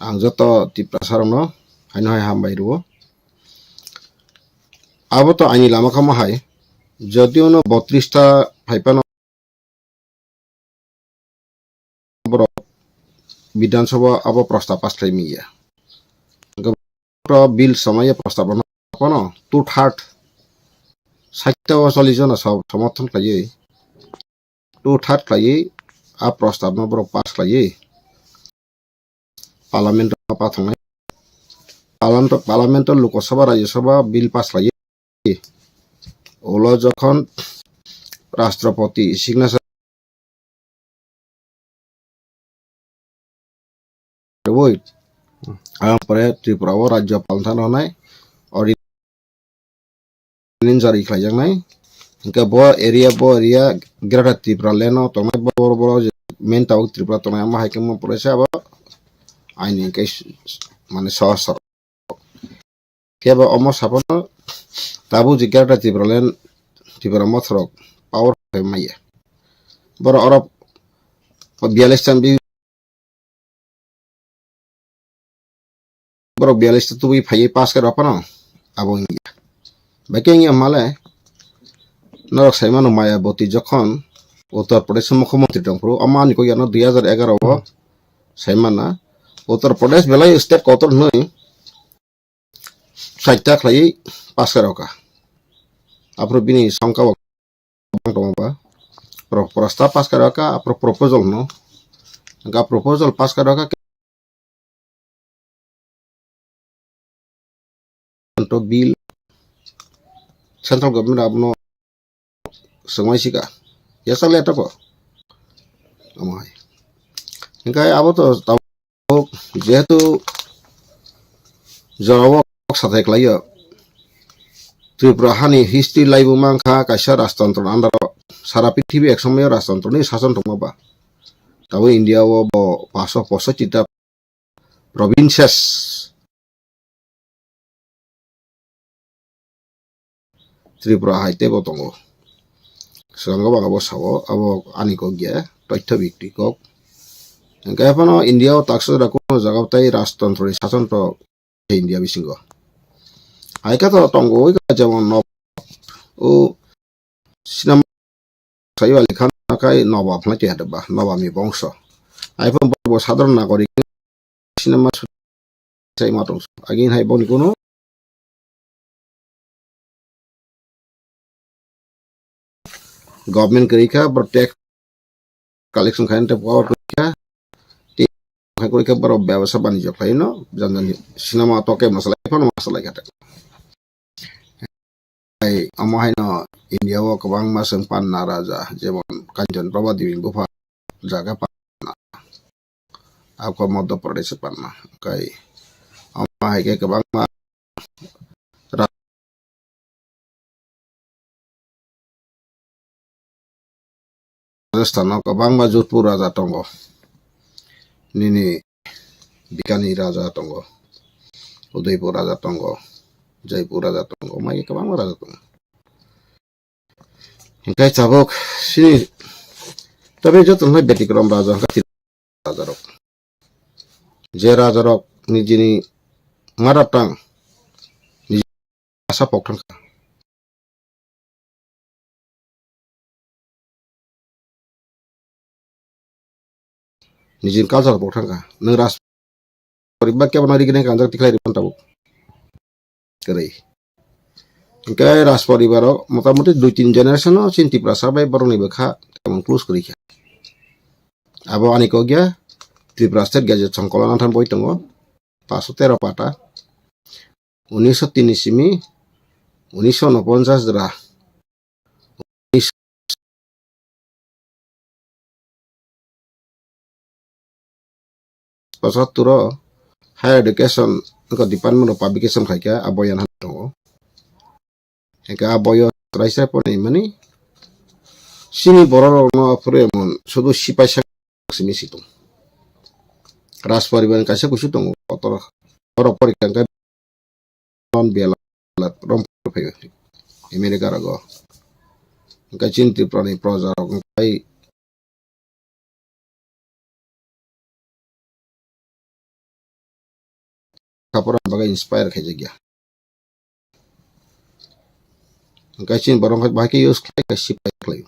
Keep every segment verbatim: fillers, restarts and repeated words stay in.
Ang joto Tiprasa rokno haino hai hambai rwo. Abo to aini lama kamo hai, jodi ono botris ta phai phano borok Bidhan Sabha abo prostab pass khlai manya. Hwnkhe borok bill samaya prostab no phano two third, sait o chollish jona so-, somorthon khlaiwi, two third khlaiwi a prostab no borok pass khlaiwi parliament o pathangnai. Parliament, parliament o Lok Sabha, Rajya Sabha bill pass khlaiwi ulo jokhon Rashtrapati signature rwui, ang pore Tripura o Rajyapal thani rwnai, ordinance jari khlaijaknai. Hwnkhe bo area, bo area Greater Tripura land o tongnai, bo, bo, bo je main tabuk Tripura tongnai, amo hai khe mo pore se abo aini hwnkhe s-, s-, mane sohor sohor. Kebo omo saphano tabuk je Greater Tipraland, Tipra Motha rok power khlai maya. Borok oro biyalish ta bi-, borok biyalish ta tubui phaiwi pass khe rw phano abo wngya. Bai khe wngya hwnmale norok sai mano Mayawati jokhon Uttar Pradesh mukhyamantri tong phuru, omo ani kok yano dui hajar egaroh o sai mana Uttar Pradesh belai state kotor hwnwi chaita khlaiwi pass khe rw kha. Aphuru bini songkha bo bang tongma ba. Pro-, prostab pass khe rw kha, aphuru proposal no. Hwnkha proposal pass khe rw kha, to bill central government abono swngmai sika. Yasa le toko. Omo hai. Hwnkhe abo to tabuk jehetu jorao kok sathai khlaio. Tripura hani history laibu mankha kaisa rajtantro ni under o. Sara prithibi ek somoyo rajtantro ni sason tongma ba. Tabuk India o bo paso posochita provinces. Tripura hai teibo tongo. Swkango bang abo sao, abo ani kok ya, toitho bikti kok. Hwnkhe phano India o taksa jora kuno jaga o tei rajtantro ni sason to India bisingo. Hai khe to tongo, oi kha jemon no, o sinama Sayu Ali Khan kai Nobab hwnwi twi hade ba, Nobab ni bongso. Hai phano bo sadharon nagorik sinema sai ma tong. Agin hai boni kuno government kwrwi kha, bo tax collection khai, power kwrwi kha, tei khai kwrwi kha, borok bebasa banijyo khlaino, jani jani sinema to kebo salai phano ma salai kha. Hai, omo haino India o kwbangma chwng panna raja, jemon Kanchan Prabha Devi ni bupha jaga panna, abo Madhya Pradesh panna. Kai omo hai khe kwbangma ra-, Rajasthan o kwbangma Jodhpur raja tongo. Nini Bikani raja tongo, Udaipur raja tongo, Jaipur raja tongo, mai kwbangma raja tongo. Hingke tabuk sini, tabe joto no betikrom raja hingke raja rok. Je raja rok nijini mother tongue, niji asa pok thangkha. Nijini culture bo thangkha. Nwng ras poribar kebo no rigini kanjak tikhlai ribon tabuk. Kwrwi. Hingke ras poribar o motamoti dui tin generation o chini Tiprasa bai borok ni bwkha tamo close kwrwi kha. Abo ani kok ya Tripura State Gazette Songkolo nangthan boi tongo. Paso tero pata. Unisho tin ni simi, unisho unoponchas jora. Unisho pochattor o higher education wngkha department of publication khaikha, abo yan tongo. Hingke a boyo raisa pore mani chini borok rok no phuru emon sudu sipai sak simi si tong. Rajparibar ni kaisa kusu tongo kotor borok pori kangkhe non bela rom phaio America rogo. Hingke chini Tripura ni proja rok hingke Kapura bagwi inspire khaijak ya. Hwnkhe chini borok hwnkhe bahai khe use khlai khe sipai khlai.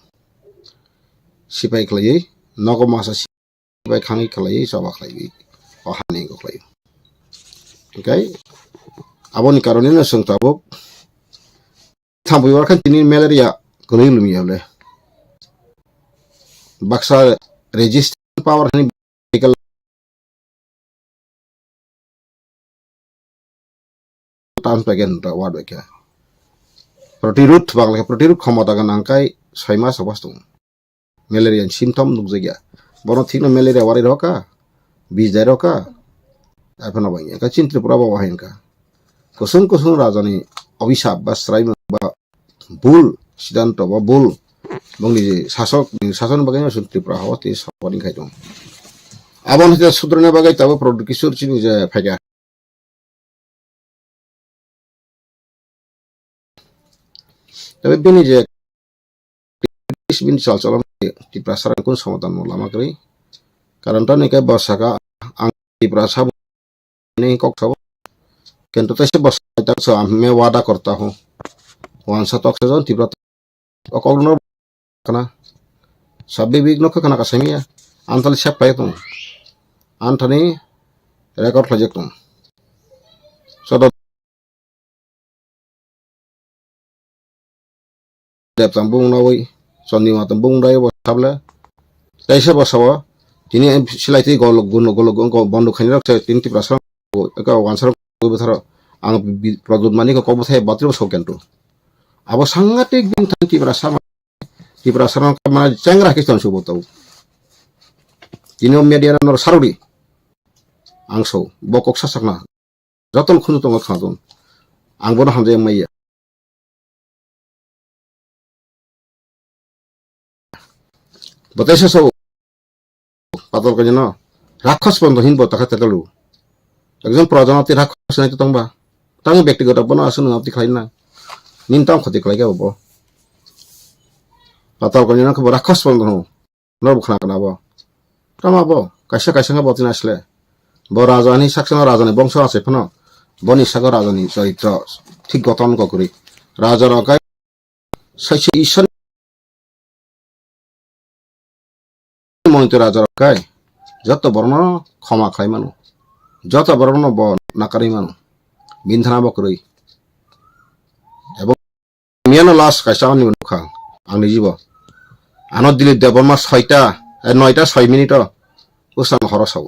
Sipai khlaiwi nogo masa sipai khangwi khlaiwi choba khlaiwi o hani wngkha khlai. Hwnkhe aboni karonwi no chwng tabuk thambwi bar khe tini malaria kwnwi lumi ya le. Baksa resistant power hani Tam pagen ta wad bai khe. Protirud bang le protirud khomota gwnang kai soi mas obos tung. Malaria ni symptom nukjakya. Bono thikno malaria warai roka, bijai roka. Aphano bai ka chin Tripura bo wahain ka. Kusung kusung rajani obisap ba srai ba bul sidanto ba bul bongni je sasok ni sason bagwi no Tripura hao te sapani khai tong. Aboni te sudrana bagwi tabo Pradyut Kishore chini je phaikha. Tei bini je bini chal cholon Tiprasa rok kun somadan no lama kwrwi. Karon to ni khe bwsaka ang Tiprasa ni kok sabo. Kintu tei se bwsai tak so me wada korta ho. Wansa tok se jon Tipra o kok no kana. Sabbi big no kana kasamiya. Antal sep pai tong. Anthani record khlai jak tong. Sodo Dep tam bung nawi, Chondima tam bung dai bo sable. Taisa bo sawa, tini silai twi gol gun gol gun gol bondo khaini rok se tini Tiprasa rok ka wansa rok bo tharo ang bi-, Pradyut Manik ko kok bwthai batri bo sok kentu. Abo sangatik din thang Tiprasa ma, Tiprasa rok ma chengra khe tong subo tau. Tini o media no sarudi ang so bo kok sasakna. Jotono khunju tongo khnaton. Ang bono hamjak maya. Bwtaisa sao. Patal kanya no. Rakhas bondo hin bo takha tetalu. Ekjon praja no ti rakhas nai tongba. Tang bektigoto bono aswk nang ti khlai na. Nin tang khoti khlai ga bo. Patal kanya no khe bo rakhas bondo no. Norok bo khna kana bo. Tama bo, kaisa kaisa wngkha bo tini asle. Bo raja ni saksa no raja ni bongso achai phano. Boni sago raja ni choritro thik goton wngkha kwrwi. Raja rok kai saisa Isor ni monitor raja rok kai joto borok no khoma khlai mano. Joto borok no bo nakarwi mano. Bini thana bo kwrwi. Ebo Miyano last kaisa ani nukha ang ni jibo. Ano Dilip Debbarma soita, eh, noita soi minute o usang horo sao.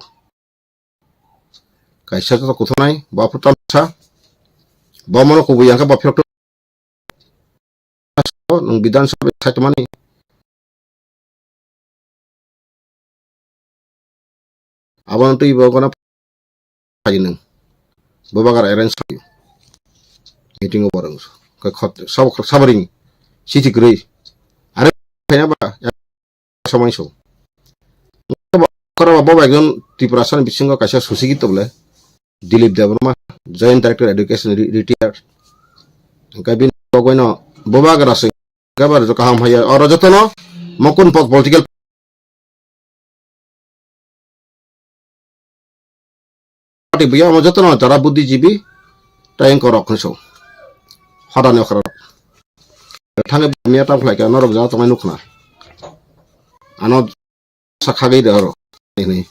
Kaisa to kuthunai, bo phutam sa. Bo mono kubui yang khe bo phirok to nung Bidhan Sabha sai tongmani. Abono twi bo gana phaji nung. Bo bagar arrange khai. Meeting o borok. Kai khot sab sabring. Siti kwrwi. Are khaina ba samai so. Kora bo ekjon Tiprasa ni bisingo kaisa susi git toble. Dilip Debbarma, Joint Director Education, re-, retired. Hingke bini bagwi no bo bagra se gabar jo kaham haiya. Oro jotono mokun po-, political party buya mo jotono jara buddhijibi tayeng korok hinso. Hodani okra. Thange miya tam khlai ka norok ja tongnai nukna. Ano sakhagwi de oro. Ini.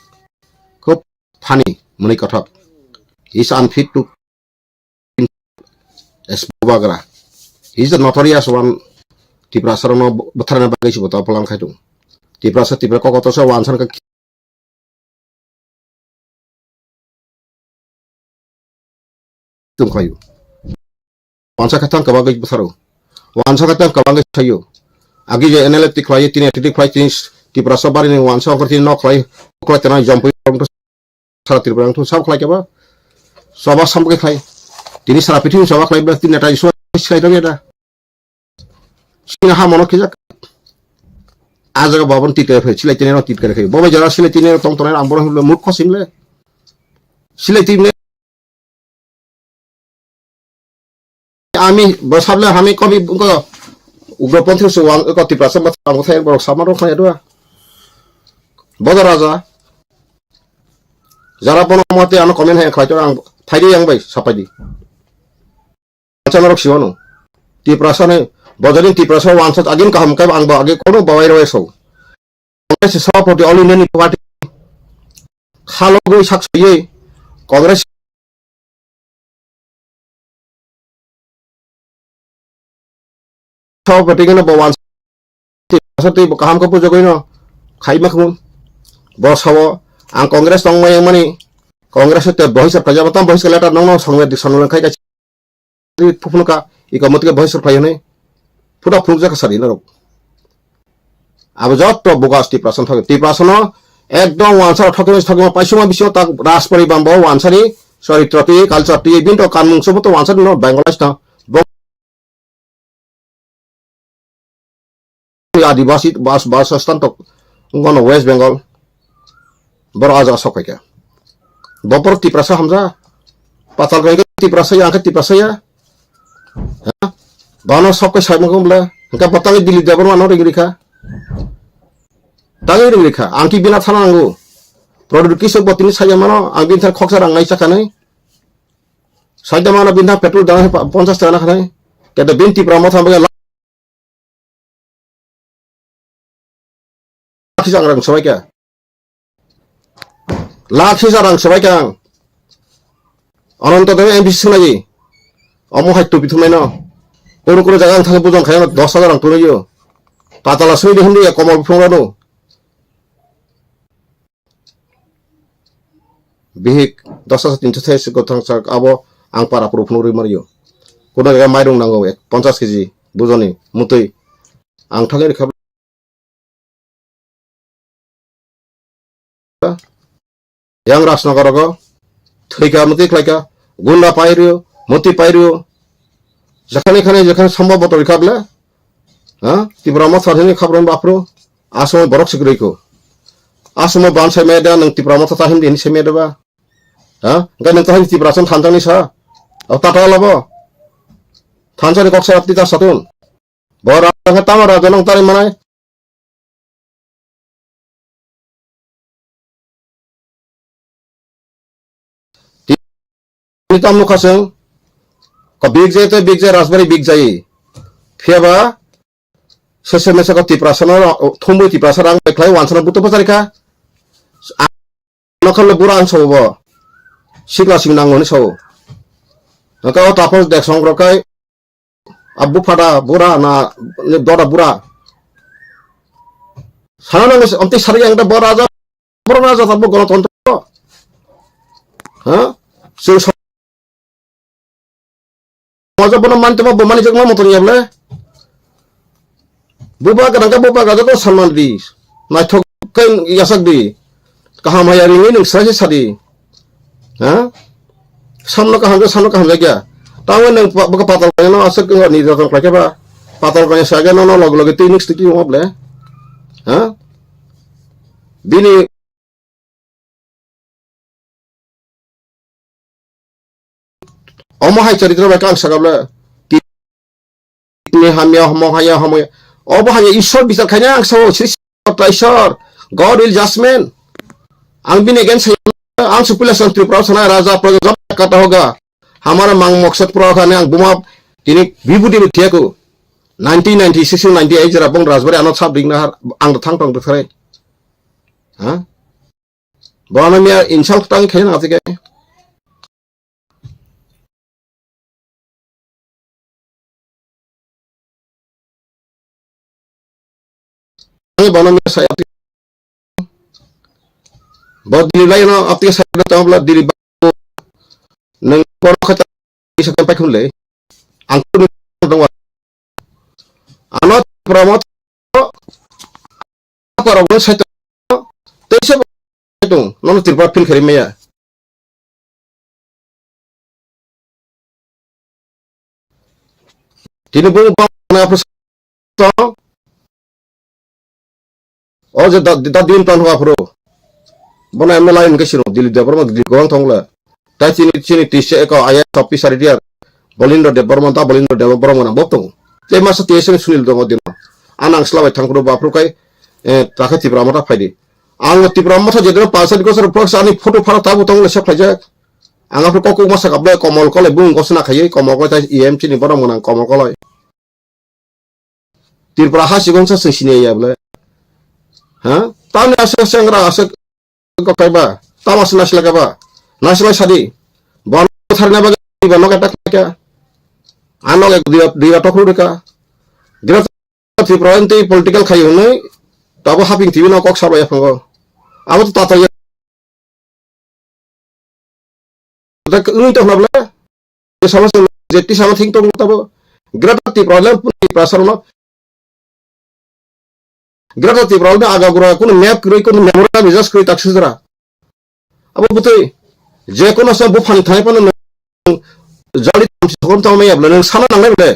Khub funny, mwnwi kothok. Is unfit to as Bubagra. He is the notorious one. Tiprasa rokno butharna bagwi se bota polang khai tung. Tiprasa, Tipra kokoto se wansan ka tung khlaio. Wansa khe tang kwbangwi bwtharo. Wansa khe tang kwbangwi saio. Agi je N L F ti khlai, tini T D khlai, tini Tiprasa barini wansa ongkor tini nok khlai, khlai tini jompui sara Tripura wngthung sab khlai khe ba. Soba sambo khe khlai. Tini sara pithini soba khlai ba tini neta isu khlai tong ya da. Sini ha mono khijak. A jaga babon tit kare khlai, silai tini no tit kare khlai. Bobo jara silai tini tong tonai ang bono murkho simle. Silai tini Ami bwsable hami kobi ko ugroponthi se wang ko Tiprasa ma tang thai borok sama rok khai dua. Bodo raja. Jara bono mate ano comment hai khlai to ang Phaidi yang bai sapaidi. Chama rok siwano. Tiprasa ni, bojani Tiprasa wansa agin kaham kai ang ba agi kono bawai roi so. Congress ni sabapati all India ni party. Khalogwi sak soyei Congress sabapati gana bo wansa tei bo kaham khe bujagwi no khai ma khum. Bo sao ang Congress tong mai mani Congress te bohi sar khaja tam bohi letter nong nong songwe di sonong khai ka phuphunuka iko mutke bohi sar khai hwnwi phuda phunukjak sari norok. Abo jotto bogus Tiprasa thok, Tiprasa no ekdom wansa thok thok paisuma bisingo tak Rajpari bambo wansani soritro twi culture twi binto kanmung sobo to wansa no Bangladesh ta. Bo Adibasi bas bas stan tok ngono West Bengal. Boro aja sok khaika. Bopor Tiprasa hamja. Patal khaika Tiprasa ya, angka Tiprasa ya. Ha? Bano sok kai sai mangkam bla. Engka batang Dili Debbarma no ring rikha. Tangi ring rikha. Angki bina thana nangu. Product kiso botini saya mano, ang bin thar khoksa rang nai chakanai. Saida mano bin thar petrol dana pa-, ponchas taka na khanai. Kete bin Tipra motha bagya lakh hisa rang sabai kha. Lakh hisa rang sabai kha ang. Ananto Dev M P C swnai. Omo hai tupi thumai no. Kono kono jaga ang thang bujang khaina dos hajar rang tunaio. Patala swi de hindi ya komal phung rano. Bihik dos hajar tinso thai se gothang sak abo ang para puru phunuk rwi mario. Kono jaga mairung nango ek ponchas kg bujoni mutwi. Ang thangwi rikha. Yang Rajnagar rogo thwika mutwi khlaika, gunda pairio, mutwi pairio, jekhane khane jekhane sombhob botol kable, ha? Tipra motha hini khabron bapro, asomoi borok sikroi ko. Asomoi ban sai meda nang Tipra motha ta hindi hini sai meda ba. Ha? Engka nang ta hindi Tipra son thanjani sa. O tata labo. Thanjani kok sa apti ta satun. Bo raja khe tamo raja nang tari manai. Tini tam nukha chwng, ko big jai tei big jai Rajbari big jai. Phiya ba sese mese ko Tiprasa no thumwi Tiprasa rang bai khlai wansana buto pachari kha. Ano khamle bura ang sao bo. Sikla sing nango ni sao. Naka o tapos dek song rok kai. A buphada bura na, ni dora bura. Sana nang amti sari yang da bora ja, bora na ja tabu gonotontro. Ha? Sing so-, maja bono mantama bo mani jakma motor yable. Buba gadang ka buba gadang ko saman di. Naithok kai yasak di. Kaham haya ringwi nung srai se sadi. Ha? Samno kaham khe samno kaham jakya. Tamo nung pa-, baka patal kanya no aswk ni joton khlai khe ba. Patal kanya sa khe no no log log twi nung stiki mo ble. Ha? Bini Omo hai charitro bai kang sakable. Tini hamya, homo haya, homo ya. Obo hamya Ishwar bichar khaina ang sao, Sri Sri Ishwar, God will judgment. Ang bini against saya, ang supila sang Tripura sana raja praja jab kata hoga. Hamara mang maksad pura khane ang buma tini bibudi bi thiyaku. Nineteen ninety-six to ninety-eight jera bong Rajbari ano sab ding nahar ang thang tong bethare. Ha? Bono miya insult tang khaina ati ke. Ani bono miya saya ati. Bo dili lai no ati saya da tong bla dili ba. Nang bono khata isa kan pai khun le. Ang tu dong wa. Ano promote Apa rok sai tong, teisa tong, nono Tripura feel khari maya. Tini bo bang na apro tong, o je da, da din tong apro. Bono M L A in ke siro, Dilip Debbarma, Dilip gowang tong le. Tai chini, chini tisa eko I A S officer dia, Bolindra Debbarma, da Bolindra Debbarma na bok tongo. Tei masa T S ni Sunil tongo dino. Anang sla bai thangkro bapro kai, eh, takha Tipra Motha phaidi. Ang Tipra Motha jedino pansa diko sar prox ani photo phara tabu tongo le sep khaijak. Ang aphuru kok kok masa kap le Komol Koloi bung gosna khaiwi Komol Koloi tai E M chini borok mwnang Komol Koloi. Tripura ha sikon sa sing sini ya bole. Ha? Tani asa sengra asa kok kaiba. Tama sina sila kaba. Nasilai sadi. Bon thar na baga ba nok attack ka. Ano ek dia dia tokru ka. Greater Tripura enti political khai hwnwi tabo haping T V no kok sabo ya phango. Abo to tato ya. Tak ung to hnabla. Sama sama jeti sama thing tong tabo. Greater Tripura le Tripura sarno. Greater Tripura le aga gura kuno map kroi kuno memorandum just kroi tak sudra. Abo butui je kono sa buphang thai pano jali tamsi thokon tamo ya bla nang sana nangnai bla.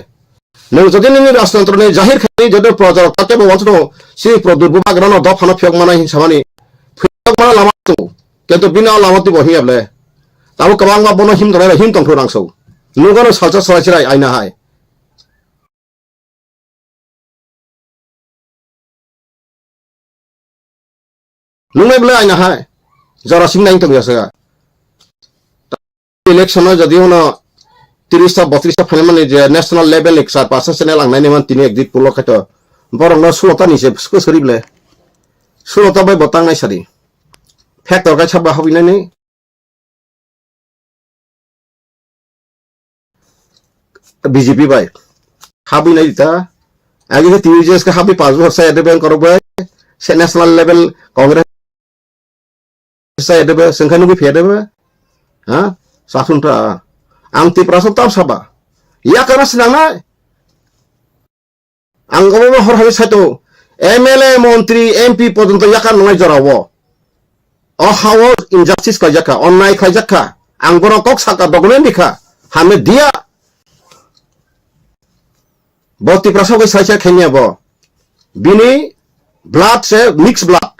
Nang jodi nini rajtantro ni jahir khai jodi projar tak tebo wansu si produr bubagrano dophano phiyok mana hin samani phiyok mana lama tu. Kento bina lama tu bohi ya bla. Tabo kabang ba bono him tonai him tongthro nangso. Nungano salsa salai chirai aina hai. Nungnai bwlai aina hai. Jora sing nang tong yasa. Election no jodi hono tiris ta botris ta phaimani je national level ni kwchar percent channel ang nai man tini ekdit pulo khaito. Borok no sulo ta ni se sku sori bwlai. Sulo ta bai bo tang nai sadi. Factor kai sabba habi nai ni. B J P bai. Habwi nai ta. Agi ke T V J S ke habwi pas bosor sa yadebe ang korok bai. Se national level Congress sa yadebe sengkha nugwi phiyadebe. Ha? Sathun ta. Ang Tiprasa tam saba. Ya kana sinang nai. Ang obo hor hai saito M L A, montri, M P pojonto yakar nungnai jorao. O hao injustice khlaijak kha, onnai khlaijak kha. Ang bono kok saka document rikha. Hamya diya. Bo Tiprasa bai saisa khenya bo. Bini blood se mix blood.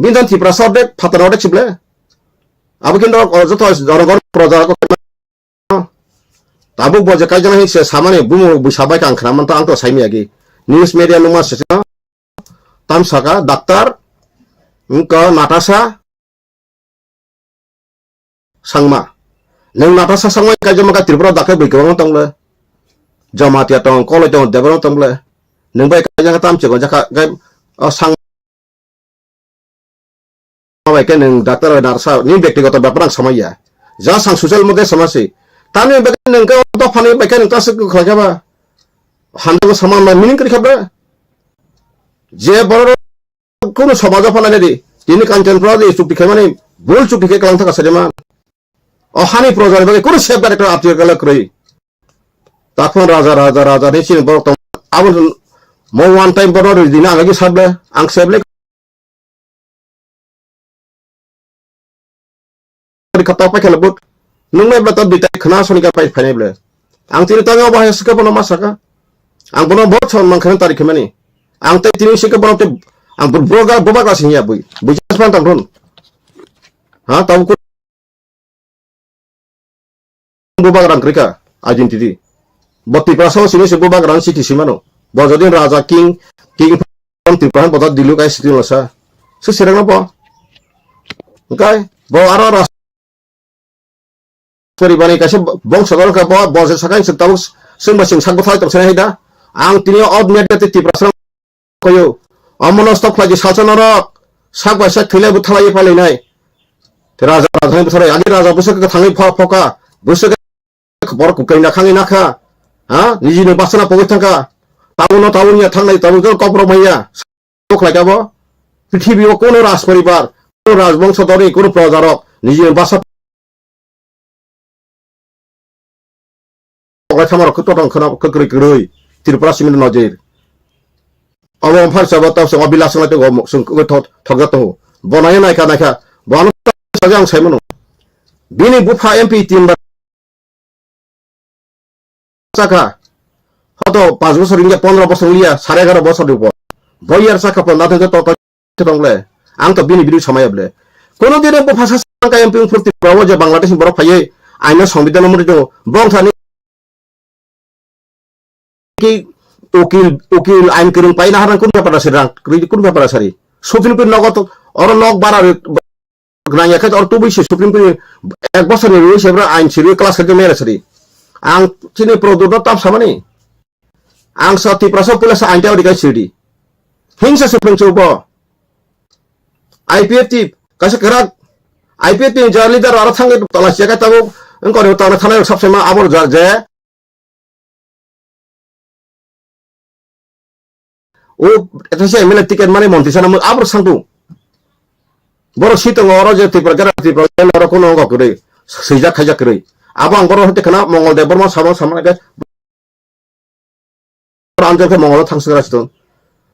Bindan Tiprasa odek, phatara odek sible. Abo kintu o joto jorogor proja ko tabuk bo je kaijana hin se samani bumo buisa bai kang khna man to ang to saimi agi. News media numa se tam saka daktar, wngkha Natasha, Sangma. Nwng Natasha Sangma kaijama ka Tripura dakhe bui kwbangma tongle. Jamatia tong, Koloi tong, Debbarma tongle. Nwng bai kaijama tam chikon jakha, gai, o Sangma bai khe nwng doctor bai narsa, ni bektigoto bepar ang samaiya. Ja sang social media samasi. Tani bai khe nwng khe dophani bai khe nwng tasuk khlai khe ba. Handa ko saman ma meaning kri khabra. Je borok Kunu somajo phalai di. Tini Kanchanpura di chukti khaimani bul chukti khe kalang thaka sajama. O hani proja ni bagwi kunu safeguard ekta article kwrwi. Takhon raja, raja, raja ni sini borok tong. Abo mo one time borok rwi dina ang agi sabla, ang sabla. Ri kata paikha le but. Nung nai bla ta duita khna soni ka pai phainai bla. Ang tini tang abo hai sika bono ma saka. Ang bono bot son mang khana tari khmani. Ang tai tini sika bono te ang bro ga boba ga sing ya bui. Bui jas pan tang thon. Ha tau ku. Bubagrang krika identity. Bo Tiprasa o sini se Bubagrang city simano. Bo jodi raja king, king from Tripura bo jodi dilu kai city lasa. Su sirang bo. Kai bo aro ras. Sorry bani kaisa bongso dol ka bo bo se sakai se tabuk sing ba sing sak bo thai tong sai da. Ang tini od media te Tiprasa koyo. Omono stop khlai di salsa norok. Sak bai sak thwilai bo thalai phalai nai. Raja raja hai bwsarok agi raja bwswk thangwi pha phoka. Bwswk borok kwkwi na khangwi nakha. Ha? Niji ni basana pogwi thangkha. Tabuk no tabuk ya thangnai tabuk no koprok manya. Tok khlai kabo. Prithibi o kono raj poribar, kono rajbongso dori, kono projarok niji ni basa Ogai thamarok khe totong kheno kwkrwi kwrwi Tripura simi nojir. Obo wngphar sabo tau sabo bilas wnglaite omo swng kwrwi thok-, thokjak tongo. Bo naina naikha naikha. Bo ano sajak ang saimano. Bini bupha M P tin bar chakha. Hoto panch bosor wngya, pondro bosor wngya, sare egaro bosor ni upor. Bo yar chakha pon nathok to to tong le. Ang to bini bini samaya ble. Kono dine bo phasa sangka M P wngphur Tripura o je Bangladesh ni borok phaiwi aino songbidhan no mori tongo. Bong thani ki ukil, ukil ain kwrwng paina harang kun bepar sari rang, kun bepar sari. Supreme Court nogo to, oro nok bara rwi, nangya khe oro tubui se Supreme Court ek bosor ni rwi se bra ain siri class khe mere siri. Ang chini product no tam samani. Ang sa Tiprasa puila sa ain ta ori kai siri. Hingsa se phwrwng chubo. I P F T kaisa kwrak I P F T ni ja leader aro thangwi tola siya kai tabuk wngkor tangna thanai rok sab sama abor ja je. O, eta se M L A ticket mani montri sana mo abor sangtu. Borok si tongo oro je Tripura, Tripura, oro kuno wngkha kwrwi. Swijak khaijak kwrwi. Abo ang borok hoite khana Mongol Debbarma sama sama khe Ranjak khe Mongol thang swngra siton.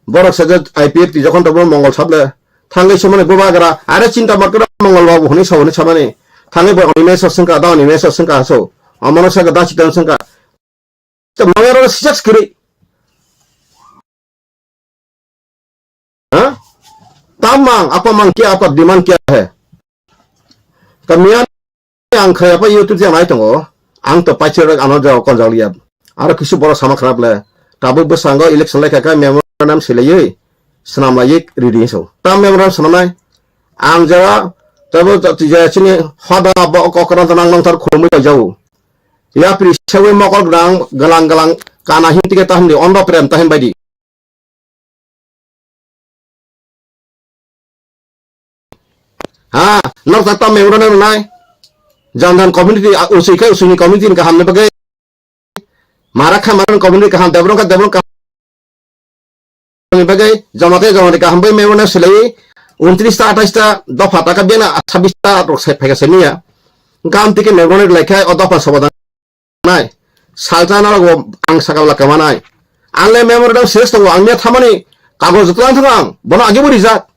Borok sajak I P F T jokhon tabuk Mongol sable. Thangwi sumani bubagra, are chinta matkra Mongol babu hwnwi saboni samani. Thangwi bo oni meso sengka, da oni meso sengka aso. Amano saka da chitan sengka. Te mangero sijak skiri. Ha? Tam mang, apa mang kya, apa demand kya hai? Kamiyan ang khaya pa YouTube yang nai tongo. Ang to paichere ano jao konjak liya. Aro kisu borok sama khrap le. Tabuk bwskango election lai kha khe memorandum silaiwi swnam laiwi ridi so. Tam memorandum swnamnai. Ang jora tabuk jaya chini hoda bo kokran tanang nang tar khumui jao. Yapri sewi mokol gwnang galang galang kana hin tike tahim di ondo prem tahim baidi. Ha, nok ta tam memorandum nai. Jandan community, a, usui kai usui ni community ni kaham ni bagwi. Marak kha marak community kaham, develop kha develop kaham ni bagwi, jamatai jamati kaham bai memorandum silai. Untris ta, athais ta, dopha ta ka bena, sabis ta rok sai phai ka semiya. Gam tike memorandum lai khai, o dopha sobadan nai. Salsa na rogo ang saka bwla kama nai. Ang le memorandum ses tongo, ang miya thamani kagoj joto lang thang ang. Bono agi bo rijak.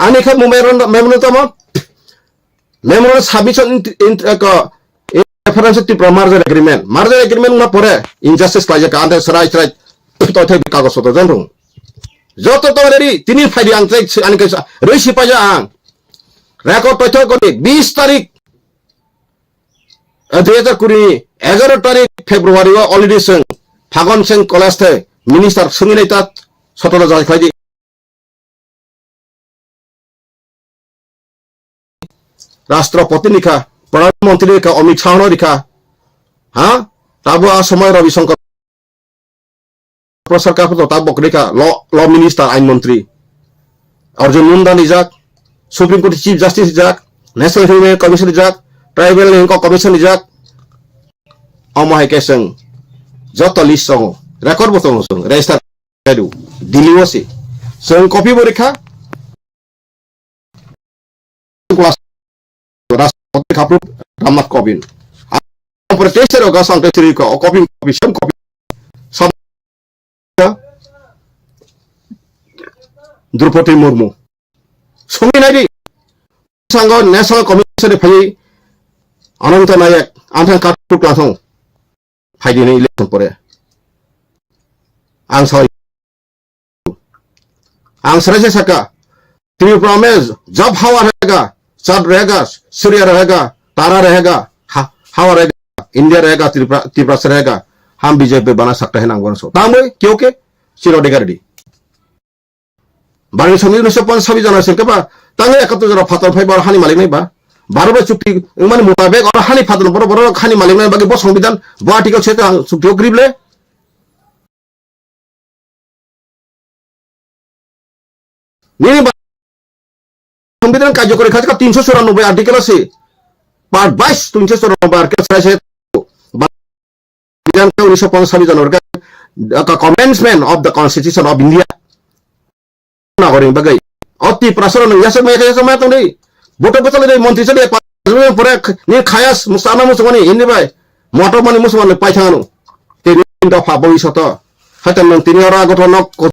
Ani khe memorandum, memorandum tamo? Memorandum submission in, in, ko, in reference to Tripura merger agreement. Merger agreement na pore injustice khlai jaka ante serai serai to thai kagoj joto jon rung. Joto to ready, tini phaidi ang tei ani khe rei sipaija ang. Record paithak koni bis tarik, eh, dui hajar kuri ni egaro tarik February o already chwng Phagon Singh College the minister swngwi nai ta sotoro jai khlai di. Rashtrapati ni kha, Pradhan Mantri ni kha, Amit Shah no ri kha. Ha? Tabo a somoi Ravi Shankar Prasad Kapoor to tabok rikha law, law minister, ain montri. Arjun Munda nijak, Supreme Court Chief Justice nijak, National Human Commission nijak, Tribal ni wngkha Commission nijak. Omo hai khe chwng joto list tongo, record bo tongo chwng, register kaidu, Delhi o se. Chwng copy bo rikha. Class Rashtrapati Kapur Ramnath Kovind. Ang protest rok gasang tei siri ko, o copy, copy, same copy. Sab Draupadi Murmu. Sumi nai di. Sango National Commission ni phai Ananta Nayak, ang thang kartu class ong. Phai di ni election pore. Ang sai Ang serai se saka, Tripura mein jab hawa rahega, chand rahega, surya rahega, tara rahega, ha, hawa rahega, India rahega, Tripura, Tripura se rahega, hum B J P bana sakta hai nang bono so. Tamo kyo ke, chiro de gardi. Bari sami unisho pon sabi jana se keba, tangi ekatto jara phatar phai bar hani malik nai ba. Baro ba chukti, mani mutabek ora hani phatar boro boro hani malik nai bagi bo songbidan, bo article se ta chukti o grible. Nini ba-, সংবিধান কার্যকরী খাজকা তিনশো চুরানব্বই article আছে, part বাইশ তিনশো চুরানব্বই article sai se সংবিধান উনিশশো পঞ্চাশ ছাব্বিশ জানুয়ারি ka commencement of the Constitution of India. Nagoring bagwi. O Tiprasa rok nung yasakmaya khe yasakmaya tongdi. Boto bwchalwi de montri chali pore ni khayas musana musumani hindi bai. Motor mani musumani paithang anu. Tini dopha bhavishyot o. Haitam nung tini oro Agartala nok ko-,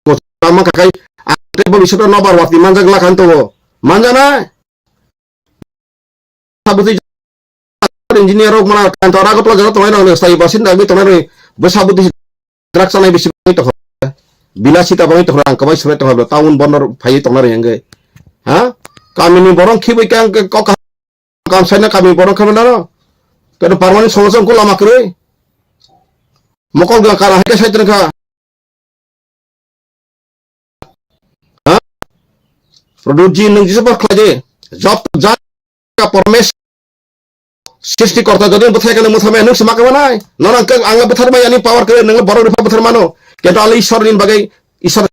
ko-, tama kakai. Ante bhavishyot o nobar wati manjak lakhan tongo. Manjana? Sabutwi engineer rok mana kantor Agartala jaga tongnai rok sai basinda wngwi tongnai rok bo sabutwi drugs chanai bisi wngwi tongkha. Bilasita wngwi tongkha ang kwbai swbai tongkha town bondor phaiwi tongna rw wngwi. Ha? Kamini borok khibai khe ang kok kam saina kamini borok khe manaro. Kero permanent solution ko lama kwrwi. Mokol ga kara hai khe sai tongkha. Produce ji nwng jisa por khlai de. Job to ja ka Pormes. Srishti korta jodi bwthai kano mwthai maya nwng sma kama nai. Nono ang ang bwthar maya ni power kre nwng borok ripha bwthar mano. Kento ali Ishwar ni bagai Ishwar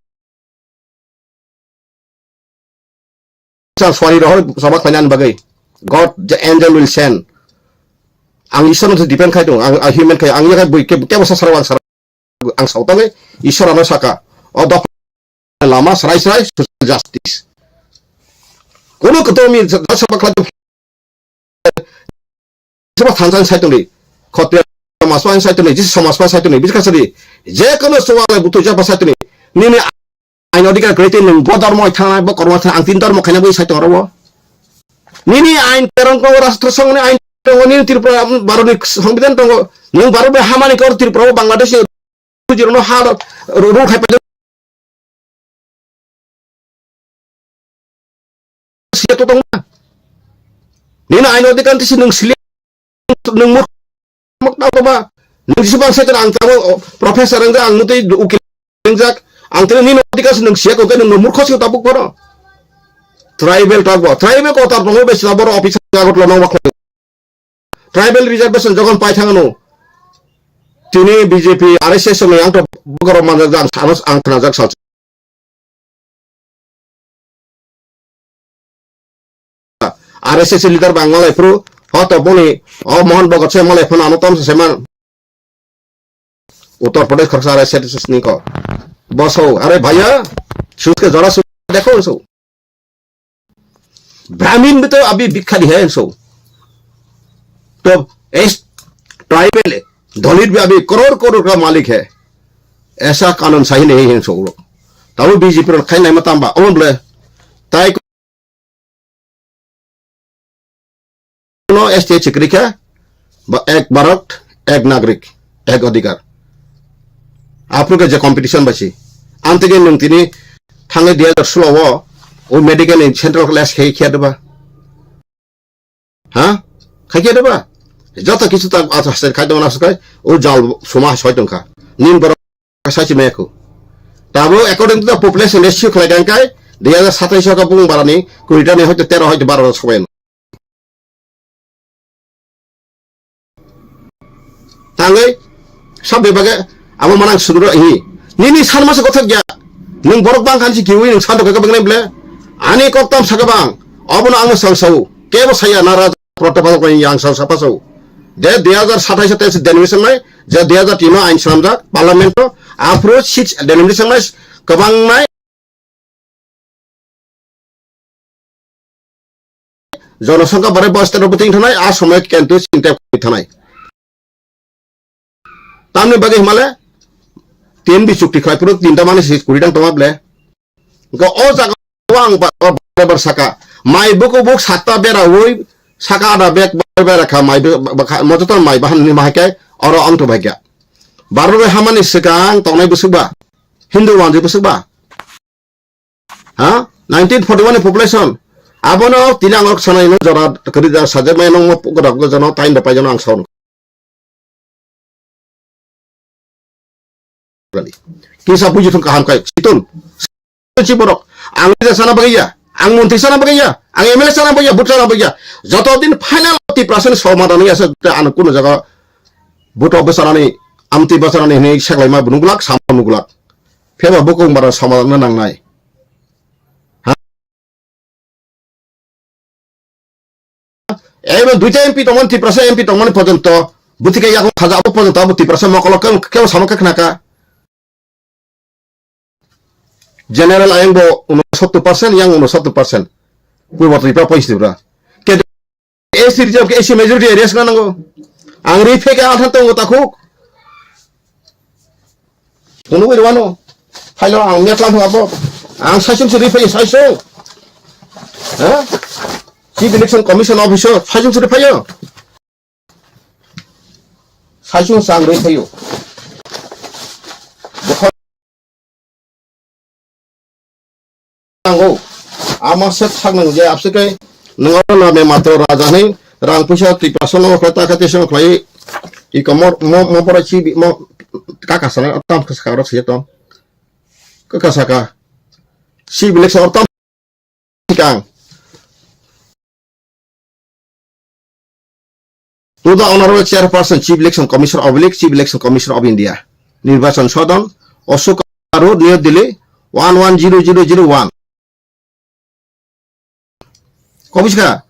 Sa suari rohor sama khlainan bagwi. God, the angel will send. Ang Ishwar no depend khai tongo, ang, ang human khai, ang yakai bui ke, kebo sa sarwang sar, ang sautangwi Ishwar ano saka. O dok lama srai srai social justice. Kono kotor mi da sabak khlai Sabo thansa ang saitonwi, khotri somas ang saitonwi, jisi somas ang saitonwi, bisi kasari, je kono suwale butu jaba saitonwi, nini ain odhikar kwrwi twi nwng bo dhormo thangna, bo kormo thangna, ang tin dhormo khaina bo saitongo robo. Nini ain terong ko rastro songni ain tongo, nini Tripura Bharat ni Songbidan tongo, nwng Bharat bai hamani kor Tripura o Bangladesh ni Jirano ha ro-, ro-, rung khai paijak. Siya to tongma. Nini aino de kan tisi nung sili nung mur mak tau ba. Nung sibang sa ang tabo professor ang ang mutai ukil jak. Ang tini nini odikas nung siya ko ke nung murkho si tabuk boro. Tribal talk bo. Tribal ko tar tongo be sila boro office agot lo nang bakho. Tribal reservation jokhon pai thangano, tini B J P, R S S ni ang to bokaro manjak ang sanos ang khnajak sal. R S S leader bang malai phru, ho to boni, o Mohan Bhagat se malai phano ano tom se man. Uttar Pradesh khoroksa R S S ni ko. Boso, are bhaiya, sut ke jora sut dekho so. Brahmin bhi to abhi bhikkhari hai so. To es tribal hai, Dalit bhi abhi crore crore ka malik hai. Aisa kanun sahi nahi hai so. Tabu B J P ro khai nai ma tamba, omon ble. Tai no S T chikri kha, ba ek Bharat, ek Nagrik, ek Adhikar. Apru ke je competition basi. Antege nung tini thangai dui hajar solo o, o medical ni central class khai khe deba. Ha? Khai khe deba. Joto kichu ta ata hasai khai dong na sukai, o jal suma soi tong kha. Nin borok sachi maya khu. Tabo according to the population ratio khlai dang kai, dui hajar satais ka bung barani, kuri ta ni hoito tero hoito baro sobai. Tangwi, sab bebage, abo manang sudro hi. Nini san masa kothok ya. Nung borok bang khan si kiwi nung san to kaka bang ble. Ani kok tam saka bang. Obo no ang sang sau. Kebo saya na raja protapal ko yang sang sapa sau. De dui hajar satais te denomination nai, je dui hajar tin ain slamjak, parliament to, afro six denomination nai, kabang nai, jonosongkha barai bo state rok bwtwi thanai, a somoi kentwi sinte kwi thanai. Tamni bagwi himale, T N B chukti khlai phuru tinta mani si kuri dang tongma ble. Go o jaga o ang ba, ba, ba, ba saka. Mai buku buk satta bera ui, saka ada bek bera kha mai be, ba, ba kha, mojotor mai bahan ni mahai kai, oro ang to bahai kya. Baru be hamani sekang tongnai busuk ba. Hindu wanji busuk ba. Ha? Nineteen forty-one ni population. Abono tini ang ok sanai no jora kari da sajak mai no mo pukra pukra jano tain da pai jano ang saun. Kisa buji thung kaham kai. Siton. Si borok. Ang leader sana bagaiya. Ang montri sana bagaiya. Ang M L A sana bagaiya. Butra sana bagaiya. Joto din final Tiprasa ni somadan ya sa ano kuno jaga buto besarani amti besarani hini seklai ma bunugulak sama nugulak. Pheba bukung bara somadan na nangnai. Ebo duita M P tongmani, Tiprasa M P tongmani porjonto, buti khe yakung khaja abo porjonto abo Tiprasa mokolo kebo, kebo sama khe khnaka. General ayang bo unosottor percent, yang unosottor percent. Purbo Tripura, Poish Tripura. Ke A C reserve ke A C majority areas na nango. Ang ri pheke althan tongo takhuk. Kuno bai wano. Phailo ang metla thung abo. Ang saichung se ri phai saichung. Ha? Chief Election Commission Officer saichung se ri phaio. Saichung sang ri phaio. Nango. Ama set sak nang je apse kai nang oro na me matro raja ni rang puisa Tiprasa no khlai ta kha te song khlai i komor mo, mo pora chi bi mo kaka sana tam kha saka rok se tom. Kaka saka. Si bilek sa tam sikang. To the Honorable Chairperson, Chief Election Commissioner oblique Chief Election Commissioner of India, Nirbachan Sadan, Ashok Road, New Delhi, one one zero zero zero one. Kobiska,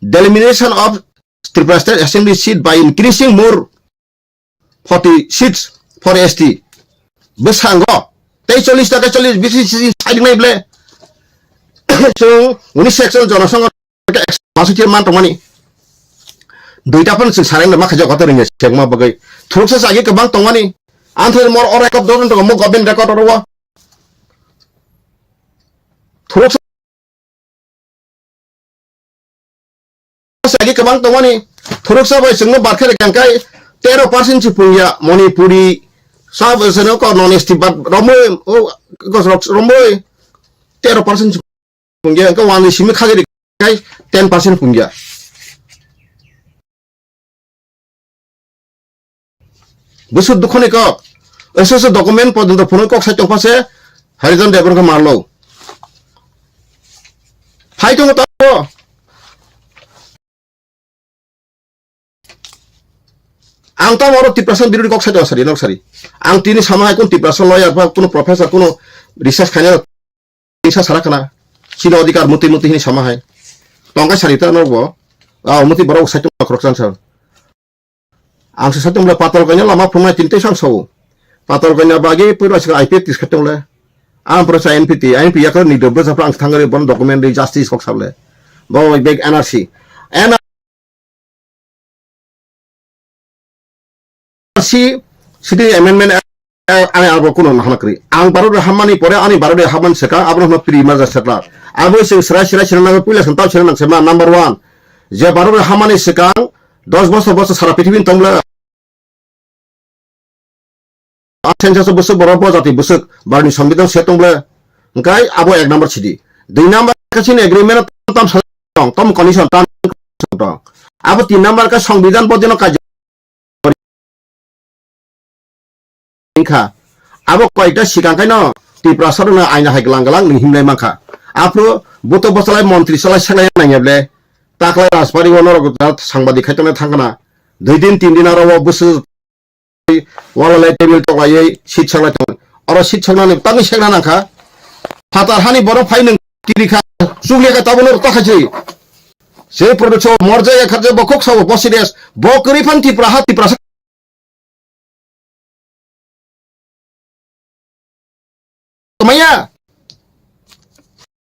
delimitation of Tripura State Assembly seat by increasing more forty seats for S T. Bwskango tei chollish taka chollish bisi sisi saidingnai ble. Chwng uni section jonosongo masuk man tongmani. Duita phan chwng sareng ma khaja kota ringya sekma bagwi. Thuruksa sagi kwbang tongmani. Anthai mor ora kop don tong mo government record oro. Thuruksa sagi kwbang tongmani. Thuruksa bai chwngno barkhe rikang kai tero percent si pungya Manipuri sab seno ko non S T bad romoi o ko romoi tero percent si pungya ko wani simi khajari kai ten percent pungya. Busuk dukhoni kok. Esoso document porjonto phunui kok sai tongpha se Harijan Debbarma khe marlo. Phai tongo tamo. Ang tamo oro Tiprasa birodi kok sai tongo sari nok sari. Ang tini sama hai kun Tiprasa lawyer ba kuno professor kuno research khainai Tisa sara khana, chini odhikar muti muti hini sama hai. Tongkai sari ta norok bo. Ah, muti borok saitung khoroksan sar. Ang se saitung le patal kanya lama phunai tin tei sang sao. Patal kanya bagi pura sika I P F tis khatung le. Ang pura sa N P T, N P yakar ni dobra sa ang thangare bon document di justice kok sable. Bo bag N R C. N R C si, sitting amendment, eh, ani abo kuno nahana kri. Ang baro de hamani pore ani baro de haman seka, abo no pri maja setla. Abo sing sra sra sra nang pila sentau sra nang sema number one. Je baro de hamani seka, dos bosor bosor sara pithibin tongla. Census bwswk borok bo jati bwswk barni songbidan se tong ble. Hwnkhe abo ek number sidi. Dui number khe chini agreement tam tam sa tong, tam condition tam tong. Abo tin number khe songbidan bo dino kajak wngkha. Abo koyekta sikang khe no Tiprasa rokno aina hai glang glang ni himlai mankha. Aphuru buto bwsalai montri salai seklai nangya ble. Taklai Rajbari o norok sangbadik khai tongnai thangkhana. Dui din tin din aro o bwswk Wala lai table tok lai, seat sak lai tong. Oro seat saknani tangwi sekna nangkha. Phatar hani borok phai nwng kiri kha. Chukliya kha tabuk norok ta khaisri. Se product so morjak ya kharjak bo kok sabo bo serious. Bo kwrwi phan Tipra ha Tipra sa. Maya.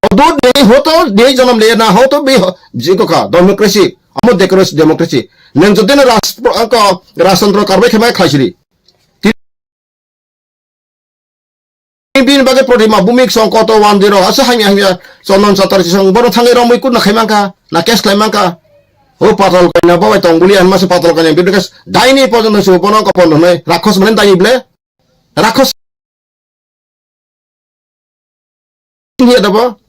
Odo de hoto de jonom le na hoto be ho-, jiko ka democracy. Amo democracy, democracy. Nang jodino ras-, angko rajtantro karbai khe mai khlaisiri. Ti-, bini bagwi Prodima Bhumik song koto one zero asa hamya hamya Chondon Chatterjee song bono thangwi romwi kutna khai mankha, na case khlai mankha. O patal kaina babai tong buli anma se patal kaina bidikhe daini pojon se bono ko pon hwnwi rakhos mane daini ble. Rakhos. Hiya dabo.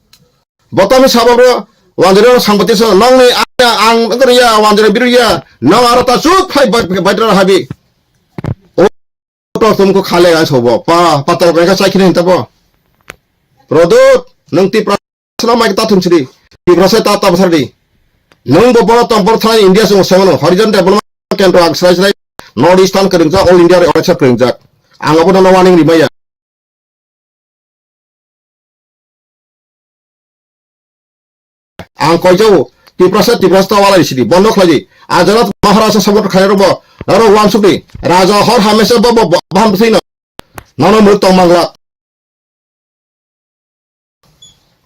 Botami sababro wanjero sambati so nongni ang ang ya wanjero biru ya nong aro ta chup phai bai bai habi. O to tum ko khale ang sobo pa patal ka chai khine tabo. Rodot nong ti pra Sala mai ta thum sidi. Tiprasa ta ta basar di. Nung bo boro tong boro thani India sung sengano. Harijan Development Kendro ang srai srai. North Eastern keringjak, All India re oreksa keringjak. Ang abo no warning rimaya. Ang koijao. Tiprasa, Tiprasa ta walai sidi. Bondo khlai di. Ajarat Maharaja sabot khlai robo. Naro wansuk di. Raja hor hamesa bo bo bo baham sino. Nono muruk tong mangla.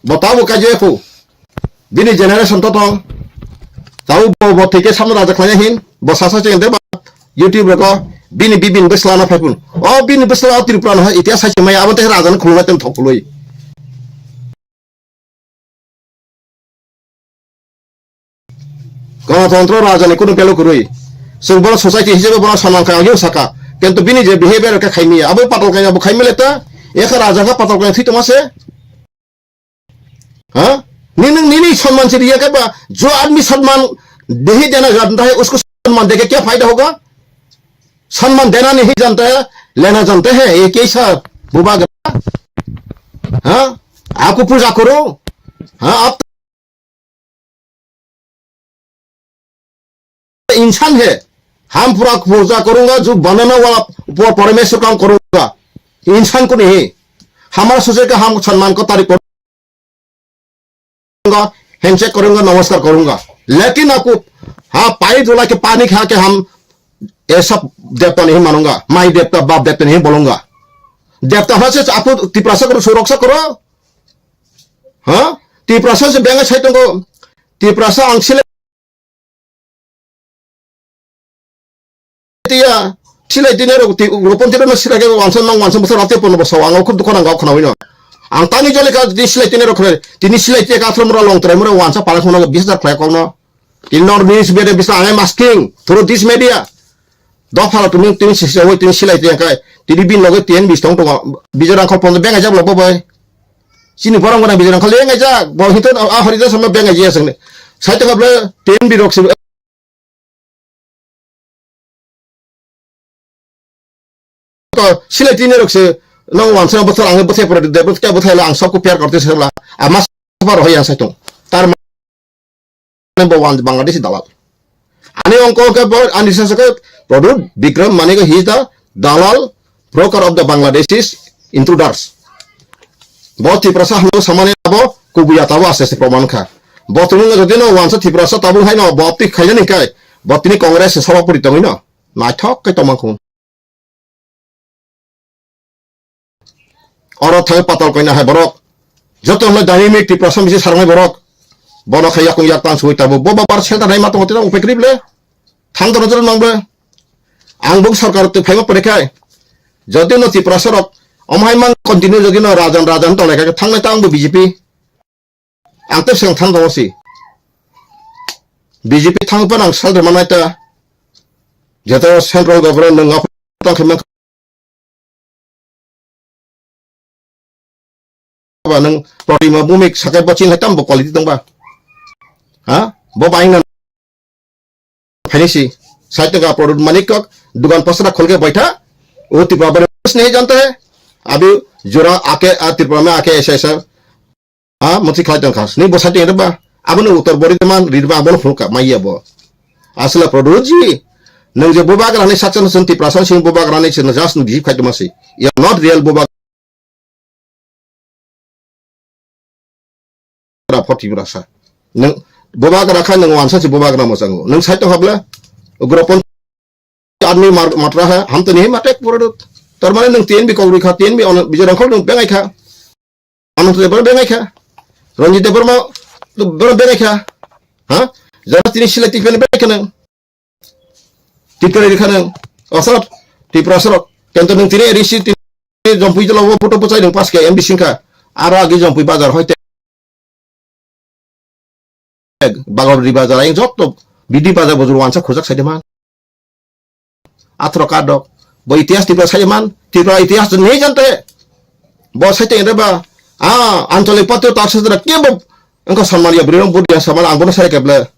Bo tabo kaijak kho. Bini generation to tong. Tabo bo, bo thike samno raja khlaiya hin. Bo sasa chengde ba YouTube rego. Bini bibin bwsla na phaipun. O bini bwsla o Tripura no hai itia sai maya abo te raja no khulunga tem thok khului. Ganatantro raja ni kunu value kwrwi. Chwng bono society hisabe bono saman kha, ang saka. Kintu bini je behavior khe khaimi, abo patal kanya bo khaimi leta, ekha raja kha patal kanya thwi tongma se. Ha? Nini, nini samman se riya khe ba, jo aadmi samman nahi dena janta hai, usko samman deke kya fayda hoga? Samman dena nahi janta hai, lena janta hai, ye kaisa bubagra? Ha? Aapko puja karo? Ha? Aap insan hai. Hum pura puja karunga, jo banane wala upar parameshwar kaam karunga. Insan ko nahi. Hamara soche ka hum samman ko taarif karunga, handshake karunga, namaskar karunga. Lekin aapko, ha, payi dola ke pani kha ke hum ye sab devta nahi manunga. Mai devta, baap devta nahi bolunga. Devta hona se aapko Tiprasa ko suraksha karo. Ha? Tiprasa se benga sai tongo. Tiprasa ang sile tiya, silai tini rok ti, ropon tini rok silai ke wansa nang wansa bwsa rati pon bwsa ang khub dukha nang khna wino. Ang tani jole ka di silai tini rok khna, tini silai tiya ka throm rok long trai mura wansa para khna bis dar khlai kong no. Tin nor news bere bisa I am asking through this media. Dopharo tini, tini sisi oi tini silai tiya kai, tini bin loge tin bis tong tongo, bijarang khol pon benga jab lo bobai. Chini borong gana bijarang khol enga jak, bo hiton a hori da sama benga jia sangni. Sai to kable tin bi rok si Ko silai tini rok se nang wansa bwthar ang bwthai pore de bwthai bwthai la ang sabko pyar korte se la ama sapa rohoi ang saitung tar mane bo wan Bangladeshi dalal ani ongko ke bo ani sasa ke Pradyut Bikram Manik he is the dalal broker of the Bangladeshis intruders. Bo Tiprasa hano samani abo kubuya tabo ase se proman kha. Bo tunu jodi no wansa Tiprasa tabung hai no bo apti khaina ni kai bo tini Congress se sabapuri tongwi no naithok kai tomang khun. Oro thai patal koina hai borok joto hwnle dynamic Tiprasa misi sarnai borok bono khai yakung yak tan sui tabo bo babar center nai ma tongo tino upai krib le. Thang dono jero nang ble. Ang bung sarkar twi phaima pore khai. Jodi no Tiprasa rok omo hai mang continue jodi no rajan rajan tong lai kha thang nai ta ang bo B J P. Ang tei seng thang tongo si. B J P thang pan ang sal rwma nai ta. Jeto central government nang ngap tang khe mang ba nang Pradyut Bhumik sakai bo ching hai tam bo quality tong ba. Ha? Bo bai nang phaini si. Sai tong ka Pradyut Manik kok dugan pasra khol ke baitha. O Tripura bari nahi janta hai. Abhi jora aake a Tripura mein aake aisa aisa. Ha, motwi khlai tong kha. Ni bo sati reba. Abo ni uttor bori man ri ba abo phunuk ka maiya bo. Asla Pradyut ji. Nang je bubagra ni saksan sun Tiprasa sing bubagra ni sin just ni bihik khai tong si. You are not real bubagra for Tiprasa. Nang bubagra kha nang wansa si bubagra mo sango. Nang sai tong habla. Ugropon army mar-, matra ha, ham to nahi mate Pradyut. Tar mane nang T N B kok rui kha, T N B ono bijor angkhol nang bengai kha. Anand Debbarma bengai kha. Ranjit Debbarma, Debbarma bengai kha. Ha? Jara tini silai tipen bengai kha nang. Tipen ri kha nang. Asat, Tiprasa rok. Kento nang tini risi tini jompui jala wo photo pochai nang pas ke M B sing kha. Ara agi jompui bazar hoite. Bagor ri bazar ayang jotto bidi bazar bojor wansa khojak sai de man. Athro kadok. Bo itihas Tripura sai man. Tripura itihas to nahi jante. Bo sai te ba. Ah, anchalik patro tak satra ke bo. Engko samman ya bri rong budi samman ang bono sai keble.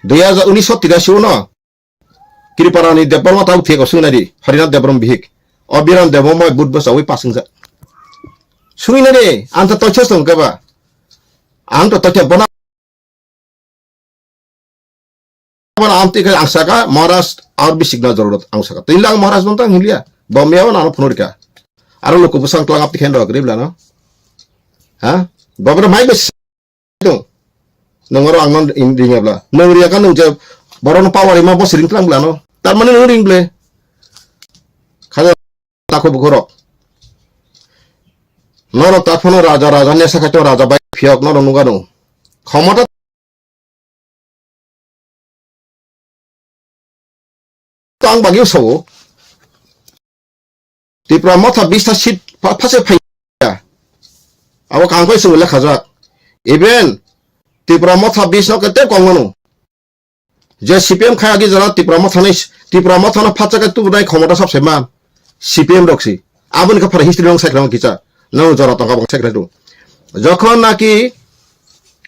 Dui hajar unis so tirasi uno. Kriparani Debbarma tau thek o sung nai di. Harinath Debbarma bihik. O Biran Debbarma bud bo sawi pasung ja. Sung nai di. Anta toichos tong ke ba. Ang to toichos bona Aboni amtwi khe ang saka, Maharaj, ar bisik na jorurot ang saka. Twi lang Maharaj nung tang hinliya. Bo miyao nang phunuk rika. Aro luku bwsang tlang aptwi khe rok ribla no. Ha? Bo bro mai bes tung. Nung oro ang non ring bla. Nung riya ka nung je borok no power ima bo siring tlang bla no. Tar mane nung ring ble. Khaja takhu bukhurok. Norok ta phano raja, raja nesa khaito raja bai phiyok norok nungano. Khomota tang bagwi sao. Tipra Motha bista seat pha-, phase phaiya. Abo kangkoi sung lekha jak. Even Tipra Motha bis no kete kongmano. Je C P M khai agi jora Tipra Motha ni, Tipra Motha no phatsa khe tubunai khomota sab se man. C P M rok si. Aboni khe phara history nong sai khlai kisa. Nang jora tongkha bang sai khlai tu. Jokhon naki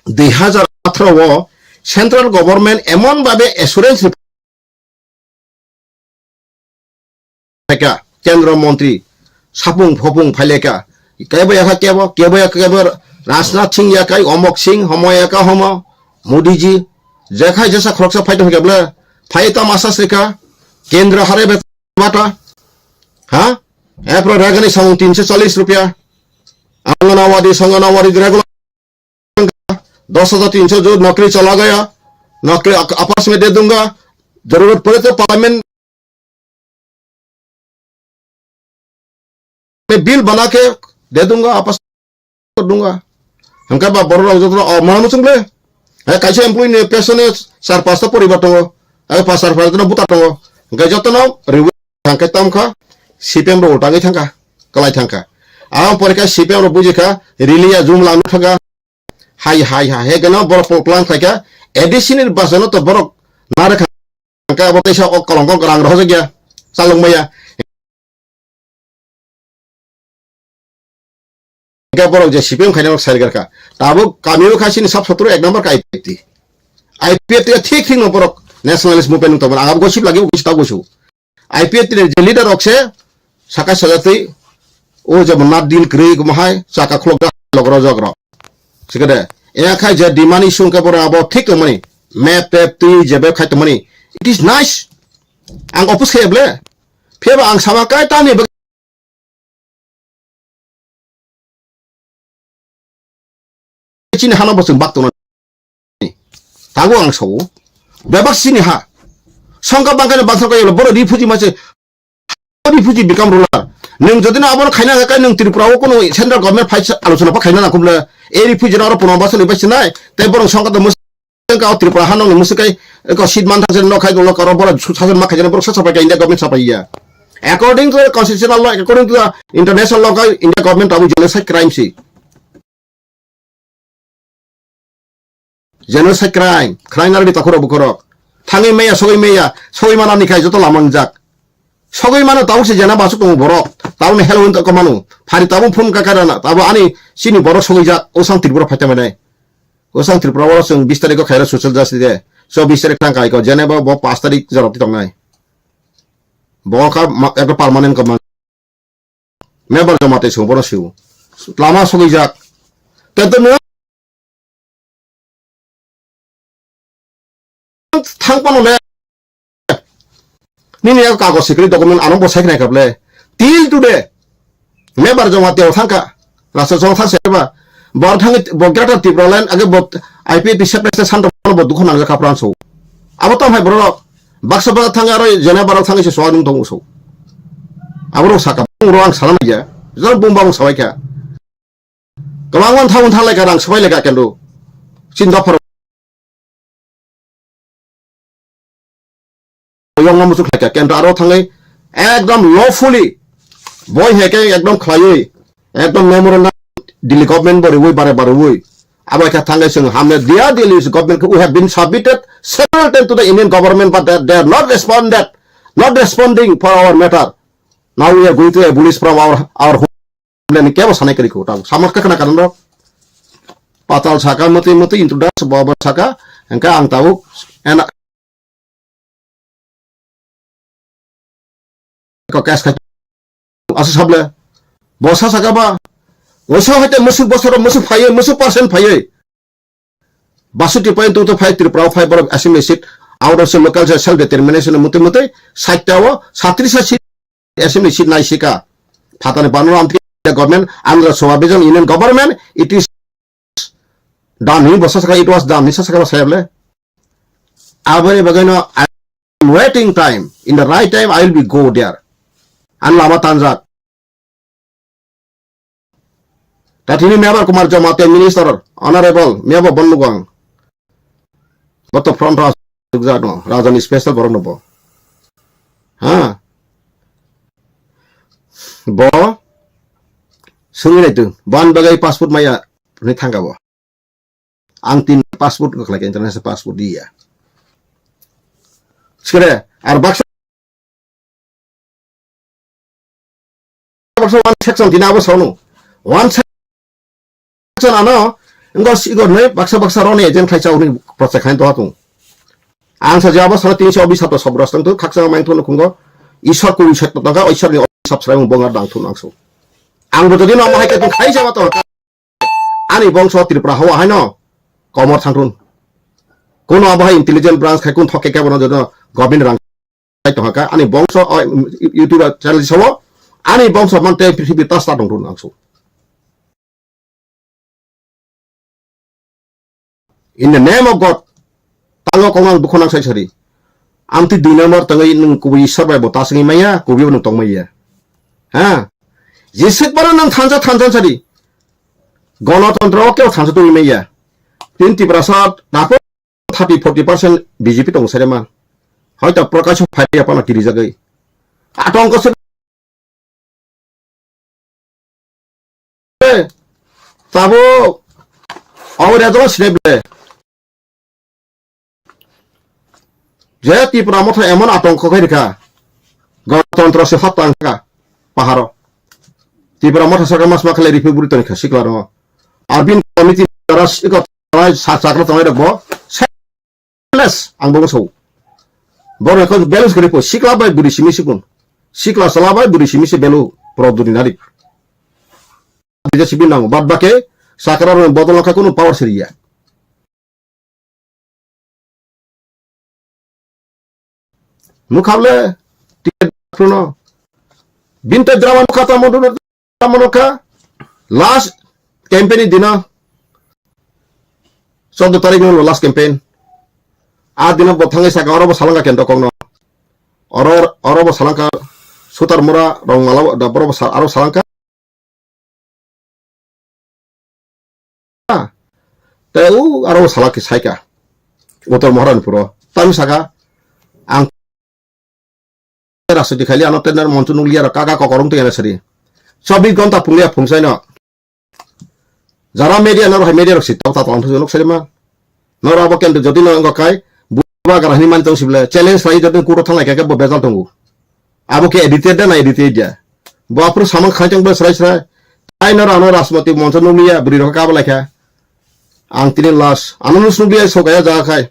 dui hajar atharo o central government emon babe assurance phaikha, Kendra Montri sapung phopung phailekha, kebo yakha kebo, kebo yakha kebo, Rajnath Singh yakai, Omok Singh, homo yakha homo, Modi ji, jekhai jesa khoroksa phai tongkha bwle, Phai tam asa seka, kendra hare beta, ha? Epro ragani samung tinso challis rupia. Anganawadi, sanganawadi regular dos hajar tinso jo nokri chala gaya. Nokri ap-, apas mein de dunga. Zarurat pade to parliament bill bana ke de dunga, apas dunga. Hingke ba borok rok joto, o, mana muchung le. He, kaisa employee ni pension ni char pasta poribar tongo. He, pas char pasta buta tongo. Hingke joto no rewi hingke tam kha, C P M rok ultangwi thangkha, kwlai thangkha. Ang pore kha C P M rok buji kha, rili ya jum lang thangkha. Hai, hai, hai, he gana borok pol plan khlai kha, A D C ni basa no to borok nare kha, hingke abo teisa o kolong kong rang rohorjak ya, chalok maya. Hingke borok je C P M khaina rok sari garkha. Tabuk kami o kha chini sab sotro ek number kha I P F T. I P F T thik thik no borok nationalist movement wng tongmani. Ang abo gossip lagi gossip ta gosu. I P F T ni je leader rok se saka sajatwi o je monat deal kwrwi gumahai chaka khulok da logro jogro. Sikade. Ena khai je demand issue hingke borok abo thik tongmani. Map tap twi jebe khai tongmani. It is nice. Ang oppose khe ble. Phiyaba ang sama kai tamni bagwi chini hano bo chwng bak tongna. Tabuk ang sao. Bebak chini ha. Songkha bangkha ni bangsa kaya boro refugee mase. Refugee become ruler. Nwng jodi no abono khaina hwnkhe nwng Tripura o kono central government phai alochona pa khaina nangkukle. E refugee no oro Punarbasan ni bai sinai. Tei borok songkha to Ka o Tripura ha nokni mwswk kai, ka seat man thangse nok khai dong, ka ro borok sason ma khaijana borok sa sapai ka India government sapai ya. According to the constitutional law, according to the international law, ka India government abo genocide crime si. Genocide crime, crime nari takhura bukorok. Thangwi meya, sogwi meya, sogwi manani khai joto lama wngjak. Sogwi mano tabuk se jena basuk tongo borok. Tabuk ni hello hinta ko mano. Phari tabuk phone ka karana. Tabuk ani chini borok sogwi jak. O sang Tripura phaita mane. O sang Tripura o chwng bis tarikh o khaira social justice de. So bis tarikh thang kai ko. Jene bo, bo pas tarikh jorok ti tongnai. Bo ka ma-, ekta permanent ko man. Member joma te sung bono siu. Lama sogwi jak. Tento no thang pano le. Nini yak kagos sikri document ano bo sai khnai kable. Till today. Member joma teo thangka. Rasa jong thang seba. Bor thang bo Greater Tipraland age bo I P F T separate santa bo dukho nang kha pran so. Abo tam hai borok. Baksa baksa thang aro jena borok thang se soa nung tong so. Abo rok saka bung ro ang sana ya. Jor bung bang sabai kha. Kwbangma thang thang lai ka rang sabai lai ka kendo. Chin dophar Yongma muchuk khlai kha, kento aro thangwi ekdom lawfully boi hai khe ekdom khlaiwi ekdom memorandum Delhi government bo riwi bare bare riwi abo khe thangwi chwng hamle dia Delhi government khe we have been submitted several times to the Indian government, but they, they are not responded, not responding for our matter. Now we are going to abolish from our, our homeland. Kebo sanai kwrwi kho, tabuk samar khe khna karon rok. Patal saka, mwtwi mwtwi introduce, bo bo saka, hwnkhe ang tabuk ena ko case khai. Asa sable. Bo sa saka ba. Osa hoite musuk bosoro musuk phaiye, musuk percent phaiye. Basuti point two to five Tripura o five borok assembly seat out of local self determination muti muti site o satris seat assembly seat nai sika. Phatani bano amtwi government, Andhra Sabha Vision Union government, it is done. Ni bosa saka it was done. Ni saka ba sayable. Aboni bagwi no I am waiting time. In the right time I will be go there. An lama tanjak. Tatini Mebar Kumar Jamatia Minister, Honorable Mebar Bonnugang. Boto front house jano, Rajani special borok no bo. Ha? Bo sungwi naitu, ban bagai passport maya ni thangka bo. Ang tin passport ko khlai international passport dia. Sikere, ar baksa baksa one section dina abo sono. One section ano, ngo si-, ngo ne baksa baksa roni agent khai chau ni project khai to hatung. Ang sa jabo sara tin so bis hapta sobras tang to khaksa main to nukungo. Isor ko isor to tangka, isor ni sab srai mo bongar dang thun ang so. Ang bo jodi no mo hai ke khai jaba to. Ani bongso Tripura hawa haino komor thangthun. Kuno abo hai intelligent branch khai kun thokke kebo no jono Government rang tongkha, ani bongso, o, YouTube channel sao, ani bongso man tei prithibi ta start tong run ang so. In the name of God, tango kong ang dukho nang sai sari. Ang ti dui number tangwi nung kubui Isor bai bo ta singwi maya, kubui bo nung tong maya. Ha? Jeswk bara nang thansa thansa sari. Gonotontro o kebo thansa tongwi maya. Tin Tiprasa dapo thirty forty percent B J P tong sare man. Hoito Prakash phai ya pano kiri jagai. Atong ko se tabuk abo rejalo sinai ble. Je Tipra motha emon atong ko khai rikha. Gonotontro se hotang kha paharo. Tipra motha saka mas ma khle ripi buri toni kha sikla ro. Arbin committee dara sikla sa sakla tongai rok bo. Less, ang bo so. Boro ko balance kori po, sikla bai buri simi sikun. Sikla sala bai buri simi se belu pro duni nari. Bija sibi nang, bad bake, sakra ro bodol ka kunu power siriya. Mukhable, tiket pruno. Binte drama mukha ta mundu Tamo nokha last campaign ni dino, choudo tarik no last campaign. A dino bo thangwi saka oro bo salangka kento kokno. Oro, oro bo salangka Sutar Mura rong mala bo, da boro bo sa-, aro salangka. Tei u aro bo salak saika. Uttor Moharanpuro. Tamo saka ang Rajniti khaili ano tender moncho nukliya rok kaka kokorong twi sari. Chobbish ghonta phungliya phungsaino. Jara media noro hai media rok si tau ta tong thung nuk sari ma. Noro abo kendro jodi no wngkha kai buba gara hini man tong sible challenge lai jodi kuro thanglai kake bo bejal tongo. Abo ke edited da na edited ya. Bo aphuru samang khai tong bo srai srai. Ai noro ano Rajniti moncho nukliya bwrwi rok kaba laikha. Ang tini last ano nus nukliya sokaya jaga khai.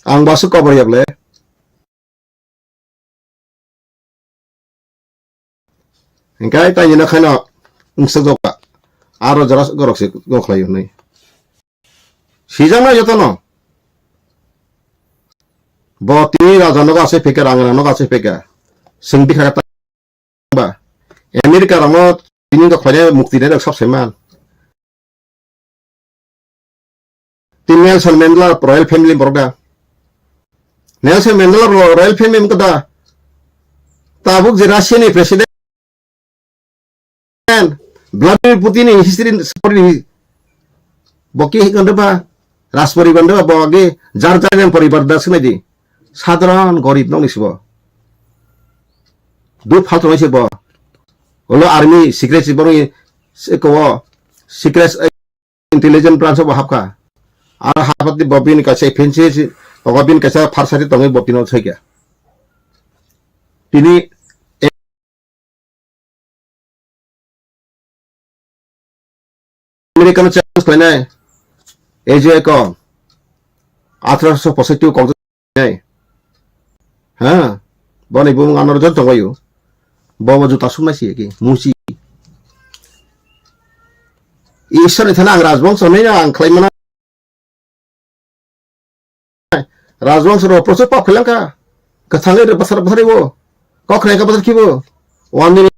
Ang basu cover ya ble. Hingkai taini no khaino wngsuk jokha. Aro jora gorok se gokhlai hwnwi. Sijak nai jotono. Bo tini raja nogo asai pheka, rang rang nogo asai pheka. Swng bikha ta ba. America rokno tini wngkha khlainai mukti nai rok sab saiman. Tini Nelson Mandela royal family borok da. Nelson Mandela ro-, royal family wngkha da. Tabuk je Russia ni president Vladimir Putin ni history ni story ni bo ke hikon da ba. Raj poribar da ba bo age jar jar poribar da sinai di. Sadharan gorib nokni sibo. Duk phaltongnai se bo. Olo army secret se borokni se kowo secret intelligence branch bo hapkha. Aro hapati bo bini kaisa fancy si, ogo bini kaisa pharsati tongwi bo tino soikha. Tini American challenge khlainai A J ko athroso posaitwi kok Hey. Ha? Boni bumung ano rwjak tongbaio. Bobo juta sumnai si ki musi. Ishwar ni thani ang rajbongso nai ang khlai mana. Rajbongso ro prochur pap khlai langkha. Kwthangwi rw bwsar bwsari bo. Kok khnai ka bwsar khibo. Wani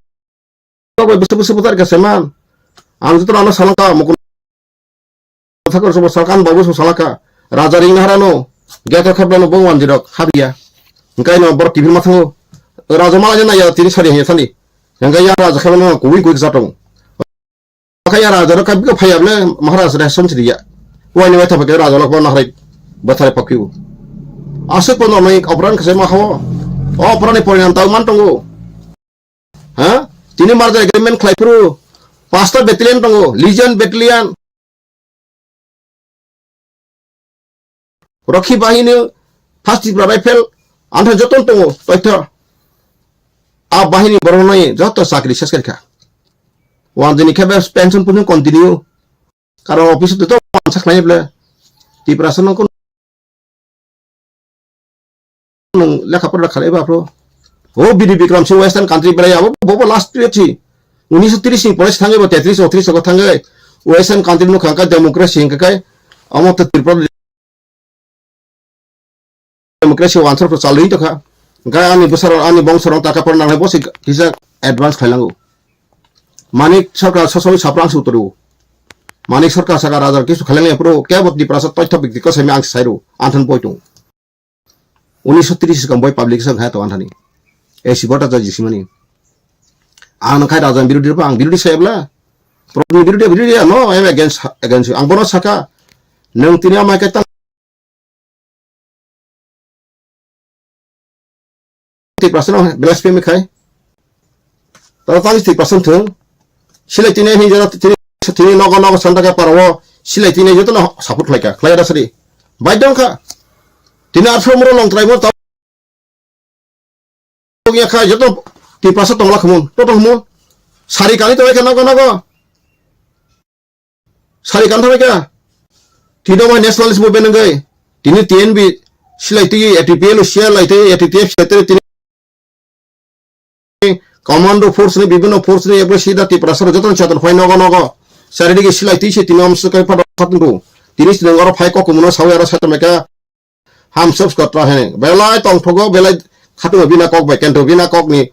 Kok bai bwswk bwswk bwthar kha se man. Ang joto rano salangka mukul thakor sobo salkan babu so salaka. Raja ring naharano geto khablano bong wanjirok habiya. Hingkai no borok kibir mathango. Raja mala jana ya tini sari hanya thani. Hingkai ya raja khablano kuwi kuwi kisa tong. Kaya raja ro kabika phaya ble maharaj re som siriya. Wani wai thapa ke raja lok nahrai bathare pakyu. Asuk pono mai opran kase ma hawo. Opran ni porinam tau man tongo. Ha? Tini merger agreement khlai phuru pasta battalion tongo, Legion battalion, Rakhi Bahini, First Tipra Rifle, antha joto tongo, toitho. A bahini borok nai joto chakri ses kha. Wan dini khe pension pun continue. Karon office to to mansa khlai ble. Tipra sano nwng lekha pora khalai ba phro. O Bidi Bikram Singh Western country berai abo bobo last period si. Unisho tris ni pore thangwi bo tetris otris o thangwi Western country no khangka democracy hingka kai amo to Tripura democracy wansar ko chalwi tokha. Ga ani bwsarok, ani bongsorok taka por nangnai bo se kisa advance khailango. Manik Sarkar sosoi saprang su turu. Manik Sarkar saka rajar kisu khailangya pro kebo Tiprasa toitho bikti ko semi ang sairu. Anthan boitung. Unisho tris sikam boi publication hai to anthani. Ei si bota ja jisimani. Ang nang khai raja birodhi pa ang birodhi saya bla. Pro birodhi birodhi no, I am against, against you. Ang bono saka. Nang tini amai kai tang Tiprasa no blasphemy khai. Tara tang Tiprasa thung. Silai tini hin jara tini, tini nogo nogo santa ka paro. Silai tini joto no support khlai ka. Khlai da sari. Bai dong kha. Tini arphuh muro long trai mo tau. Ya kha joto Tiprasa tongla khumun. Toto khumun. Sari kani to kha nogo nogo. Sari kantha kha. Tino mai nationalist movement ngai. Tini T N B silai twi A T P L, C L I twi, A T T F silai twi, tini commando force ni, bibhinno force ni, ekbar sida Tiprasa joto chetan phai nogo nogo. Sari digi silai twi se tini om sukai pado khatun. Tini sinang oro phai kok kumuno sawi aro satameka. Ham subscribe tra hene. Belai tongthogo, belai khatungo bina kok bai, kento bina kok ni.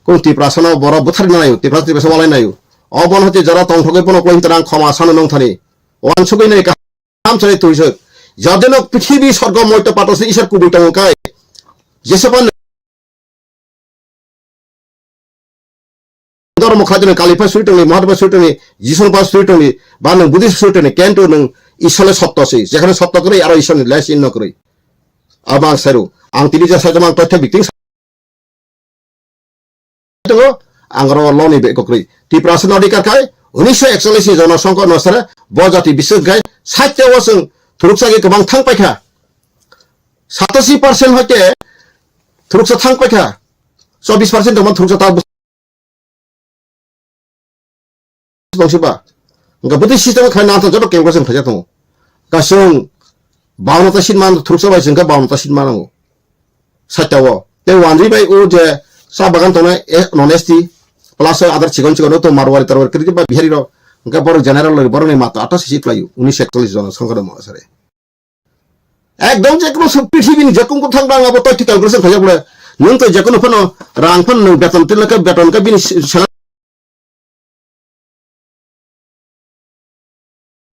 Kung Tiprasa no boro buthar na nayo, Tiprasa, Tiprasa walai nayo. O bon hote jara tongthogoi pono koi hinta nang khoma sano nong thani. Wan sugoi nai kaham sari tuisuk. Jadeno pithibi sorgo moito pato se isar kubui tongo kai. Jesepan Dhormo khlaitoni Kali pha suri tongni, Mahatma suri tongni, Jisu pha suri tongni, ba nwng Buddhist suri tongni, kento nwng Isole sotto si. Jekhane sotto kwrwi, aro Isolni less in no kwrwi. Abo ang sairu. Ang tini ja saijama ang toitha bikting tongo, ang oro loni be kwrwi. Tiprasa no adhikar khai, unisho ekchollish ni jonosongkho no sare, bo jati bising khai, site o chwng thuruksa ge kwbang thang paikha. Satasi percent hoite thuruksa thang paikha. Chobbish percent tongma thuruksa ta tongsiba. Hingke bwtwi system khlai nang joto calculation khlaijak tongo. Kasung bauna ta seat man thuruksa bai singkha bauna ta seat manango. Saitao. Tei wanjwi bai o je sa bagan tongnai, eh, non S T, plus other chikon chikon to Marwari Tarwari kwrwi ba Bihari rok. Hingke borok general rok borokni mata atta seat khlaio. Unisho ekchollish jona songkha damo sare. Ekdom je kono sub prithibi ni je kung kung thang rang abo toiti calculation khaijak bole. Nwng to je kono phano rang phano nwng beton tin lakha beton ka bini salary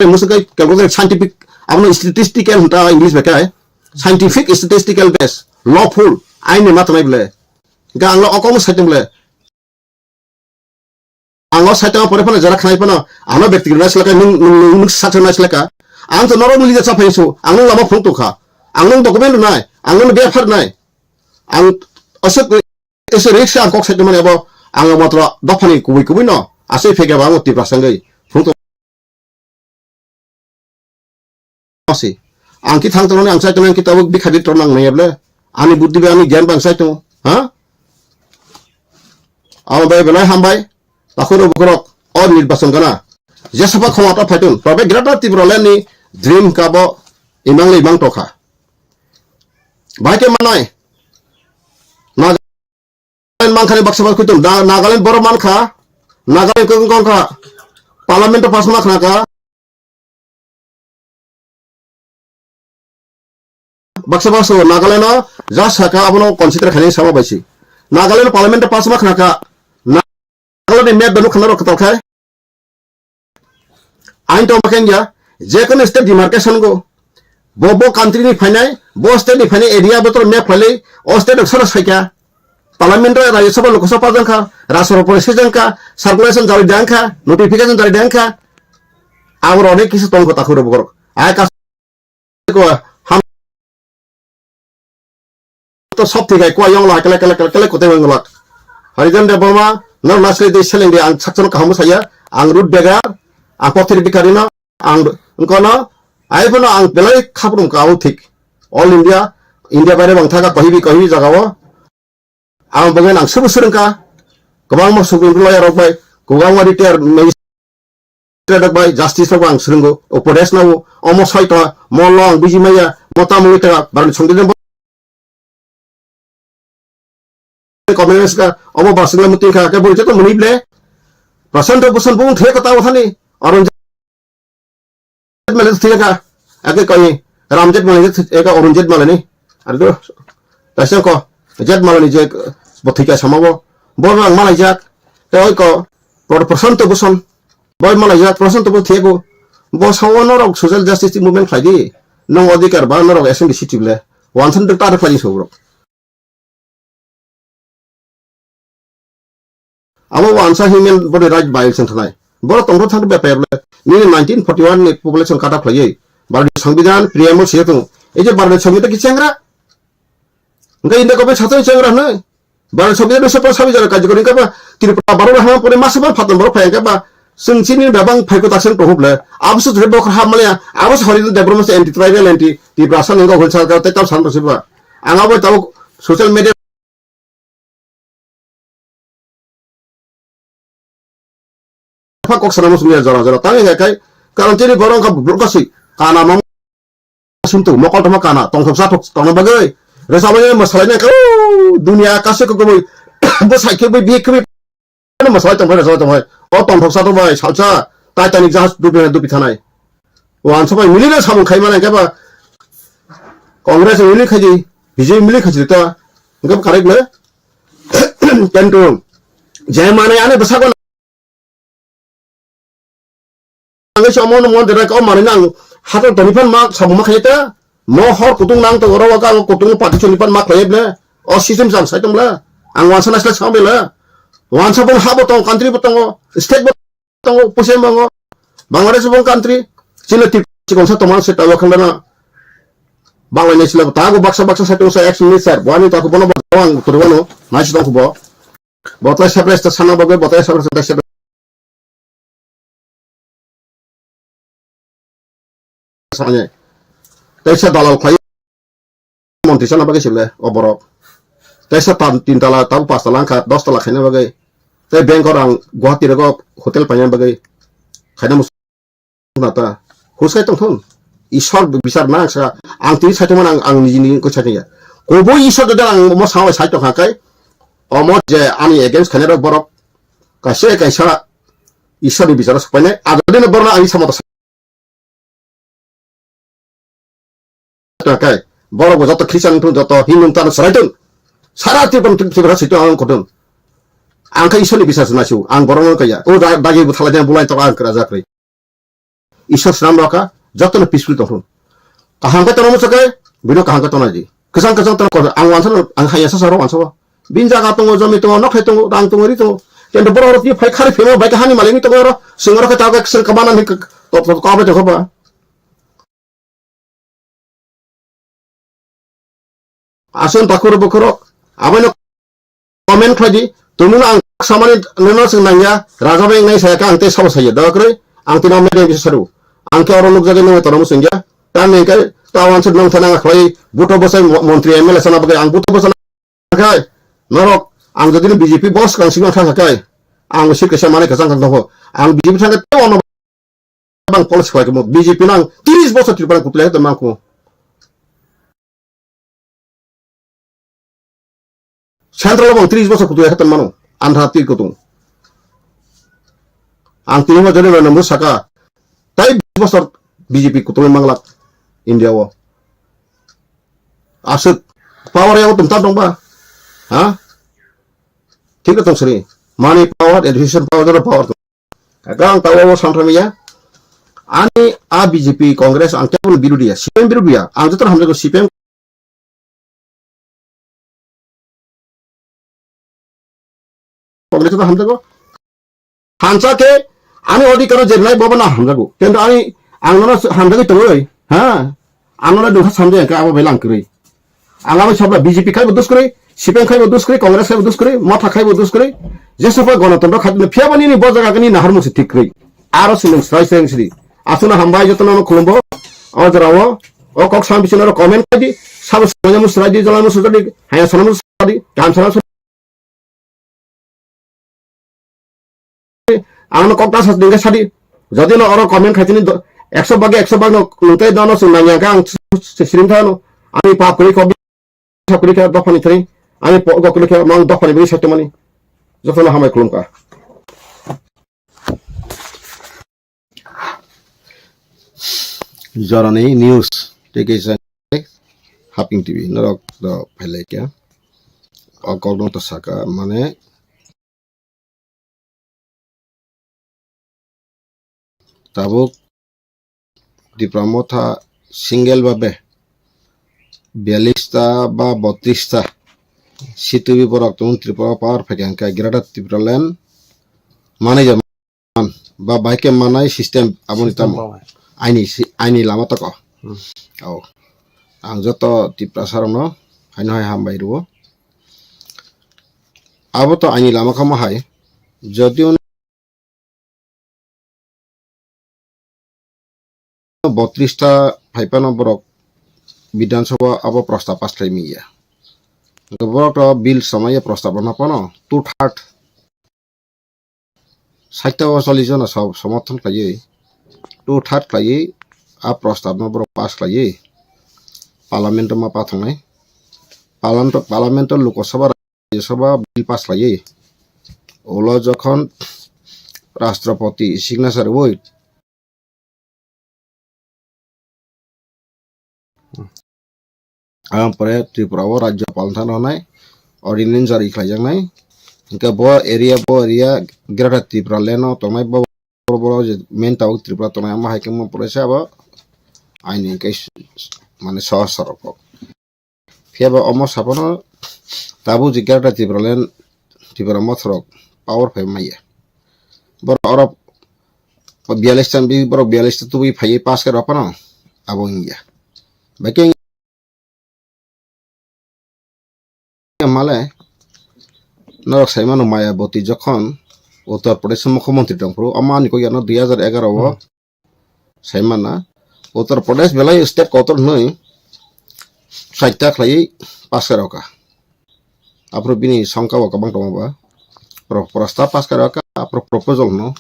musu kai calculation scientific abono statistical hinta English bai kai. Scientific statistical base lawful aini ma tanai bole. Ga ang lo okong saitung bole. Ang o site o pore phano jora khnai phano ano bekti nai selaka nung nung nung saksa nai selaka. Ang to norok nung lija chapai su ang nung lama phung tongkha. Ang nung document nai, ang nung befar nai. Ang asuk ese risk ang kok site mani abo ang motro dophani kubui kubui no asai phege ba ang Tiprasa sangwi phung tong. Masi. Ang ki thang tongmani ang sai tongmani ang ki tabuk bikha di tongmani ang naiya ble. Ani buddhi bai ani gyan bai ang sai tongo. Ha? Abo bai belai hambai. Takhoro bukrok o nirbachon gana. Jesapa khoma ta phaitun. Tobe Greater Tipraland ni dream kabo imang le imang tokha. Bai ke manai. Nagaland mankha ni baksa baksa kuitum. Da-, Nagaland borok mankha. Nagaland kung kung kha. Parliament o pass ma khna kha. Baksa baksa o Nagaland o ja saka abono consider khaini sama baisi. Nagaland o parliament o pass ma khna kha. Nagaland ni map benu khna rok kwtal khai. Ain tongma khe wngya, je kono state demarcation go, bo, bo country ni phainai, bo state ni phainai area bo to map phailai, o state rok sara saikha, parliament o Rajya Sabha Lok Sabha jang kha, Rajya Sabha pore se jang kha, circulation jari dang kha, notification jari dang kha, abo rok onek kisu tong kho takhuk rok borok. Ai kas ko ham to sop thik hai ko yong la kele kele kele kele kote wng lak. Harijan Debbarma no nasle de seleng de ang sakchano kaham saya ang root begar ang pothir bikari no ang kono ai bono ang belai khaprum ka au thik. All India, India baire bang thaga kahibi kahibi jaga o. Ang bagwi ang subu swrwngkha, kwbangma supreme lawyer rok bai, kwbangma retired magistrate rok bai, justice rok bai ang swrwngo, upodesh nago, omo soi tongma, mo lo ang buji maya, mo tamo wngwi tongma, barani songdi den bo comment ka, omo basingla muting kha, ke bo joto muni ble, Prashant Bhushan bung thek ta uthani, Arun Male thilaka, ake koi Ramjet Male eka Arunjet Male ni. Ado, taisa ko, jet malani je, bo thika sama bo, bo ang malaijak, te oi ko, Pro-, Prashanto Bhushan, bo malaijak, Prashanto Bhushan thiyako, bo sawo norok social justice movement khlai di, nong odhikar ba norok S N D C T le, wansan de tar khlai di sobrok. Abo wansa human body right violation khlai. Borok tongthok thangdi bepayable. Nini nineteen forty-one ni population cut off khlaiwi. Bharati Songbidan, Priya Mol siya tongo. Ei je Bharati Songbidan ki chengra? Hingke India government sathai chengra hwnwi. Bharati Songbidan ni sepha sabi jara kajikori hingke ba Tripura borok hama pore masa ba phatang borok phai hingke ba chwng chini bebang phaiko taksang tongo ble. Abo se jore bokhor hap maliya. Abo se hori development anti tribal anti Tiprasa nungko hol sarkar te tam san siba. Ang abo tabo social media Pha kok sana muchung ya jora jora. Tang ya kai. Karon chini borok wngkha borok kasi. Kana mam sintu mokol tama kana. Tongthok sathok tongna bagwi. Resa bagwi masalai na kau. Dunia kasi kok koboi. Bo sai khe bai bik khe bai. Masalai tong bai, masalai tong bai. O tongthok sathok bai salsa. Titanic jahaj dupi dupi thanai. Wansa bai mili na samung khai mana khe ba. Congress mili khaji. B J P mili khaji ta. Hingke karik le. Kentu. Je mane ane bwsako nangwi se omo no mon dera ko mane nang hato toni phan ma sabu ma khaita. Mo hor kutung nang to oro ka kutung pati choni phan ma khlai ble. O system jang sai tong bla. Ang wansa na sla sang bela. Wansa bon habo tong country bo tongo. State bo tongo, Pwsai Bongo, Bangladesh bong country, chini tip chikon sa tomang se tawa khanda na. Bangla ni sila tago baksa baksa sa tong sa action ni sir, bo ani tago bono bo ang turu bono, nai si tong bo. Bo tai separate ta sana bagwi, bo tai separate ta separate. Sanye. Teisa dalal khlai montri sana bagwi sibole o borok. Teisa tam tin tala, tam pas tala wngkha, dos tala khaina bagwi. Tei bank o rang Guwahati rogo hotel paina bagwi. Khaina musu na ta. Huskai tongthun. Isor bichar na ang sa, ang tini sai tongmani ang, ang niji niji koi sai tongya. Koboi Isor jodi ang omo sawi sai tongkha kai, omo je ani against khaina rok borok kaisa kaisa Isor ni bicharo sokpainai. Agadi no borok no ani samata Kai, borok bo joto Christian wngthun, joto Hindu wngthun, chwrai thun. Sara Tripura, Tripura switung ang wngkha thun. Ang khe Isor ni biswas nasiu, ang borok no kaya. O da-, dagi bo thalai bulai tok ang kra jakri. Isor swnam rokha, joto no peaceful tong thun. Kaham khe tono muchuk khe, bino kaham khe tonai di. Kwchang kwchang tono kor, ang wansa no, ang haya sa saro wansa bo. Bini jaga tongo, jomi tongo, nokhai tongo, rang tongo, ri tongo. Kento borok rok phai khari pheno bai khe hani malik ni tongo oro. Sing oro khe ta khe sing kmana ni kok kok kok bai tongkha ba. Aswk takhuk rok bukhuk rok. Abono comment khlai di. Tumung ang samani nono sing nangya. Raja bai nai saya kha ang tei sabo saya. Dawa kwrwi. Ang tino mede bisa saru. Ang khe oro nukjagwi nungwi tono musungya. Tamni khe tawan sut nong thana khlai. Buto bosai mo-, montri M L A sana bagwi ang buto bosai Khai, norok, ang jodi B J P boss kang singno thangkha khai, ang seat kaisa manai kwchang kang tongo. Ang B J P thangkhe tei ono bang policy khlai kamo. B J P nang tris bosor Tripura kutlai khe mangkho. Central bang tris bosor kutlai khe mano. Andhra tir kutung. Ang tini mo jodi no saka. Tai bosor B J P kutung manglak India o. Aswk power ya tum tam tong ba? Ha? Thik tong sri. Money power, education power, joto power tong. Kaga ang tawa o samtham ya. Ani a B J P, Congress ang kebun birodhi ya. C P M birodhi ya. Ang joto hamjago C P M Congress to hamjago. Hansa khe ani odhikar o jernai bobo na hamjago. Kintu ani ang nono hamjagwi tongoi, ha? Ang nono dungkha samjai khe abo belai ang kwrwi. Ang abo sabla B J P khai bo dus kwrwi, C P M khai bo dus kwrwi, Congress khai bo dus kwrwi, Motha khai bo dus kwrwi. Jesa pha Ganatantro khai phiya bani ni bo jaga ni nahar musi thik kwrwi. Aro sinung srai srai sri. Asuna hambai joto nono khulumbo. O jora o, o kok sam bising aro comment khai di. Sabo sabo musi rai di, jala musi rai di. Haya sana musi rai di. Gam sana Ang no kok ta sa dingke sadi. Jodi no oro comment khaitini do-, ekso bagi ekso bag no nungtai dono sung nangya khe ang s-, s-, siring thano. Ani pap kri kok sa kri khe dophani thri. Ani po go kri khe mang dophani bini sakto mani. Jotono hamai khulum ka. Jorani news. Tei kaisa Haping T V norok do phailai khe. O kokno to saka mane tabuk Tipra Motha single ba be biyalista ba botista C T V borok tong Tripura power phaikha hwnkhe Greater Tipraland manai ja ba bai khe manai system aboni tamo aini si-, aini lama toko. Hmm. Oh. Ang joto Tiprasa rokno haino hai hambai rwo. Abo to aini lama kamo hai. Jodi botris ta phai phano borok Bidhan Sabha abo prostab pass khlai manya. Borok to bill samaya prostab rwna phano two third, sait ta o chollish jona so-, somorthon khlaiwi, two third khlaiwi a prostab no borok pass khlaiwi parliament o ma pathangnai. Parliament, parliament o Lok Sabha, Rajya Sabha bill pass khlaiwi. Ulo jokhon Rashtrapati signature rwui Ang pore Tripura o Rajyapal thani rwnai, ordinance jari khlaijaknai. Hwnkhe bo area, bo area Greater Tipraland o tongnai, bo, bo, bo je main tabuk Tripura tongnai, omo hai khe omo pore se abo aini hwnkhe s-, mane sohor sorok kok. Phiya ba omo saphano tabuk je Greater Tipraland, Tipra Motha rok power phai maya. Borok oro biyalista bi borok biyalista tubui phaiwi pass khe rw phano abo wngya. Bai khe male norok sai mano Mayawati jokhon Uttar Pradesh mukhyamantri tong phuru, omo ani kok yano dui hajar egaroh o Hmm. sai mana Uttar Pradesh belai state kotor hwnwi saita khlaiwi pass khe rw kha. Aphuru bini songkha bo kwbang tongo ba. Pro-, prostab pass khe rw kha, aphuru proposal hwno.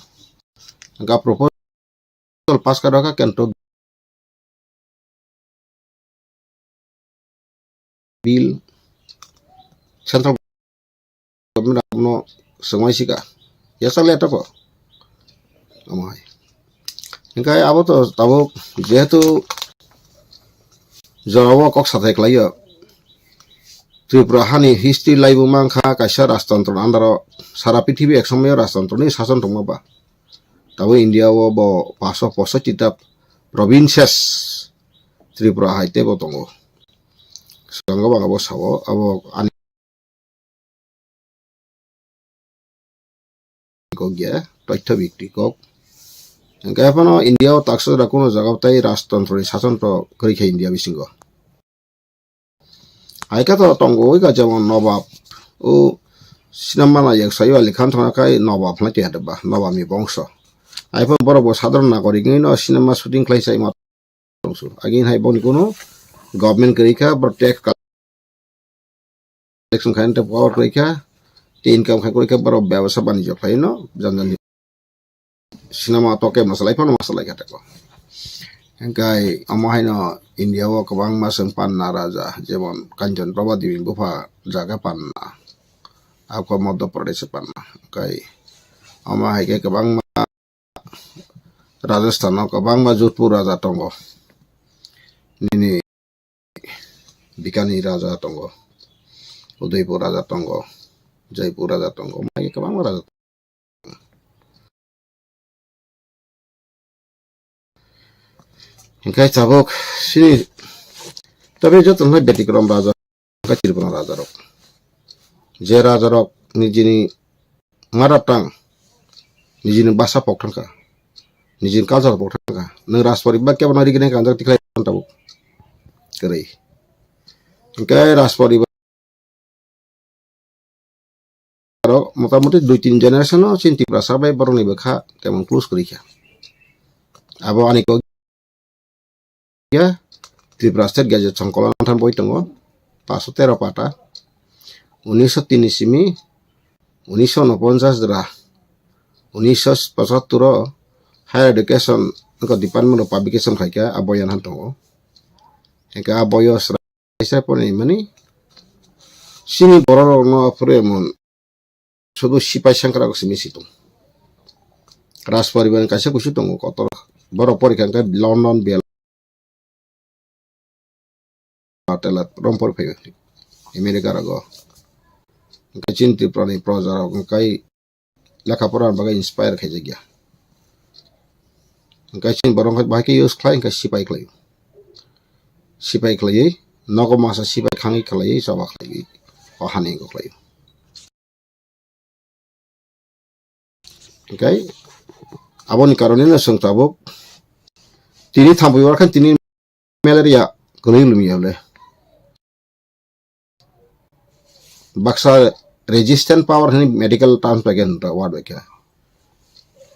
Hwnkhe a proposal pass khe rw kha, kintu bill central government abono swngmai sika. Yasa le toko. Omo hai. Hwnkhe abo to tabuk jehetu jorao kok sathai khlaio. Tripura hani history laibu mankha kaisa rajtantro ni under o, sara prithibi ek somoyo rajtantro ni sason tongma ba. Tabuk India o bo paso posotti ta provinces Tripura hai teibo tongo. Swkango bangabo sao abo ani kok ya, toitho bikti kok. Hwnkhe phano India o taksa jora kuno jaga o tai rajtantro ni sason to kwrwi kha India bisingo. Hai khe to tongo oi ka jemon Nobab, o sinamana yak sayo Ali Khan thangna khai Nobab hwnwi twi hade ba, Nobab ni bongso. Hai phano borok bo sadharon nagorik wngwi no sinema shooting khlai sai ma tongsu. Agin hai boni kuno government kwrwi kha, borok tax collection khai tei power kwrwi kha, tei income khai kwrwi kha, borok bebasa banijyo khlai no jan jan sinema to khe masalai phano masalai kha teko. Hwnkhe omo haino India o kwbangma chwng panna raja, jemon Kanchan Prabha Devi bupha jaga panna, akho Madhya Pradesh panna. Hwnkhe omo hai khe kwbangma Rajasthan o kwbangma Jodhpur raja tongo. Nini Bikani raja tongo, Udaipur raja tongo, Jaipur raja tongo, mai kwbangma raja tongo. Hingke tabuk sini, tabi joto no betikrom raja, hingke Tripura raja rok. Je raja rok nijini mother tongue, nijini basa pok thangkha, nijini culture pok thangkha. Nwng Rajporibar kebo no rigini kanjak tikhlai tabuk. Kwrwi. Hingke Rajporibar aro motamoti dui tin generation o chini Tiprasa bai borok ni bwkha kemon close kwrwi kha. Abo ani kok ya Tripura State Gazette Songkol wngtham boi tongo, paso tero pata, unisho tin ni simi unisho unoponchas jora, unisho pochattor o Higher Education wngkha Department of Publication khaikha, a boyan han tongo. Hingke a boyo kaisa pore mani chini borok rok no phuru emon sudu sipai sengkrak simi si tong. Rajporibar ni kaisa kusu tongo kotor. Borok porikha hingke London, Bel-, Tela rompor phaio America rogo. Hwnkhe chini Tripura ni proja rok hwnkhe lekha pora bagwi inspire khaijak ya. Hwnkhe chini borok hwnkhe bahai khe use khlai hwnkhe sipai khlai. Sipai khlaiwi nogo masa sipai khangwi khlaiwi choba khlaiwi o hani wngkha khlaiwi. Hwnkhe aboni karone no chwng tabuk tini thampui bar khan tini malaria kwrwi lumi hole. Baksa resistant power hwnwi medical terms bai khe word bai khe.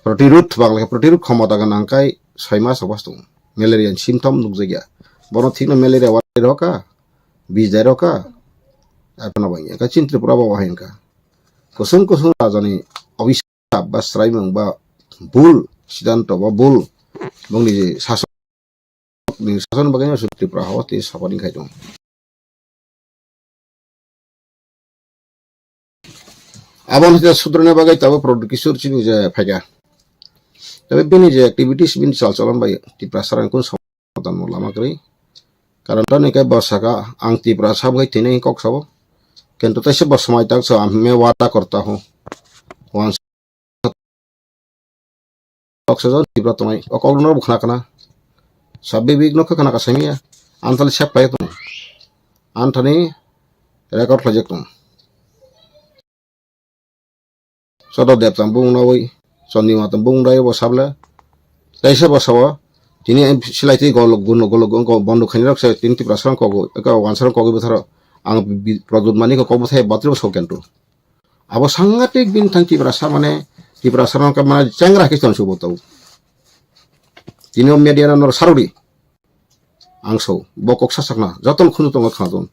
Protirudh bangla khe protirudh khomota gwnang kai soi mas obas tongo. Malaria ni symptom nukjakya. Bono thikno malaria wari roka, bijai roka. Aphano bai khe chini Tripura bo wahai wngkha. Kusung kusung rajani obis ba sraimung ba bul sidanto ba bul bongni je sason ni sason bagwi no Tripura hao tei sapani khai tong. Aboni sudrona bagwi tabo Pradyut Kishore chini je phaikha. Tabe bini je activities bini chal chalon bai Tiprasa rang kun somodan mo lama kwrwi. Karon toni khe bo saka ang Tiprasa bai tini kok sabo. Kento taise bo samai tak so, "Main wada karta hu." Wan Kok sajon Tripura tongnai. O kok no bo khna kana. Sabbi bik no khna ka samiya. Anthani sep khlai tong. Anthani record khlai jak tong. Sodo dep tam bung nawi. Sonni ma tam bung dai bo sable. Taise bo sawa. Tini silai tei golok gun golok gun ko bondo khaini rok se tini Tripura sarang kogo. Eka wansarang kogo bitharo. Ang bi-, Pradyut Manik ko kok bithai batri bo sok kentu. Abo sangatik bini thang Tiprasa mane, Tiprasa no khe mane chengra khe tong subo tau. Tini o media no nor sarudi. Ang so, bo kok sasakna, joton khunu tongo khaton.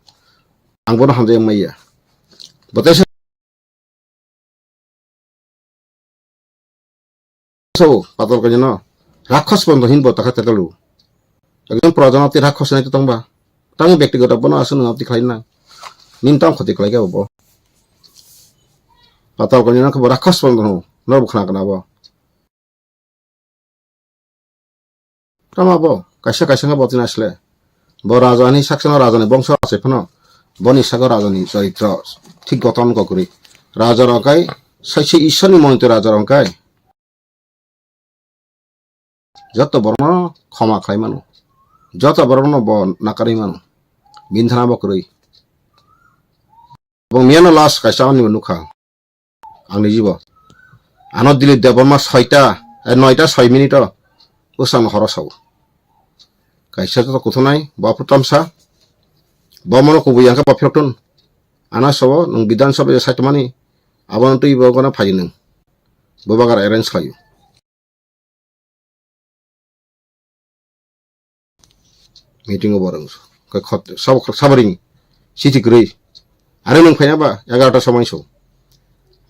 Ang bono hamjai maya. Bote se so, patal kanya no. Rakhos bondo hin bo takha tetalu. Ekdom projana te rakhos nai tong ba. Tang bektigoto bono aswk nang ti khlai na. Nin tang khoti khlai khe bo. Patal kanya no khe bo rakhos bondo no. Nor bo khna kana bo. Tama bo, kaisa kaisa khe bo tin asle. Bo raja ni saksa raja ni bongso asai phano. Boni sago raja ni charitro thik goton ko kwrwi. Raja rok kai, saisi Ishwar ni monito raja rok kai. Joto borokno khoma khlai mano. Joto borokno bo nakarwi mano. Bini thana bo kwrwi. Bo miyano last kaisa ani nukha. Ang ni jibo. Ano Dilip Debbarma soita, eh, noita soi minute o bwsang horo sao. Kaisa joto kuthunai, bo aphuru tamsa. Bo mono kubui yang khe bo phirok tun. Ano sabo nwng Bidhan Sabha je saitomani, abono twi bo gana phai nwng. Bubagra arrange khlaio. Meeting o borok khe khot sabo, sabo ring siti kwrwi. Are nwng phaina ba egarota somoi so.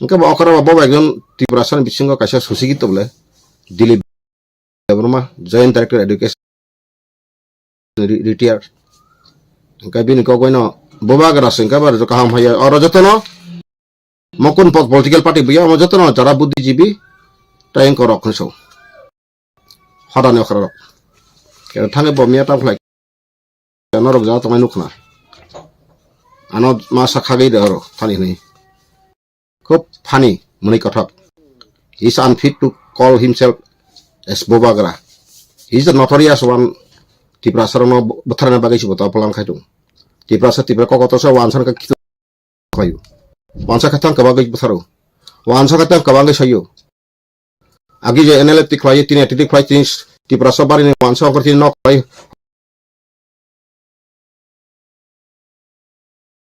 Hwnkhe bo okra bo, bo ekjon Tiprasa ni bisingo kaisa susigit to bole. Dilip Debbarma, Joint Director Education, re-, retired. Hwnkhe bini kok bai no Bubagra se hwnkhe ba kaham haiya oro jotono mokon po-, political party buya omo jotono jara buddhijibi tei wngkha rok hinwi sao. Hodani okra rok. Khe thangwi bo miya tam khlai. Norok jora tongnai nukna. Ano ma sakha gei de oro thani hwnwi. Khub funny, mwnwi kothok. He is unfit to call himself as Bubagra. He is the notorious one. Tiprasa rokno butharna bagwi se bo to plan khai tung. Tiprasa, Tipra kokoto se wansa khe khitu khlaio. Wansa khe tang kwbangwi butharo. Wansa khe tang kwbangwi soyo. Agi je N L F ti khlai, tini activity khlai, tini Tiprasa bari ni wansa ongkor tini nok khlai.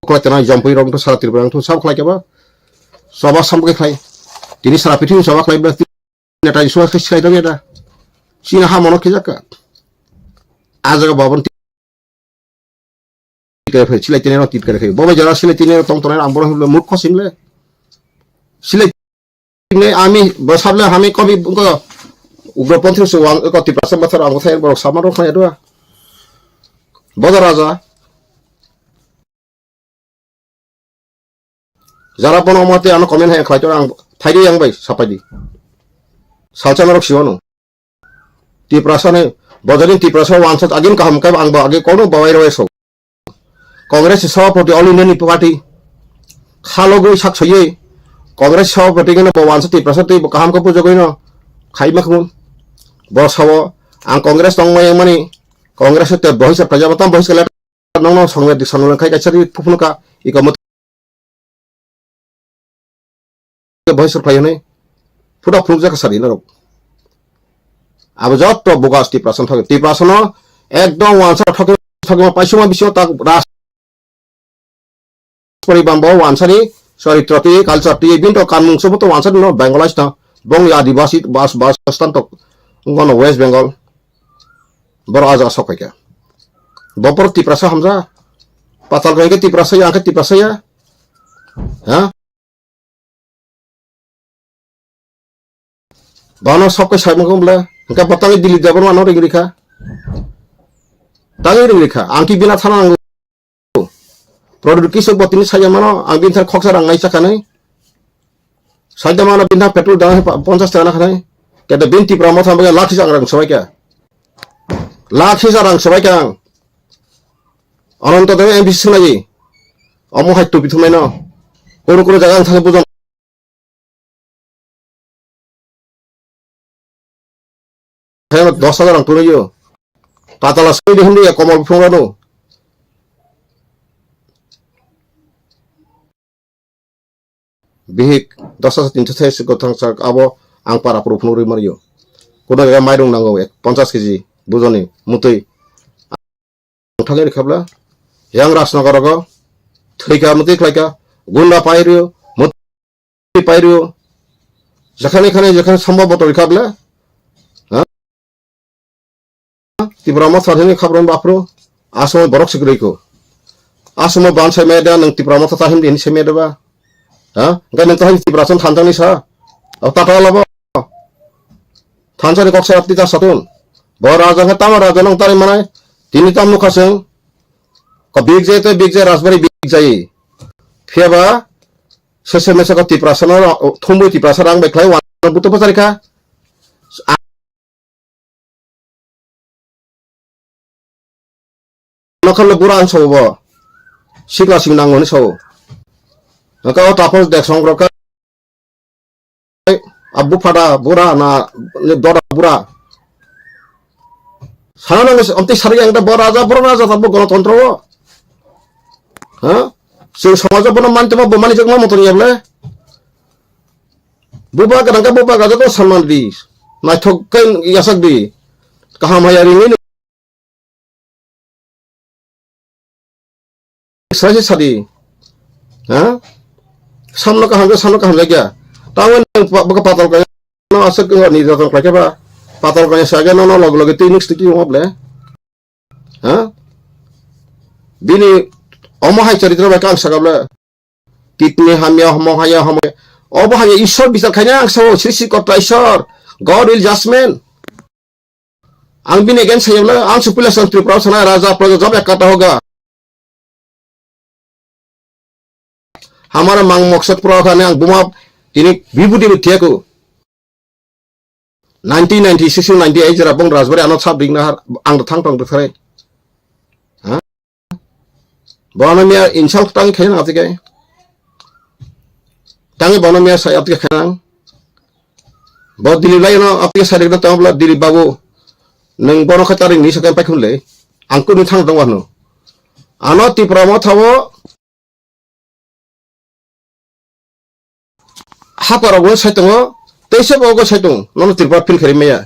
Khlai tena jompui rok to sara Tripura to sab khlai keba. Soba sam khlai. Tini sara pithim soba khlai bla neta Iswar khlai khlai da. Sina ha mono khejaka. Ajaga babon titkare phai, silai tini rok titkare phai. Bobo jara silai tini rok tong tonai ang borok himle murkho simle. Silai tini ami bosable hami kobi ko ugroponthi se wang ko Tiprasa bathar ang thai borok sama rok khai dua. Bodo raja. Jara bono mate ano comment hai khlai to ang thaidi yang bai sapaidi. Salcha norok siwano. Tiprasa ni, bojani Tiprasa wansa agin kaham kai ang ba agi kono bawai roi so. Congress ni Sabhapati All India ni party. Khalogwi sak soywi Congress Sabhapati gano bo wansa Tiprasa twi bo kaham khe bujagwi no khai ma khmun. Bo sao ang Congress tong maya mani Congress te bohis ka phaijama tam bohis ka letter nong nong songya dik song nong khai kaisa ri phuphuno ka iko mot bohis ka phai hwnwi phuda phunuk jaka sari norok. Abo jotto bogus Tiprasa thok Tiprasa no ekdom wansa thok thok paisuma bisingo tak ras Pori bambo wansani sorry troti culture ti binto kanmung sobo to wansani no Bengal aista bong ya Adivasi bas bas stan to ngono West Bengal boro aja sok paika bopor Tiprasa hamja patal goi ke Tiprasa ya ke Tiprasa ya ha Bano sok kai sai mangkung bla. Hingke bo tangwi Dilip Debbarma no ring rikha. Tangwi ring rikha. Ang ki bina thana nango. Product kisa bo tini saya mano. Ang bin thar khoksa rang nai sakha nai. Saida mano bin thar petrol dang pa- ponchas taka nakha nai. Kete bin Tipra motha bage lakh hisa rang sobai kha. Lakh hisa rang sobai kha ang. Ananto Dev M P C swnai. Omo hai tupi thumai no. Kono kono jaga ang thang bujon. Khe dos hajar rang twnwi yo. Patala soi de hindi ya komal phung rano. Bihik dos hajar tinso thai se gothang sak abo ang para puru phung rwi mar yo. Kuna ga mairung nango ek ponchas kg bujoni mutwi. Thangwi rikhabla yang Rajnagar rogo thwika mutwi khlaika gunda pairio mutwi pairio jekhane khane jekhane sambhav botol rikhabla ha Tipra motha thani khabron bapro asomoi borok sikriko asomoi ban sai meda nang Tipra motha tahim din sai meda ba ha ga nang tahim Tipra son thanjani sa o tata labo Thansa ni kok saya tita satun. Bo raja khe tamo raja nang tari manai. Tini tam nukha seng. Ko big jai te big jai Rajbari big jai. Phiya ba sese mese ko Tiprasa no thumui Tiprasa rang bai khlai wan buto pachari kha. Nokhorle bura ang sao bo. Sikla sing nango ni sao. Naka o tapos dek song rok ka. Abu pada bura na doda bura. Sana nango amti sari ang da bo raja bo raja tabo gonotontro o. Ha? Sing samajo bono mantema bo mani jagma motor yable. Buba gadang ka buba gaja to sanman di. Naithok kai yasak di. Kaham haya ringwi Sai se sadi. Ha? Samno kaham khe samno kaham jakya. Tamo nang baka patal kaya no aswk ni joton khlai khe ba. Patal kaya sa no no log log twi nix tiki mo ble. Ha? Bini omo hai charitra bai kang sakable. Kidney hamya homo haya homo. Obo hamya Ishwar bichar khaina ang sao sri sri kotra Ishwar. God will judgment. Ang bini against saya bole, ang supila sang Tripura sana raja praja jab ek kata hoga. Hamara mang maksad pura khane ang buma tini bibudi bi thiaku. Nineteen ninety-six to ninety-eight jera bong Rajbari ano sab ding nahar ang thang tong thare. Ha? Bono miya insult tang khe na atike. Tangi bono miya sai atike khe nang. Bo Dilip lai no apni sari na tawla Dilip babu. Nang bono khe taring ni sakai pai khun le. Ang kunu thang dong wano. Ano Tipra mo thawo. Haparo go sai tongo. Teisa bo go sai tong. Nono Tripura feel khari maya.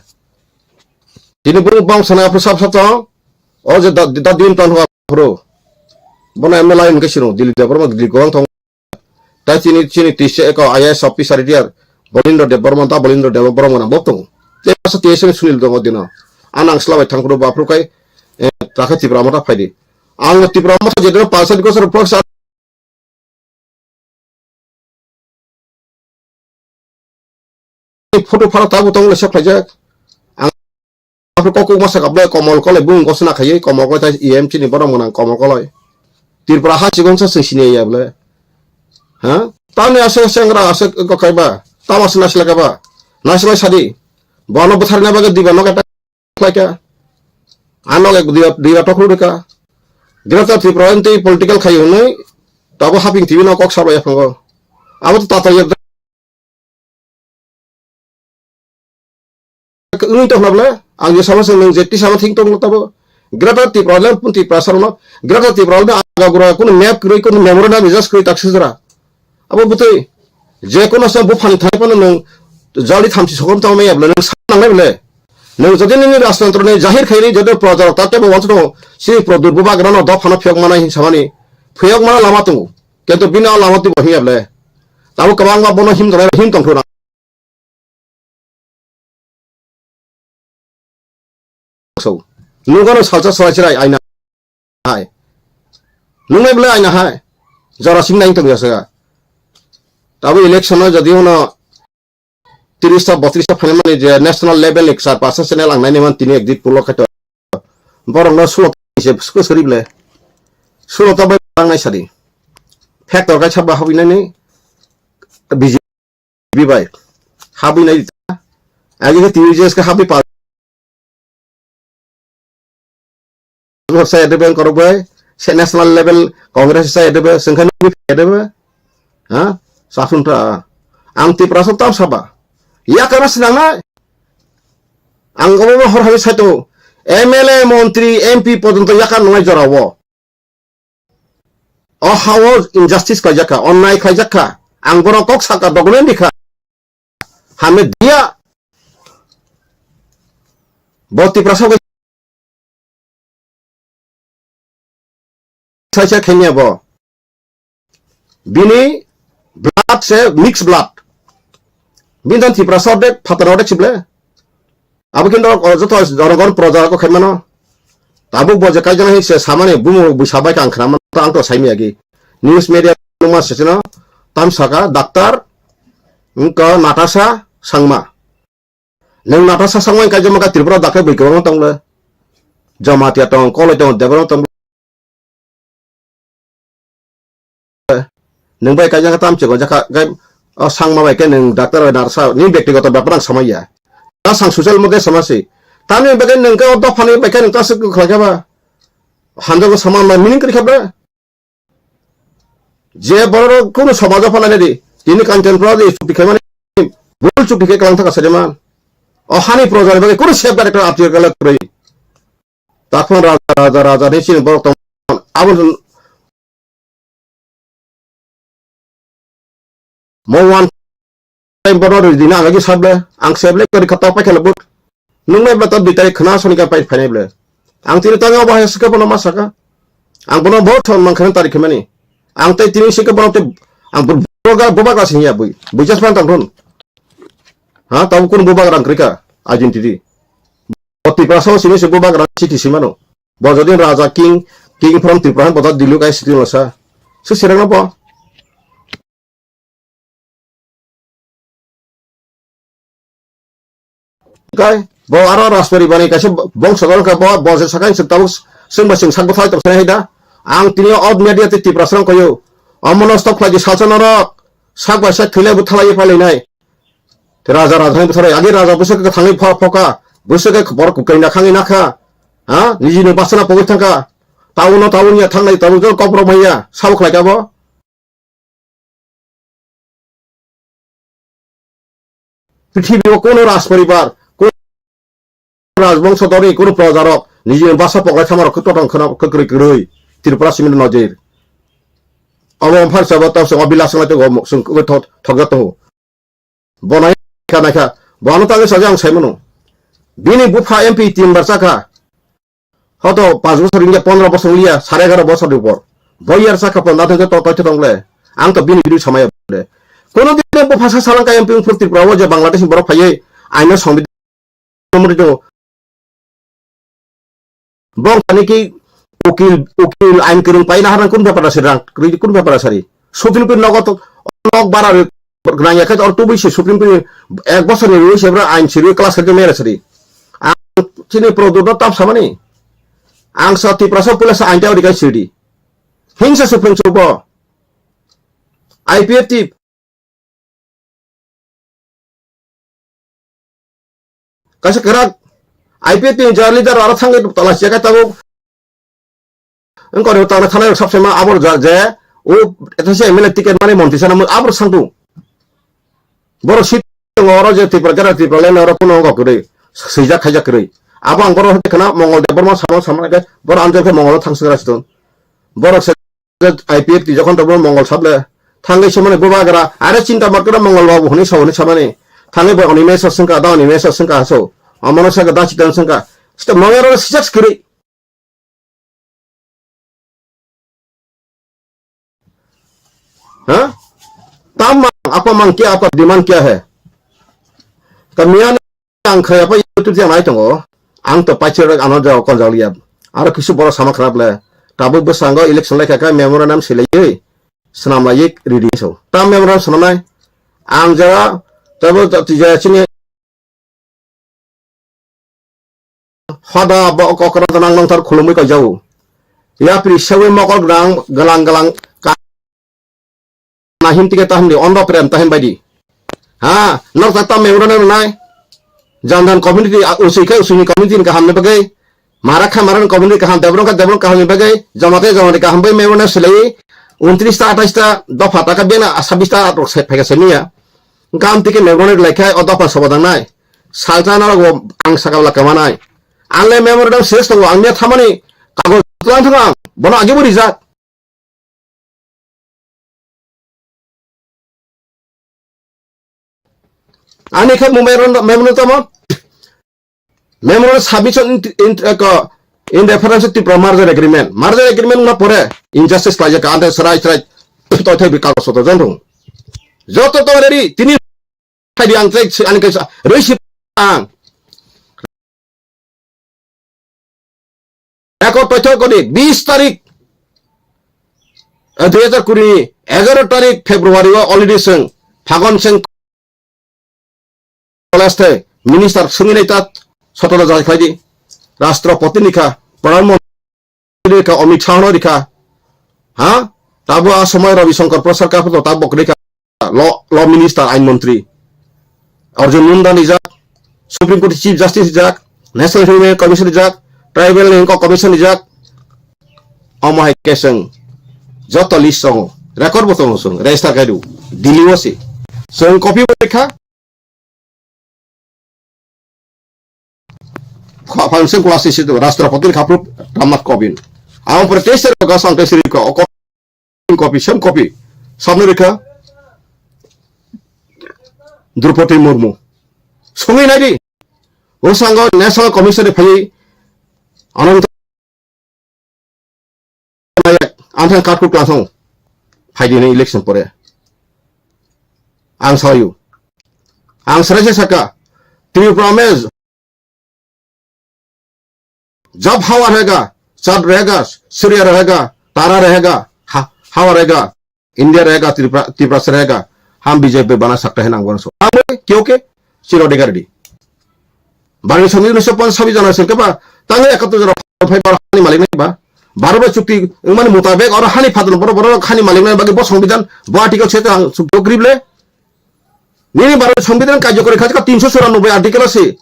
Tini bung bang sana apro sap sap tong. O je da da din tan ho apro. Bono M L A in ke siro Dilip Debbarma Dilip gong tong. Ta chini chini tise eko I A S officer retire Bolindra Debbarma ta Bolindra Debbarma na bok tongo. Te asa T S N Sunil dongo dino. Anang sla bai thangkro bapru kai, eh, takha Tipra Motha phaidi. Ang Tipra Motha jedino palsa diko sar prak sa photo phara tabu tong le sok khaijak. Ang Aphuru kok kok masa kap le Komol Koloi bung gosna khaiwi Komol Koloi tai E M chini borok mwnang Komol Koloi. Tripura ha chikon sa sing sini ya bole. Ha? Tamni ase sengra ase ko kaiba. Tama sina sila kaba. Nasilai sadi. Bono bwtharna bagwi diba nok eta khlaika. Ano ek diba diba tokru deka. Greater Tripura tei political khai hwnwi tabo haping T V no kok sabai phango. Abo to tata ya wngwi tongna bole ang je sama se nung je tisa thing tong tabo. Greater Tripura le pun Tripura sarno Greater Tripura le aga gura kun map kwrwi kun memorandum just kwrwi tak sujra. Abo butwi je kono sa buphang thai pano nung jali thamchi sokon tong maya bole nung sa nang bole. Nung jodi nini rajtantro ni jahir khairi jodi proja rok ta tebo wansa tong si produr bubagra no dophano phiyok mana hin samani phiyok mana lama tongo. Kento bini o lama twi bo hinya bole. Tabo kwbangma bono him tongnai him tongthuna. So, nungano salsa salai chirai aina hai. Nungnai bole aina hai. Jora sing nai tong yasa. Tabo election no jodi hono tiris ta botris ta phaimani je national level ni kwchar percent channel ang naini man tini ekdit pulo khaito. Borok no sulo ta se sukhe sori bole. Sulo ta bai ang nai sadi. Factor kai sabba habinani B J P bai. Habinai ta. Agi ke T V J S ka habi pa. Sa edebe korok bai, se national level Congress sa edebe, sengkha nugwi edebe, ha? Sasun ta, ang Tiprasa tam saba, yakara sinangnai, ang obo hor hai saito, M L A, montri, M P pojonto yakar nungnai jorao. O hao injustice khlaijak kha, onnai khlaijak kha. Ang bono kok saka document rikha. Hame dia. Bo Tiprasa bai sai sai khaini abo. Bini blood se mix blood. Bini dan Tiprasa de phataro de chible. Abo khe norok, o, joto jorogon proja rok khaimano. Tabuk bo je kaijaknai se samani bumung buisa bai kang khna mano, ang to saimya gi. News media nungma sesino tam saka doctor wngkha Natasha Sangma. Nwng Natasha Sangma wngkha jemaka Tripura dakhe bui kwbangma tongle. Jamatia tong, Koloi tong, Debbarma tong. Nwng bai kaijak tam chikon jakha, gai, o Sangma bai khe nwng doctor bai narsa, ni bektigoto bepar ang samaya. Ta sang social media samasi. Tamni bagwi nwng khe o dophani bai khe nwng ta swk khlai khe ba. Hanjago sama ma meaning kwrwi khe ba. Je borok kunu somajo phalai di. Tini Kanchanpura di chuti khe mani bul chuti khe kalang thaka sade man. O hani project bagwi kunu safeguard ekta apti kala kwrwi. Takhon raja, raja, raja ni sini borok tong. Abon mo one time bono rwi dina ang agi sable, ang sable kari khata pai khala but. Nung nai bata dui tarik khna soni ka pai phainai ble. Ang tini tangi obo hai sike bono ma saka. Ang bono bo thon mang khana tarik khmani. Ang tai tini sike bono te ang bu-, boga, boba ka singya bui. Bui jas pan tang thon. Ha, tau kun boba rang krika. Identity. Bo Tiprasa o simi se bubagra chiti simano. Bo jodi raja king, king from Tripura, bo ta Dilli kai siti no sa. Se serang no bo. Kai, bo aro Rajpari bani kaisa bongso dol ka bo, bo se sakai se tabuk sing ba sing sak bo thai tong sai da. Ang tini o media te Tiprasa rang koyo. Omono stop khlai di salsa norok. Sak bai sak khilai bo thalai phalai nai. Raja, raja ni bwsarok, agi raja bwswk khe thangwi pho-, phoka, bwswk khe borok kwkwi na khangwi nakha, ha? Niji ni bwsana pogwi thangkha, town no town ya thangnai, town no kokborok manya, sabo khlai kha bo? Prithibi o kuno raj poribar, kuno rajbongso dori, kuno projarok, niji ni bwsa poklai thamarok khe totong kheno kwkrwi kwrwi, Tripura simi no nojir. Obo wngphar sabo tawse o bilas wnglaitego, swng kwrwi thok-, thokjak tongo. Bo naikha, naikha. Bo ano tangwi sajak ang saimano. Bini bupha M P tin bar chakha. Hoto panch bochor wngya, pondro bochor wngya, sare egaro bochor ni upor. Bo yar chakha pon nathang to toitha tongle. Ang to bini bidui samaya bole. Kono din bupha sa salangka M P wngphuru Tripura o je Bangladesh ni borok phaiwi aino songbi Mori tongo. Bong sani ki ukil, ukil ain kwrwng pai na harang kun bepar sari rang, kun bepar sari. Supreme Court nogo to nok bara rwi nang ya khe or tubui se Supreme Court ek bosor ni rwi se bra ain siri class khe mera sari. Ang chini product no tap samani. Ang sa Tiprasa pula sa ain ta ori kai siri. Hingsa Supreme Court bo. I P F T Kaisa kwrak I P F T ni jora leader aro thangwi tala siya khe tabuk Wngkha ni tangna thanai rok sabse ma abor ja je, o, eta se M L A ticket mani montri sana mo abor sangtu. Borok sit tongo oro je Tripura, Greater Tripura le oro kuno wngkha kwrwi, swijak khaijak kwrwi. Abo ang borok hai khana Mongol Debbarma sama sama khe borok amjak khe Mongol thang swngra siton. Borok se I P F T jokhon to borok Mongol sable thangwi se mani bubagra are chinta mat kora Mongol babu hwnwi sa hwnwi samani. Thangwi bo oni mesa swngkha da oni mesa swngkha so. Amano sa da chitan swngkha. Sita Mongol oro sijak kwrwi. Ha? Tam mang, apa mang kya, apa demand kya hai? Kamiyan ang khaya apa YouTube yang nai tongo. Ang to paichir ano jao kon jao liya. Aro kisu boro sama kharap le. Tabuk bwskango election lai kaka memorandum silai. Swnam lai ready so. Tam memorandum swnam nai. Ang jara tabuk tija chini Hoda bo okra nang nang thar khulumui koi jau. Yapri sewi mokol grang galang galang ka na him tike tahim di ondo prem tahim bai di. Ha, nok tak tam memorandum nai. Jan jan community, a, usui khe usui ni community ni kaham ni bagwi. Mara kha mara ni community kaham, debrong kha debrong kaham ni bagwi. Jama khe jama ni kaham bai memorandum silai. Untris ta, atais ta, dopha ta kha bena, sabis ta, atok se phega se miya. Gam tike memorandum lai khe o dopha soba dang nai. Salsa na rogo ang saka bla kama nai. Ang le memorandum ses tongo, ang miya thamani kagoj tlang thang ang. Bono agi bo rijak. Ani khe mumbai ron memorandum tamo. Memorandum submission in, in, ko, in reference to Tripura merger agreement. Merger agreement na pore injustice khlai jaka ante serai serai toi toi bi kagoj soto jon thung. Joto to ready tini khai di ang tei ani kaisa rei si ang. Record paithak kodi bis tarik, eh, dui hajar kuri ni egaro tarik February o already seng Phagon seng college te minister sungwi nai ta sotoro jai khlai di. Rashtrapati ni kha, Pradhan Mantri ni kha, Amit Shah no ri kha. Ha? Tabo a somoi Ravi Shankar Prasad ka photo tabo kwrwi kha. Law, Law Minister, Ain Montri. Arjun Munda rijak, Supreme Court Chief Justice rijak, National Human Commission rijak, Tribal ni wngkha Commission rijak. Omo hai khe chwng joto list tongo, record bo tongo chwng, register khai rw, Delhi o se. Chwng copy bo lekha, Kha-, phan seng kula si si Rashtrapati ni khaprop Ramnath Kovind. Ang pore tei seri ka sang tei seri ka o ko-, copy, same copy. Samne rekha Draupadi Murmu. Songwi nai di. O sango National Commission ni phai Ananta Nayak, ang thang katkut klasong. Phaidi ni election pore. Ang sayu. Ang sarai se saka. Tripura me jab hawa rahega, chand rahega, surya rahega, tara rahega, ha-, hawa rahega, India rahega, Tripura, Tripura se rahega. Hum B J P bana sakta hai nang wan so. Ang kyo ke? Chiro de gardi. Barni songni unisho ponchas sabi jana sengke ba, tangi ekattor jana phai bar hani malik nai ba. Baro ba chukti wngmani mutabek oro hani phaton boro boro hani malik nai bagi bo songbidan bo article se tang sukjo grible. Nini baro songbidan kajokori khajka tinsho churanobboi article se.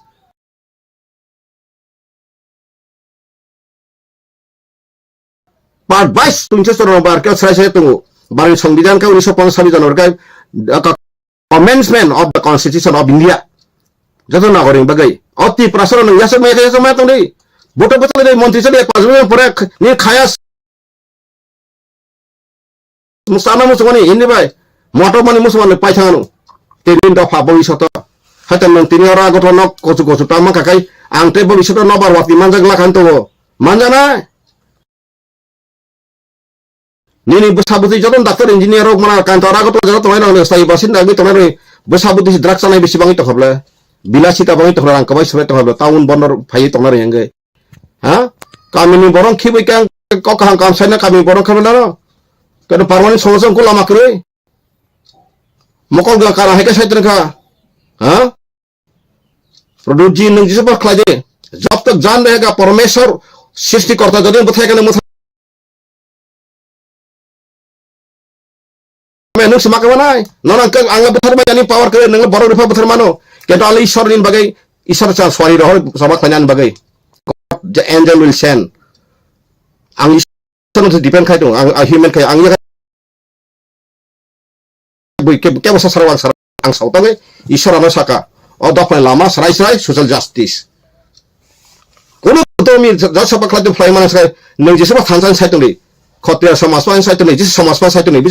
Part bais tungse chwrwng bar khe srai srai tongo. Bari songbidan khe unisho ponchas sabi jana rwkhe, uh, commencement of the Constitution of India. Joto nagoring bagwi. O Tiprasa rok nung yasok maya khe yasok maya tongdi. Boto bwchalwi montri chali ek pajak pore ni khaya Musana musumani hindi bai. Moto mani musumani pai thangano. Tini dopha bhobishoto. Haitan nang tini oro agot nok kochu kochu tangma kakai. Ang tei bhobishoto nobar wati manjak lakhan tongo. Manjana. Nini bwsa bwtwi joto doctor engineer rok mana kanto oro agot joto tongnai rok sai basin dagwi tongnai rok. Bwsa bwtwi si drugs chanai bisi bangwi tongkha ble. Bilasita bangwi tongkha rang kabai subai tongkha ble. Town bondor phaiwi tongnai rok hengge. Ha? Kamini borok khibui khe ang kok kaham kam saina kamini borok khe belaro. Keno parmani somosa ko lama kwrwi. Mokol ga kara hai khe sai tongkha. Ha? Produce ji nung jisa ba khlai de. Jab tak jan rahega Parmeshwar srishti korta jodi bwthai kane mutha Nung sima kama nai. Nono ang, ang bwthar bai ani power kre nung borok ripha bwthar mano. Kento ali Ishwar ni bagwi Ishwar cha swari rohor sama khainan bagwi. God, the angel will send. Ang Isor no depend khai tongo, ang, ang human khai, ang ya bui ke, kebo sa sara ang sara, ang sao tangwi Isor ano saka, o dophani lama srai srai social justice. Kuno domi jasa bakla de phlai mana sai, nung jesa ba thansa sai tongdi, khotiya samaj pa sai tongdi, jesa samaj pa sai tongdi,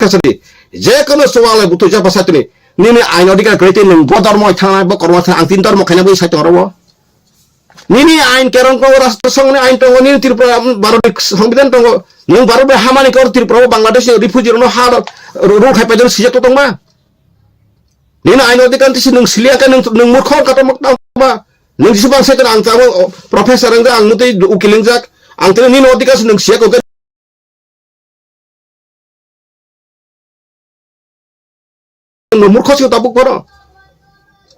kasadi, je kono suwale butu jaba sai tongdi, nini ain odhikar kwrwi tei nung bo dormo thangna, bo kormo thangna, ang tin dormo khaina bo sai tong aro. Nini ain kerong tongo, Rashtra Sangha ni ain tongo, nini Tripura, Bharat ni Songbidan tongo. Nwng Bharat bai hamani kor Tripura o Bangladesh ni refugee rok no ha ro-, ro-, rung khai paidon sijak to tongma. Nini ain odhikar tisi nwng siliya khe nwng, nwng murkho kato mak tang ma. Nwng jisi bang sai ang tamo professor ang, ang mutui ukil ang jak. Ang tini nini odhikar si nwng siya ko khe no murkho sio tabuk bono.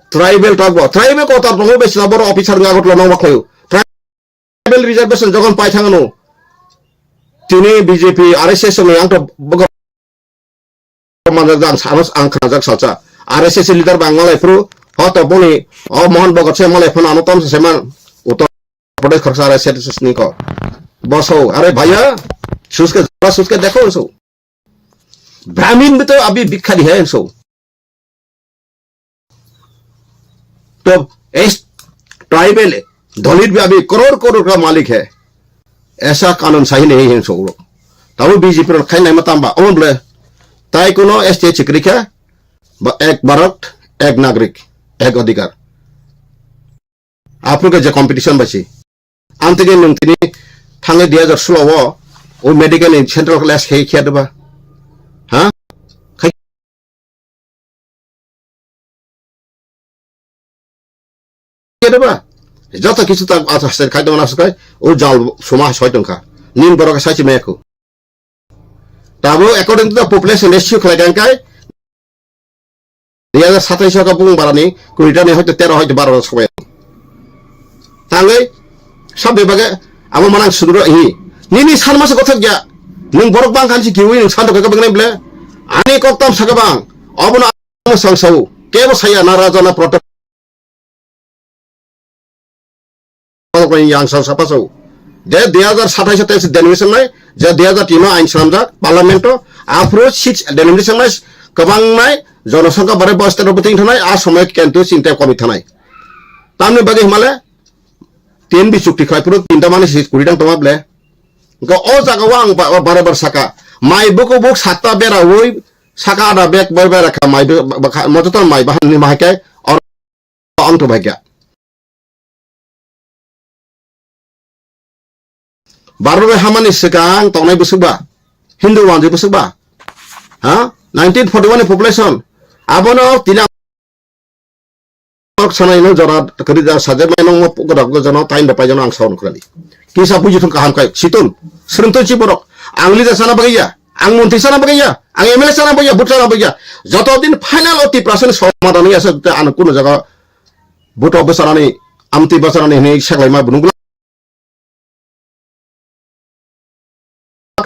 Tribal tabuk. Tribal ko tar tongo besina boro officer nga gotlo nang makhoyu. Tribal reservation jogon pai thangano. Tini B J P, R S S ni ang to bogo manjak jang sanos ang khanajak salsa. R S S leader bang malai phuru. Hoto boni o Mohan Bhagat se malai phano ano tamsa se man. Uttar Pradesh khoroksa R S S ni ko. Boso, are bhaiya, suske, suske dekho so. Brahmin bhi to abhi bhikkhari hai so. To is tribal, Dalit bhi abhi crore crore ka malik hai. Aisa kanun sahi nahi hai so. Tabo B J P ro khai nai ma tamba, omble. Tai kono S T chikri kha, ba ek Bharat, ek Nagrik, ek Adhikar. Aphuru khe je competition bai si. Amtwkhe nwng tini thangnai dui hajar solo o, o medical ni central class khe khe deba. Ha? Khai khe deba. Joto kisu ta ata sel khai dong na sukai, o jal suma soi tong kha. Nin borok sai chi me ko. Tabo according to the population ratio khlai kha kai, dui hajar satais o ka bung barani kuri ta ni hoito tero hoito baro sobai. Tangwi sab bebage abo manang sudro hi. Nini san masa kothok ya. Nung borok bang khan si kiwi nung san to ka bang ble. Ani kok tam saka bang. Obo na sang sau. Kebo saya na raja na protocol. Yang sang sapa sau. Je dui hajar satais o tei denomination nai, je dui hajar tin o ain swnamjak parliament o, aphuru six denomination nai, kwbang nai, jonosongkha bare bo state o bwtwi thangnaio, a somoy kintu chinta komi thangnai. Tamni bagwi himale, tin bi chukti khai phuru tinta mani si kuri dang tongma ble. Hwnkhe o jaga o ang ba-, bare bare saka, mai buku buk satta bera ui, saka ada bek bare bare kha mai bu-, ba-, ba-, kha-, mojoto mai bahan ni mahai kai, oro ang to bai kha. Bharat bai hamani swkang tongnai bwswk ba? Hindu wanjwi bwswk ba? Ha? Nineteen forty-one ni population. Abono tini ang sanai no jora kwrwi da sajak nai no mo godak go jano time da pai jano ang saun kwrani. Kisa buji thung kaham kai. Siton. Srwngtoi chi borok. Ang leader sana bagwi ya. Ang montri sana bagwi ya. Ang M L A sana bagwi ya. Vote sana bagwi ya. Joto din final o Tiprasa ni somadhan ya sa ano kuno jaga vote o bwsarani, amtwi bwsarani hinwi seklaima bunugla.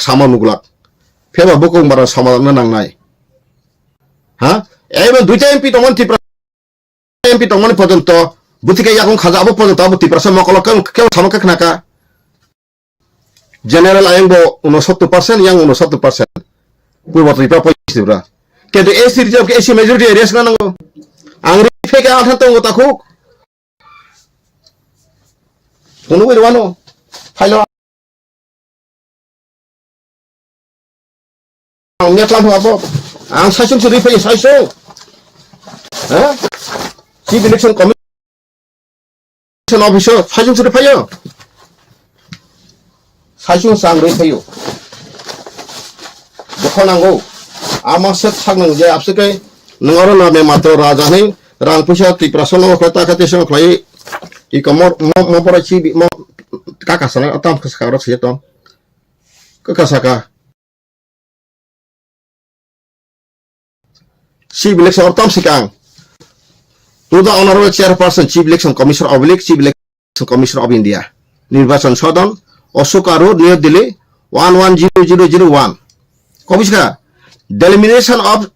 Sama nuglak. Pheba bukung bara sama na nangnai. Ha? Ebo duita M P tongmani Tipra M P tongmani porjonto, buti khe yakung khaja abo porjonto abo Tiprasa mokolo khe, khe sama khe khnaka. General ayang bo unosottor percent, yang unosottor percent. Purbo Tripura, Poschim Tripura. Kintu S C reserve khe S C majority area sna nango. Ang ri pheke althan tongo takhuk. Phunugwi rwano. Phailo. Ang metla phunga bo. Ang saisung suri phai saisung. Ha? Chief Election Commission office o saisung suri phaio. Saisung sang rwi phaio. Dukho nango. Ama se thak nang je abse kai nang oro na me matro raja ni rang puisa Tiprasa no khlai ta kha te se khlai. I komor mo, mo pora chi bi, mo kaka sana tam kha saka ro se tong. Kaka saka. Chief Election or tam sikang. To the Honorable Chairperson, Chief Election Commissioner oblique Chief Election Commissioner of India, Nirbachan Sadan, Ashoka Road, New Delhi, one one zero zero zero one. Kobiska, delimitation of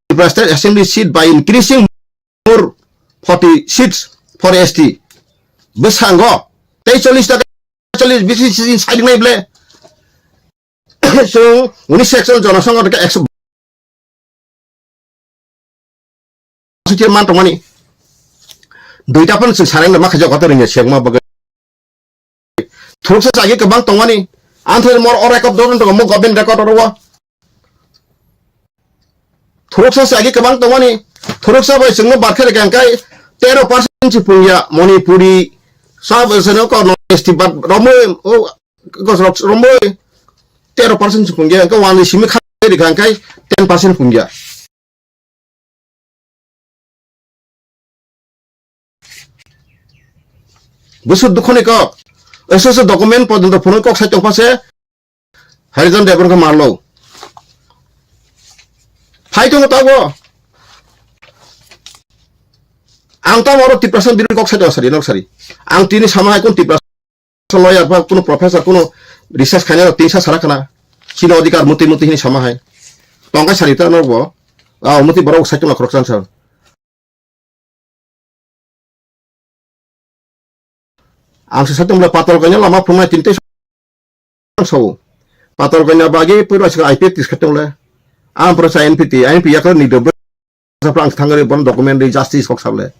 Tripura State Assembly seat by increasing more forty seats for S T. Bwskango, tei chollish ta cholish bisi sijin saidik nai ble. Chwng uni section jonosongho khe ekso sitio man tongmani. Duita phano chwng sareng ma khajo kotor ringya siyakma bagwi. Thuruksa chagi kwbang tongmani. Anthai mor o record dodon tongo mo government record oro. Thuruksa chagi kwbang tongmani. Thuruksa bai chwngno barkhe rega hwnkhe tero percent si pungya Manipuri. Sab seno ko no S T bad romoi o gosrok romoi tero percent si pungya. Hwnkhe wani simi kha rega hwnkhe ten percent pungya. Busu dukhoni kok. Eso se document porjonto phunui kok sai tongpha se. Harijan Debbarma khe marlo. Phai tongo tabo. Ang tamo oro Tiprasa birui kok sai tongo sari, nok sari. Ang tini sama hai kun Tiprasa lawyer ba kuno professor kuno research khainai rok tinsa sara khana. Chini odhikar muti muti hini sama hai. Tongkai sari ta norok bo. Ah, muti borok sai tongna khoroksa sir. Ang se satung le patal kanya lama phunai tinte sao. Patal kanya bagi pura sika I P F tis khatung le. Ang pura sa N P T, N P yakal ni dobe. Ang thangari bon document di justice hok sable.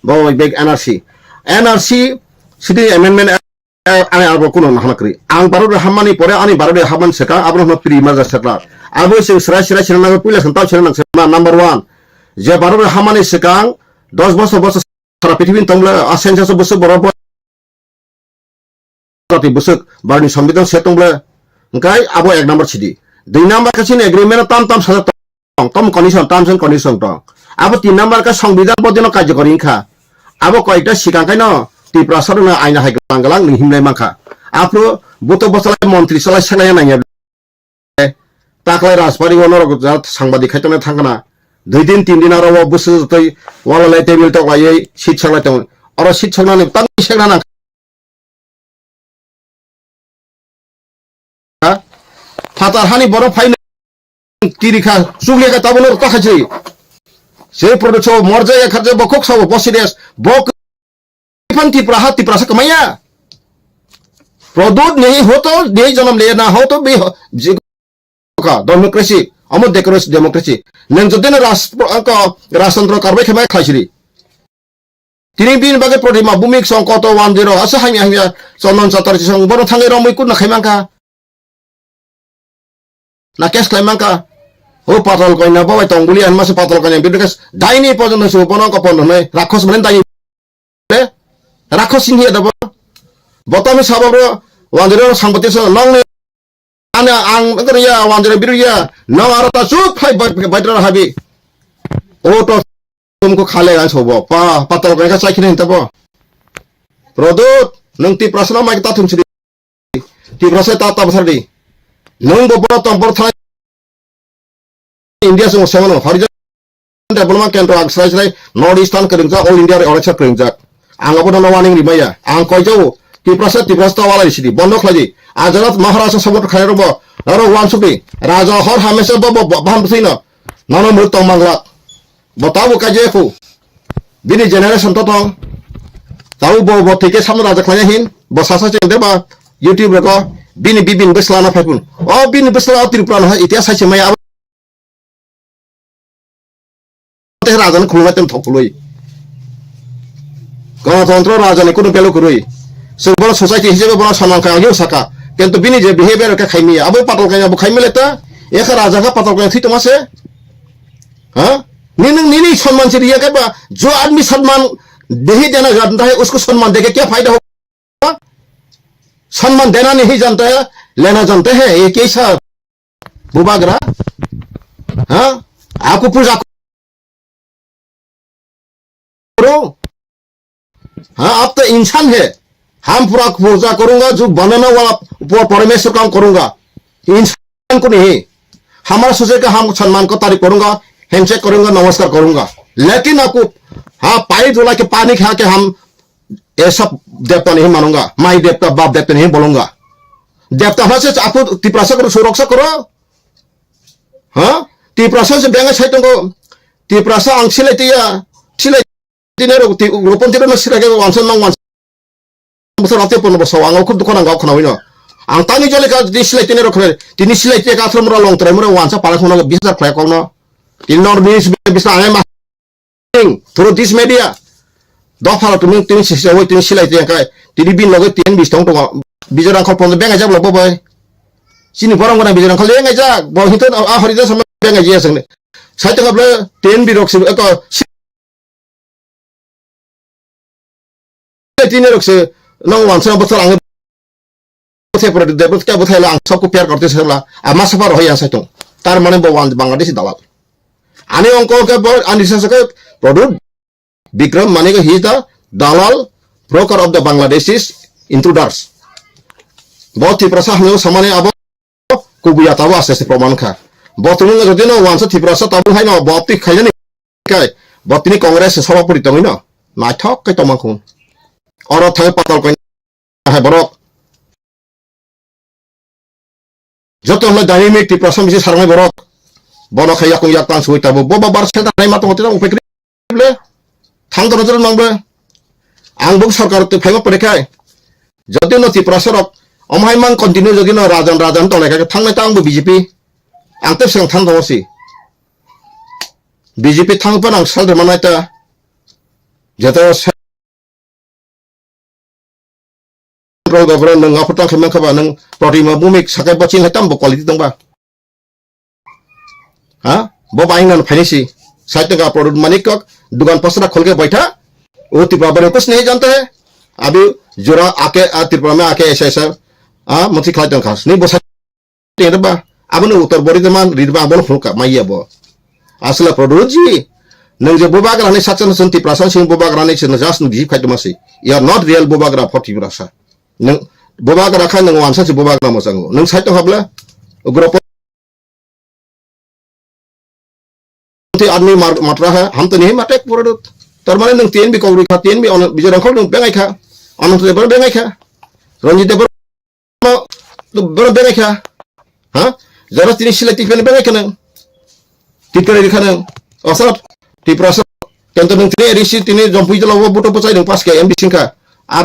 Bo beg N R C. N R C sidi amendment ani abo kuno nahana kri. Ang baro de hamani pore ani baro de haman seka abo no pri ma ja sekla. Abo sing srai srai sing nang puila sentau sing nang sema number one. Je baro de hamani sekang dos bosor bosor sara pithibini tongble, a census bosor borok bo jati bwswk barni sambidan se tongble, hwnkhe abo ek number sidi. Dui number khe chini agreement tam tam sajak tong, tam condition, terms and condition tong. Abo tin number khe sambidan bodino karjokori wngkha. Abo koyekta sikang khaino Tiprasa rokno aina hai glang glang nwng himlai mankha. Aphuru buto bwchalai montri chalai seklai nangya. Taklai Rajbari o norok ja sangbadik khai tongnai thangkhana. Dui din tin din aro o bwswk tei wala lai table tok laiwi seat saklai tongo. Oro seat saknani tangwi sekna nang. Phatar hani borok phai tiri kha chukle kha tabuk norok ta khai se. Se product so morjak ya kharjak bo kok sabo bo serious. Bo Ipan Tipra ha Tipra sa kamaya. Produt nehi hoto nehi janam le na hoto be ho-, je ka democracy, amo democracy, democracy. Nang jodin ras, angka rastantro karbai khamai khlaisiri. Tini bin bagai Prodima Bumik song koto one zero asa hamya hamya Chondon Chatterjee song bono thangai romwi kunna khaimangka. Na case khlai mankha. O patal koina babai tong buli an masa patal koina bidikes daini pojon su bono ko pon hwnai rakhos mane daini. Rakhos sing hiya dabo. Botami sabab ro wanjero sangpati so nong ne. Ana ang ngriya wanjero biruya nong aro ta chup phai bai bai tra habi. O to tum ko khale an sobo pa patal koina chai khine tabo. Produt nang ti prasna mai ta thum sidi. Tiprasa ta ta bwsardi. Nwng bo bono tong bor thai India song semano Harijan Development Kendro ang srai srai North Eastern kwrwngjak, All India re orek sa kwrwngjak. Ang abo no warning rimaya. Ang koijao Tiprasa Tiprasa ta walai sidi. Bondo khlaidi. Ajarat Maharaja sabot khairok bo. Aro wansukdi. Raja hor hamesa bo bo baham sino. Nono muruk tong manglak. Bo tabo kaje khu. Bini generation to tong. Tabo bo bo thike samno raja khlaiya hin. Bo sasa cheng deba YouTube rego. Bini bibin bwsla na phaipun. O bini bwsla o Tripura no itihas sai se maya abo. Te raja ni khulumai tem thok khului. Ganatantro raja ni kunu belo kwrwi. Chwng bono society hisabe bono saman kha ageo saka. Kintu bini je behavior khe khaimiya. Abo patal kanya bo khaimile ta. Ekha raja kha patal kanya thwi tongma se. Ha? Nini, nini samman se riya khe ba, jo aadmi samman nahi dena janta hai, usko samman deke kya fayda hoga? Samman dena nahi janta hai, lena janta hai, ye kaisa bubagra? Ha? Aapko puja karo. Ha, aap to insaan hai. Hum pura puja karunga, jo banane wala upar parameshwar kaam karunga. Insaan ko nahi. Hamara sujai ka hum samman ko taarif karunga, handshake karunga, namaskar karunga. Lekin aapko, ha, pair dhula ke paani kha ke hum ye sab devta nahi manunga. Mai devta, baap devta nahi bolunga. Devta hona se aapko Tiprasa ko suraksa karo. Ha? Tiprasa se benga sai tongo. Tiprasa ang silai tiya, silai Tini rok ti ropon tiro no sira ke wansa nang wansa. bwswk rok tei pono bwswk ang khub dukha nang kok khnawi no. Ang tangwi jole ka tini silai tini rok khwlai, tini silai tei ka thwrwng rok long twrai mura wansa para khwna bis hajar khlai kok no. Tini nor bis bis ang ma through this media. Dopha rok tini tini sisi oi tini silai tei kai tini bin loge tin bis tong tongo. Bijor ang khol pon beng ajak lo bo bai. Chini borok gona bijor ang khol leng ajak bo hito a hori da sama beng ajak seng. Sai tong able tin bi rok se ko tini rok se nang wansa bwthar ang bwthai pura de bwthai bwthai la ang sabko pyar korte se la ama sapa rohoi ang saitung tar mane bo wan Bangladeshi dalal ani ongko ke bo ani sasa ke Pradyut Bikram Manik he is the dalal broker of the Bangladeshis intruders bo Tiprasa hamyo samani abo kubuya tabo aste aste proman kha. Bo tini jodi no wansa Tiprasa tabo hai no bo twi khainani kai bo tini Congress ni sabapuri tongwi no naithok kai tongma khun. Oro thang patal koi hai borok. Joto hwnle dynamic Tiprasa misi sarnai borok. Bono khai yakung yak tang sui tabo bo babar center nai ma tongo tino upai kri. Ble thang dono jero nang ble ang buk sarkar twi phaima pore khai jodi no Tiprasa rok omhai mang continue jodi no rajan rajan tong lai khai thangnai ta ang bo B J P ang tei swkang thang tongo si B J P thang pan ang sal de manai ta jeto Central government nwng aphutang khe mankha ba nwng Pradyut Bhowmik sakai bo chini hai tamo quality tong ba? Ha? Bo bai nang phaini si. Sai tong ka Pradyut Manik kok dukan pasra khol ke baitha. O Tripura bari kuch nahi janta hai. Abhi jora aake a Tripura mein aake aisa aisa a mantri khlai tong kha. Nahi bo sai teng ba, aboni uttor bori de man ri ba, abono phunuk ka, mai ya bo. Asla Pradyut ji, nang je bubagra ni saksan sun Tiprasa sing bubagra ni sin just nu bihip khai tuma si. You are not real bubagra for Tiprasa. Nang bubagra khai nang wansa si bubagra mo sango. Nang sai to habla, ugropo Te admi mar-, matra hai, ham to nahi mate Pradyut. Tar mane nwng T N B kok rwi kha, T N B ono-, Bijoy Rangkhol nwng bengai kha. Ananto Debbarma bengai kha. Ranjit Debbarma, Debbarma bengai kha. Ha? Jara tini silai tipen bengai kha nwng. Tipen ri kha nwng. Asat, Tiprasa. Tento nwng tini risi tini jompui jala wo buto bwchai nwng pas khe M D sing kha. Ar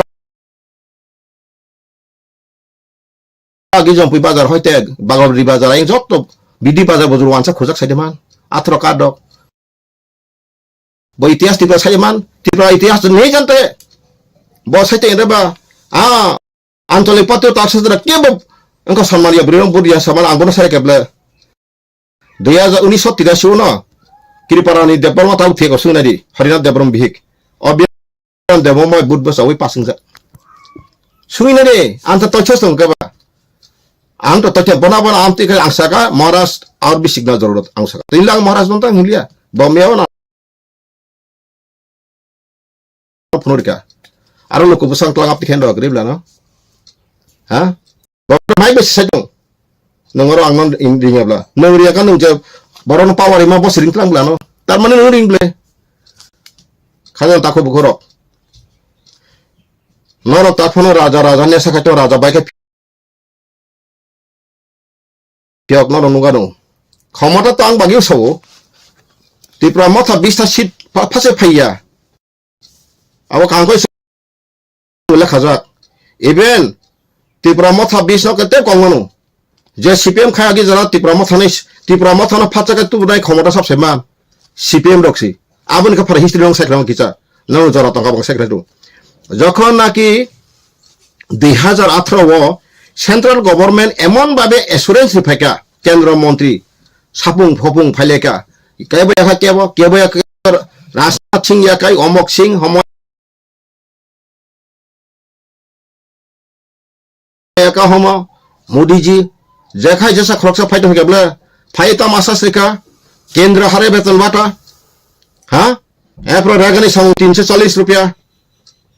Agi Jompui bazar hoite Bagoldi bazar ayang jotto B D bazar bojor wansa khojak saide man. Athro kadok. Bo itihas Tripura saide man. Tripura itihas to nahi jante. Bo saite ende ba. Ah, Anchalik patro tak sastra kebo engko sanman ya bwrwi rok budi ya saman ang bono sai keble. Dui hajar unis tira suno Kriparani Debbarma tau thek sung nadi Harinath Debbarma bihik. O Biran Debbarma bud basa wi pasung ja. Sung nadi anta toichos tong keba. Ang to toicha bona bona am tikhe ang saka Maharaj ar bi signa jorot ang saka. Tin lang Maharaj non ta mulia. Bamya na phunurika. Aro luku bwsang twlang apni khen rok ribla no. Ha? Bok mai besi sai tong. Nang oro ang non ring ring bla. Nang riya kan nang je borok no power ima bo siring tlang bla no. Tar mane nang ring ble. Khajang takho bukhorok. Norok ta phono raja raja ne sakha to raja bai khe Piyok no nung ano. Khomota to ang bagwi sao. Tipra motha bista seat pha-, phase phaiya. Abo kangkoi se lekhajak. Even Tipra motha bis no kete kong ano. Je C P M khaya gi jara Tipra motha ni, Tipra motha no phacha ke tubunai khomota sab se man. C P M rok si. Aboni khe phara history nong sai khlama kisa. Nang jora tongkha bang sai khlai do. Jokhon naki dui hajar atharo o central government emon babe assurance ri phaikha kendro montri sapung phopung phaileka kebo yakha kebo kebo yakha Rajnath Singh yakai Omok Singh homo ka homo, Modi ji, jekhai jesa khoroksa phai tong khe bwle, phai tam asas rikha, kendra hare beton bata, ha? Epro ragani samung tinso challis rupia,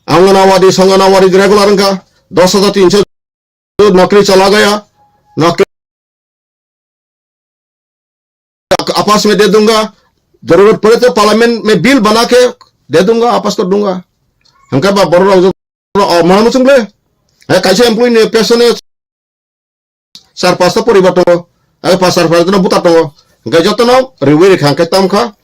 anganawadi, sanganawadi regular wngkha, dos hajar tinso nokri chala gaya, nokri आपास में दे दूंगा, जरूरत पड़े तो पार्लियामेंट में बिल बना के दे दूंगा, वापस कर दूंगा। Hingke ba borok rok joto, o, mana muchung le. He, kaisa employee ni peso ni char pasta poribar tongo. He, pas char pasta no buta tongo. Hingke joto no riwi rikha, hingke tam kha.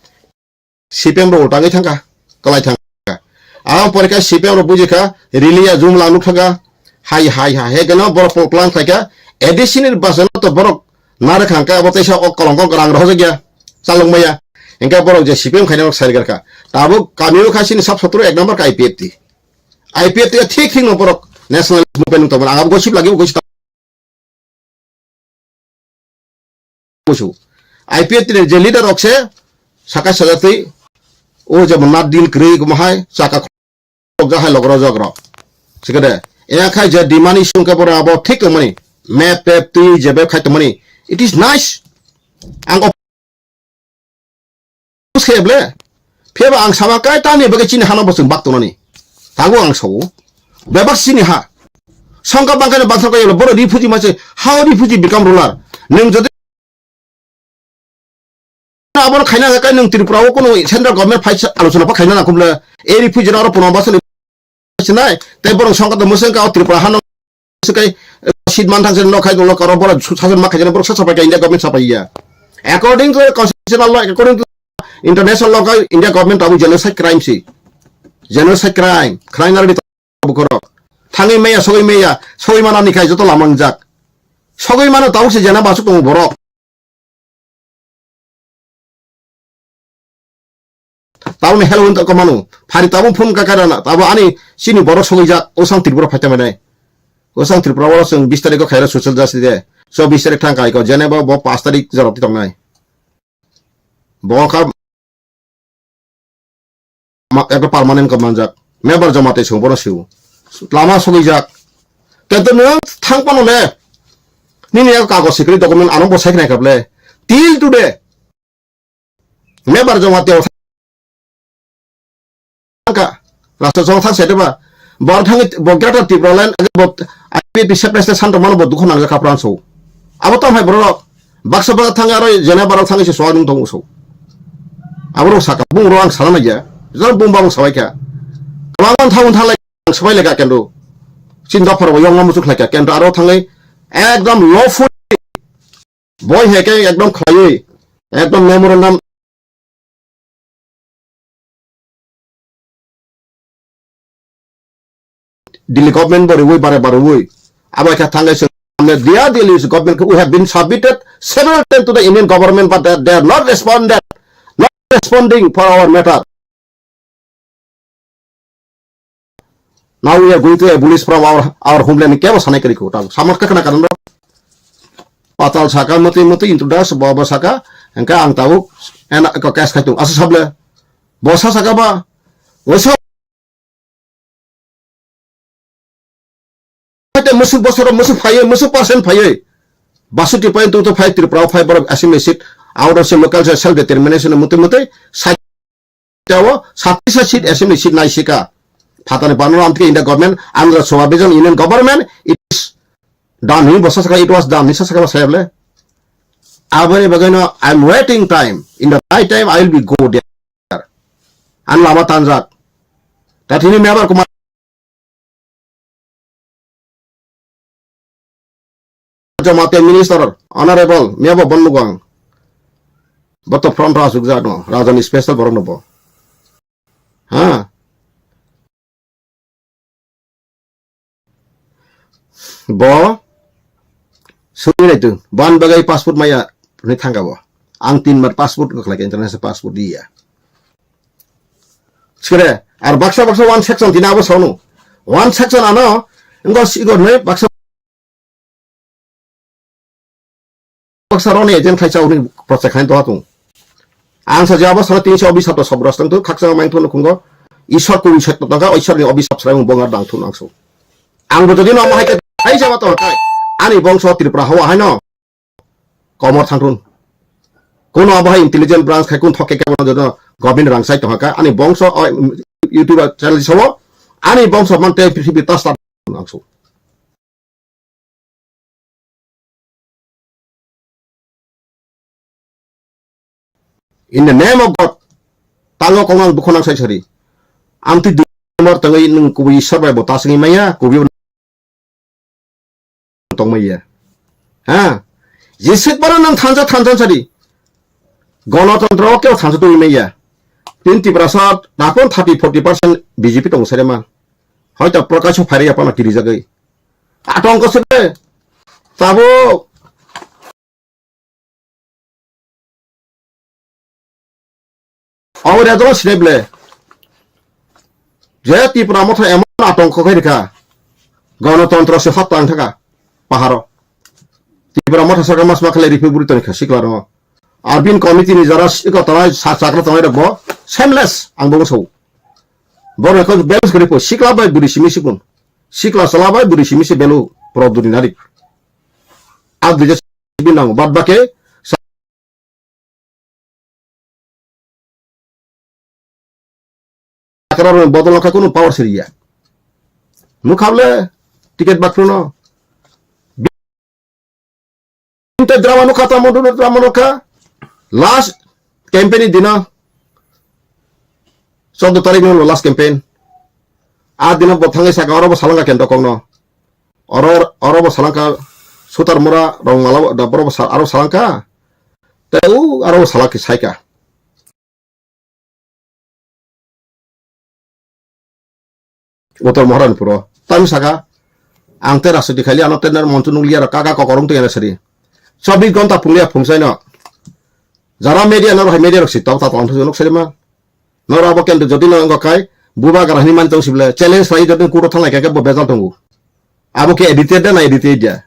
C P M rok ulta wngwi thangkha, kwlai thangkha. Ang pore kha C P M rok buji kha, rili ya jumla nuk thaka. Hai, hai, hai, he gano borok pol plan khlai kha. A D C ni basa no to borok nare khang kha, abo teisa o kolong kong rang rohojak ya. Chalok maya. Engka borok je C P M khaina rok sai gar kha. Tabuk kami o kha sini sab sotro ek number ka I P F T. I P F T ya thik thik no borok national movement tong. Ang abo gosip lagi gosip. Busu. I P F T ni je leader rok se saka sajatwi o jemon na deal kwrwi kwma hai chaka khok ja hai logro jogro. Sikade. Eya khai je demand issue ke bora abo thik tongmani. Map pep twi je be khai tongmani. It is nice. Ang Buskhe ble. Pheba ang sama kai tani bagwi chini hano bosong bak tonani. Tago ang sawo. Bebak chini ha. Songka bangkani bangsa ko yolo boro refugee mase. How refugee become ruler? Nung jodi abono khaina kai nung Tripura o kono central government fight alochona pa khaina na kumle. E refugee oro pono basani sinai. Te borong songka to museng ka Tripura hano Sekai seat man thang sen no khai dolo karo bora sajon ma khai jana borok sa sapai ka India government sapai ya. According to the constitutional law, according to international law, kai India government abo genocide crime si. Genocide crime, crime nari bukorok. Thangi meya, sogoi meya, sogoi mana ni khai joto lamang jak. Sogoi mana tau si jana basuk tong borok. Tabukni hello hinwi tongkha manu. Phari tabuk phone ka kairana. Tabuk ani chini borok sogwijak. Osang Tripura phaita manai. Osang Tripura oro chwng bis tarikh o khaira social justice de. So bis tarikh thang kai ko. Jeneba bo paanch tarikh jorok ti tongnai. Bo kha ma-, ekta permanent ka manjak. Member joma tei song bono siu. Lama sogwijak. Kento nwng thang pano le. Nini yak kagoj sikri document ano bo sai khnai kable. Till today. Member joma teo thangka. Rasta jong thang sete ba. Bor thangi bo Greater Tipraland bo I P F T separate state santo mano bo dukho nangja kapran so. Abo tam hai borok. Baksa baksa thangi aro jena barok thangi se soa nung tongo so. Abo rok saka bung ro ang sana ya. Jor bung bang sabai kha. Kwbang thaun thalai ang sabai lega kendo. Chin dopar bo yong muchuk lai kha kendo aro thangi ekdom lawful. Boi hai khe ekdom khlaiwi, ekdom memorandum Delhi government bo riwi bare bare wi. Abo khe thangai se, dear Delhi government, we have been submitted several times to the Indian government, but they, they are not responded, not responding for our matter. Now we are going to abolish from our, our homeland. Kebo sanai kari ko, tabo samar ka kana kanan ro. Patal saka mati mati introduce bo bo saka, engka ang tabo ena ko cash khai tung. Asa sable. Bo sa saka ba. Bo sa Hwte musuk bosoro musuk phaiwi, musuk percent phaiwi. Basuti point two to five Tripura o phai borok assembly seat, out of se local se self determination muti muti, sai tao satisa seat assembly seat nai sika. Phatani banano amtike India government, Andhra Sabha Vision Union government, it is done. Ni bosa saka, it was done. Ni saka ba sayable. Aboni bagwino, I am waiting time. In the right time, I will be go there. An lama tanjak. Tatini mebar kuma Jamatia minister, honorable, miyabo bonnugang. Boto front ra sukjak no, rajani special borok no bo. Ha? Bo suri nai tu, ban bagai passport maya ni thangka bo. Ang tin mar passport ko khlai international passport dia. Sire, ar baksa baksa one section tina abo sono. One section ano, engo sigo ne baksa baksa roni agent khai chauni project khai doha tung. Ang sa jabo sara tinso obisap to sobros tang tu khaksa main thun khungo. Isor ku isor to tangka, isor ni obisap srai mung bongar dang thun angso. Ang bo jodi no mo hai ke khai jaba to kai. Ani bongso Tripura hawa hai no. Komor thangthun. Kuno abo hai intelligent branch khai kun thokke kebo no jono government rang sai tongha ka. Ani bongso o YouTube channel sawo. Ani bongso man te prithibi ta start angso. In the name of God, tango kong ang dukho nang sai sari. Amtwi dukho mar tangwi nung kubui isor bai bo ta singwi maya, kubui tongmaya. Ha? Jeswk bara nang thansa thansa sadi. Gonotontro o kebo thansa tongwi maya. Tin Tiprasa dakon thirty forty percent B J P tong sere ma. Hoito Prakash phairi apana kirijagwi. Atong ko sebe. Tabo. Aw re do sine ble. Je Tipra motha emon atong ko khairi kha. Ganatantra se hat tang thaka. Paharo. Tipra motha saka mas ma khalai ripi buri toni kha sikla ro. Arbin committee ni jara sika tanai sa sakra tanai rok bo shameless ang bo so. Bo rek balance kari po sikla bai buri simi sikun. Sikla sala bai buri simi si belu pro duri narik. Ag dija sibin nango bad bake sakra rok bodol kha kunu power siriya. Mukhable ticket bakruno. Te drama no kha, tamo drama no kha. Last campaign ni dina chaudo tarik no last campaign. A dina bo thangai saka oro bo salanga kendo kongno. Oro, oro bo salangka sutar mura rong mala da boro bo sal-, aro salangka. Te u aro bo salaki saika. Uttor Maharanpuro. Tami saka, ang te rastri khali ano tender montu nunglia ro kaka kokorong tu yana sari. Chobbish ghonta phunglia phungsaino. Jara media no hai media rok si tau ta tong thu nuk sari ma. Noro abo kendo jodi no wngkha khai buba gra hwnwi mani tong sibole challenge khlai jodi kuro thanglai khe bo bejal tongo. Abo khe edited da na edited ya.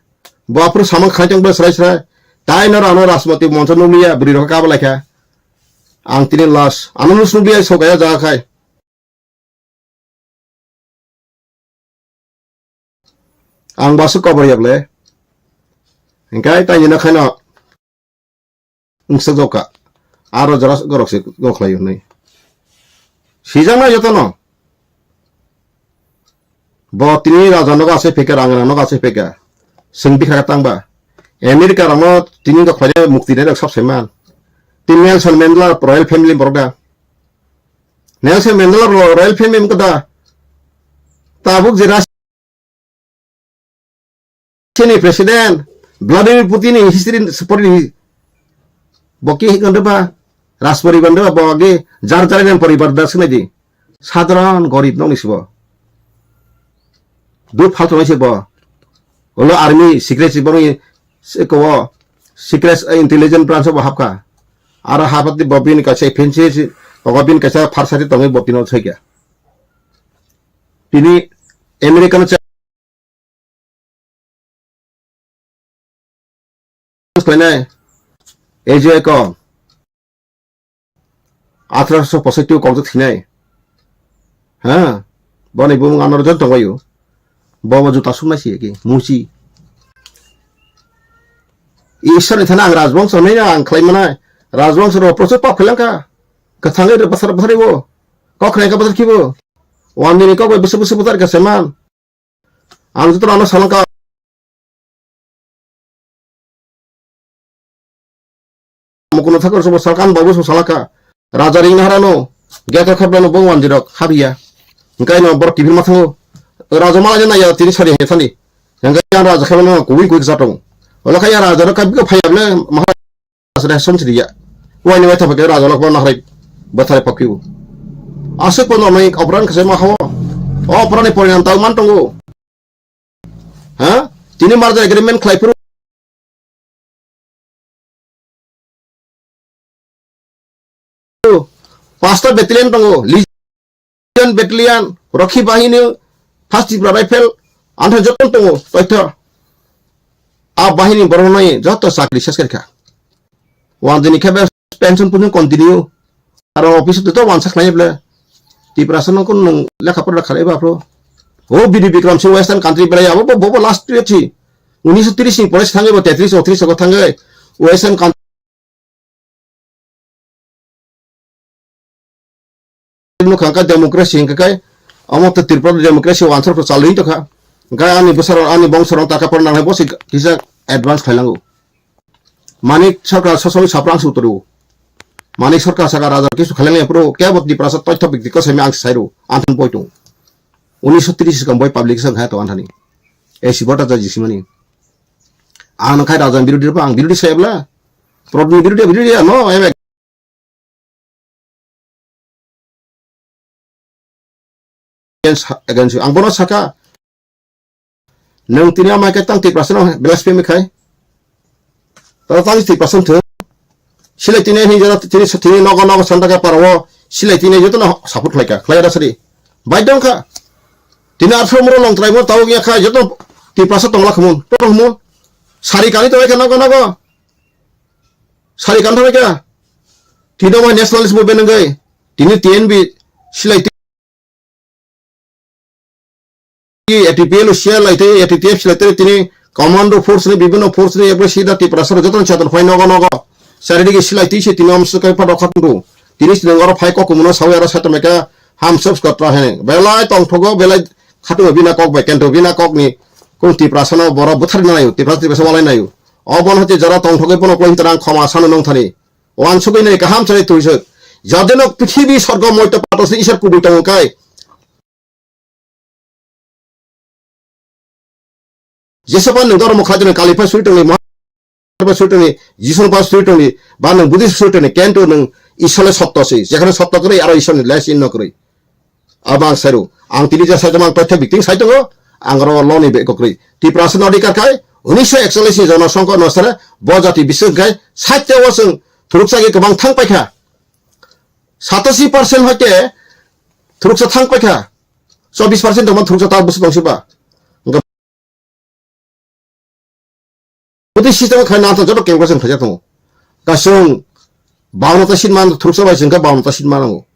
Bo aphuru samang khai tong bo srai srai. Tai noro ano Rashmati moncho nukliya bwrwi rok kabo lai kha. Ang tini last. Ano nus nukliya sokaya jaga khai. Ang basu kobor yable. Engkai tai ni nakhaino. Wngsa joka. Aro jora gorok se gokhlai hwnwi. Sijaknai jotono. Bo tini raja nogo asai pheka, rang rang nogo asai pheka. Swng bikha tangba. America rokno tini gokhlai mukti nai rok sab saiman. Tini Nelson Mandela royal family borok da. Nelson Mandela ro-, royal family wngkha da. Tabuk je Russia ni president Vladimir Putin ni history ni pori bo ki hikon ba Raj poribar ba bo age jar jar ni poribar da sinai di. Sadharan gorib nokni sibo. Duk phaltongnai se bo. Ulo army secret si borok ni se kowo secret intelligence branch bo hapkha. Aro hapati bo bini kaisa fancy si, ogo bini kaisa pharsati tongwi bo tino thwikha. Tini American khlainai, A J ko athroso posaitwi o kokjak thinai. Ha? Boni bumung ano jon tongbaio. Bobo juta sumnai si ki musi. Ishwar ni thana ang rajbongso nai ang khlai manai. Rajbongso ro prochur pap khlai langkha. Kathangwi ro basar basar bo. Kok khnai ka basar kibo. Wandini kok bai busu busu butar ka seman. Ang joto ano salangka. Mukuno thakor sobo salka, ang babu sobo salaka. Raja ring naharano, gate khapla no bong wanjirok, habiya. Engkai no borok kibir mathango. Raja mala jana ya tini sari he thani. Engkai yang raja khapla no kuwi kuwi jatong. Ola kaya raja no kabi ko phayable mahal. Asre som sidi ya. Wai ni wai thapa ke raja lok nahrai bathai pakyu. Asuk pono mai operan khase ma hawo. Operan ni porinam tau man tongo. Ha? Tini merger agreement khlai phuru. Pasta battalion tongo. Battalion, Rakhi Bahini, First Tipra Rifle, antha joto tongo, paitha. A bahini borok nai joto chakri ses kha. Wan dini khe be pension pun continue. Aro office to wan sak nai ble. Tipra sano kun nung lekha pora khalai ba pro. O B D Bikram Singh Western country belai abo bo, bo, bo last year chi. Unisho tiris ni pore thangwi bo tetris otris ko thangwi Western country no kha, kha democracy hingkha khe, omo to Tripura democracy wansar ko chalwi tokha. Hingkha ani bwsarok, ani bongsorok taka por nangnai bo se kisa advance khailango. Manik Sarkar sosoi saprang suturu. Manik Sarkar saka raja kisu khailangnai pro kebo Tiprasa toitho bikti ko semi ang sairo, ang thang poitung. Unisho tiris sikam boi publication kha to anthani. Ei sibota ja jisimani. Ang khai raja birodi pa ang birodi sebla. Prodni birodi birodi no, em against, against you. Ang bono saka, nwng tini amai khe tang Tiprasa no blasphemy khai. Tao tang Tiprasa thung. Silai tini hin jora tini, tini nogo nogo santa khe parao silai tini joto no support khlai kha, khlai ra sari. Bai dong kha. Tini arso muro long trai mo tao ya kha joto Tiprasa tongla khumun, tong khumun. Sari kani to kha nogo nogo. Sari kan thang kha. Tini mo nationalist movement ngai. Tini T N B silai A T P L C R lai tei A T T F C lai tei tini commando force ni bibhinno force ni ekbai sida Tiprasa rok jotono cheton phai nogo nogo. Charidigi silai twi se tini omswk kai pha rok khatung. Tini sinong oro phai kok kumuno sawi aro saito meka ham subscribe tra hene. Belai tongthogo belai khatung bina kok bai kento bina kok ni kung Tiprasa no boro buthar nayo Tiprasa Tiprasa walai nayo. O bon hote jara tongthogo bono kloi hitarang khoma sano nong thani. Wansugwi nai kaham chari tuisuk. Jadeno prithibi sorgo moito patos ni isor kubui tongo kai. Jesapa nwng dormo khaitoni Kali pha suri tongni, Mohammed pha suri tongni, Jisu pha suri tongni, ba nwng Buddhist suri tongni, kento nwng Isole sotto si, jekhane sotto kwrwi aro Isolni le sin no kwrwi. Abo ang sairu, ang tini je saitongo ang toitha bikting saitongo, ang oro loni be kokrwi. Tiprasa nodi karkhai, unisho ekchallis ni jono songko no sere, bo jati bising khai, saitya o chwng thuruksa ge kwbang thang paikha. Satasi percent hoite thuruksa thang paikha. Chobis percent tongma thuruksa ta bwswk tongsiba. Hwnkhe bwtwi system khlai nang joto calculation khlaijak tongo. Kasung bawanno ta seat man thuruksa bai chwngkha bawanno ta seat manango.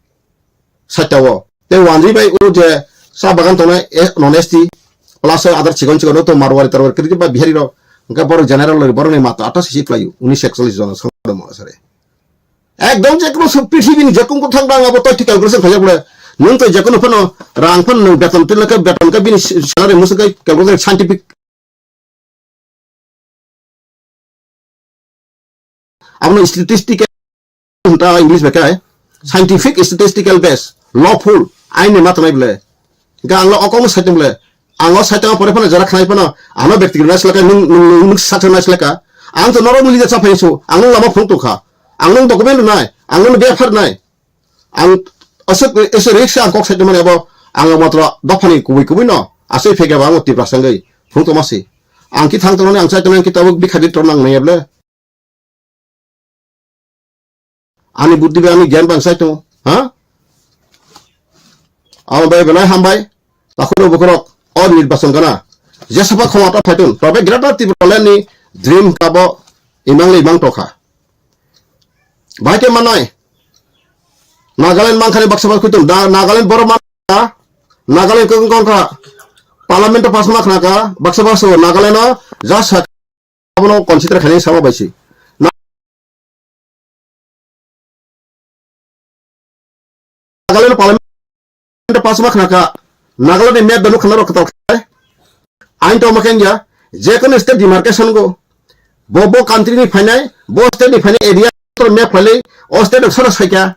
Saitao. Tei wanjwi bai o je sa bagan tongnai e, non S T plus other chikon chikon to Marwari Tarwari kwrwi ba Bihari rok. Hwnkhe borok general rok borokni mato athasi seat khlaio. Unisho ekchallis jona songdamo asare. Ekdom je kono sub prithibi ni je kono thang rang abo toi thikal guruseng khajak bole. Nwng toi je kono phano rang phano nwng beton tin lakha beton ka bini salary musu kai kal guruseng scientific. Abono statistical ta English bai kai scientific statistical base lawful aini ma tanai bole. Ga ang lo okong saitung bole. Ang o saitung pore phano jara khnai phano ano bekti guna selaka nung nung nung nung saitung nai selaka. Ang to norok mili jasa phai su. Ang nung lama phung tukha. Ang nung document nai. Ang nung befar nai. Ang aswk ese risk ang kok saitung mani abo ang matro dophani kubui kubui no. Asai phege ba ang Tiprasa ngai. Phung to masi. Ang ki thang tongnani ang saitung nang ki tabuk bikha di tongnang nai able. Ani buddhi bai ani gyan bang saitung. Ha? Abo bai belai hambai. Takhurok bukhurok o nirbachon gana jesapa khomata phaitun tobe Greater Tipraland ni dream kabo imang le imang tokha. Bahai khe manai Nagaland mangkhani baksa baksa khutun da Nagaland borok man Nagaland kong kong kha Parliament pass ma khna kha baksa baksa Nagaland o ja sa abono consider khainai sama bai se. Nagaland parliament pass ma khna kha. Nagaland ni map da nukha norok kwtal khe. Ain to ma khe ya. Je kono state demarcation go. Bo bo country ni phainai, bo state ni phainai area to map khlai, o state of sara saikha.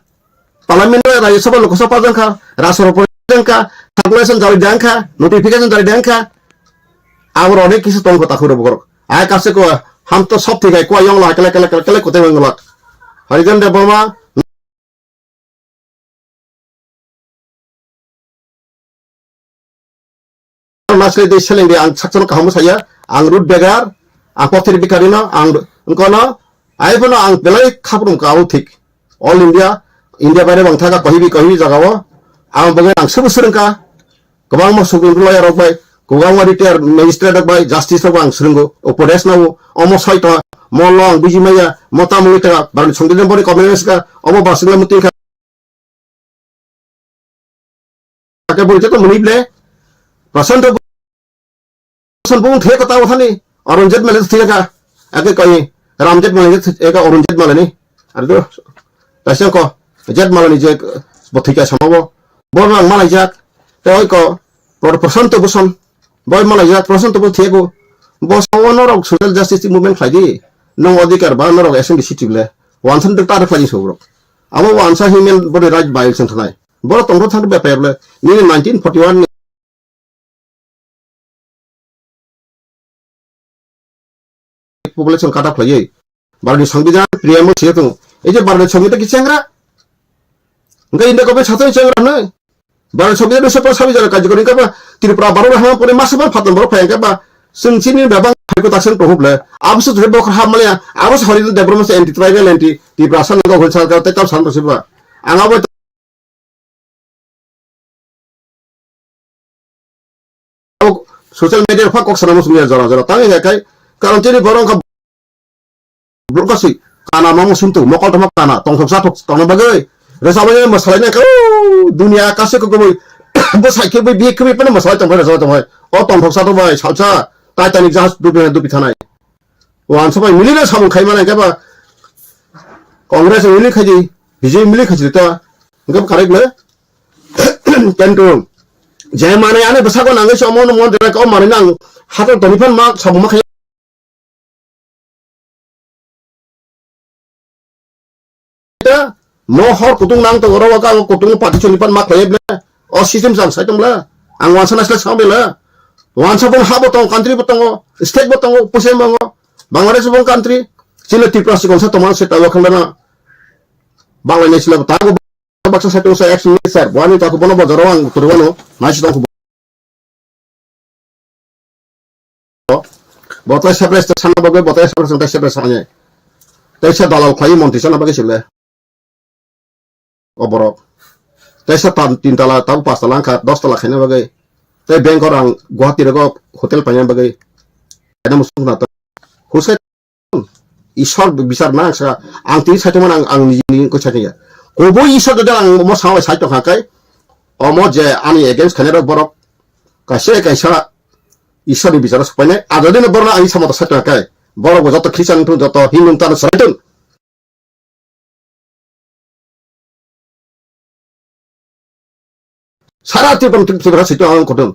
Parliament o Rajya Sabha Lok Sabha jang kha, Rajya Sabha jang kha, circulation jari jang kha, notification jari jang kha. Abor onek kisu tong kota khuro bor. Ai kase ko ham to sob thik ai ko yong la kele kele kele kele kote wang lak. Harijan Debbarma. Nasle de seleng de ang sakchano kaham saya. Ang root begar, ang pothir bikarino, ang engkono, ai bono ang belai khaprum ka au thik. All India, India baire bang thaga kohibi kohibi jagao. Ang bogen ang subu surungka. Kwbangma Supreme Court lawyer rok bai, kwbangma retired magistrate rok bai, justice rok bai ang swrwngo, upodesh nao, omo soi tongha, mo law ang buji maya, mo tamungwi tongha, barani songdin boni commitments ka, omo basingla muting kha. Ake boni joto muni ble, Prashant Bhushan bung the kota uthani, Arun Jaitlani the ka, ake koi, Ram Jaitlani the ka, Arun Jaitlani, ar do, taisang ko, Jaitlani je, bo thika samabo, bo nang malaijak, te oi ko, Pro-, Prashant Bhushan, boi malaijak, Prashant Bhushan thego, bo sawo norok social justice movement khlai di, nong odhikar ba norok S M D city ble, wansan de tar khlai so borok. Abo wansa human body right violation khlai. Borok tongro thang be pe ble, nini nineteen forty-one ni population cut off khlaiwi. Bharati Songbidan preamble se tongo. Ei je Bharati Songbidan ki chengra? Hwnkhe India government sathai chengra hwnwi. Bara sobi jani sopa sabi jani kaji kori kapa Tripura baro hama pore masa pore phatang boro phai kapa sing chini bebang phai ko taksan tohup le. Abo se jore bokor hap male abo se hori Debbarma se anti tribal anti Tripura san go hol sarkar te kap san siba. Ang abo social media pha kok sana musung ya jora jora tangi ya kai. Karon chini borong ka Bro kasi kana mamo sumtu mokol tama kana tongthok sathok tongna bagwi. Resa bagwi masalai na kau dunia kasi ko gumui. Bo sai ke bi bi ke bi pana masalai tong resa tong hai. O tongthok sathok bai salsa Titanic jahaj dubi dubi thanai. Wan sabai mili na samung khai mana ke ba. Congress mili khaji, B J P mili khaji ta. Engke karik le. Kentu. Je mane ane basa ko nangai somo no mon dera ko mane nang. Hato toni phan ma samung ma khai ta, mo hor kutung nang to oro waka ang kutung pati choli pan ma khlai ble. O system jang sai tong bla. Ang wansa na sle sang bela. Wansa bon ha bo tong, country bo tongo, state bo tongo, pusai mongo. Bangladesh bo country. Chile Tripura si kongsa tomang se tawa khlana. Bangla ne sila ta go baksa sai tong sa action ni sir. Bo ani ta ko bono bojaro ang turu bono. Nai si tong ko. Bo tai separate sana bagwi, bo tai separate, tai separate sana. Tai sa dalal khlai montri sana bagwi sile. O borok. Tai sa tan tin tala, tabu pas tala angkha, dos tala khaina bagwi. Tai bank o rang Guwahati rogo hotel paina bagwi. Ada musuk na to. Husai Ishwar bichar na sa ang tini sai tongmani ang, ang niji niji ko sai tongya. Kobo Ishwar da ang mo sawa sai tongkha kai. Omo je ani against khaina rok borok kaisa kaisa Ishwar ni bichar sopainai. Ajadi no borok ani samata sai tongkha kai. Borok bo joto Christian thun joto Hindu tan sai tong. Sara Tripura, Tripura sito ang koton.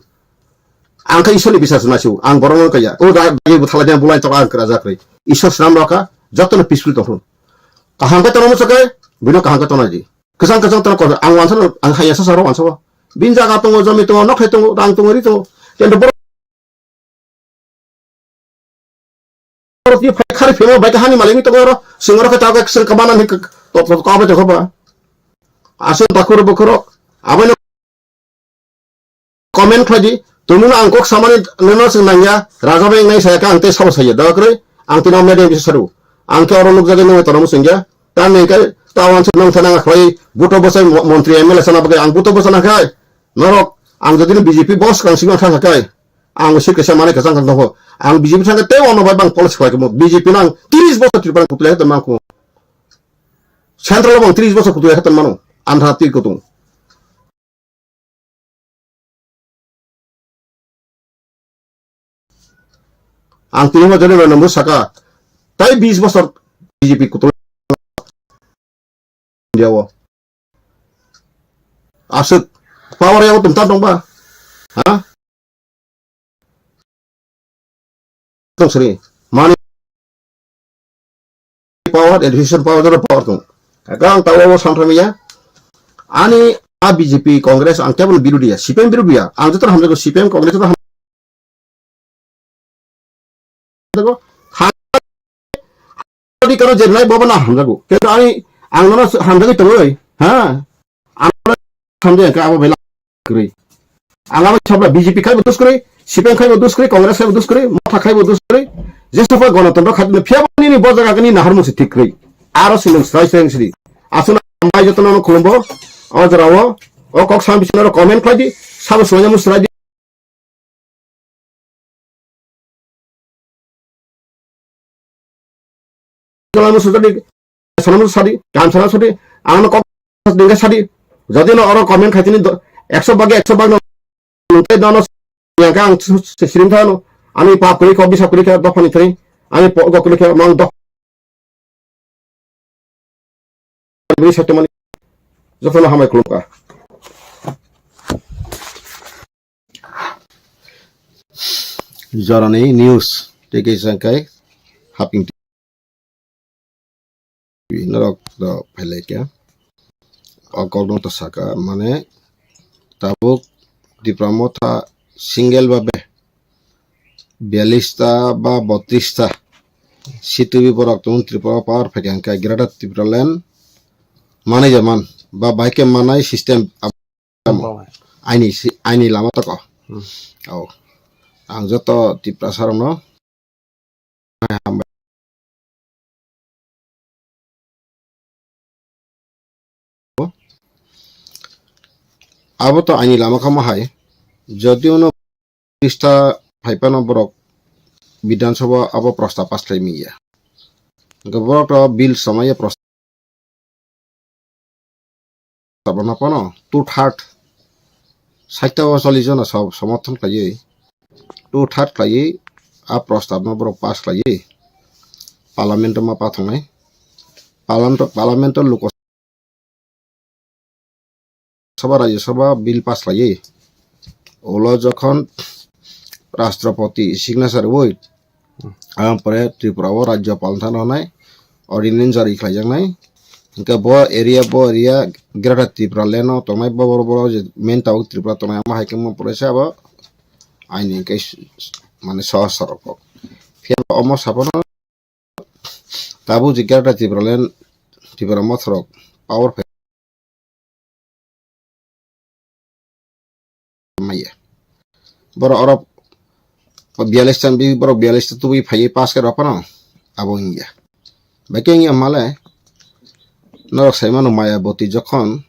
Ang kha Isor ni biswas nasiu, ang borok no kaya. O da, da, bo thala dia bulai tok ang kra jakri. Isor swnam rokha, joto no peaceful tong. Kaham khe tono musa khe, bino kaham khe tono di. Kwchang kwchang tono kotor, ang wansa no, ang haya sa saro wansa bo. Bin jaga tongo, jomi tongo, nok hai tongo, rang tongo, ri tongo. Tento borok Borok twi phai khari phima bai kha hani malai ni tongo oro. Sing oro khe ta khe sing kama nang khe to, to, to, kama tongkha ba. Aswk takhuk rok bukhuk rok. Abo no comment khlai di. Tumung ang kok samani nono sing nangya. Raja bai nai saya kha ang tei sabo saya. Da kwrwi ang tino media bisa saru. Ang khe oro nukjagwi nungwi tono musungya. Tamni khe ta wansuk nang thana khlai buto bosai mo-, montri M L A sana bagwi ang buto bosana khai. Norok ang jodi B J P bos kang sima thang khai. Ang sir kaisa manai kwchang kang tongo. Ang B J P thangkhe tei ono bai bang policy khlai kamo. B J P nang tris bosor Tripura kutulai khe tongmang kamo. Central o bang tris bosor kutulai khe tongmano. Andhra twi kutung. Ang tini bosor ni nungbo saka. Tai bis bosor B J P kutulai. India o. Aswk power yago tumta tongba. Ha? Tong sri. Mani power, education power, joto power tong. Kaka ang tawa o samthamiya. Ani a B J P, Congress, ang kebo birodhi ya. C P M birodhi ya. Ang joto hamjago C P M, Congress joto hamjago. Adi karo jernai bobo na hamjago. Kento ani ang nono hamjagwi tongoi. Ha? Ang nono hamjagwi ka abo bela kwrwi. Ang abo sabla B J P khai bo dus kwrwi, C P M khai bo dus kwrwi, Congress khai bo dus kwrwi, Motha khai bo dus kwrwi. Jesa pa Ganatantro khai no phiya bani ni bo jaga ni nahar musi thik kwrwi. Aro sinung srai srai sri. Asuna bai joto no khulumbo. O jora o, o kok sam bisino comment khlai di. Sabo sumanya musi srai di. Jolai musu jadi, sana musu sadi, jam sana sadi, ang no kok dingka sadi. Jadi no oro comment khaitini do, ekso bagi ekso bag no, nungtai dono, yang kang siring thano, ani pap kuri ko bisa kuri khe dophani thani, ani po go kuri khe mang doph. Bini saito mani, jotono hambai khulumkha. Jorani news tei kaisa khe haping norok do phailai kha. O kokno to saka mane tabuk Tipra Motha single babe biyallis ta ba botris ta C T V borok tong Tripura power phaikha hwnkhe Greater Tipraland manai jaman ba bai khe manai system. Tamo. Aini si-, aini lama toko. Hmm. Oh. Ang joto Tiprasa rokno hambai. Abo to aini lama kamo hai. Jodi uno Krista phaiphano borok Bidhan Sabha abo prostab pass khlai manya. Hwnkhe borok to bill samaya prostab no phano two third saita o chollish jona so-, somorthon khlaiwi two third khlaiwi a prostab no borok pass khlaiwi parliament o ma pathangnai. Parliament, parliament o luko Sabha, Rajya Sabha bill pass khlaiwi, ulo jokhon Rashtrapati signature rwi, ang pore Tripura o Rajyapal thani rwnai, ordinance jari khlaijaknai. Hwnkhe bo area, bo area Greater Tripura land o tongnai, bo, bo, bo je main tabuk Tripura tongnai, omo hai khe mo pore se abo aini hwnkhe s-, s-, mane sohor sorok kok. Phiya bo omo sabono tabuk je Greater Tripura land, Tripura mothorok power phai maya. Borok oro biyalish ta, borok biyalish ta tubui phaiwi pass khe rw phano abo wngya. Bai khe wngya male norok sai mano Mayawati jokhon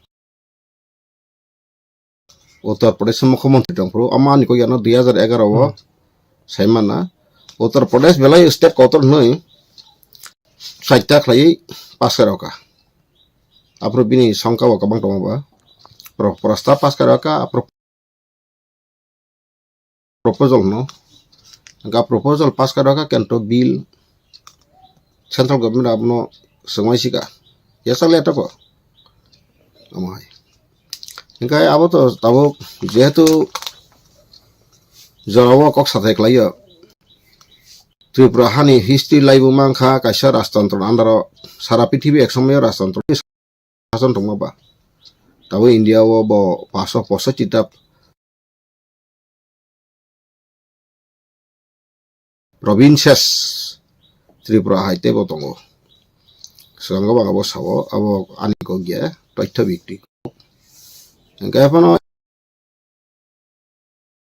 Uttar Pradesh mukhyamantri tongphuru, omo ani kok yano dui hajar egaroh o Hmm. sai mana. Uttar Pradesh belai state kotor hwnwi saita khlaiwi pass khe rw kha. Aphuru bini songkha bo kwbang tongo ba. Pro-, prostab pass khe rw kha, aphuru proposal no. Hwnkhe proposal pass khe rw kha, kento bill central government abono swngmai sika. Yasa le toko. Omo hai. Hwnkhe abo to tabuk jehetu jorao kok sathai khlaio. Tripura hani history laibu mankha kaisa rajtantro ni under o, sara prithibi ek somoyo rajtantro ni sason tongma ba. Tabuk India o bo paso poso chita provinces Tripura hai teibo tongo. Swkango bang abo sao, abo ani kok ya, toitho bikti. Hwnkhe phano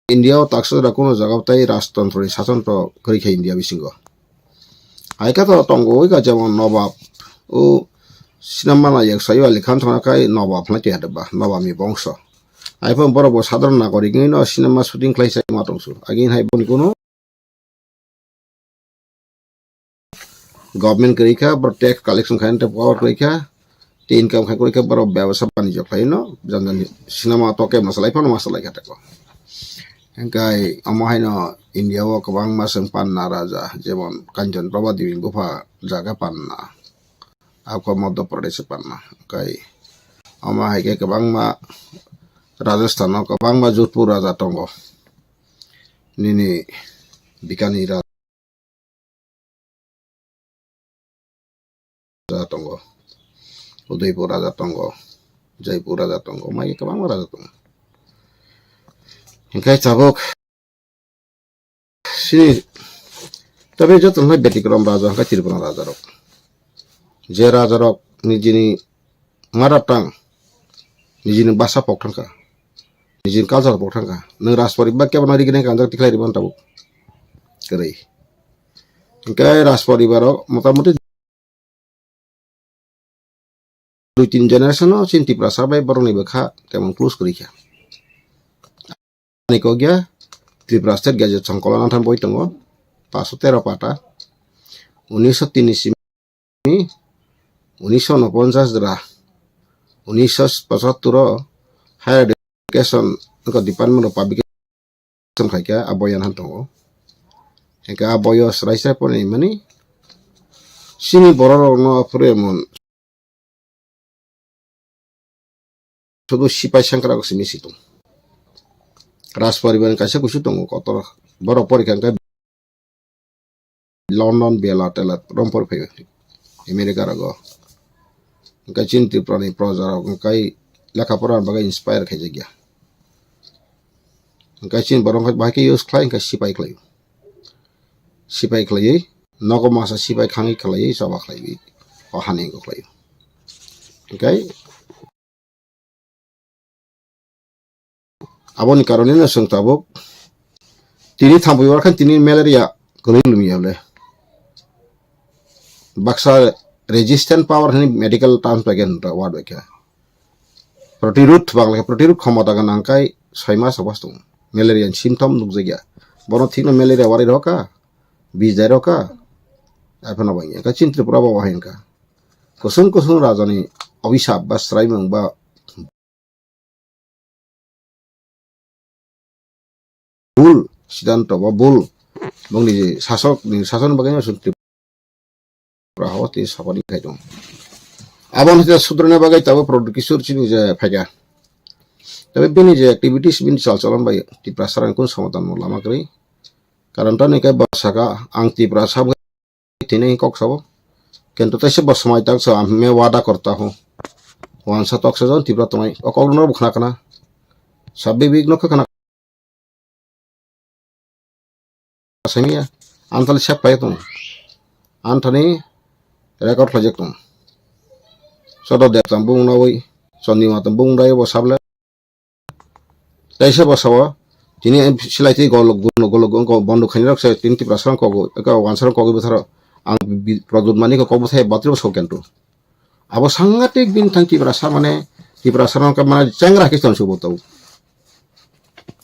India o taksa jora kunu jaga o tei rajtantro ni sason to kwrwi kha India bisingo. Hai khe to tongo oi kha jemon Nobab, o sinema naiyok Saif Ali Khan thangna khai Nobab hwnwi twi hade ba, Nobab ni bongso. Hai phano borok bo sadharon nagorik wngwi no sinema shooting khlai sai ma tong su. Agini hai boni kunu government kwrwi kha, borok tax collection khaina tei power kwrwi kha, tei income khai kwrwi kha, borok bebasa banijyo khlai no, jani jani sinema to kebo salai phano ma salai kha tei ko. Hwnkhe omo haino India o kwbangma chwng panna raja, jemon Kanchan Prabha Devi ni bupha jaga panna, akho Madhya Pradesh panna, hwnkhe omo hai khe kwbangma Rajasthan o kwbangma Jodhpur raja tongo, nini Bikani raja. Raja tongo, Udaipur raja tongo, Jaipur raja tongo, mai kwbangma raja tongo. Hwnkhe tabuk sini tabe joto no betikrom raja hwnkhe Tripura raja rok. Je raja rok nijini mother tongue, nijini basa pok thangkha, nijini culture pok thangkha. Nwng Rajporibar kebo no rigini kanjak tikhlai ribon tabuk. Kwrwi. Hwnkhe Rajporibar o motamuti dui tin generation o chini Tiprasa bai borok ni bwkha temon close kwrwi kha. Ani kok ya Tripura State Gazette Songkolo nangthan boi tongo, paso tero pata, unisho tin ni simi, unisho unoponchas jora, unisho pochattor o Higher Education wngkha Department of Public Education khai kha, a boyan han tongo. Hingkhe a boyo swrai swrai porwi mani chini borok rok no phuru emon sudu sipai sengkrak simi si tong. Rajporibar ni kaisa kusu tongo kotor. Borok porikha hwnkhe London, Bela, Tela, rom pori phai America rogo. Hwnkhe chini Tripura ni proja rok hwnkhe lekha pora bagwi inspire khaijak ya. Hwnkhe chini borok hwnkhe bahai khe use khlai hwnkhe sipai khlai. Sipai khlaiwi nogo masa sipai khangwi khlaiwi choba khlaiwi o hani wngkha khlai. Hwnkhe, Aboni karoneno chwng tabuk tini thampui bar khan tini malaria kwrwi lumya le. Baksa resistant power hwnwi medical terms bai khe hwnwi word bai khe. Protirud bangla khe protirud khomota gwnang kai soi mas obas tongo. Malaria ni symptom nukjakya. Bono thikno malaria wari rokha, bijai rokha. Aphano bai khe chini Tripura bo wahai wngkha. Kusung kusung rajani obisap ba swraimung ba bul siddhanto ba bul bongni je sasok ni sason bagwi no chwng Tripura hao tei sapani khai tongo. Aboni side sudrana bagwi tabuk Pradyut Kishore chini je phaikha. Tei bini je activities bini chal cholon bai Tiprasa rang kun somadan mo lama kwrwi. Karon tani khe bwsaka ang Tiprasa tini kok sabo. Kintu taisa bo swmai tak sa, "Main wada karta hu." Wansa tok sa jon Tipra tongnai. O kok no bo khna khna. Sabbi bik no khna. Asamiya. Antali sep pai tong. Antani record khlai jak tong. Sodo dep tam bung nawi. Chondima tam bung dai bo sable. Taisa bwsao tini silai twi gol-, gul-, gul-, gul-, bondo khainai rok se tini Tiprasa rang kogo, eka wansa rang kogwi bwtharo ang bi-, Pradyut Manik kok bwthai batri bwsao kento. Abo sangatik bini thang Tiprasa mane Tiprasa rang khe mane chengra khe tong subo tau.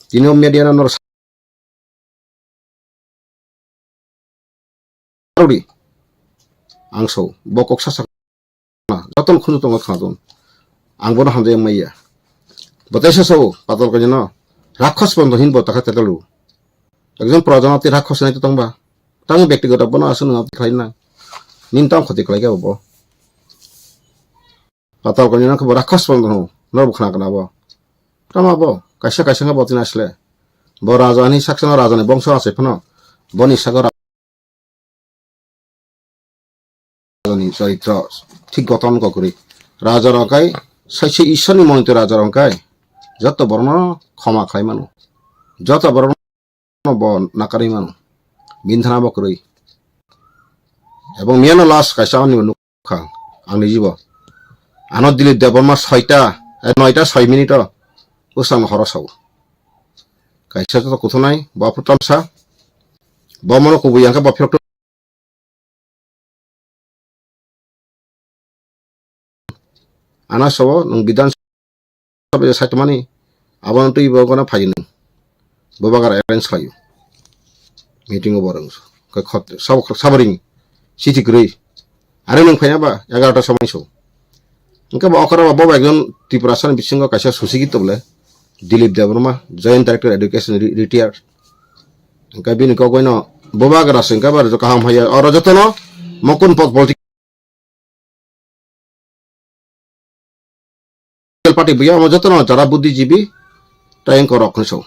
Tini o media no norok Rudi. Ang so, bo kok sa sak na, joto no khunju tongo khna ton. Ang bono hamjai maya. Bo tei sa so, patal kanya no. Rakhos bondo hin bo takha tetalu. Ekjon projana te rakhos nai to tongba. Tang bekti gota bono asu no khlai na. Nin tang khoti khlai ka bo. Patal kanya no khe bo rakhos bondo no. No bo khna kana bo. Tama bo, kaisa kaisa wngkha bo tini asle. Bo raja ni saksa no raja ni bongso achai phano. Boni sago ra-, raja ni charitro thik goton kok kwrwi. Raja rok kai saisi Ishwar ni monito raja rok kai. Joto borok no khoma khlai mano. Joto borok no bo nakarwi mano. Bini thana bo kwrwi. Ebong miyano last kaisa ani nuk kha, ang nijibo. Ano Dilip Debbarma soita, eh, noita soi minute o bwsang horo sao. Kaisa to kuthunai, bo aphuru tamsa. Bo mono kubui yang khe bo phirok Ana sabo nwng Bidhan Sabha saitomani, abono twi bo gana phaidi nwng. Bubagra arrange khlaio. Meeting o borok khe khot sabo, sabo ring. Siti kwrwi. Are nwng phaina ba egarota somoi so. Hwnkhe bo okra bo, bo ekjon Tiprasa ni bisingo kaisa susigit to bole. Dilip Debbarma, Joint Director Education, re-, retired. Hwnkhe bini kok bai no Bubagra se hwnkhe ba kaham haiya. Oro jotono mokun pok politik party buya omo jotono jara buddhijibi tei wngkha rok hinwi sao.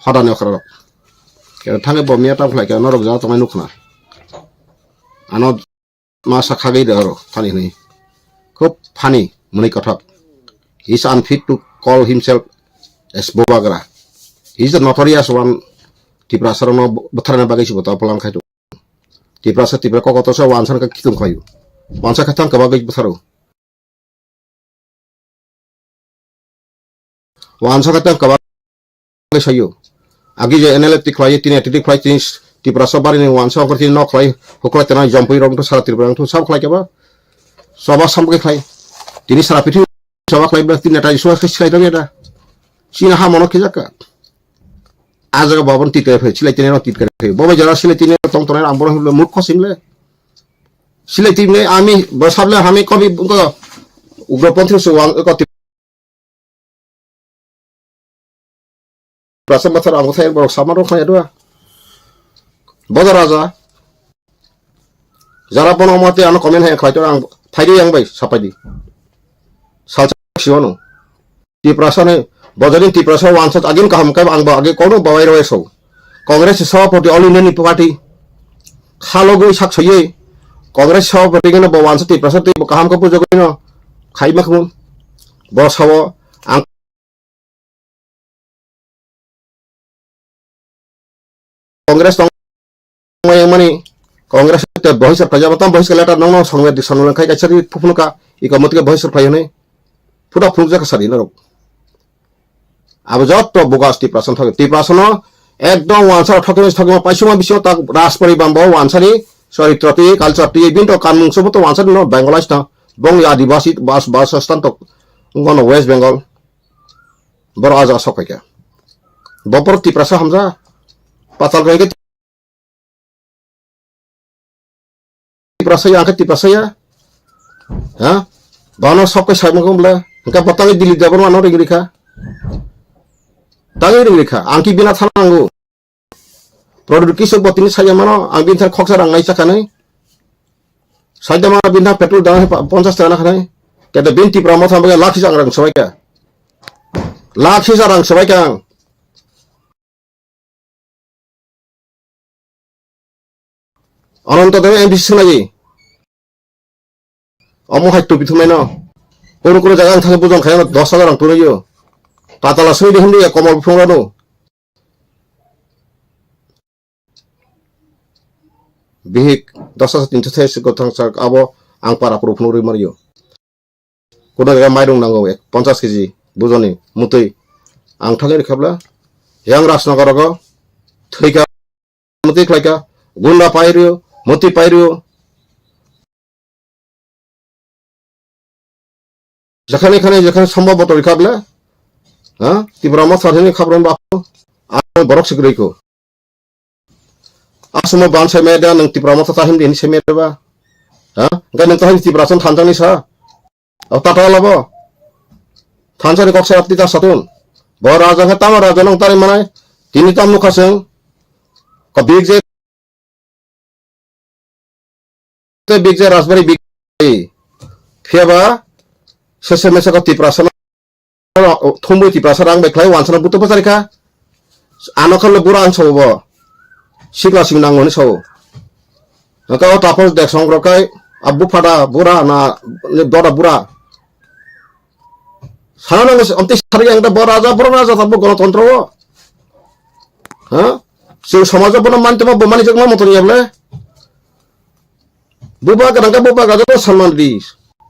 Hodani okra rok. Kera thangwi bo miya tamo khlai khe norok jara tongmani nukha na. Ano masa khagwi de oro thani hinwi. Khub funny mwnwi kothok. He is unfit to call himself as Bubagra. He is the notorious one. Tiprasa rokno bwtharna bagwi se bo ta plan khai tongo. Tiprasa, Tipra kokoto se wansa khe khitung khlaio. Wansa khe thang kwbagwi bwtharo. Wansa khe thang kwbagwi saio. Agi je N L F ti khlai, tini activity khlai, tini Tiprasa bari ni wansa ongkor tini nok khlai, huklai tena jompui rok sara Tripura wngthu sab khlai keba. Soba samke khlai. Tini sara pithi soba khlai bla tini neta Iswa khe khlai dong ya da. China ha mono khijak ka. A jaga babon titkare phai, silai tini rok titkare phai. Bobo jara silai tini rok tong tonai ang bono himle murkho simle. Silai tini ami bo sable hami kobi ko ugroponthi se wang ko Tiprasa mathar ang thai borok sama rok khai dua. Bodo raja. Jara bono mate ano comment hai khlai to ang phaidi yang bai sapaidi. Salsa siwano. Tiprasa ni, bojani Tiprasa wansa agin kaham kai ang ba agi kono bawai roi so. Congress sabapati All India ni party. Khalogwi sak soyei. Congress sabapati gana bo wansa Tiprasa tei bo kaham ka pujagwi no. Khai makhmun. Bo sawo ang Congress tong mani Congress te bohis khlai jaba tam bohis letter nong nong songwe di songwe khai kaisa di phuphunuka iko mutke bohis khlai hwnwi phuda phunukjak sadi norok. Abo jotto bogus Tiprasa thok. Tiprasa no ekdom wansa thok ni thok paisuma bisingo tak Rajpari bambo wansa ni sorry tropi culture ti binto kanmung sobo to wansa no Bengal sta bong ya Adivasi bas bas stan to ngono West Bengal. Boro aja sok paikha. Bopor Tiprasa hamja. Patal khe Tiprasa ya, angkhe Tiprasa ya. Ha? Bano sok kai sai mangkong bla. Angkhe botang Dili Debbarma no ring rikha. Tangi ring rikha. Angki bina thana nango. Product kisu botini saya mano, ang bin thar khoksa rang nai chakanai. Saida ma bin thar petrol dang pa-, ponchas taka na khanai. Kete bin Tipra Motha baga lakh hisa rang sabai ka. Lakh hisa rang sabai ka ang. Ananto Deb M D C swnai. Omo hai tupi thumai no. Kunu kunu jaga ang thangwi bujon khaina dos hajar ang tunaio. Patala swi di hindi ya komal phungrano. Bihik dos hajar tinso thai se gothang sak abo ang para puru phunu rwi mario. Kono jaga mairung nango ek ponchas keji bujoni mutui ang thangwi rikhabla yang Rajnagar rogo thwika mutui khlaika gunda pairio mutui pairio jekhane khane jekhane sombhob botol rikhabla ha Tipra Motha thani khabron ba ang borok sikriko. Aswkno ban sai maya da nwng Tipra Motha tahim di hinwi sai maya da ba? Ha? Hwnkhe nwng tahim Tipra chwng thansa ni sa? O tata labo. Thansa ni kok sai apni ta satun. Bo raja hwnkhe tamo raja nang tari manai. Tini tam nukha chwng. Ko big je te big je Rajbari big. Phiya ba sese mese ko Tipra sana. Thumui Tiprasa rang bai khlai wansana buto bwcharikha. Ano khanle bura ang sao bo. Sikla sing nango hwnwi sao. Hwnkhe o tapos dek song rok kai a buphada bura na ni dora bura. Sana nango amtwi sari ang da bo raja, bo raja tabo gonotontro o. Ha? Chwng somajo bono mantama bo mani jakma motor ya bole. Buba gadang ka buba gadang sanman di.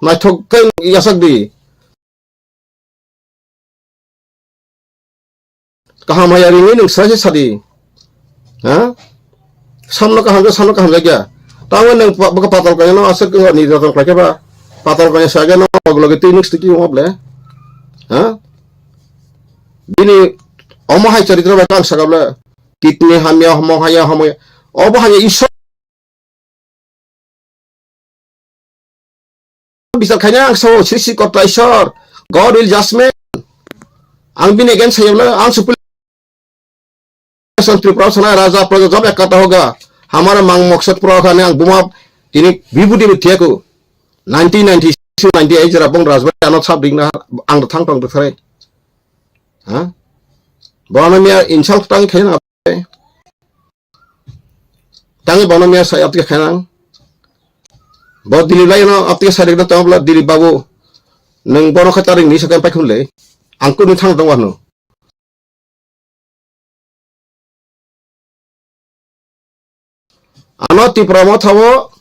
Naithok kai yasak di. Kaham haya ringwi nwng sai se sadi. Ha? Samno kaham ja, samno kaham ja kya? Tamo nwng pa-, baka patal kanya no aswk ni joton khlai khe ba. Patal kanya sa khe no loge loge twi nwk stiki mo ble. Ha? Bini omo hai charitro bai kang saka ble. Kidney hamya, homo haya, homo. Obo haya Isor bichar khaina ang sao, Sri Sri Kotla Ishwar, God will judgment. Ang bini against saya bole, ang supil Tripura sana raja praja jab ek kata hoga. Hamara mang maksad pura khane ang buma tini bibudi bi thiaku. Nineteen ninety-six, ninety-eight jera bong rajbari ano sab ding na ang thang tong thare. Ha? Bo ano miya insult tang khaina. Tangi bono miya sai aptike khainang. Bo Dilip lai no aptike sai rikna tong bla Dilip babu. Nang bono kha taring ni sakai pai khun le. Ang kunu thang tong wano. Ano Tipra Motha o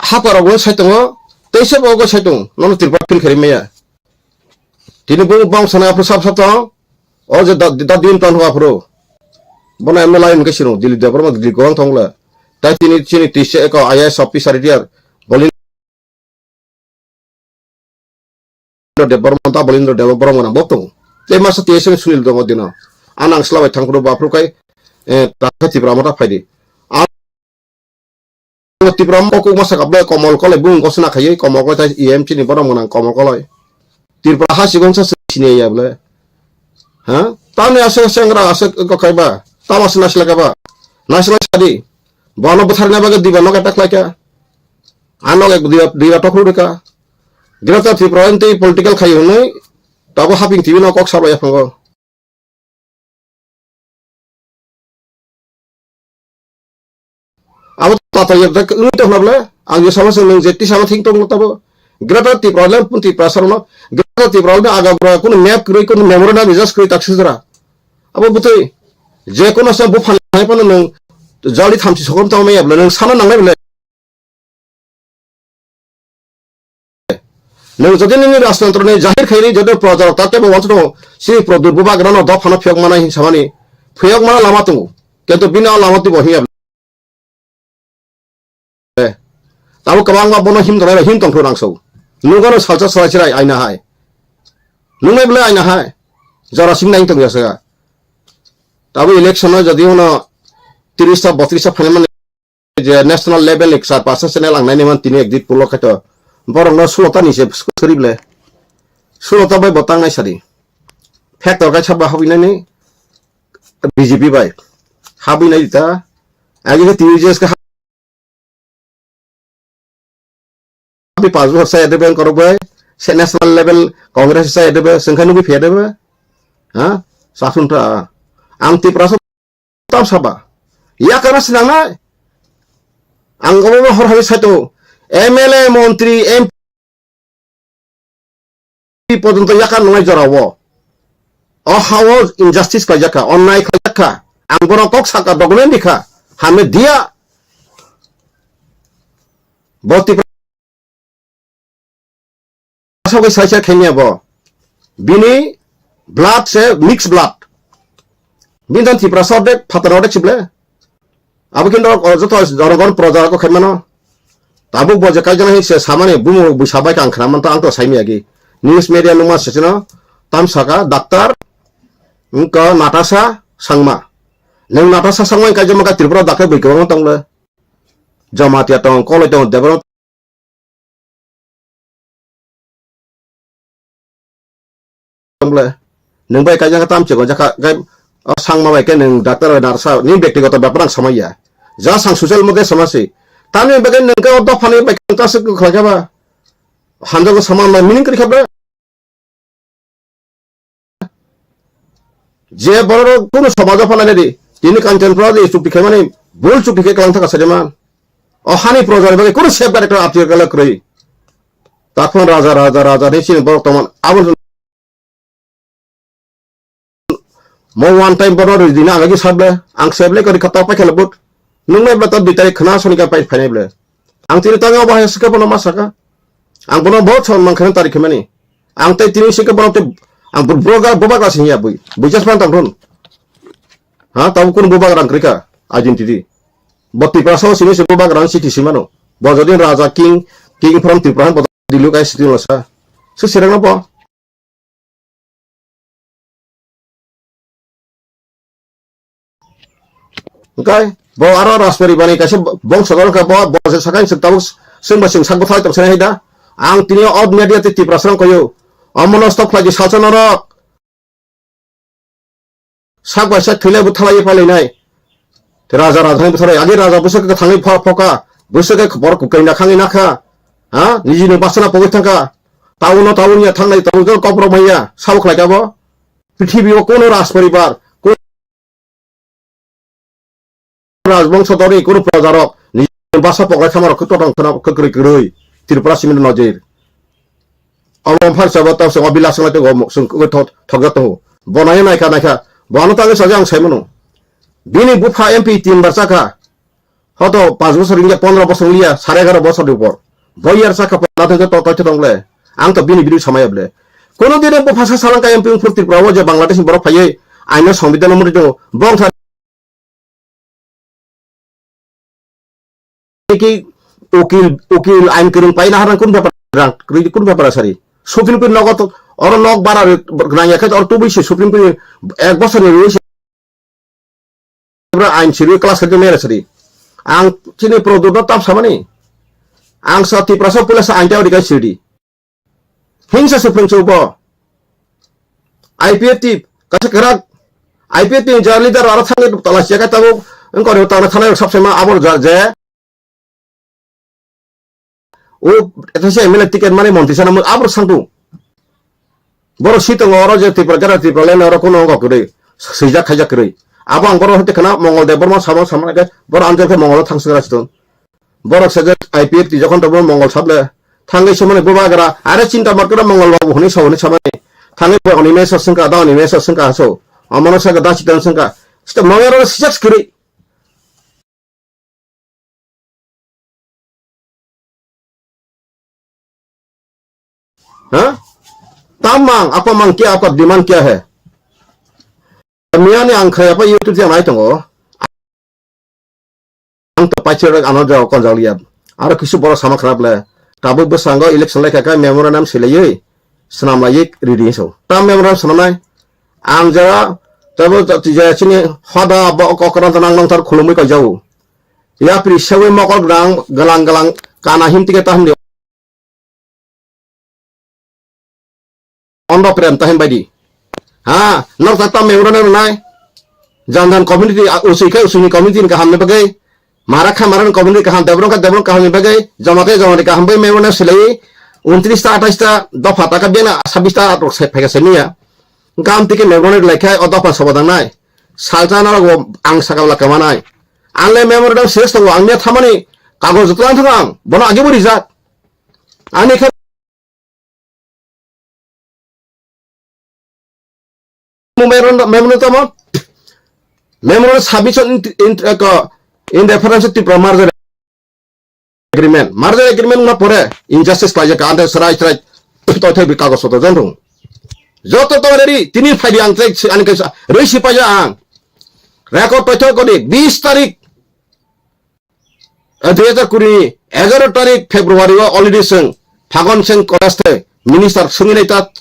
hapar rok sai tongo. Teisa bo go sai tong. Nono Tripura phil khari maya. Tini bo bang sana apro sap sap tong. O je da, da din ton hwa phuru. Bono M L A hwnkhe sino, Dilip Debbarma Dilip gobang thongla. Tai tini chini tise eko I A S officer retired. Bolindra Debbarma ta Bolindra Debbarma nang bok tongo. Tei masa T S N Sunil tongo dino. Anang slabai thangphuru baphuru kai, eh, takha Tipra Motha phaidi. Ang Tipra mokok masa kablai Komol Koloi bung gosna khaiwi Komol Koloi tai E M chini borok mwnang Komol Koloi. Tripura ha sigong sa sini ya bole. Ha? Tamni aswk sengra aswk kok kaiba. Tamo aswk naisla kaiba. Naisla sadi. Bono bwtharna bagwi diba nok attack khlaika. Ano ek diba, diba tokhru rika. Greater Tripura ntei political khai hwnwi tabo haping tibi no kok sabo yaphango. Abo tata yabda wngwi tongkha bole, ang je sama se nwng je tisa ma thing tong tabo. Greater Tipraland pun Tiprasa rokno, Greater Tipraland aga bura kuno map kwrwi, kuno memorandum rijak kwrwi tak sujra. Abo bwtwi je kuno sa buphang hai phano nwng jali thamchi sokom tamo maya bole, nwng sana nangnai bole. Nwng jodi nini rajtantro ni jahir khairi jodi proja rok ta tebo wansa tongo, si Pradyot Bubagra no dophano phiyok mana hin samani, phiyok mana lama tongo. Kintu bini o lama twibo hinya. Tabo kwbangma bono him tongnai, him tongthok rang so. Nungano salsa salai chirai aina hai. Nungnai bwlai aina hai. Jora sing nai tong yasa. Tabo election no jodi uno tiris ta botris ta phaimani je national level ni kwchar pasa channel ang nainai man tini ekdit pulo khaito. Borok no sulo ta ni se suri ble. Sulo ta bai bo tangnai sadi. Factor kai sabo habwi nani B J P bai. Habwi nai ta. Agi ke T V J S ka Abi pas bosor saya debe korok bai, se national level Congress saya debe, sengkha nugui phe debe, ha? Sasun ta, ang Tiprasa tam saba, ya kana sinang nai, ang obo hor hari saito, M L A, montri, M P porjonto yakan nungnai jorao. O hao injustice khlaijak kha, onnai khlaijak kha. Ang bono kok saka document rikha, hame dia. Bo Tiprasa bai saisa khenya bo. Bini blood se mix blood. Bini dan Tiprasa de phataro de chible. Abo kintu o joto jorogon proja ko khaimano. Tabuk bo je kaijana hin se samani bumu busa bai kang khna man to ang to saimi agi. News media numa sesino tam saka doctor wngkha Natasha Sangma. Nang Natasha Sangma kaijama ka Tripura dakhe bui kwbang tong le. Jamatia tong, koloi tong, debra tong le. Nung bai kaijak tam chikon jakha, gai, o Sangma bai ke nung doctor bai narsa, ni bektigoto bepar ang samaya. Ja sang social media samasi. Tani bai ke nung ke o dophani bai ke ta se khlai kha ba. Hanjago saman bai meaning kri kha ba. Je borok kunu somajo phalai nadi, tini Kanchanpura di chukti khaimani bul chukti khe kwlang thaka sajama. O hani proja ni bagwi kunu safeguard ekta article kwrwi. Takhon raja, raja, raja ni sini borok tongman abo mo one time borok rwi dina agagi sable, ang sable kori khata paikha le but. Nung nai bata dui tarik khna soni ka pai phainai ble. Ang tini tango bahai sike bono ma saka. Ang bono bahut son man khana tarik khemani. Ang tai tini sike bono te ang bro ga boba ga singya bui. Bui jas pan tam thun. Ha, tabo kun boba rang krika identity. Bo Tiprasa o sini se boba rang city simano. Bo jodin raja king, king from Tripura bo dilu kai city lo sa. Su sirang no bo. Hwnkhe bo aro Rajparibar ni kaisa bongso dol khe bo, bo se sakai se tabuk swngba swng sak bwthai tong sai da. Ang tini o media tei Tiprasa rang koyo. Omono stop khlai di salsa norok. Sak bai sak thwilai bwthalai phalai nai. Raja raja ni bwthalai agi raja bwswk kwthangwi pha phoka. Bwswk khe borok kwkwi na khangwi nakha. Ha? Niji ni basana pogwi thangkha. Town no town ya thangnai town jor kok rok manya. Sabo khlai kha bo. Prithibi o kuno Rajparibar, kuno Rajbongso dori, kuno projarok, nijini basa poklai samarok khe totong khwna kwkrwi kwrwi, Tripura simi nojir. Omo phan sabo tong song obilas ngai tongo, song khe thok, thokjak tongo. Bo nai naikha naikha, bo ano tangwi sajak ang saimano. Bini bupha M P tin bar chakha. Hoto panch bosor wngya, pondro bosor wngya, sare egaro bosor ni upor. Bo yar saka pala thangkhe to toithe tong le. Ang to bini bini samaya ble. Kono dine bo phasa salang kaya ping phur Tripura o je Bangladesh ni borok phaiye aino songbidan no mori tongo. Bong thar ki ukil, ukil ain kwrwng paina harang kun bepar rang, kun bepar sari. Supreme Court nogo to, oro nok bara nangya khe oro tubui se Supreme Court ek bosor ni rwi se Bro, ain siri class khe mere siri. Ang chini product no tap samani. Ang sa Tiprasa pula sa ain tawri kai siri. Hingsa suprung chubo. I P F T kaisa kerak. I P F T ni jar leader aro thangni tala siya kai tabuk. Engkori tala thana sab sema abor jar je. O, eta se M L A ticket mani montri sana mo, abor sangtu. Boro si tongo oro je Tripura, gara Tripura lene oro kuno ongo kwrwi. Swijak khaijak kwrwi. Abo ang boro hote khana Mongol de Borma sama sama ke boro anjal khe Mongol thang sira siton. Boro se je I P F T jokhon to Mongol sable. Thangwi se mani bubagra, are chinta mar kara Mongol babu hwnwi sa hwnwi samani. Thangwi bo oni mesa sengka, da oni mesa sengka haso. Amano saka da chitan sengka. Sita Mongol oro sijak kwrwi. Ha? Tam mang, apa mang kya, apa demand kya hai? Miya ni ang khaya pa YouTube channel nai tongo. Ang to paichere ano jaga konjak liya. Aro kisu borok sama khrap le. Tabuk bwskango election lai kha khe memorandum swilaiwi swnam laiwi ready hinwi song. Tam memorandum swnamnai. Ang jora tabo to tija chini hoda bo okra to nang nang tar khulumwi koi jago. Yapri sewi mokol gwnang glang glang kana him tike ta him de. Ondo prem ta him baidi. Ha, nok ta tam memorandum nai. Jan jan community, a, usui khai usui ni community ni kaham ni bagwi. Mara kha mara ni community kaham, debrong kha debrong kaham ni bagwi. Jamatai jamati kaham bai memorandum swilaiwi. Untris ta, atais ta, dopha ta kha bena, sabis ta, atok sai phaika sai miya. Gam tike memorandum lai khai, o dopha soba dang nai. Salsa na rogo ang saka bwla kama nai. Ang le memorandum ses tongo, ang miya thamani kagoj joto lang thang ang. Bono age bo rijak. Ani khe memorandum, memorandum tamo? Memorandum submission in, in, ko, in reference to Tripura merger agreement. Merger agreement wngna pore injustice khlaijak kha, ante srai srai toithai bi kagoj soto jon rung. Joto to ready, tini phaidi ang tei ani kaisa rwi sipaija ang. Record toithok kodi bis tarik, eh, dui hajar kuri ni egaroh tarik February o already chwng Phagon Singh Kolas tei minister swngwi nai ta.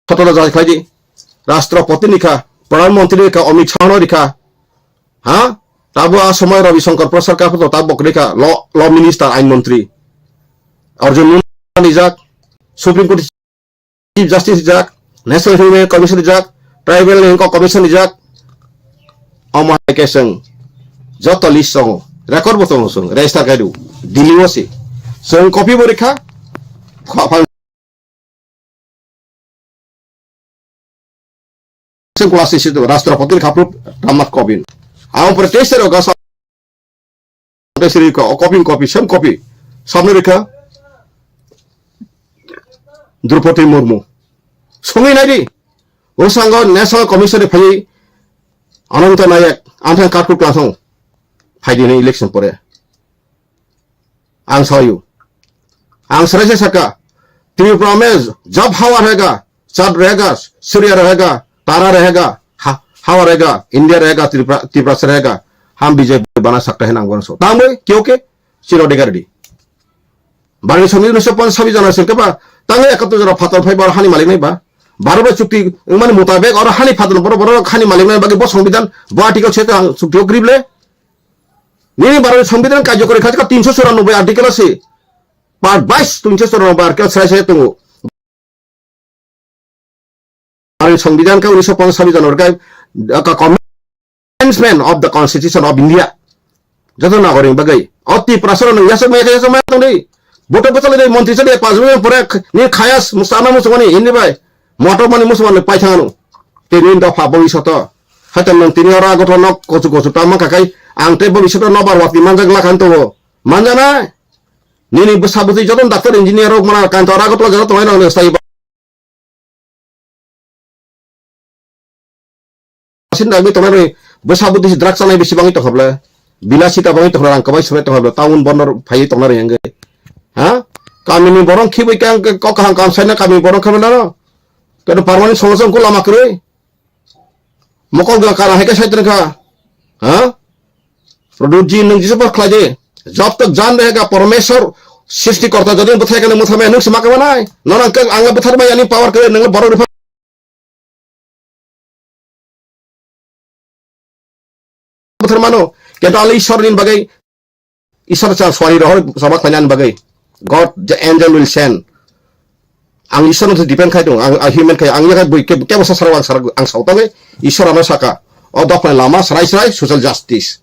Photo da jai khlaidi. Rashtrapati ni kha, Pradhan Mantri ni kha, Amit Shah no rikha. Ha? Tabo a somoi Ravi Shankar Prasad ka photo tabo rikha, law, law minister, ain mantri. Arjun Munda rijak, Supreme Court Chief Justice rijak, National Human Commission rijak, Tribal ni Commission rijak. Omo hai khe chwng joto list tongo, record bo tongo chwng, register khai rw, Delhi o se. Chwng copy bo rikha, kha-, Same class ni Rashtrapati ni kha phuru Ramnath Kovind. Ang pore teis tarik o gasa teis tarik o copy, copy, same copy. Samne rikha Draupadi Murmu. Songwi nai di. O sango National Commission ni phai Ananta Nayak, anthang card kuk langsung. Phai di ni election pore. Ang sayu. Ang sarai se saka. Tripura mein jab hawa rahega, chand rahega, surya rahega, tara rahega, ha-, hawa rahega, India rahega, Tripura, Tripura se rahega. Hum B J P bana sakta hai nang bono so. Tangwi, kyunki, chiro dega ready. Bani sami unisho pon sabi jana sir keba. Tangwi ekatru jana phatar phai bar hani malik nai ba. Baro ba chukti, mani mutabek, oro hani phatar boro boro hani malik nai bagi bo songbidan, bo article se ta chukti o grip le. Nini Bharatni Songbidan karjokori kha, kha tinsho churanobboi article se. Part bais tinsho churanobboi article sai sai tongo. Bharatni Songbidan kha unisho ponchas sabi january kha, kha commencement of the Constitution of India. Joto nagoring bagwi. O Tiprasa rok nung yasok maya kha yasok maya tongdi. Boto bwchalai dei montri chali pas bujor pore ni khayas musana musungani ini bai. Motor mani musungani pai thangano. Tini dopha bhavishoto. Haita nung tini oro agoto nok kochu kochu tama kakai ang tei bhavishoto nobar watwi manjak lakhan tongo. Manjana? Nini bwsa bwtwi joto doctor engineer rok mana kanto oro agoto jora tongnai nang sai. Sin dagwi tongnai rwi, bwsa bwtwi si drugs chanai bisi bangwi tongkha bwle. Bilasita bangwi tongkha, rang kwbai swbai tongkha bwle. Town bondor phaiwi tongna rwi hwnkhe. Ha? Kamini borok khibwi khe ang kok kaham kam saina kamini borok khe nano. Kado parmani solution ko lama kwrwi. Mokol gwnang kana hai khe sai tongkha. Ha? Produce ji nwng jisa par khlai di. Jab tak jan rahega Parmeshwar srishti korta jodi bwthai khe nwng mwthangmaya nwng se ma khe manai. Nono ang khe ang bwthar maya ni power kwrwi nwng borok rwphang bwthar mano. Kintu ang Ishwar ni bagwi Ishwar cha swari rohor sama khlainani bagwi. God the angel will send. Ang Ishwar no depend khai tongo, ang, ang human khai, ang yakhai bui ke, kebo sa sarok ang sarok ang sautangwi Ishwar ano saka. O dophani lama srai srai social justice.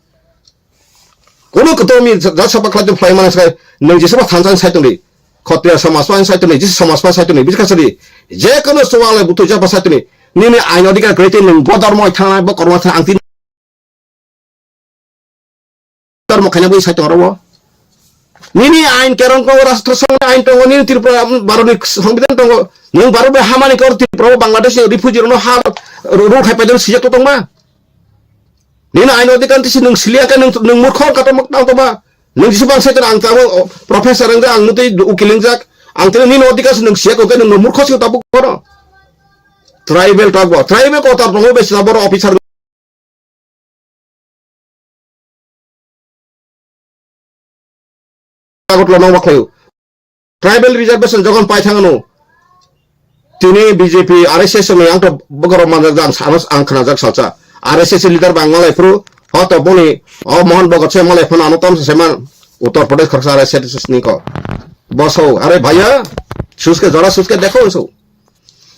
Kono kotor mi jat sapa khlai tong phlai mani sai, nwng jisaba thansa sai tongdi. Khotriya samaj pa sai tongdi, jisa samaj pa sai tongdi, bisi kasadi. Je kono suwale butu jaba sai tongdi. Nini ain odhikar kwrwi tei nwng bo dhormo thangna, bo kormo thangna, ang tini dhormo khaina bui sai tong oro. Nini ain kerong ko rashtra song ain tongo, nini Tripura Bharat ni songbidan tongo. Nwng Bharat bai hamani kor Tripura Bangladesh ni refugee rokno ha ru khai paidon sijak to tongma. Nini aino dikan tisi nwng siliya khe nwng, nwng murkho kato mak tang tongma. Nwng jisubang saitan ang tamo professor wngjak, ang mutwi ukil wngjak, ang tini nini odhikar se nwng siya kok, nwng murkho se tabuk bono. Tribal talk bo, tribal kotor tongo besla boro officer. Agartala nang bakhlaio. Tribal reservation jokhon pai thangno, tini B J P, R S S ni ang to bogoro manjak jang sanos ang khnajak salsa. R S S leader bang malai phuru, hoto boni, o Mohan Bhagat se malai phano ano tamsa seman, Uttar Pradesh khoroksa R S S ni ko. Boso, are bhaiya, suske jora suske dekho so.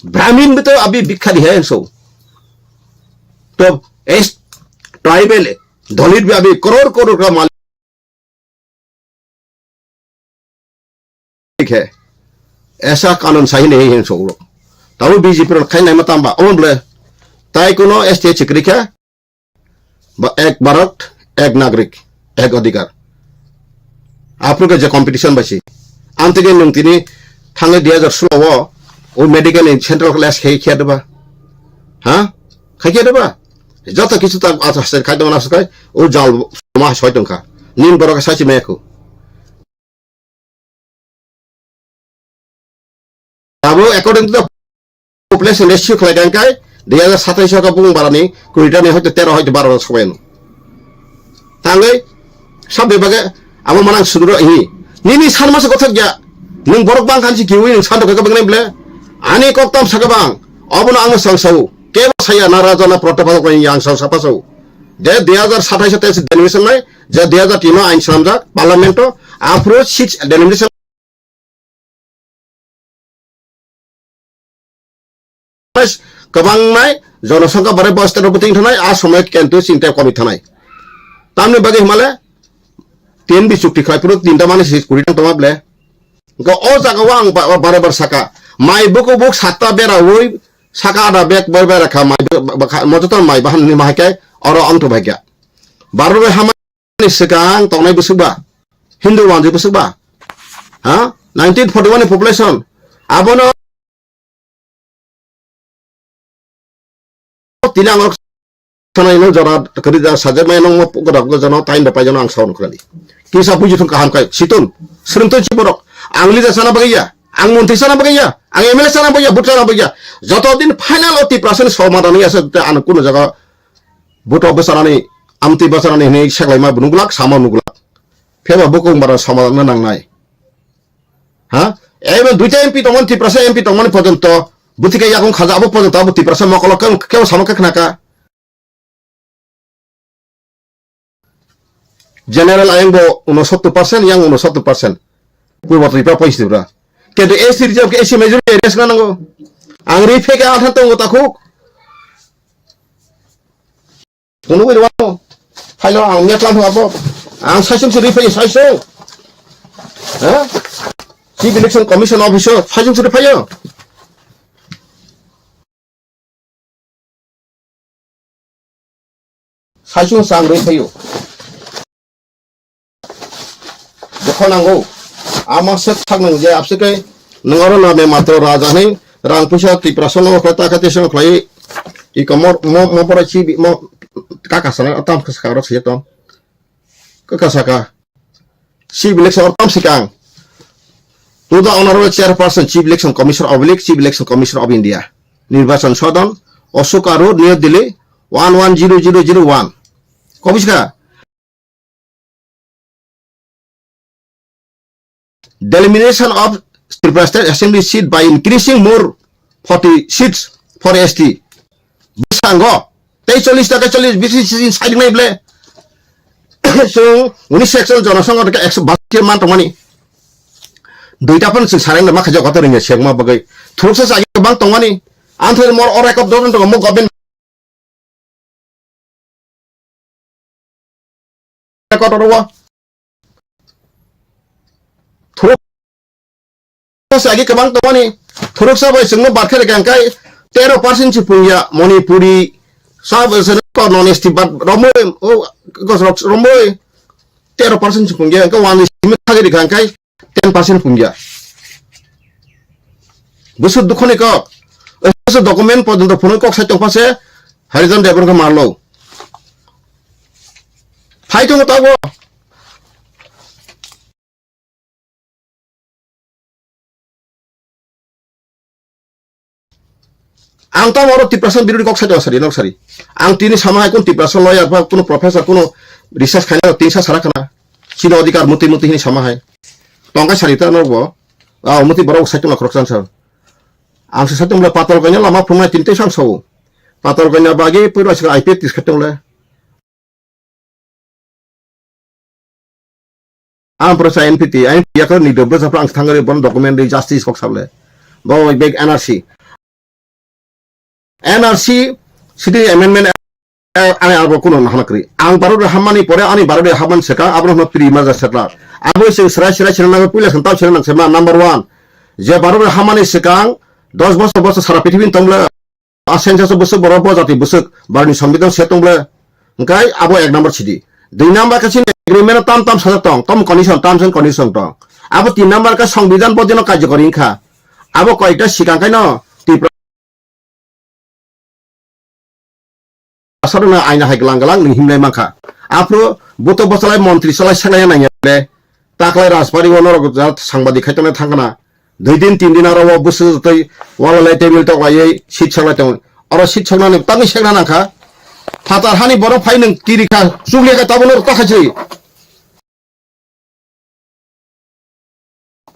Brahmin bhi to abhi bhikkhari hai so. To es tribal, Dalit bhi abhi crore crore ka malik. ठीक है, ऐसा कानून सही नहीं है, so tabo B J P rok khai naima tamba, omo ble tai kuno S T chikri kha, ba ek Bharat, ek Nagrik, ek Adhikar. Aphuru khe je competition bai si. Amtwi khe nwng tini thangnai dui hajar solo o, o medical ni central class khai khe deba. Ha? Khai khe deba. Joto kichu ta asa khai tongna sukai, o jal ma soi tongkha. Nin borok sai si mekhu. Abo according to the population ratio khlai kha kai, dui hajar satais o ka bung barani, kuita ni hoito tero hoito baro sobai no. Tangwi, sab bebage, abo manang sudro hi. Nini san masa kothok ya, nung borok bang khan si kiwi nung san rok ka bang ble. Ani kok tam saka bang, obo no ang sang sau. Kebo saya na raja na protocol ko yang sang sapa sau. Je dui hajar satais o test denomination nai, je dui hajar tin o ain sanamjak, parliament o, aphuru six denomination kwbang nai, jonosongkha bare boyos tero bwtwing thanai, a somoi kentu chinte komi thanai. Tamni bagwi himale, tin bi chukti khai phuru tinta mani si kuri tang tongma ble. Go o jaga o ang ba-, ba-, bare bar saka. Mai buku buk satta bera ui, saka ada bek bar bera kha mai bu-, ba-, ba-, kha-, mojoto mai bahan ni mahai kai, oro ang tu bagya. Barno bai hama ni swkang tongnai bwswk ba? Hindu wanjwi bwswk ba? Ha? Nineteen forty-one ni population. Abono tini ang sanai no jora kwrwi da sajak mai nang mo goda goda jano tain da pai jano ang saun khali. Kisa buji thung kaham kai situn. Srwngtun si borok. Ang leader sana bagaya. Ang montri sana bagaya. Ang M L A sana bagaya. Butra sana bagaya. Joto din final o Tiprasa ni somadan ya sa ang kuno jaga Buto bwchanani, amtwi bwchanani hinwi seklaima bo nuglak, sama nuglak. Phiyaba bukung bara sama nang nangnai. Ha? Eba duita M P tongmani, Tiprasa M P tongmani porjonto, bwtwi khe yakung khaja, abo porjonto abo Tiprasa mokolo kebo, kebo sama khe khnaka. General ayang bo unosottor percent, yang unosottor percent. Purbo Tripura, Poichi Tripura. Kintu S T reserve khe S C majority area sna nango. Ang ri pheke athan tongo takhuk. Phunugwi rwano. Phailo ang meklam hwnkha bo. Ang saichung se rwi phaio saichung. Ha? Chief Election Commission Office o saichung se rwi phaio. Saichung se ang rwi phaio. Jokho nango. Ama se thak nang je abse kai nwng oro na me matro raja ni rang puisa Tiprasa no khlai ta kha te se khlai. I komor mo, mo pora chi bi, mo kaka sana tam kha saka rok se to. Kaka saka. Chief Election or tam sikang. To the Honorable Chairperson, Chief Election Commissioner oblique Chief Election Commissioner of India. Nirbachan Sadan, Ashoka Road, New Delhi, one one zero zero zero one. Kobiska? Delimitation of Tripura State Assembly seat by increasing more forty seats for S T. Bwskango tei chollish taka chollish bisi sijin saidik nai ble. Chwng uni section jonosongo tei ekso basi man tongmani. Duita phano chwng sareng ma khaja kotor ringya sekma bagwi. Thuruksa chagi bang tongmani. Anthai mor o record doron tongo mo government. Kotor o. Thuruk sa agi kwbang tongmani. Thuruksa bai chwngno barkhe rega hwnkhe tero percent si phungya Manipuri. Sa bai chwngno non S T bad romoi, o, gosrok romoi. Tero percent si phungya hwnkhe one simi thagi rega hwnkhe ten percent phungya. Busu dukhoni kok. Busu document porjonto phunui kok sai tongpha se Harijan Devan khe marlo. Phai tongo tabo. Ang tamo oro Tiprasa birodi kok sai tongo sari, nok sari. Ang tini sama hai kun Tiprasa lawyer ba kun professor kun research khaina tini sa sara khana. Chini odhikar muti muti hini sama hai. Tongkai sari ta nok bo. Ah, muti borok sai tongla khoroksan sa. Ang se sai tongla patal kaina lama phunai tini tei sang sao. Patal kaina bagi pura sira I P F tis khatung le. Ang pro sa N P T, N P T yakar ni dobro sa ang thangare bon document ri justice kok sable. Bo bag N R C. N R C city amendment, eh, ani abo kuno nahana kri. Ang baro de hamani pore ani baro de haman seka abro no pri maja setla. Abo se sera sera sera na puila santa sera nang sema number one. Je baro de hamani sekang dos bosor bosor sara pithibin tongle. A census bwswk borok bo jati bwswk barni sambidan se tong ble. Hwnkhe abo ek number sidi. Dui number khe chini agreement tam tam sajak tong, tam condition, terms and condition tong. Abo tin number khe sambidan bo dino karjokori wngkha. Abo koyekta sikang khaino Tripura sarokno aina hai glang glang ni himlai mankha. Aphuru buto bwchalai montri chalai seklai nangya le. Taklai Rajbari o norok ja sangbadik khai tongnai thangkhana. Dui din, tin din aro o bwswk tei wala lai table tok laiwi seat sok lai tongo. Oro seat soknani tangwi sekna nangkha. Phatar hani borok phai nwng kiri kha, chukli kha, tabuk norok ta khai chiri.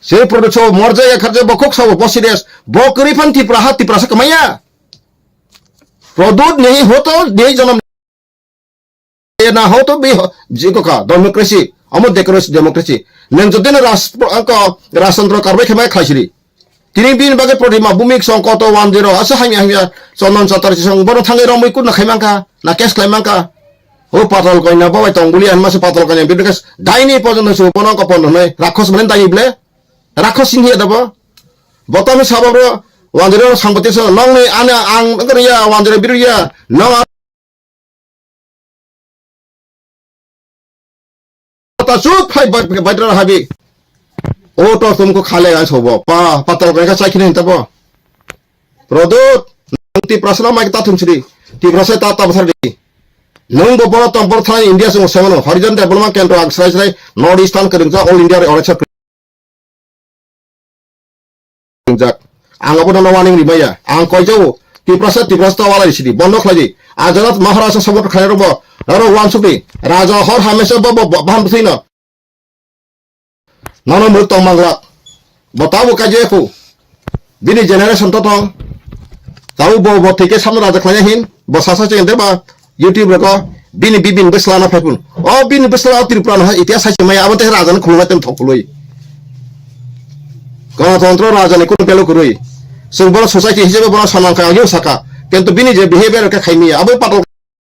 Se product so morjak ya kharjak bo kok sabo bo serious. Bo kwrwi phan Tripura ha Tripura sa kwmaya. Product ni hoto ni jonom na hoto bi ho-, jiko ka democracy, amo democracy, democracy. Nang jodi na ras-, angko Rajchandra karbai khe mai khlaisiri. Tini bini bagwi Pratima Bhumik song koto one zero asa hamya hamya Chandan Chatterjee song bono thangwi romwi kutna khai mankha, na case khlai mankha. O patal koina babai tong buli anma se patal koina bini case daini pojon su bono ko pon noi rakhos mane daini ble. Rakhos sing hiya dabo. Botami sabab ro one zero sangpati song nongni ana ang ngriya one zero biru ya nong ta chup phai bai-, bai-, baidra habi. O to tum ko khale ai sobo. Pa, patal ko ka chai khine ta bo. Rodot, nang Tiprasa no mai ta thum sri. Tiprasa ta ta basar di. Nang bo boro tom bor thai India sung semono. Harijan Development Kendra ang srai srai North Eastern kering ja all India re ora chak. Ringjak. Ang abo no warning rimaya. Ang koijao Tiprasa, Tiprasa ta walai sidi. Bondo khlai di. Ajarat Maharaja sabot khlai robo. Raro wansuk di. Raja hor hamesa bo, bo, bo, baham bwthwi no. Nono muruk tong manglak. Bo tabo kaje ku. Bini generation to tong. Tabo bo, bo thike samno raja khlai hin. Bo sasa cheng de ba. YouTube rego bini bibin bwsla na phaipun. O bini bwsla o Tripura no itihas sai maya abo te raja no khulumai tem thok khului. Ganatantro raja ni kunu belo kwrwi. Chwng bono society hisabe bono saman kha yo saka. Kintu bini je behavior ka khaimiya abo patal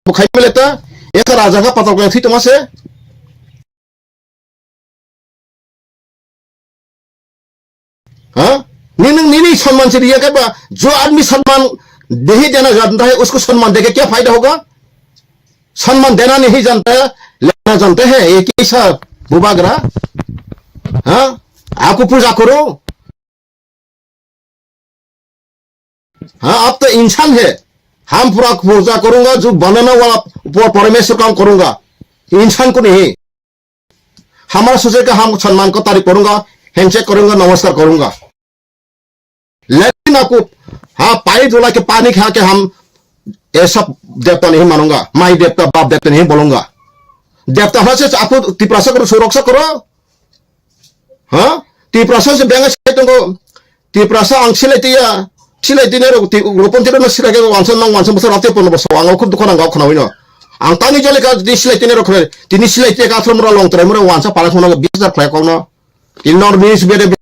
bo khaimile ta. Eka raja ka patal ko thwi tongma se. हाँ? नीनंग नीनी सम्मान से दिया क्या बा? जो आदमी सम्मान नहीं देना जानता है, उसको सम्मान देके क्या फायदा होगा? सम्मान देना नहीं जानता है, लेना जानता है, ये कैसा बुबागरा? हाँ? आपको पूजा करो। हाँ, आप तो इंसान है। हम पूरा पूजा करूंगा, जो बनाने वाला प-, परमेश्वर काम करूंगा। इंसान को नहीं। हमारा सोचे कि हम सम्मान को तारीफ करूंगा, हैंडशेक करूंगा, नमस्कार करूंगा। लेकिन आपको, हाँ, पाई धुला के पानी खा के हम ये सब देवता नहीं मानूंगा, माई देवता, बाप देवता नहीं बोलूंगा। देवता होने से आपको तिपरासा को सुरक्षा करो। Ha? Tiprasa se benga sai tongo. Tiprasa ang silai tiya. Silai tine rok ti ropon tine no silai ke wansa nang wansa bosor rate pon bosor ang khub dukho nang khna wino. Ang tani jole ka di silai tine rok khna. Tini silai tiya ka throm ro long trai mura wansa para khna bis dar khlai kong no. Tin nor mis bede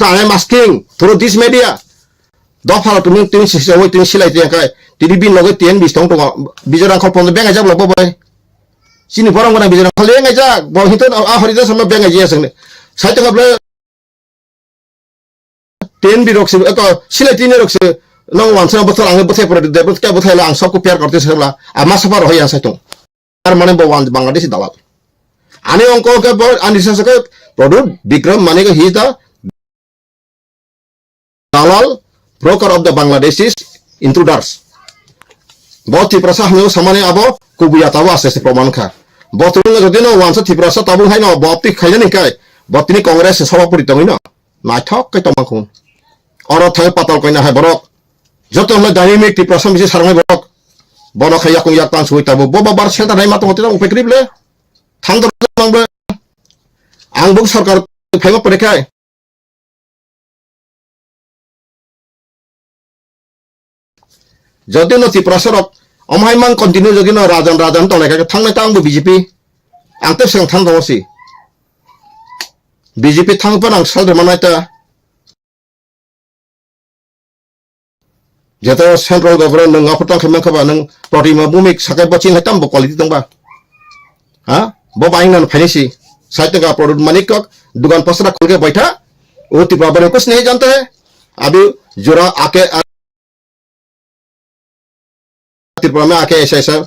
I am asking through this media. Dophalo tumi tini sisi oi tini silai tiya kai. Tini bin loge tiyan bis tong tongo. Bijoy rang khol pon benga jak lo bobai. Sini borong gana bijoy rang khol enga jak. Bo hiton a hori da sama benga jiya sangne. Sai tong able ten bi rok se, eto silai tini rok se. Nang wansa bothor ang bothai pore de bothai bothai la ang sok ko pyar korte se la. Ama sapa rohoi ang sai tong. Tar mane bo wan Bangladeshi dalal. Ani ongko ke bo ani sasa ke Pradyut Bikram Manik he is the dalal broker of the Bangladeshis intruders. Bo Tiprasa hamyo samani abo kubuya tabo aste aste proman kha. Bo tini jodi no wansa Tiprasa tabung hai no bo apti khaina ni kai. Bo tini Congress se sabapuri tongwi no. Naithok khe tongmang khun. Oro thai patal koina hai borok. Joto hwnle dynamic Tiprasa misi sarnai borok. Bono khai yakung yak tang sui tabo. Bo babar center hai ma tongo tei upai krible. Thang dor mang ble. Ang bo sarkar phaima pore khai. Jodi no Tiprasa rok omo hai mang continue jodi no rajan rajan tonglai kha thangnai ta ang bo B J P. Ang tei swkang thang tongo si. B J P thang pan ang sal de manai ta. Jeto central government nwng aphutang khe mankha ba nwng Protima Bhumik sakai bachin hai tambo quality tongba. Ha? Bo baing nan phaini si. Sai tongka product manik kok dugan pasra khulke baitha. O Tripura bani kuch nahi janta hai. Abi jora ake Tripura ma ake S I sir,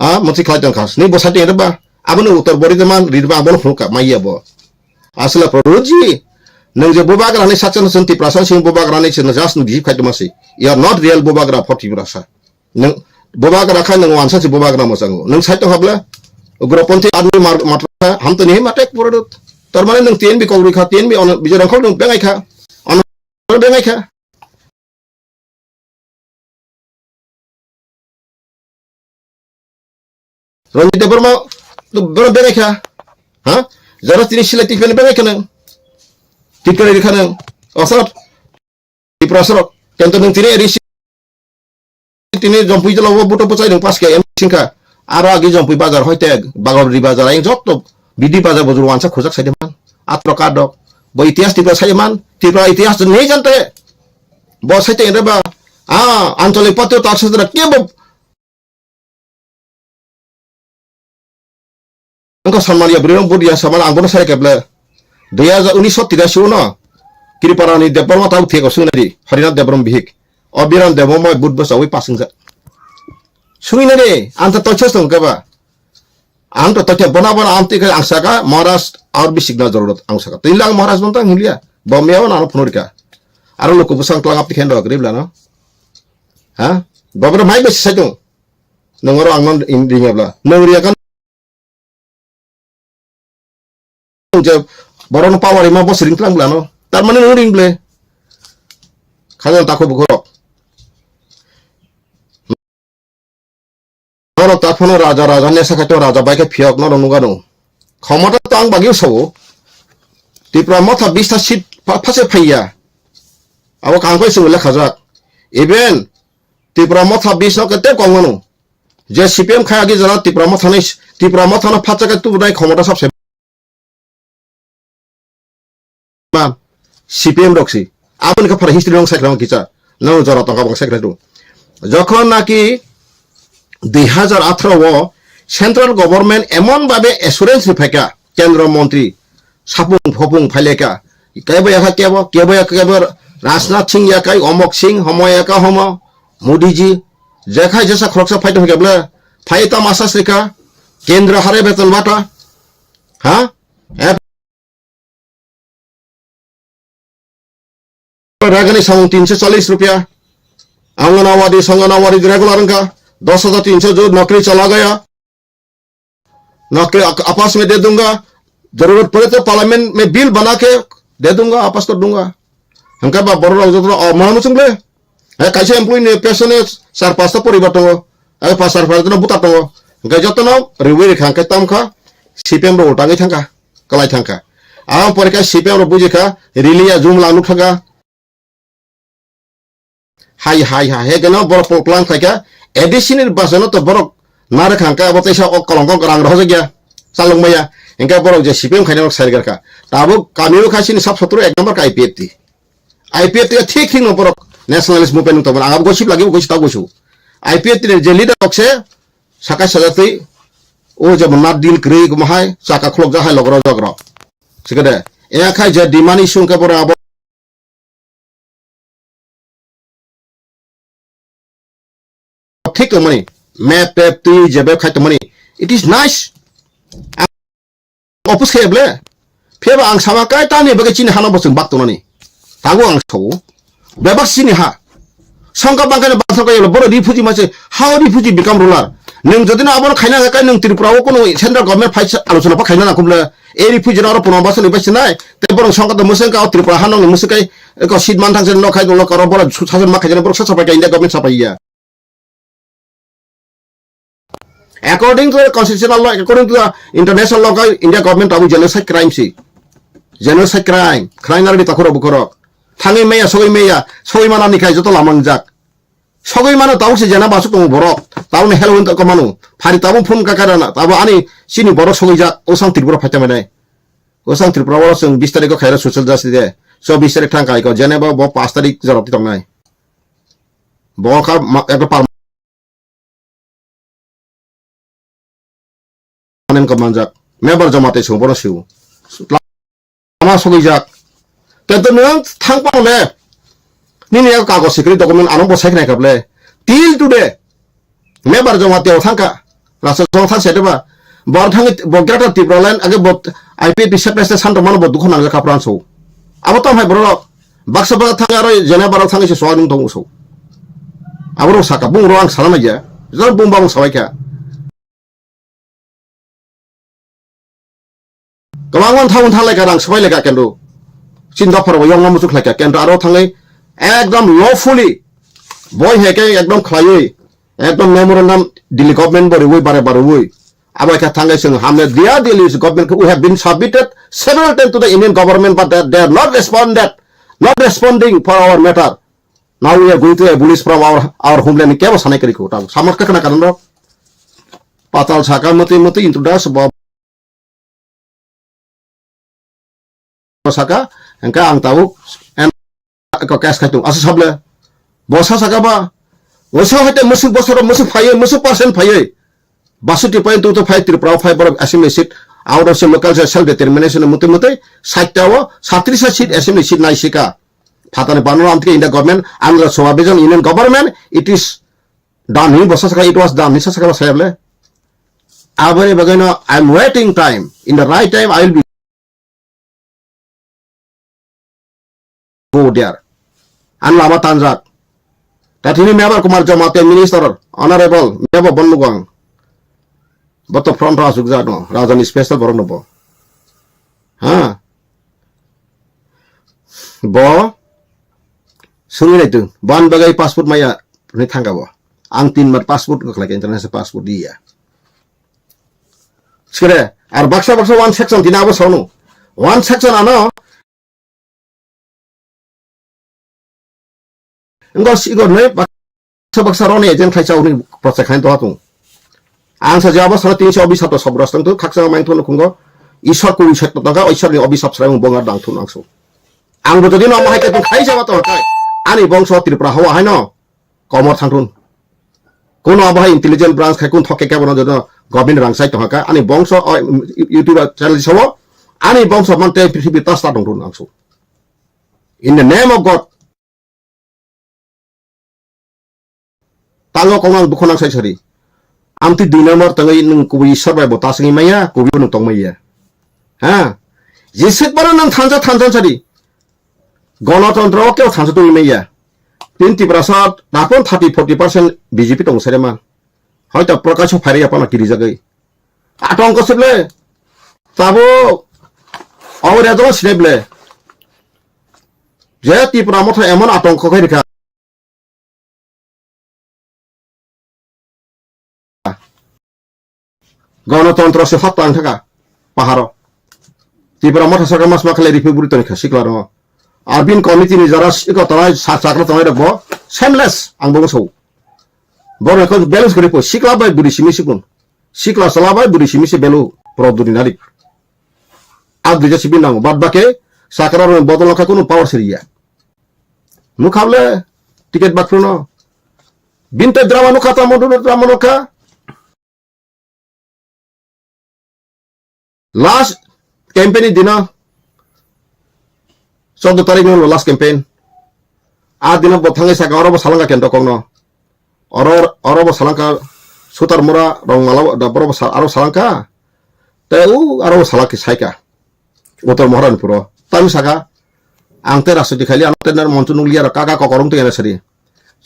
ah, mantri khlai tong kha. Ni bo sati ba, abo ni uttor bori de man, ri ba, abo no phunuk ka, mai ya bo. Asla Prodot ji, nang je Bubagra ni saksa no chwng Tiprasa sing Bubagra ni chwng just no bihik khai tong ma si. You are not real Bubagra for Tiprasa. Nang Bubagra khai nang wansa si Bubagra mo chango. Nang sai tong habla, ugroponthi army mar, matra, ham to ni matek Prodot. Tar mane nang T N B kok rui kha, T N B on, bijorang khol nang bengai kha. On bengai kha. Ranjit Debbarma, to bera berai kha. Ha? Jara tini silai tini bera berai kha nang. Tini kha nang. Asat. Tiprasa rok. Kento nang tini eri si-, tini jompui jala wo buto pochai nang pas ke em singkha. Aro agi jompui bazar hoite bagor di bazar ayang jotto bidi bazar bojor wansa khojak sai de man. Atro kadok. Bo itihas Tiprasa sai man. Tiprasa itihas to nei jante. Bo sai te ba. Ah, anchalik patro tak satra ke bo. Engko Salman ya bwrwi rok bud ya Salman ang bono sari keble. Dui hajar unis tira suno. Kiripara ni Debbarma tau thek sung nadi. Harinath Debbarma bihik. Obiran Debbarma bud basa wi pasung ja. Sungwi nadi anta toichos tong keba. Ang to toicha bona bona amtwi khe ang saka Maharaj ar bisik na jorot ang saka. Twi lang Maharaj bonta mulia. Bomya wana ano phunurika. Aro loko bwsang tlang apti khen rok ribla no. Ha? Babra mai besi sai tong. Nang oro ang non ring abla. Nang ria kan je borok no power ima bo siring tlang bla no. Tar mane nang ring ble. Khajan takho bukhorok. Norok ta phano raja, raja nesa khai to raja bai khe phiyok norok nugano. Khomota to ang bagwi sao. Tipra motha bista seat pha-, phase phaiya. Abo kangkoi sung lekhajak. Even Tipra motha bis no kete kongmano. Je C P M khai agi jana Tipra motha ni, Tipra motha no phacha khe tubunai khomota sabse. Man, C P M rok si. Aboni khe phara history rok sai khlai kisa. Nang jora tongkha bang sai khlai tu. Jokhon naki dui hajar atharo o central government emon babe assurance ni phaika kendra montri sapung phopung phaileka. Kebo yakha kebo, kebo yakha kebo Rajnath Singh yakai, Omok Singh, homo yakha homo, Modi ji. Jekhai jesa khoroksa phai tong kebla. Phai ta masa sika. Kendra hare beton bata. Ha? Ragani samung tinso challis rupiah. Anganawadi, Sanganawadi regular wngkha. Dos hajar tinso jo nokri chala gaya. Nokri ak-, apas mein de dunga. Zarurat pade to parliament mein bill bana ke de dunga, apas kar dunga. Hingke ba borok rok joto, oh, mana muchung le. Hai kaisa employee ni pension e char pasta poribar tongo. Hai pasar paribar no buta tongo. Hingke joto no riwi rikha hingke tamkha C P M rok ultangwi thangkha. Kalai thangkha. Ang pore khe C P M rok buji kha, rili ya jum lang nuk thangkha. Hai, hai, hai, he gano borok poklang khaikha, A D C ni basa no to borok nare khangkha, abo teisa o kolong kong rang rohojak ya, chalok maya. Hingke borok je C P M khaina rok sai garkha. Tabuk kami o kha sini sab sotro ek number ka I P F T. I P F T thik thik no borok nationalist movement tongmani. Ang abo gosip lagi, gosip ta gosu. I P F T ni je leader rok se, Sakai sajatwi, o jemon na deal kwrwi, kumo hai, chaka khulokjak hai logro jogro. Sikade, eya khai je demand issue hwnkhe bono abo thik tongmani, map tap twi jebe khai tongmani. It is nice. Oppose khe ble. Phiyaba ang sama kai tamni bagwi chini hano bo chwng bak tongnani. Tabuk ang sao. Bebak chini ha. Songkha bangkha bangsa kaya boro refugee mase. How refugee become ruler? Nwng jodi no abono khaina hwnkhe nwng Tripura o kuno central government phai sa-, alochona pha khaina nangkukle. A refugee rok oro pono bosoni bai sinai. Tei borok songkha to mwswk kha o Tripura ha nokni mwswk kai ko seat man thang se nok khai dolo karo borok su-, sason ma khaijana borok sa sapai ka India government sapai ya. According to the constitutional law, according to the international law, India government tabuk genocide crime si. Genocide crime. Khlaina rwdi takhurok bukhurok. Thangwi maya, sogwi maya, sogwi manani khai joto lama wngjak. Sogwi mano tabuk se jena basuk tongo borok. Tabukni hel hwn tongkha mano. Phari tabuk phone ka karana. Tabuk ani chini borok sogwijak. Osang Tripura phaita manai. Osang Tripura oro chwng bis tarikh o khaira social justice de. So bis tarikh thang kai ko. Jeneba bo paanch tarikh jorok ti tongnai. Bo kha ma-, ekta par-, Manen ko manjak. Member joma tei song bono siu. Lama sogwi jak. Tento nwng thang pang le. Nini yak kagos sikri document ano bo sai khnai kable. Till today. Member joma teo thangka. Rasa jong thang sedeba. Bor thang bo greater Tripura land age bo I P F T separate state santo mano bo dukho nang jakha pran so. Abo tam hai borok. Baksa baksa thang aro jena barok thang se so nung tong so. Abo rok saka bung ro ang sana ma ya. Jor bung bang sabai kha. Kwbangma wngthang wngthang lai ka rang swbai lai ka kendo. Chin dopha rok yongma muchuk lai ka kendo aro thangwi ekdom lawfully boi hai khe ekdom khlaiwi ekdom memorandum Delhi government bo riwi bare bare wi. Abo khe thangwi chwng hamle dia Delhi government khe we have been submitted several times to the Indian government but they, they are not responded, not responding for our matter. Now we are going to abolish from our, our homeland. Kebo sanai kari ko tang. Samar ka kana kanan rok. Patal saka mati mati introduce bo saka, engka ang tau, en, ko cash khai tung. Asa sable. Bo sa saka ba. Bo sa hate musuk bosor musuk phaiye, musuk percent phaiye. Basuti point two to five Tripura o five borok assembly seat out of local self determination muti muti site o satris seat assembly seat nai sika. Phatani banro amtike India government, Andhra Sabha Vision Union government, it is done. Hini bosa saka it was done. Nisa saka saya ble. Aboni bagwi no, I am waiting time. In the right time, I will be go there. An lama tanjak. Tatini Mebar Kumar Jamatia minister, honorable, Mebo Bonnugang. Boto front row asuk jano, Rajani special borok no bo. Ha? Bo sungwi naitu, ban bagai passport maya ni thangka bo. Ang tin mar passport ko khlai international passport dia. Sikere, ar baksa baksa one section dina abo sono. One section ano. Engo sigo noi baksa baksa roni agent khai chau ni procha khain to hatung. Ang sa jabo sara tin sa obisap to sobras tang tu khaksa main thun khungo. Isor ku isor to tangka isor ni obisap sara mung bongar dang thun angsu. Ang bo jodi no mo hai ke khai jaba to kai. Ani bongso Tripura hawa hai no. Komor thangthun. Kuno abo hai intelligent branch khai kun thokke kebo no jono government rang sai tongha ka. Ani bongso, o, YouTube channel sawo. Ani bongso man te prithibi ta sta tongthun angsu. In the name of God. Tango kong ang dukho nang sai sari. Amtwi dui number tangwi nwng kubui Isor bai bo ta singwi maya, kubui bo nwng tong maya. Ha? Jeswk bana nwng thansa thansa sari. Gonotontro o kebo thansa tongwi maya. Tin Tiprasa dakon thirty forty percent B J P tong sare man. Hoito Prakash o phairi apana kiri jagwi. Atongko sible. Tabo awre adoro sible. Je Tipra motha emon atongko khai rikha. Gonotontro se hot tang thaka paharo. Tipra motha sarkar mas ma khlai ripi buri toni kha sikla ro. Arbin committee ni jara siko tanai sa chakra tanai rok bo shameless ang bo so. Bo rok balance kori po sikla bai buri simi sikun. Sikla sala bai buri simi se belu pro duri narik. Ak duja sibi nango. Bad bake sakra ro bodol kha kunu power seriya. Nukhable ticket bakruno. Binte drama nukha tamo drama nukha. Last campaign ni dino, chaudo tarik no last campaign. A dino bo thangwi saka oro bo salangka kento kokno. Oro, oro bo salangka Sutar Mura, Rongmala, da boro bo sa-, aro salangka. Te u aro bo salak saika. Uttor Moharanpuro. Tami saka, ang te rajniti khaili, ano te monchu nukliya ro, kaka kokorong te yana sari.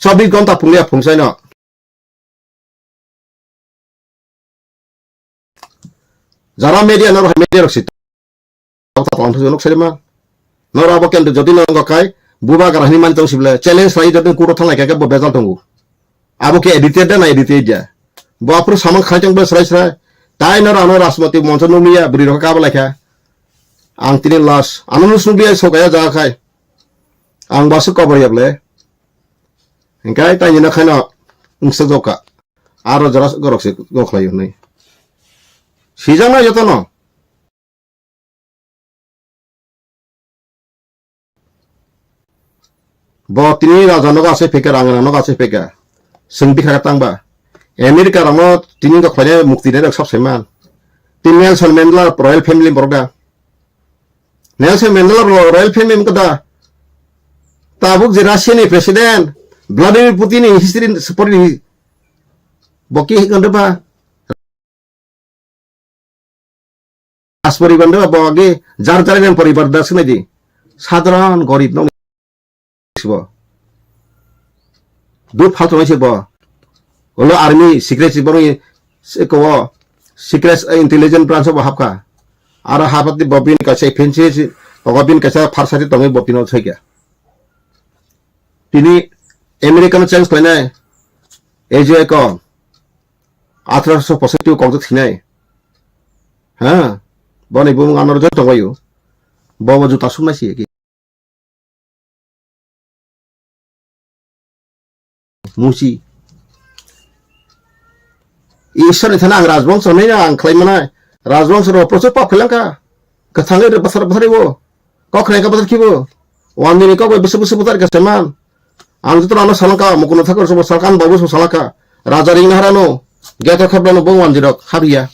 Chobbish ghonta phungya phungsaino. Jara media norok hai media rok si. Tong tong thung nuk sari ma. Norok abo kendo jodi no wngkha khai buba gra hini man tong sibla challenge lai jodi kuro thang lai khe bo bejal tongo. Abo khe edited da na edited ya. Bo aphuru samang khai tong bo srai srai. Tai norok ano Rashmati moncho nukliya bwrwi rok kaba lai kha. Ang tini last. Ano nus nukliya sokaya jaga khai. Ang basu cover ya ble. Hingkai tai ni na khaino wngsa joka. Aro jora gorok se go khlai hwnwi. Sijak na joto no. Bo tini raja nogo asai pheka, rang rang nogo asai pheka. Swng bikha tangba. America rokno tini wngkha khlainai mukti nairok sab saiman. Tini Nelson Mandela royal family borok da. Nelson Mandela ro-, royal family wngkha da. Tabuk je Russia ni president Vladimir Putin ni history ni support ni bo ki hikon ba. As poribar de bo age jar jar nem poribar da sinai di. Sadharan gorib nong sibo. Dud faltu nai sibo. Olo army secret sibo ni se ko secret intelligence branch bo hapka. Aro hapati bo bin kaisa fancy si, ogo bin kaisa pharsati tongwi bo tino thwikya. Tini America no change khlainai. Ei je ko athroso posotti o kokjak thinai. Ha? Boni bumung ano rwjak tongbaio. Bobo juta sumnai si ki. Musi. Ishwar ni thani ang rajbongso nai ang khlai manai. Rajbongso ro prochur pap khlai langkha. Kwthangwi basar basar bo. Kok khnai ka bathar khibo. Wandini kok bai bwswk bwswk bathar ka seman. Ang joto ano salangka, mukuno thakor sobo salangka, ang babu sobo salangka. Raja ring nahara no, geto khapla no bong wanjirok habiya.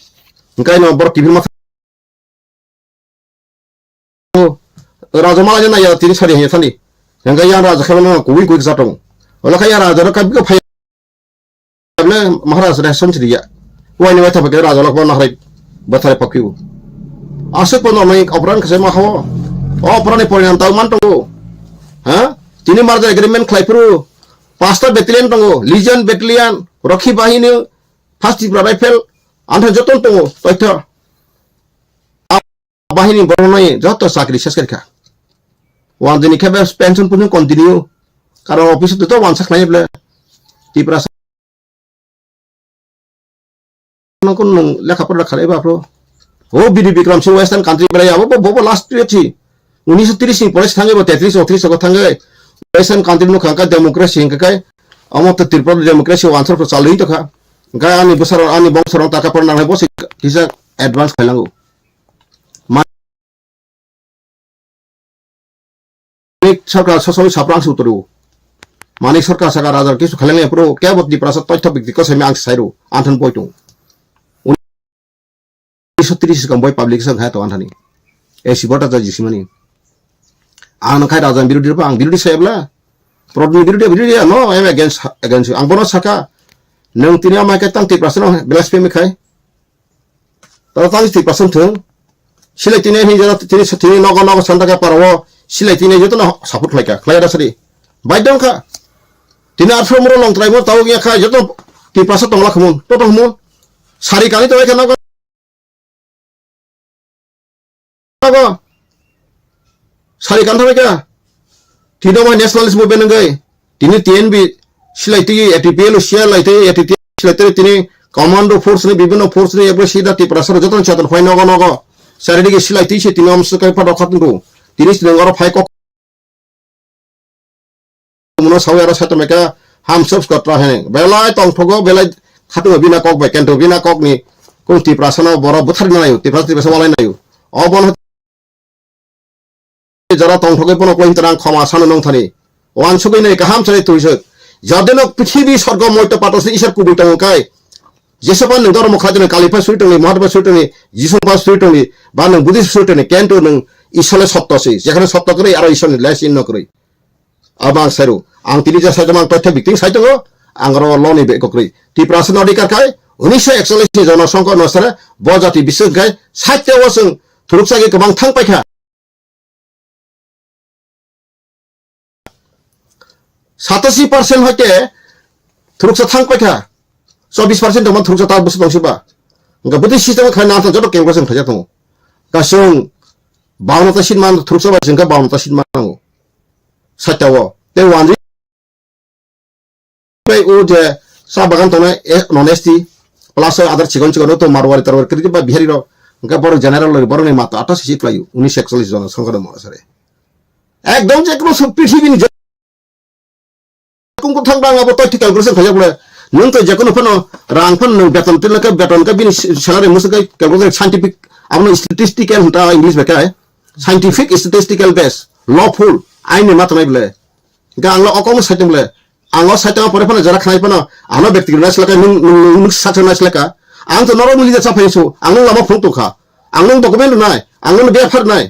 Engkai no borok kibir matha. Raja malai na ya tini sari hanya thani. Engkai yang raja khapla no kuwi kuwi jatong. Ola kaya raja ro kabiko phai. Tabne Maharaj rehson siriya. Wai ni wai thapa ke raja lok nahrai bathare pakyu. Asuk pono mai opran khase ma ho. O opran ni porinam tau man tongo. Ha? Tini merger agreement khlai phuru pasta battalion tongo. Legion battalion, Rakhi Bahini, First Tipra Rifle, antha joton tongo. Toitha. Bahini borok nai joto chakri ses kha. Wan dini khe pension pun continue. Karon office to wan sak nai ble. Tipra nang kun nung lekha pora khalai ba pro. O B D Bikram Singh Western country bre abo bo bo last trip si. Unis tris ni pore thangai bo tetris o tris o thangai. Western country no khangka democracy hingka kai. Amo to Tripura democracy wansar ko chalui to kha. Ga ani busar ani bongsor taka pora nang bo si kisa advance khailango. Manik sarkar sosoi saprang suturu. Manik sarkar saka rajar kisu khaleng ya pro kebo Tiprasa toitha bikti ko semi ang sairu anthan poitung. Unis tris kam boi public sang hai to anthani. E sibota ja jisimani. Ang khai raja birodi pa ang birodi sai bla. Prodni birodi birodi no, I am against against ang bono saka. Nang tini amai ke tang Tiprasa no blasphemy khai. Tara tang Tiprasa thung. Silai tini hin jora tini tini nogo nogo santa ka paro. Silai tini joto na support khlai ka. Khlai da sari. Bai dong kha. Tini arthro muro long trai mo tau ya kha joto Tiprasa tongla khumun. To tong khumun. Sari kani to kha nogo. Nogo. Sari kan thamai ka. Tino mai nationalist movement ngai. Tini T N B silai twi A T P L usia lai twi A T P L silai twi tini commando force ni bibhinno force ni ekbar sida Tiprasa ro joto chatan phai nogo nogo. Sari digi silai twi se tini om sukai pa dokhat ndu. Tini sinong oro phai kok. Muno sawi aro sato meka ham subscribe tra hene. Belai tong thogo belai khatungo bina kok bai kento bina kok ni kung Tiprasa no boro buthar na nayo. Tiprasa Tiprasa walai nayo. O bon jara tong thogwi bono kloi hinwi rang khoma sano nong thani. Wansugwi nai kaham chari tuisuk. Jadeno prithibi sorgo moito pato se Isor kubui tongo kai. Jesuphano nung dhormo khlai tongni, Kali pha suri tongni, Mahadev pha suri tongni, Jisu pha suri tongni, ba nung Buddhist suri tongni, kento nung Isor le sotto se. Jekhane sotto kwrwi aro Isor ni le sinno kwrwi. Abo ang sairu. Ang tini je sai tongma ang toitha bikting sai tongo. Ang oro loni be kokrwi. Tiprasa no adhikar khai, unisho ekchollish ni jono songkor no sere, bo jati bising khai, saitte o chwng thuruk chagwi kwbang thang paikha. Satasi percent hoite thuruksa thang paikha. Chobis percent tongma thuruksa ta bwswk tongsiba. Hingke bwtwi system khlai nang joto camp kosong khaijak tongo. Kasong bauna ta seat man thuruksa bai sengkha bauna ta seat man nango. Saitao. Tei wanjwi bai o je sa bagan tongnai, eh, non S T, plus adar chikon chikon to Marwari Tarwari kiri ba Bihari rok. Hingke borok general rok borok ni mato atta sisi khlaio. Unis ekchollis jona songkha de mona sare. Ekdom je kono sub prithibi ni je kung kuthang rang abo toi thikal guruseng khaijak bole. Nwng toi je kono phano rang phano nwng beton tin lakha, beton ka bini salary musuk kai kalkulator scientific, abono statistical hinta English bai kai. Scientific statistical base, lawful, aini ma tongnai bole. Ga ang lo okong saitung bole. Ang lo saitung pore phano jara khnai phano ano bekti nai selaka nwng, nwng, nwng, nwng saksa nai selaka. Ang to norok mili jasa phai su, ang nwng lama phung tongkha. Ang nwng document nai, ang nwng befar nai.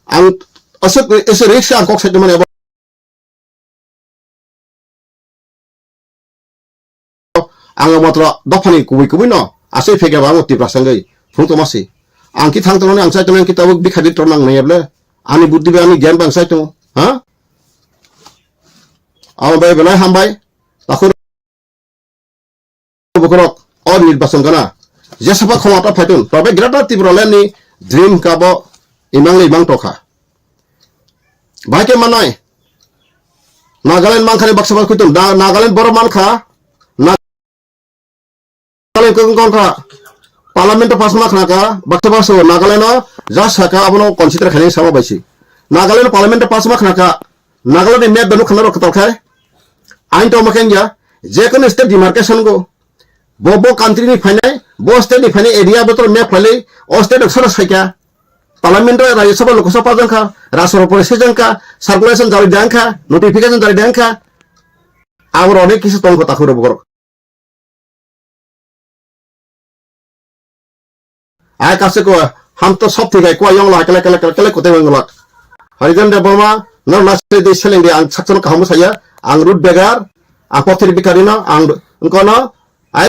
Ang asuk, ese risk ang kok saitung mani abo. Ang matro dophani kubui kubui no asai phege ba ang Tiprasa wngwi phung tongma si. Ang ki thang tongnani ang chai tongnani ki tabuk bikha bitro nang nai ble. Ani buddhi bai ani gyan bang chai tongo. Ha? Ang bai belai hambai. Takhur bukrok o nirbachon gana. Jesapa khoma ta phaitun. Tobe Greater Tipraland ni dream ka bo imang le imang tokha. Bahai khe manai. Nagaland mankha ni baksa baksa kuitum. Da-, Nagaland borok mankha. Nagaland kung kung kha. Parliament o pass ma khna kha. Baksa baksa Nagaland o ja saka abono consider khaini sama baisi. Nagaland o parliament o pass ma khna kha. Nagaland ni map benu khna rok khatal khai. Ain to ma khen ya. Je kono state demarcation go. Bo, bo country ni phainai, bo state ni phainai area bo to map phailai, o state rok sono saikha. Parliament o Rajya Sabha Lok Sabha jang kha, Rajya Sabha pore se jang kha, circulation jari dang kha, notification jari dang kha. Abo rok onek kisi tong kho takhuk rok borok. Ai kase ko ham to sop thigai ko yong la kele kele kele kele kote weng lak. Harijan de boma no na se de seleng de ang sakchon kaham saya, ang root begar, ang pothir bikari no, ang kono, ai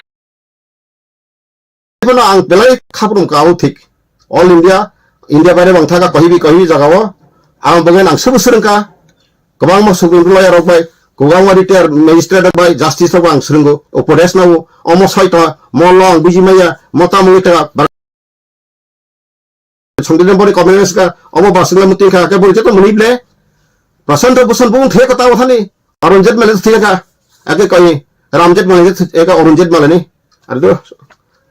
bono ang belai khaprum ka o thik. All India, India baire bang thaga kohibi kohibi jaga o, ang bogen ang subu surung ka, kwbangma Supreme Court lawyer rok bai, kwbangma retired magistrate rok bai, justice rok bai ang swrwngo, o Pradesh no, omo soito, mo lo ang buji maya, mo tamo ita, bar-, songdi den bori comment ka, omo basingla muti ka, ke bori jeto muni ble, Prashant Bhushan bung the kata wathani, Arun Jaitley thik ka, ake koi, Ram Jaitley eka Arun Jaitley ni, ar do,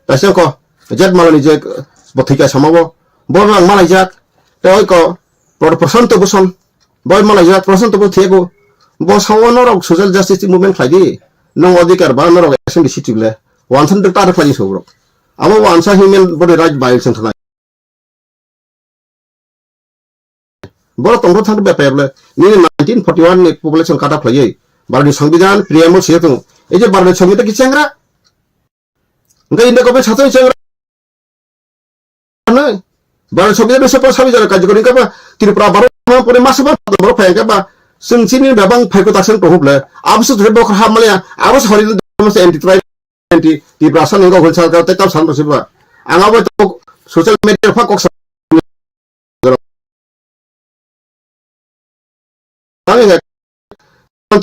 taisang ko, Jaitley ni je, bo thik ka sama bo, bo ang malai jak, te oi ko, Pro-, Prashant Bhushan, Boy malai jak Prashant bo thiyego. Bo sao norok social justice movement khlai di. Nong odhikar ba norok assembly seat le. Wansan de tar khlai so borok. Abo wansa human body right violation khlai. Borok tongthok thang be peble. Nini nineteen forty-one ni population cut off khlai. Barni songbidan preamble siya tung. Ei je barni songbidan ki chengra. Hingke India government satung chengra. Nai. Baro sobi jani sepo sabi jani kaji kori kapa Tripura baro ma pore masa ba baro phai kapa sing sini bebang phai ko taksang tohup le. Absu thre bok ha male absu hari masa anti tribe anti Tiprasa nangko hon sarkar te kap san basi ba. Ang abo to social media pha kok sa. Tangwi hai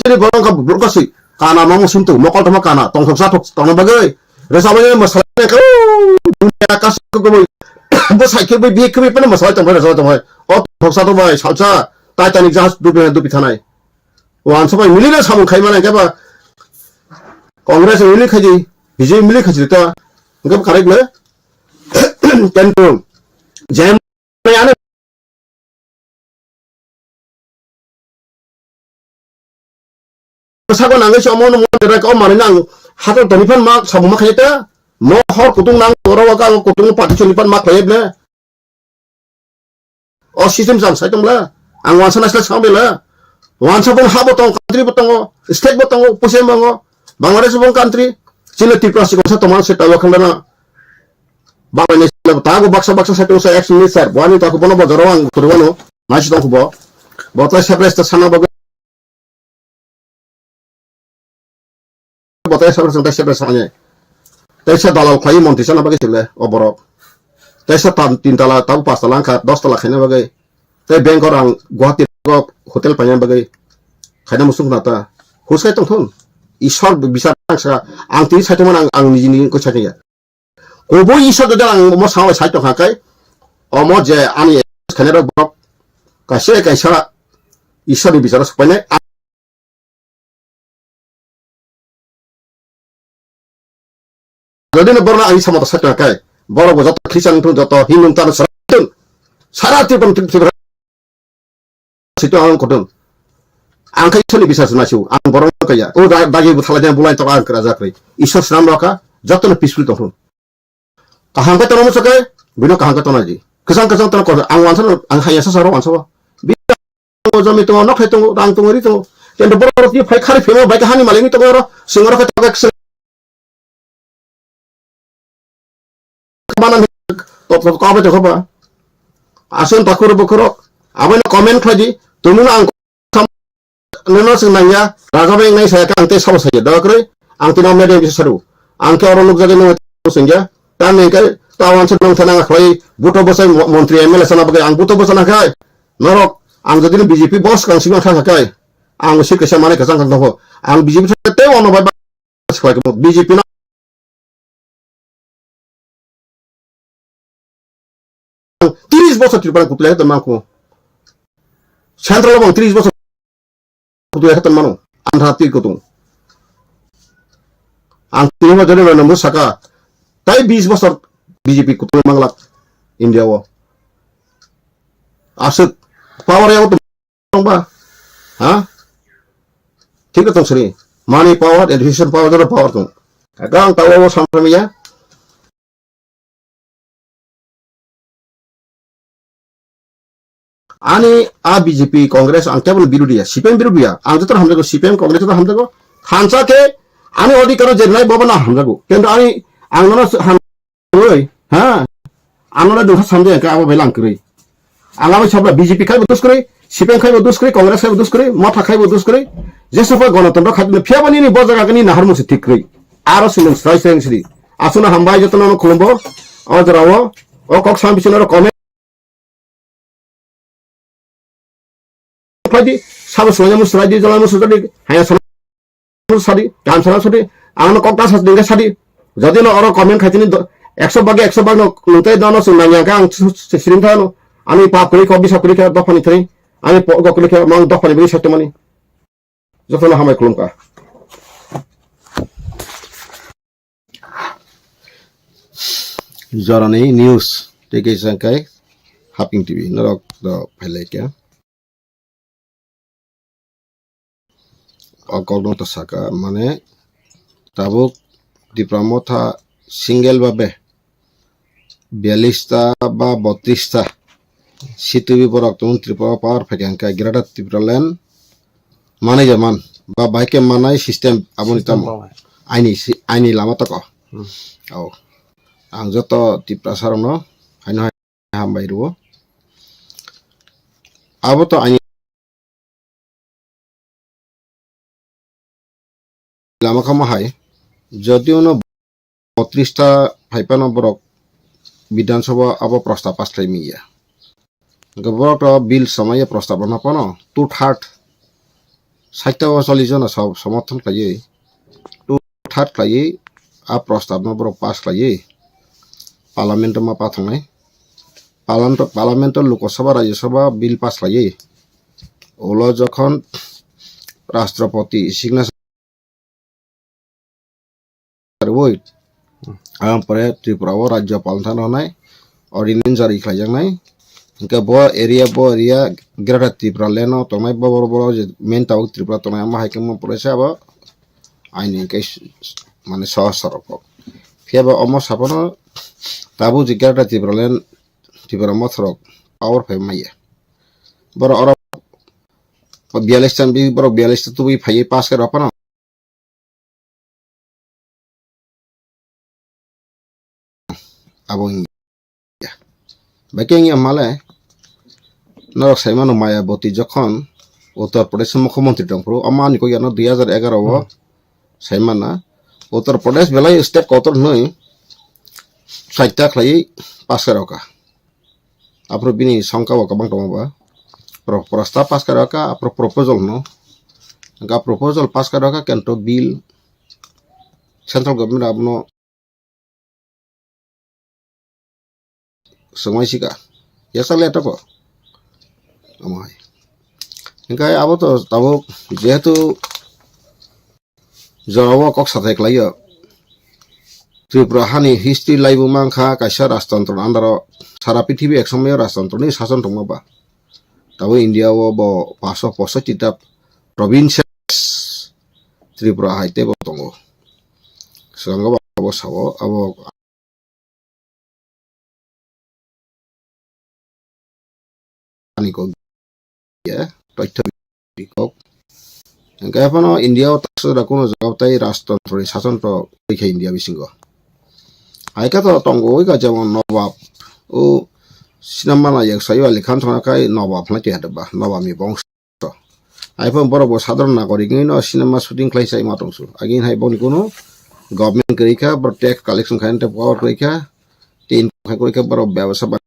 tini borok wngkha borok kasi kana ma musim tu mokol tongma kana tongthok sathok tongna bagwi rwchapmani mwsai khe dunia kasi kubui bo sai khe bai bihik khe bai phano mwsai tongbai rwchapmani tongbai o tongthok sathok bai salsa Titanic jahaj dupi dupi thanai wansa bai milina samung khai mani khe ba Congress mili khaidi B J P mili khaidi ta hingkhe karai le tento jem Ano sabo nangwi se omo no mo dera ka o manwi nang hato toni phan ma sabo ma khaye ta mo hor kutung nang oro wa ka kutung party choli phan ma khaye ble o system jam sai tong bla ang wansa na sila sang bela wansa bong habo tong country bo tongo state bo tongo pusi mo ngo Bangladesh bong country chile Tripura si kongsa tomang se tawa khandana Bangladesh le tago baksa baksa sai tong sa ex minister bo ani tago bono bojaro ang kurwano nasi tong bo bo tai separate ta sana bagwi bo tai separate ta separate sanye tai sa dalal khlai monti sana bagwi sile o borok tai sa tan tin tala tago pas tala angkha dos tala khaina bagwi tai bank or ang Guwahati hotel paina bagwi khaina musung na ta huskai tong thun isor bisar ang sa ang tini sai tong ang ang niji niji ko sai ya Kubui Isor jodi ang omo sawi sai tongkha khe, omo je ani khainai rok borok kaisa kaisa Isor ni bicharo sokpainai. Jodi no borok no ani samata sai tongkha khe, borok bo joto Christian wngthung, joto Hindu wngthung, sara wngthung, sara Tripura, Tripura. Sito ang kothon. Ang khai Isor ni bisar se naisio. Ang borok no kaya. O da-, dagi bo thalai bulai to ang kra jakri. Isor swnam rokha, joto no peaceful tongthun. Kaham khe tono musa khe, bino kaham khe tono di. Kwchang kwchang tono kor, ang wansa no, ang haya sa saro wansa ba. Bi ang o jami tongo, nok hai tongo, rang tongo, ri tongo. Tento borok rok ni phai khari phema bai kahani malai ni tongo ro, singo rok khe tongo khe. Mana top top kabe to ba. Asun takur bukurok. Abano comment khlai di. Tumung ang nono sing nangya. Raja bai nai saya ang te sabo saya. Dawa kre. Ang tino media bisa saru. Ang ke oro nuk jaga nang singya. Tani ke tawan se nang thana khlai. Buto bosai mo-, montri M L A sana bagai. Ang buto bosana khai. Norok. Ang jadi B J P boss kang sima kha khai. Ang sir kesa mane kesa kang doho. Ang B J P te ono bai. Khlai ko B J P na. Tiris bosor Tripura kutulai khe tongma ko. Central bang tiris bosor kutulai khe tongmano. Andhra twi kutung. Ang tini bosor ni nang saka. Tai bis bosor B J P kutung manglak India o. Aswk power ya tong ba? Ha? Thik tong sri. Money power, education power, joto power tong. Aga ang tawa o samsamiya. Ani a B J P, Congress, ang kebal birudiya, C P M birudiya. Ang joto hamjago, C P M, Congress joto hamjago. Hamsa ke ani odhikar o jernai bobo na hamjago. Kento ani ang nono ham Oi, ha? Ano na dungha samde ka abo belai ang kwrwi. Ang abo sabra B J P khai bo dus kwrwi, C P M khai bo dus kwrwi, Congress khai bo dus kwrwi, Motha khai bo dus kwrwi. Jesu pa gonotontro khai phiya bani ni bo jaga ni nahar musi thik kwrwi. Aro sinung srai srai sri. Asuna hambai joto no khulumbo. O jora o, o kok sam bising aro comment khlai di, sabo swlaiya musu swlai di, jala musu jali, haya swlai musu sadi, gam swlai sadi, ang no kok ta sa dingga sadi. Jodi no oro comment khai tini do-, ekso bagi ekso bag no nungtai dono sung nangya ka ang su-, su-, siring thano. Ani pap kwrwi kho, bisap kwrwi kho, dophani thani. Ani po-, go kwrwi kho, mang dophani bini sakto mani. Jotono hambai khulumkha. Jorani news tei kaisa khe Haping T V norok do phailai khe. O kokno ta saka mane tabuk Tipra Motha single babe biyallis ta ba botris ta C T V borok tong Tripura power phaikha hwnkhe Greater Tipraland manai ja man ba bai khe manai system aboni tamo aini si-, aini lama tako. Hmm. Au. Ang joto Tiprasa rokno haino hai hambai rwo. Abo to aini lama kamo hai, jodi uno botris ta phai phano borok Bidhan Sabha abo prostab pass khlai manya. Hwnkhe borok to bill somaiya prostab rwna phano two third, sait ta o chollish jona so-, somorthon khlaiwi, two third khlaiwi a prostab no borok pass khlaiwi Parliament o ma pathangnai. Parliament, Parliament o Lok Sabha, Rajya Sabha bill pass khlaiwi. Ulo jokhon Rashtrapati signature rwui, ang pore Tripura o Rajyapal thani rwnai, ordinance jari khlaijaknai. Hwnkhe bo area, bo area Greater Tripura land o tongnai, bo, bo, bo je main tabuk Tripura tongnai, amo hai khe mo pore se abo aini hwnkhe s-, s-, mane sohor sorok kok. Phiya bo omo saphano tabuk je Greater Tripura land, Tripura Motha rok power phai maya. Borok oro biyallis ta, borok biyallis ta tubui phaiwi pass khe rw phano. Abo wngya. Bai khe wngya male, norok sai mano Mayawati jokhon Uttar Pradesh mukhyamantri tongphuru, omo ani kok yano dui hajar egaroh o Hmm. sai mana. Uttar Pradesh belai state kotor hwnwi saita khlaiwi pass khe rw kha. Aphuru bini songkha bo kwbang tongo ba. Pro-, prostab pass kha rw kha, aphuru proposal hwno. Hwnkhe proposal pass kha rw kha, kento bill central government abono swngmai sika. Yasa le toko. Omo hai. Hingkai abo to tabuk jehetu jorao kok sathai khlaio. Tripura hani history laibu mankha kaisa rajtantro ni under o, sara prithibi ek somoyo rajtantro ni sason tongma ba. Tabuk India o bo paso posotti ta provinces Tripura hai tei bo tongo. Swkango bo abo sao, abo ani kok ya, toitho kok. Hingke phano India o taksa da kuno jaga tai rajtantro ni sason to rikha India bisingo. Hai khe to tongo oi ka jemon Nobab, o sinamana yak sayo Ali Khan thangna kai Nobab hwnwi twi hadaba, Nobab ni bongso. Hai phano borok bo sadharon nagorik wngwi no sinema shooting khlai sai ma tongsu. Agin hai boni kuno government kwrwi kha, borok tax collection khai tei power kwrwi kha, tei income khai kwrwi kha, borok bebasa ba-,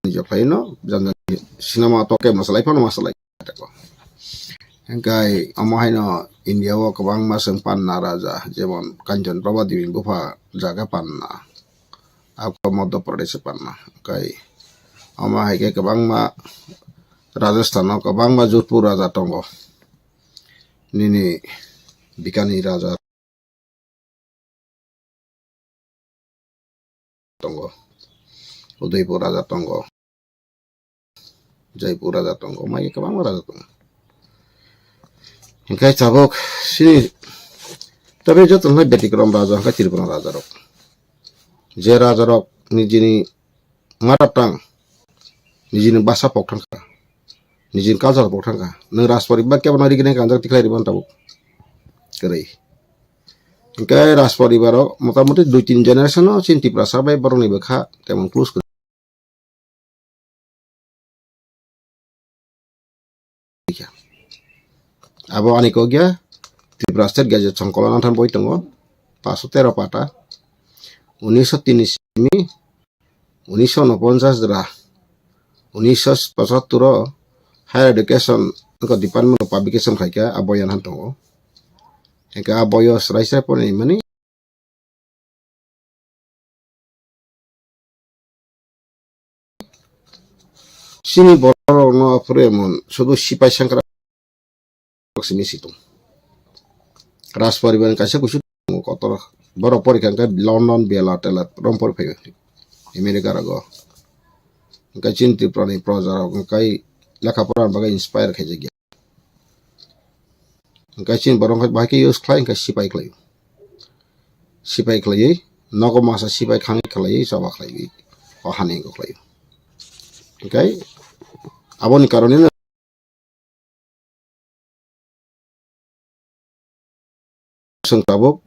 nijak khlai no, jang jang sinema to ke masalai phano masalai. Hingkai omo haino India o kwbangma chwng panna raja, jemon Kanchan Prabha Devi bupha jaga panna, abo Madhya Pradesh panna. Hingkai omo hai khe kwbangma Rajasthan o kwbangma Jodhpur raja tongo, nini Bikani raja tongo, Udaipur raja tongo, Jaipur raja tongo, mai kwbangma raja tongo. Hingke tabuk sini, tabe joto nai betikrom raja hingke Tripura raja rok. Je raja rok nijini mother tongue, nijini basa pok thangkha, nijini culture pok thangkha. Nwng Rajporibar kebo no rigini kanjak tikhlai ribon tabuk. Kwrwi. Hingke Rajporibar o motamoti dui tin generation o chini Tiprasa bai borok ni bwkha temon close kwrwi. Abo ani kok ya, Tripura State Gazette Songkolo nangthan boi tongo, paso tero pata, unisho tini simi, unisho unoponchas dra, unisho pochattor o Higher Education wngkha Department of Publication khaikha, abo yan han tongo. Hingke abo yo srai srai pore mani. Chini borok rok no phuru emon sudu sipai sengkrak simi si tong. Rajporibar ni kaisa kusu tongo kotor. Borok porikha hingke London, Bela, Tela, rom pori phaio. America rogo. Hingke chini Tripura ni proja rok hingke lekha pora bagwi inspire khaijak ya. Hingke chini borok hingke bahai khe use khlai, hingke sipai khlai. Sipai khlaiwi, nogo masa sipai khangwi khlaiwi, choba khlaiwi, o hani hingke khlaiwi. Hingke aboni karone no chwng tabuk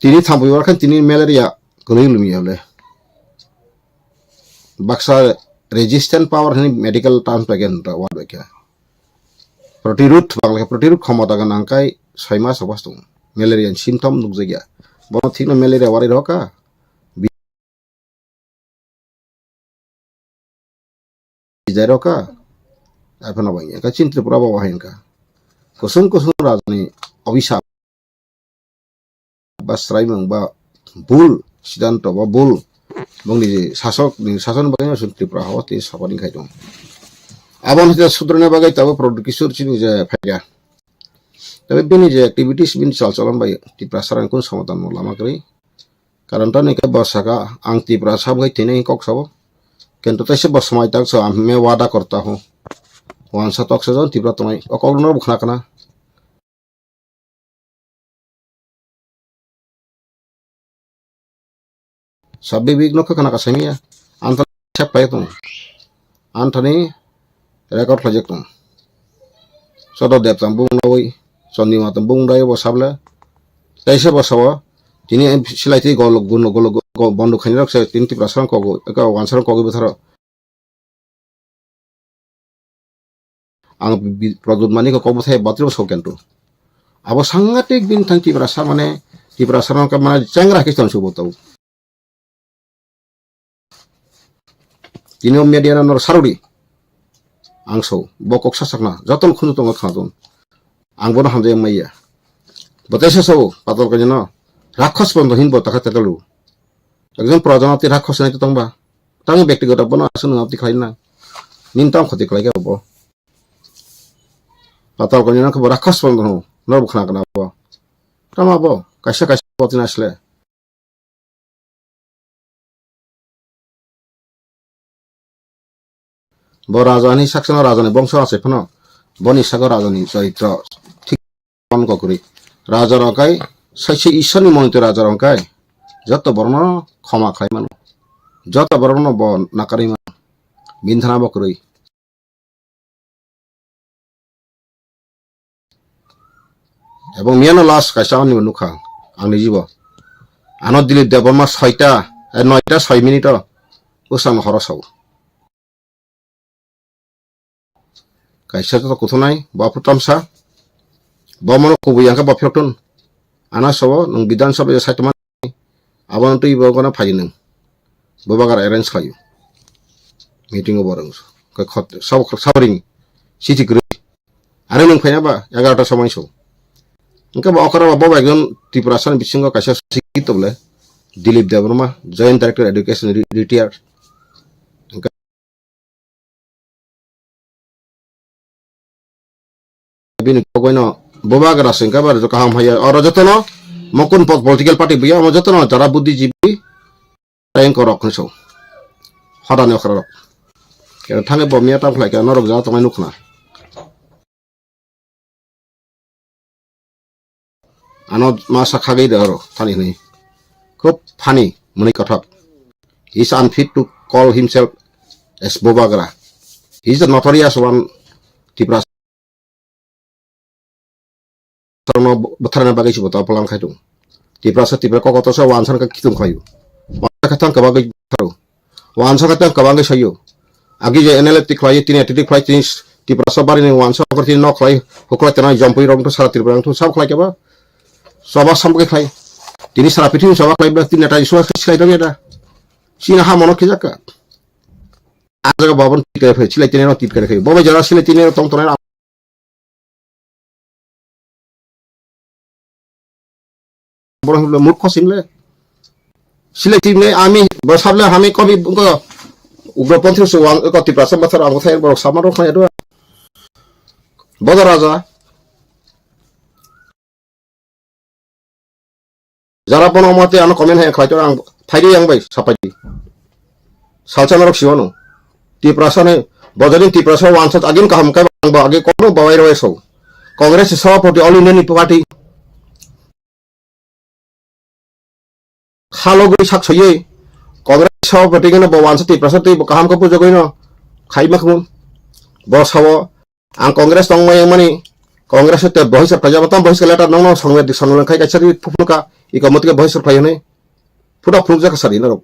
tini thampui bar khan tini malaria kwrwi lumya le. Baksa resistant power hwnwi medical terms bai khe nukjak word bai khe. Protirud, Bangla khe protirud khomota gwnang kai soi mas rok bas tongo. Malaria ni symptom nukjakya. Bono thikno malaria warwi rw kha. Bijai rw kha. Aphano bai kha chini Tripura bo wahai kha. Kusung kusung rajani obisap ba swraimung ba bul sidanto ba bul bongni je sasok ni sason bagwi no chwng Tripura hao tei sapaning khai tongo. Abo no sudrona bagwi tabuk Pradyut Kishore chini je phaikha. Tei bini je activities bini chal cholon bai Tiprasa rang kun somadan no lama kwrwi. Karon tani khe bo saka ang Tiprasa bai tini kok sabo. Kintu taisa bo swmai tak so, "Main wada karta hoon." Wansa tok sa jon Tipra tongnai. O kok no bo khna khna. Sabbi big no khana ka samiya. Anthani sep pai tong. Anthani record khlai jak tong. Sodo dep tam bung nawi. Chondima tam bung dai bo sable. Taisa bo sawa. Tini silai twi gol gun gol gol bondo khaini rok se tini Tiprasa rok kogo. Eka wansa rok kogo bitharo. Ang bi-, Pradyut Manik kok bwthai battery bo sok kento. Abo sangatik bini thang Tiprasa mane, Tiprasa no khe mane chengra khe chwng subo tau. Tini o media no nor sarodi. Ang so, bo kok sasakna, joto no khunu tongo khnaton. Ang bono hamjai maya. Bo teisa sao, Patal Kanya no. Rakhos pono hinbo takha tetalu. Ekjon praja no tei rakhos nai tongba. Tang bektigoto bono aswk nang twi khlai na. Nin tang khoti khlai khe bo. Patal Kanya no khe bo rakhos pono no. Nor bo khna kana bo. Tama bo. Kaisa kaisa bo tin asle. Bo rajani saksono rajani bongso achai phano boni sago rajani choitro thik kon kokri. Raja rok kai saisi Ishwarni monito raja rok kai joto borokno khoma khlai mano. Joto borokno bo nakarwi mano. Bini thana bo kwrwi. Ebong miyano last kaisa ani nukha ang, ang nijibo. Ano Dilip Debbarma soita, eh, noita soi minute o bwsang horo sao. Kaisa to kuthunai, bo aphuru tamsa. Bo mono kubui yang khe bo phirok tun. Ano sao, nwng Bidhan Sabha ya saitoma. Abono twi bo gana phai nwng. Bubagra arrange khlaio. Meeting o borok. Khe khot, sabo, sabo ring. Siti kwrwi. Are nwng phaina ba egarota somoi so. Hwnkhe bo okra bo, bo ekjon Tiprasa ni bisingo kaisa sikhi tobole. Dilip Debbarma, Joint Director Education, re-, retired. Hwnkhe bini kogoi no Bubagra sengka bar kaham haya. Oro jotono mokun po-, political party buya, omo jotono jara buddhijibi tayeng korok hinso. Hodani okra rok. Kera thange bo miya tam khlai khe norok ja tongnai nukna. Ano masa khagwi de oro thani hwnwi. Khub funny, mwnwi kothok. He is unfit to call himself as Bubagra. He is the notorious one Tiprasa no bwtharna bagwi se bo to plan khai tongo. Tiprasa, Tipra kokoto se wansa khe khitung khlaio. Wansa khe tang kwbangwi bwtharo. Wansa khe tang kwbangwi saio. Agi je N L F ti khlai, tini atiti khlai, tini Tiprasa barini wansa khe tini nok khlai, huklai tana jompui rok to sara Tripura to sab khlai keba. Soba sam khe khlai. Tini sara pithini soba khlai bla tini neta Iswar khlai tong ya da. Sina ha mono khijakka. A jaga babon tikare phai, silai tini no tikare khai. Bobo jara silai tini tong tonai. Borok hwnle murkho simle. Silai timle ami bo sable hami kobi ko ugroponthi se wang ko Tiprasa bathar ang thai borok sama rok khaya do. Bodo raja. Jara bono mate ano comment hai khlai to ang phaidi yang bai sapai di. Salsa norok siwano. Tiprasa ni bojodin Tiprasa wansat agin kaham kai bang ba agi kono bawai roi so. Congress sabapati All India ni party. Khalogwi sak soyei Congress sabapati gano bo wansa Tiprasa tei bo kaham khe pujagwi no khai makhmun. Bo sao ang Congress tongmai mani Congress te bohis khlai jabo tam bohis letter nongno songme di sonle khai kaisa ri phuphunuka iko motike bohis khlai hwnwi phuda phunukjak sari norok.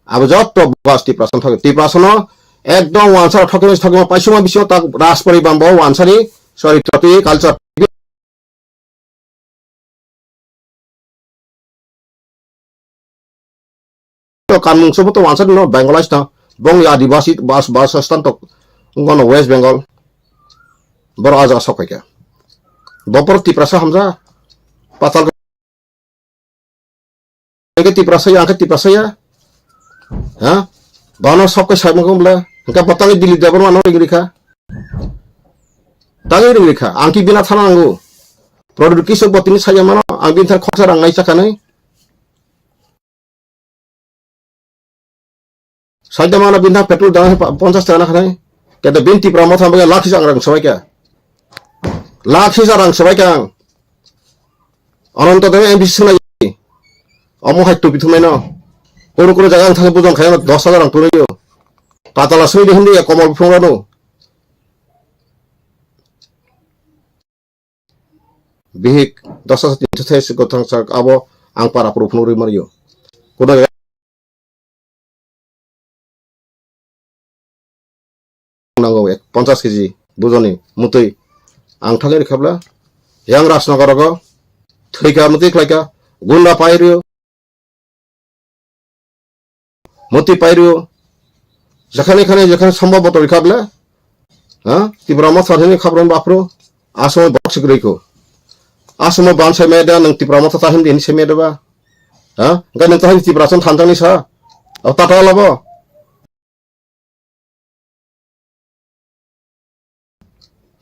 Abo jotto bas Tiprasa thok Tiprasa no ekdom wansa thokni thokma paisuma bisingo tak Rajpari bambo wansani sorry trotwi culture To kanmung sobo to wansa no Bengalais ta bong ya Adivasi bas bas stan to ngono West Bengal bor aja sok khe bopor Tiprasa hamja patal ke Tiprasa ya ke Tiprasa ya ha bano sok ke sai mong bla ka batang Dilip Debbarma no ring rikha Tangwi ring rikha, ang ki bina thana nango. Product kisa bo tini saya mano, ang bini thar khoksa rang nai chakha nai. Saida mano bini thar petrol dana pa-, ponchas taka nakha nai. Kete bini Tipra motha bagwi lakh hisa rang sabai kha. Lakh hisa rang sabai kha ang. Ananto Dev M B C swnai. Omo hai tupi thumai no. Kono kono jaga ang thangwi bujon khai ano dos hajar rang tunai yo. Patala swnai di hindi ya komal phung rano. Bihik dos hajar tinso thai se gotang sak abo ang para puru phunugwi manio. Kono nango ek ponchas keji bujoni mutwi ang thangwi rikhabla yang Rajnagar rogo thwika mutwi khlaika gunda pairio. Moti pairu, jekhane khane jekhane sombhob botol kha bole, ha? Tipra motha hini khabron bapro, asong box grekho. Asamo ban sai maya da, nwng Tipra Motha ta hindi hindi sai maya da ba? Ha? Hwnkhe nwng ta hindi Tipra chong thansa ni sa? O tata labo?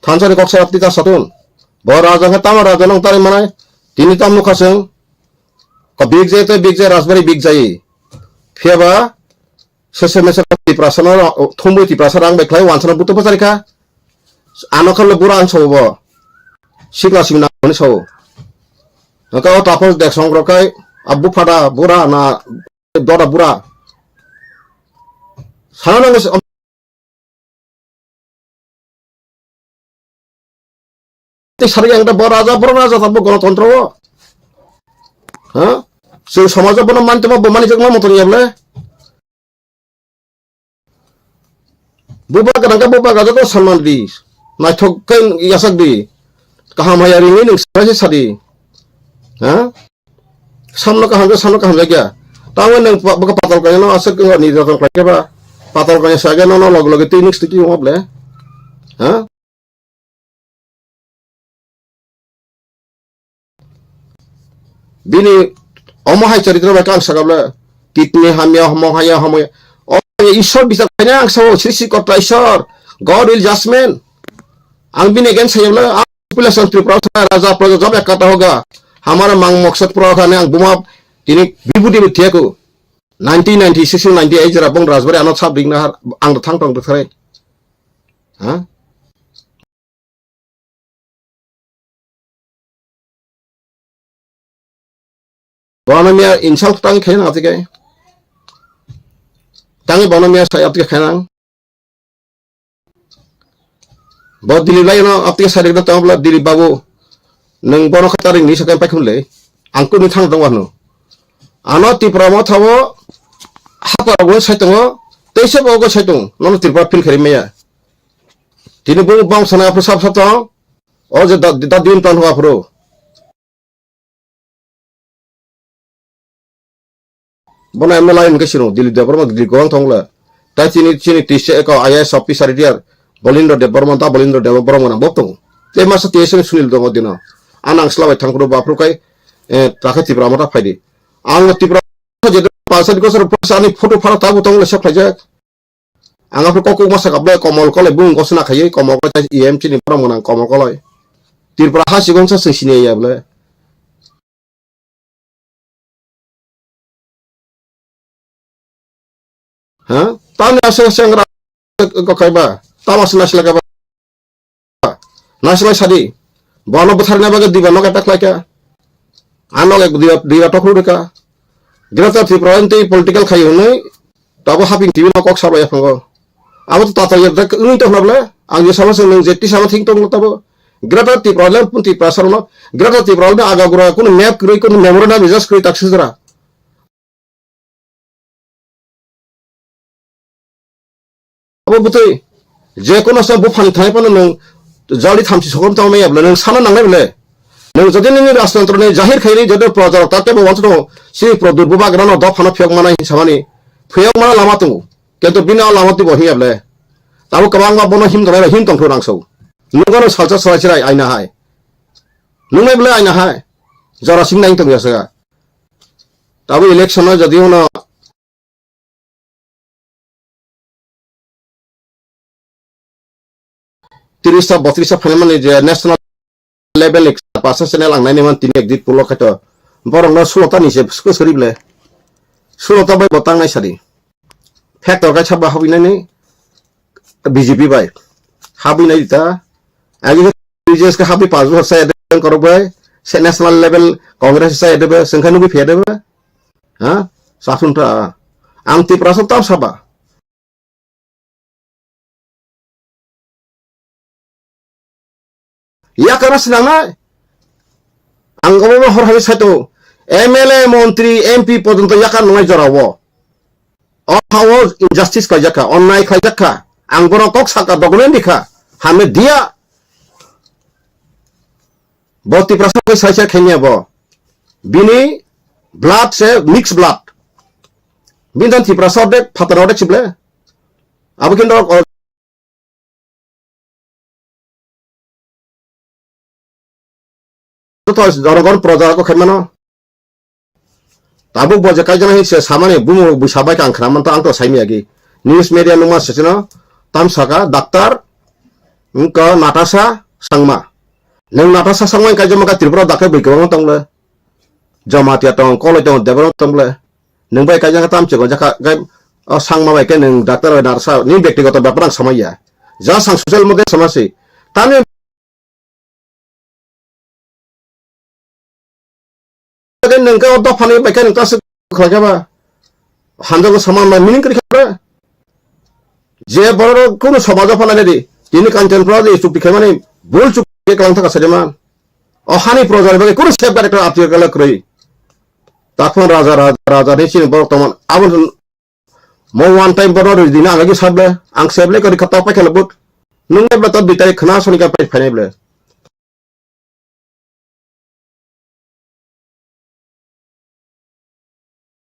Thansa ni kok sai apti ta satun. Bo raja hwnkhe tamo raja nang tari manai. Tini tam nukha chwng. Ko big jai tei big jai rajbari big jai. Phiya ba Sese mese Tiprasa no thumwi Tiprasa rang bai khlai wansana buto pachari kha. Ano khan bura ang sawo bo. Sikla singna ani sawo. Naka o tapos dek song rokai abu phada bura na dora bura. Sana nang Tei sari ang da bo raja, bo raja ta bo gonotontro o. Ha? Chwng somajo bono mantama bo mani jakma motor ya ble. Buba gadang ka buba gaja ko sanman di. Naithok khe yasak di. Kaham haya ringwi nwng sabai se sadi. Ha? Samno kaham khe, samno kaham jakya. Tamo nwng pa-, bwkha patal kanya no aswk ni joton khlai khe ba. Patal kanya sa khe nono log logi twi mix twi kiyong ble. Ha? Bini omo hai charitro bai kang sakable. Kidney hamya, homo haya, homo ya. O Ishwar bichar khaina ang sao, Sri Sri Kota Ishwar. God will judgment. Ang bini against sayable, ang population Tripura sa raja praja job ek kata hoga. Hamara mang maksad pura khane ang buma tini bibudi bi thiyaku. Nineteen ninety-six to ninety-eight jera bong rajbari ano sab ding nahar ang thang tong dkhare. Ha? Bono miya insult tang khe na tike. Tangi bono miya sai atike khenang. Bo Dilip lai no apti sari no tamo bla Dilip babu. Nwng bono kha taring ni sakai pai khum le. Ang kunu thang tong wano. Ano Tipra Motha o hapar go sai tongo. Teisa bo go sai tong. Nono Tripura feel khari maya. Tini bo bong sana apro sap sap tong. O je da, da din tan ho apro. Bono M L A hwnkhe sino Dilip Debbarma Dilip gobang thongla. Tai chini, chini T C eko I A S officer retired Bolindra Debbarma da Bolindra Debbarma nang bok tongo. Tei masa T S ni Sunil tongo dino. Anang sla bai thangphuru baphuru kai, eh, takhe Tipra Motha phaidi. Ang Tipra je pasa di kosor pasa ani photo phara tabu tongo le sep khaijak. Ang aphuru kok kok masa kaple Komol Koloi bung gosna khaiwi Komol Koloi E M chini borok mwnang Komol Koloi. Tripura ha sikon sa sing sini ya ble. Ha? Tamni asa sengra ko kaiba. Tama sila sila kaiba. Naisla sadi. Bono bwtharna bagwi diba nok attack khlaika. Ano ek diba, diba tokru rika. Greater Tripura tei political khai hwnwi tabo haping T V no kok sabai phango. Abo to tata yek dak wngwi tongna bole. Ang je sama sing nung je tisa ma thing tong tabo. Greater Tripura le pun Tripura sarno. Greater Tripura le aga gura kun map kroi kun memorandum just kroi tak sujra. Abo bwtwi je kono sa buphang thai phano nwng jali thamchi sokrom tang maya bole nwng sana nangnai bole. Nwng jodi nini rajtantro ni jahir khaini jodi proja rok ta tebo wansa tongo si produr bubagra no dophano phiyok mana hinsamani phiyok mana lama tongo. Kento bini o lama tibo hiya bole. Tabo kwbangma bono him tongnai him tongthok rang so. Nwng bono salsa salai chirai aina hai. Nungnai bole aina hai. Jora sing nai tong yasa. Tabo election no jodi uno tirista botrista phaimani je national level ni percent channel ang nai man tini ekdit pulo khaito borok no sulota ni se suri ble sulota bai bo tangnai sadi factor kai sabo habwi nani B J P bai habwi nai ta agi B J S ka habwi pas bosor sai de korok bai se national level congress sai de sengkha nugwi phe de ha sasun ta ang Tiprasa tam saba Yakar sinangnai. Ang obo hor hai saito M L A, montri, M P porjonto yakar nungnai jorao. O hao injustice khlaijak kha, onnai khlaijak kha. Ang bono kok saka document rikha. Hame dia. Bo Tiprasa bai sai sai khaimya bo. Bini blood se mix blood. Bini dan Tiprasa odek, phatar odek sible. Abo kintu o-, to jonogon proja ko khaimano. Tabuk bo je kaijana hin se samani bumu busa bai kang khna man to ang to saimi agi. News media numa se sino tam saka daktar wngkha Natasha Sangma. Nwng Natasha Sangma kaijama ka Tripura daktar bai kwbangma tongle. Jamatia tong, Koloi tong, Deborah tong ble. Nwng bai kaijang tam chikon jaka gai o Sangma bai ke nwng daktar bai narsa ni bektigoto bepar ang samaya. Ja sang social media samasi. Tani nwng ke o dophani bai ke nwng ta se khlai khe ba. Hanjago saman ma meaning kri khe ba. Je borok kunu somajo phanai di. Tini Kanchanpura di chukti khaimani bul chukti kalang thaka sajaman. O hani projar bagwi kunu safeguard ekta apti kala kwrwi. Takhon raja, raja, raja ni sini borok tongman. Abo mo one time borok rwi dina ang agi sable. Ang sable kari khata pai khala but. Nung ebla ta dui tarik khna soni ka pai phainai ble.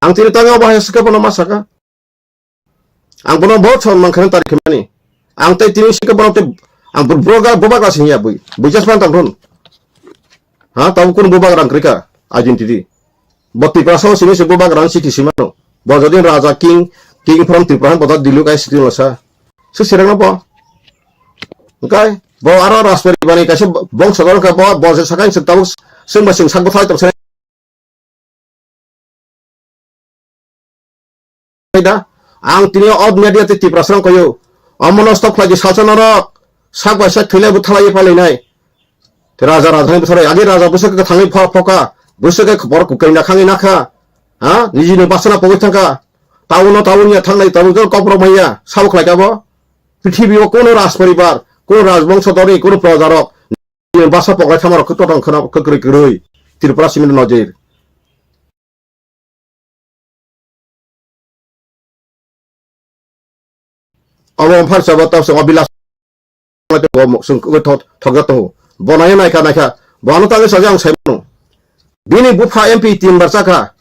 Ang tini tangwi obo hai swkhe bono ma saka. Ang bono bahut son mankha tari khimani. Ang tei tini swkhe bono tei ang bro-, broga-, bubagra singya bui. Bui chasma tang thun. Ha, tabo kun bubagra ang krika identity. Bo Tiprasa o simi se bubagra ang siti simano. Bo jodi raja king, king from Tripura han boda dilu kai siti lasa. Se serang bo. Engkai bo aro Raspari bani kaisa bongso dor ka bo, bo se sakai se tabuk sing ba sing sak bo thai tong se. Da, ang tini o media tei Tiprasa rang koyo. Omono stop khlai di salsa norok. Sak bai sak thwilai bo thalai phalai nai. Te raja raja ni bwsarok agi raja bwswk kwthangwi pha phoka. Bwswk khe khopor kukai na khangwi nakha. Ha? Niji ni basana pogwi thangka. Tabuno tabuni ya thangnai tabu jor koprok maya. Sabo khlai kabo. Prithibi o kono raj poribar, kono rajbongso dori, kono projarok. Basa poklai thamarok khe totong khwna kwkrwi kwrwi Tripura simi nojir. Obo wngphar sabo tabuk swngo bilas swng thokjak tongo. Bo nai naikha naikha. Bo ano tangwi sajak ang saimano. Bini bupha M P tin bar chakha.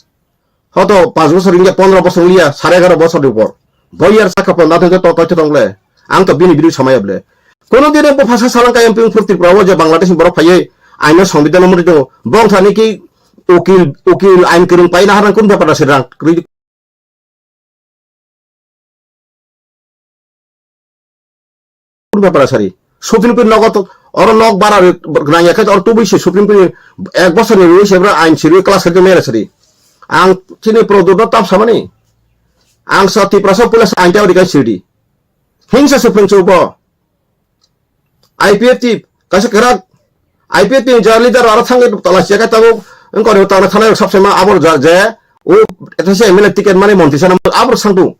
Hoto panch bochor wngya, pondro bochor wngya, sare egaro bochor ni upor. Bo yer saka pon nathang to toitho tong le. Ang to bini bini samaya ble. Kono dine bo phasa salang kaya ping phur Tripura o je Bangladesh ni borok phaiye aino songbidhan mori do. Bong thani ki ukil, ukil ain kwrwng paina harang kun bepar se rang. Kun bepar sari. Supreme Court nogo to, oro nok bara rwi, nangya khe oro tubui se Supreme Court ek bosor ni rwi se bra ain siri class khe mera sari. Ang chini product no tap samani. Ang sa Tiprasa puila sa ain ta ori kai siri. Hingsa Supreme Court bo. I P F T, kaisa kwrak I P F T ni ja leader aro thangwi tala siya khe tabuk wngkor tangna thanai rok sabsema abor ja je o etese M L A ticket mani montri sana abor sangtu.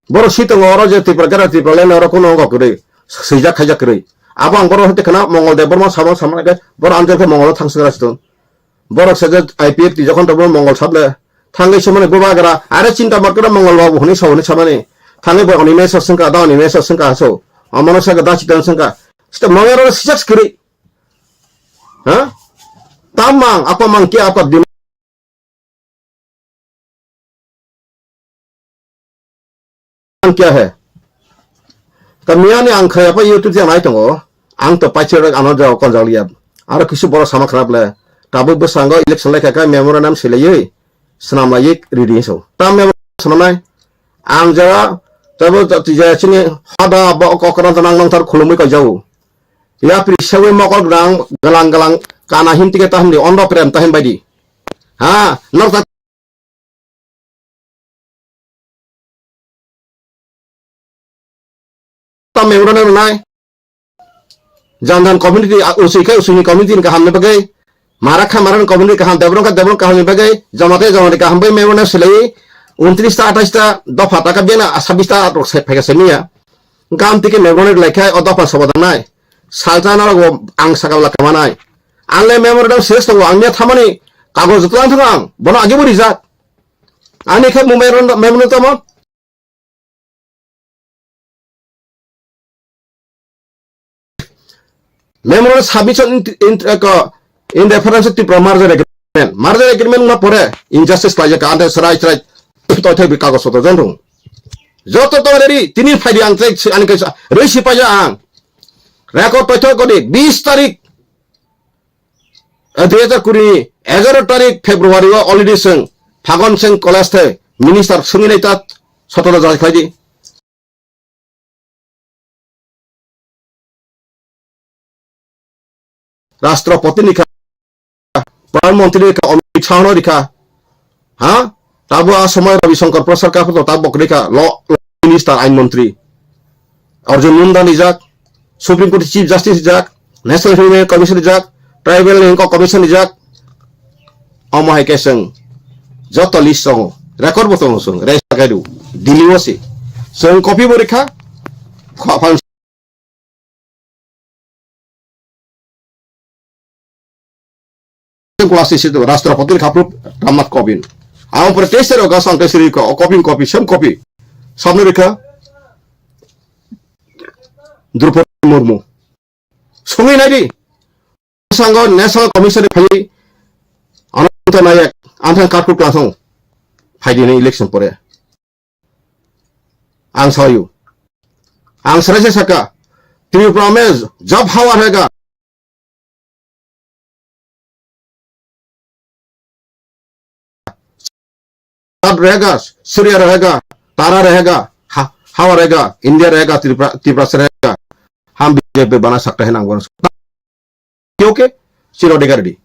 Borok si tongo oro je Tripura, Greater Tripura le oro kuno wngkha kwrwi, swijak khaijak kwrwi. Abo ang borok hete khna Mongol Debbarma sama sama khe borok amjak khe Mongol thang swngra siton. Borok se je I P F T jokhon tongmo Mongol sable thangwi se mani bubagra are chinta mot khe Mongol babu hwnwi sa hwnwi samani. Thangwi bo oni mesa swngkha da oni mesa swngkha haso. Omono sa da chitan swngkha. Sita Mongol oro sijak kwrwi. Ha? Tamang apa mang kya apa dim kya hai? Kamiani ang khaya pa YouTube channel ai tongo. Ang to paichere ano jao kon jao liya. Aro kisu boro sama khrap le. Tabuk bwskango election lai kha memorandum silaiwi swnam laiwi ridi so. Tam memorandum swnamnai. Ang jora tabo tija chini hoda bo kokran nang nang tar khulumui ko jao. Yapri sewi mokol gwnang, gwnang, gwnang, kana him tike tahim di, ondo prem tahim bai di. Ha, nok ta ta memorandum nai. Jan jan community, a, usui khai usui ni community ni kaham ni bagwi. Mara kha mara ni community kaham, develop kha develop kaham ni bagwi. Jamate jamate kaham bai memorandum silai. Untris ta, atais ta, dopha ta ka bena, sabis ta rok sai phai ka semiya. Gam tike memorandum lai khai, o dopha soba dangnai. Salsa norok bo ang sakabla kamanai. Ang le memorandum ses tongo, ang miya thamani kagoj joto lang thang ang. Bono agi bo rijak. Ani khe memorandum, memorandum tamo. Memorandum submission in, in, ko, in reference to Tripura merger agreement. Merger agreement ma pore injustice khlai jak, ante serai serai toi thai bi kagoj joto jon thung. Joto tong ready, tini phaidi ang tei ani kaisa rwi si paija ang. Record paithok kodi bis tarik, eh, dui hajar kuri ni egaro tarik February o already chwng Phagon Singh College the minister swngwi nai ta sotoro jai khlaidi. Rashtrapati ni kha, Prime Montri ni kha, Amit Shah no rikha, ha? Tabo a somoi Ravi Shankar Prasad kha photo tabo rikha, law, law minister, ain montri. Arjun Munda rijak, Supreme Court Chief Justice rijak, National Human Commission rijak, Tribal ni Commission rijak, omo hai khe chwng joto list tongo, record bo tongo chwng, record kaidu, Delhi o se. Chwng copy bo rikha, kha-, Class ni situ Rashtrapati ni khaprop Ramnath Kovind. Ang pore teis tarik o gasang teis tarik o copy copy, same copy. Samne rikha Draupadi Murmu. Songwi naidi. Sango National Commission phai Ananta Nayak, anthang karku klasong. Phaidi ni election pore. Ang sayu. Ang sarai se saka. Tripura me jab hawa rega. Chandra रहेगा, सूर्य रहेगा, तारा रहेगा, हा-, हवा रहेगा, इंडिया रहेगा, त्रिपुरा, त्रिपुरा से रहेगा। हम बीजेपी बना सकते हैं ना, क्योंकि Chiro Adhikari di.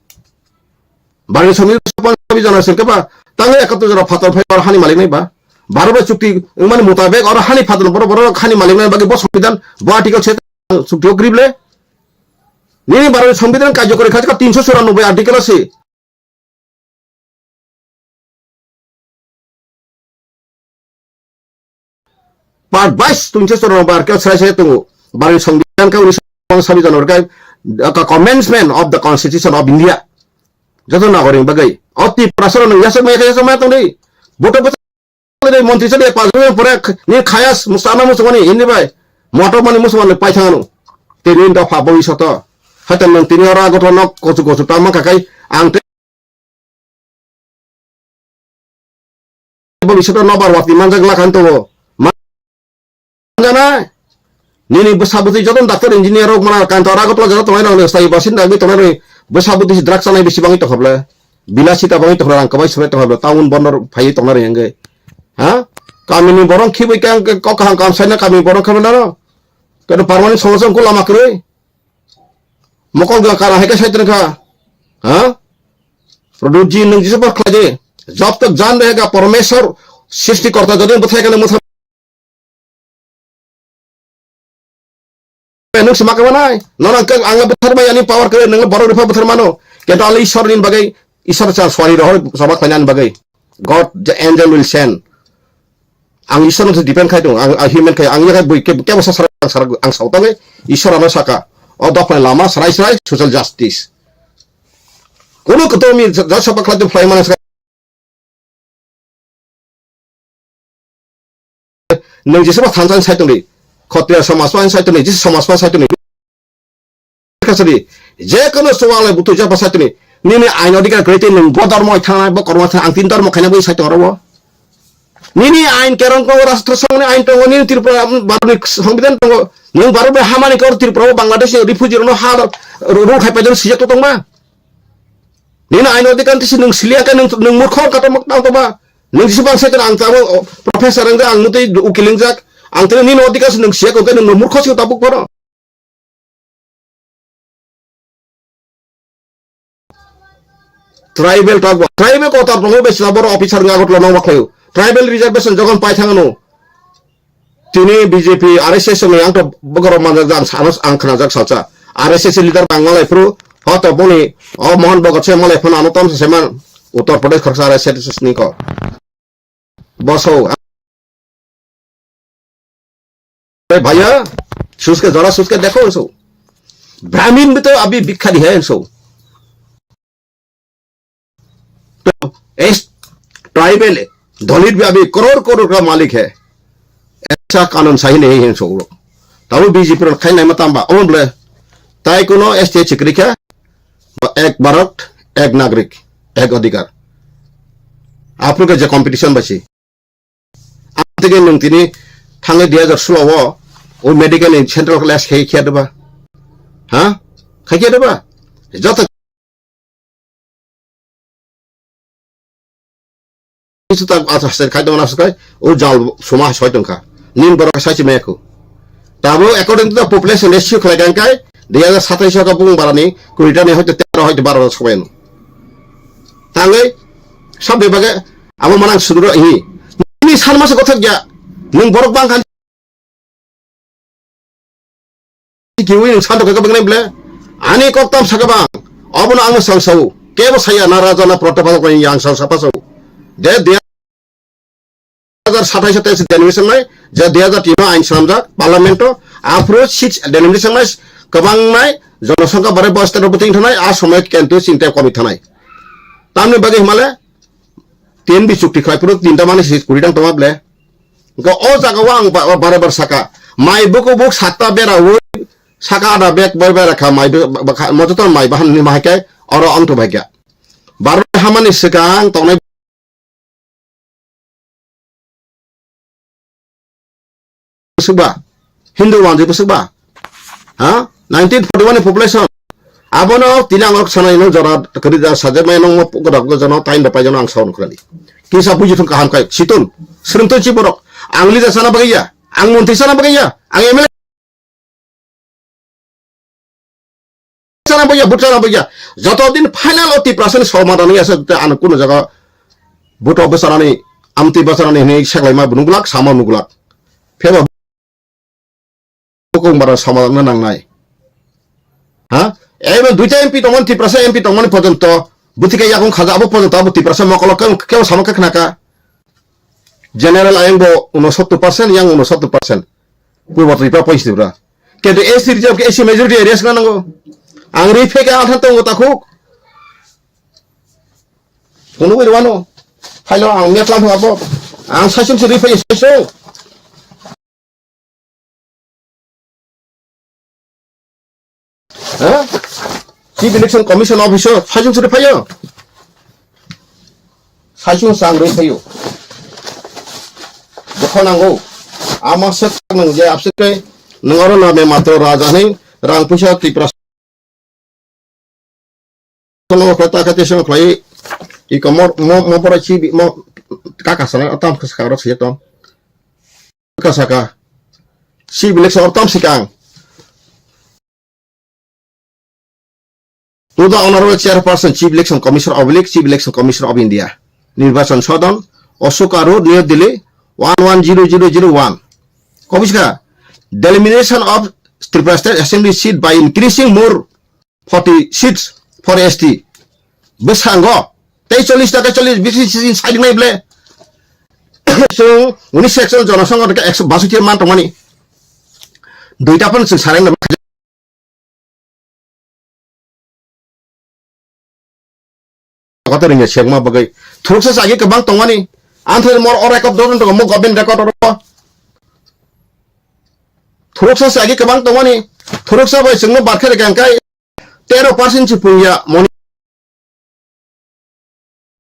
Bari songni sabi jana sengke ba, tangi ekatru jora phatar phai bar hani malik nai ba. Baro ba chukti mani mutabek oro hani phatar boro boro hani malik nai bagi bo songbidan bo article se chukti o grib le. Nini baro songbidan kajokori khajka tinso churanobboi article ase. Part bais tungse chorong bar ke sai sai tungo. Bari songbidan ke unis sabi januar ke, uh, commencement of the Constitution of India. Joto nagoring bagai. Oti prasoro nang yasok maya yasok maya tongdi. Boto boto dei montri sade pas pore ni khayas musana musumani ini bai. Motor mani musumani pai thangano. Tini dopha boi soto. Hatan nang tini ora goto nok kochu kochu tama kakai ang te Bhobishoto nobar watwi manjak lakhan tongo. Manjana? Nini bwsa bwtwi jotono doctor engineer rok mana kantor Agartala jora tongnai rok sai basinda wngwi tongnai rok bwsa bwtwi si drugs chanai bisi bangwi tongkha bwle. Bilasita bangwi tongkha rang kwbai swbai tongkha bwle. Town bondor phaiwi tongnai rok wngwi. Ha? Kamini borok khibwi khe ang kok kaham kam saina kamini borok khe manaro. Kado permanent solution ko lama kwrwi. Mokol ga kara hai khe sai tongkha. Ha? Produce ji nung jisa par khlai de. Jab tak jan rahega Parmeshwar srishti karta jodi bwthai kana mutha. Nung sima ka banai. Nona ke ang bwthar bai ani power kre nung borok ripha bwthar mano. Kento ali Ishwar ni bagai Ishwar cha swari rohor sabak khlai nan bagai. God, the angel will send. Ang Ishwar no depend khai tongo, ang, ang human khai, ang yakai bui ke, kebo sa sara, ang sara, ang sao tangwi Ishwar ano saka, o dophani lama srai srai social justice. Kuno kotor mi ja-, jasa pakla de phlai mana saka. Nung jesa ba thansa sai tongdi, khotriya samaj pa sai tongdi, jesa samaj pa sai tongdi. Kasari, je kono suwal butu jaba sai tongdi. Nini ain odhikar kwrwi twi nung bodor moi thangnai, bo kormo thang, ang tin dormo khaina bui sai tong oro. Nini ain kerong tongo, rashtra songni ain tongo, nini Tripura, um, Bharatni songbidan tongo. Nung Bharat bai hamani kor Tripura o Bangladesh ni refugee rokno ha ro-, ro-, rung khai paidon sijak to tongma. Nini ain odhikar tisi nung siliya khe nung, nung murkho kato mak tang tongma. Nung jisi bang sai tong ang tamo, o, professor wngkha ang mutwi ukil wngjak. Ang tini nini odhikar se nung siya khe nung murkho se tabuk bono. Tribal talk bo. Tribal kotor tongo bai sila borok officer wngya Agartala no wakhwlaio. Tribal reservation jokhon pai thangano. Tini B J P, R S S ni ang to bogoro manjak ang sanos ang khnajak salsa. R S S leader bang malai phuru. Hoto boni o Mohan Bhagat se malai phano ano tom se man. Uttar Pradesh khoroksa R S S ni ko. Boso. अरे भैया, सोच के, जरा सोच के देखो इनको। ब्राह्मण भी तो अभी भिखारी है इनको। तो इस ट्राइबल है, दलित भी अभी करोड़ करोड़ का मालिक है। ऐसा कानून सही नहीं है इनको। तब बीजेपी रो खाई नहीं मत आंबा, ओम बोले, ताई कोनो एस टी चिकरी क्या? एक भारत, एक नागरिक, एक अधिकार। आप लोग का जो कॉम्पिटिशन बची, ang tege nung tini Thangwi dui hajar solo o, o medical ni central class khai khe deba. Ha? Khai khe deba. Joto kisu ta asa sen khai dong na sukai, o jal suma soi tong kha. Nin borok sai chi me khu. Tabo according to the population ratio khlai kang kai, dui hajar satais ka bung barani, kuri ta ni hoito tero hoito baro sobai no. Tangwi, sab bebage, amo manang suduro hi. Ni san masa kothok ya, nung borok bang khan kiwi nung santo kaka bang ble. Ani kok tam saka bang, obono ang sang sau. Kebo saya na raja na prota pasok yang sang sapa sau. De dia hajar satais teis denomination nai, je dui hajar tino ain swnamjak parliament o, aphuru six denomination nai, kwbang nai, jonosongkha bare bo state o bwtwing thanai, a somoi kentu chinte komi thanai. Tamni bagwi himale, T N B chukti khlai phuru tinta mani si kuri tang tongma ble. Hwnkhe o jaga o ang ba-, bare bar saka, mai buku buk satta bera ui, saka ada bek bai bai rakha, mai bu-, ba-, ba-, mojoto mai bahan ni mahai kai, oro ang tu bai kya. Baro hamani swkang tongnai bwswk ba? Hindu wanjwi bwswk ba? Ha? Nineteen forty one ni population. Abono tini ang sanai no jora kwrwi da sajak mai no mo godak gojono time da paijano ang saun kwrali. Kisa buji thung kaham kai situn. Srwmtun chi borok. Ang lida sana bagaiya. Ang montri sana bagaiya. Ang M L A sana bagaiya, vote sana bagaiya. Joto din final o Tiprasani somadan ya sa ano kuno jaga vote o bwsanani, amtwi bwsanani hinwi seklaima bo nugulak, sama nugulak. Pheba bukung bara somadan na nangnai. Ha? Eba duita M P tongmani, Tiprasa M P tongmani porjonto, buthika yakung khaja abo porjonto abo Tiprasa mokolo kebo sama khe khnaka. General ayang bo unosottor percent, yang unosottor percent. Purbo Tripura, Poichi Tripura. Kintu S C reserve ke S C majority areas na nango. Ang ri pheke ang than tongo takhuk. Kono bai wano. Phailo ang metla thung abo. Ang saichung se ri phai saichung. Ha? Chief Election Commission Officer saichung se ri phaio. Saichung sang ri phaio. Bokho nango. Ama se nang je abse kai nang oro na me matro raja ni rang puisa Tripura Sono khlai ta khaite sono khlai i komor mo mo pora chi bi mo kaka sana tam kha saka rok siya tom. Kaka saka. Chief Election or tam sikang. To the Honorable Chairperson, Chief Election Commissioner oblique Chief Election Commissioner of India, Nirbachan Sadan, Ashoka Road, New Delhi, one one zero zero zero one. Kobiska, delimitation of Tripura State Assembly seat by increasing more forty seats for S T. Bwskango tei chollish taka chollish bisi sisi saidik nai ble. Chwng unis section jonosongho hwnkhe ekso baswiti man tongmani. Duita phano chwng sareng nai. Kotor ringya sekma bagwi. Thuruksa sagi kwbang tongmani. Anthai mor o record dodon tongo mo government record oro. Thuruksa sagi kwbang tongmani. Thuruksa bai chwngno barkhe rega hwnkhe tero percent si pungya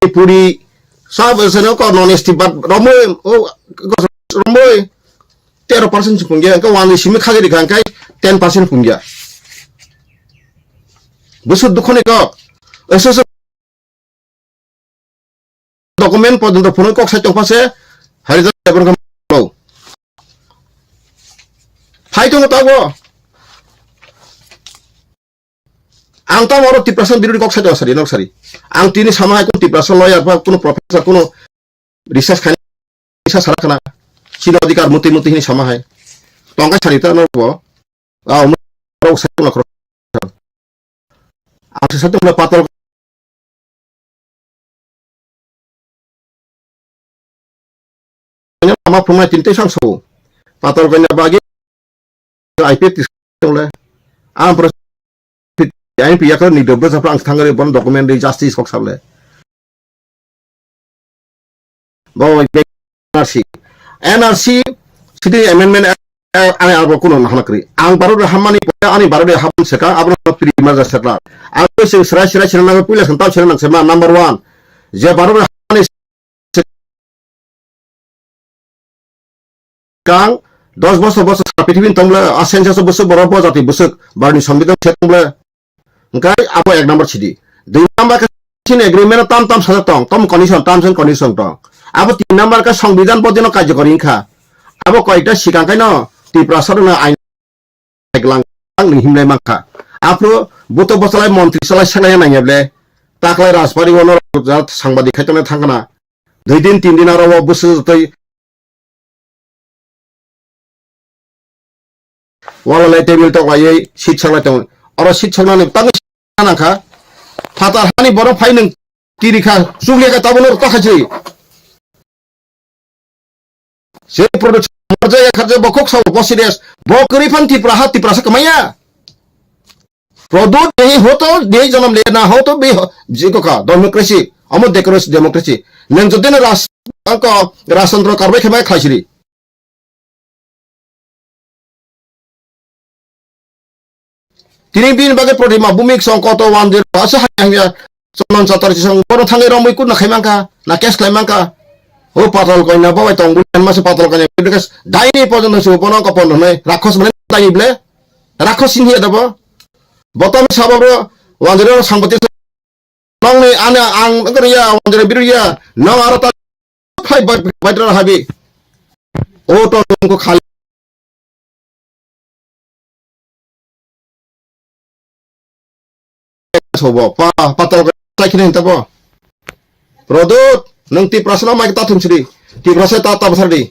Manipuri sab seno ko non S T bad romoi o romoi tero percent si pungya hwnkhe wani simi khagiri hwnkhe ten percent pungya. Busu dukhoni kok. Eso document porjonto phunui kok sai tongpha se, Harijak Debbarma khe phai tongo tabuk. Ang tamo oro Tiprasa birodi kok sai tongo sari, nok sari. Ang tini sama hai kunu Tiprasa lawyer ba kunu professor kunu research khai sa sara khana. Chini odhikar muti muti hini sama hai. Tongkai sari ta no bo. Ah, umrok sai tongna khoro. Ang se satung la patal. Ama phunai tin te sang so. Patal kanya bagi I P F tis le. Ang pro I P F yakar ni dobe sa ang thangare bon document di justice kok sable. Bo N R C. N R C sidi amendment, eh, ani abo kuno nahana kri. Ang baro de hamani pore ani baro de ham seka abo pri maja setla. Ang sing sra sra sra nang pila sentau sra nang sema number one. Je baro de hamani se-, kang Dos bosor bosor sara pithibini tong bole, a census o bwswk borok bo jati bwswk, Bharot ni Sambidan se tong bole. Hwnkhe abo ek number sidi. Dui number khe sin agreement o tam tam sajak tong, tam condition, terms and condition tong. Abo tin number khe Sambidan bo dino karjokori wngkha. Abo koyekta sikang khe no Tiprasa rokno ain lang ni himlai mankha. Aphuru buto bwchalai montri chalai selai nangya ble. Taklai Rajbari o norok sangbadik khai tongnai thangkhana. Dui din tin din aro o bwswk tei Wala lai table tok lai ei sit sak lai tong. Oro sit saknani tangwi nangkha. Phatar hani borok phai nwng tiri kha, chukliya kha, tabuk norok ta kha chiri. Je product morjaya kharjaya bo khuk sao, bo serious. Bo kwrwi phan Tipra ha, Tiprasa kwmaya. Product nehi hoto, nehi jonom le na hoto, be ho-, jiko ka, democracy, amo democracy, democracy. Nang jodi na ras-, angko rajtantro karbai khe bai khlai siri. Tini bini bagwi Protima Bhumik song koto wan dir asa hai hangya Chondon Chatterjee song bono thangwi romwi kunna khai mankha, na case khlai mankha. O patal koina babai tong buli masa patal koina bini case daini pojon su bono ko pon hwnwi rakhos mane daini ble. Rakhos sing hiya dabo. Botom sababro wan dir sangpati Nongni ani ang wngkha ya, wngkha biru ya, nong aro ta phai bai, bai tra habi. O to nongko khali. Sobo, pa, patal ka, ta khini ta bo. Rodot, nong Tiprasa no mai ta thum sri. Tiprasa ta ta basar di.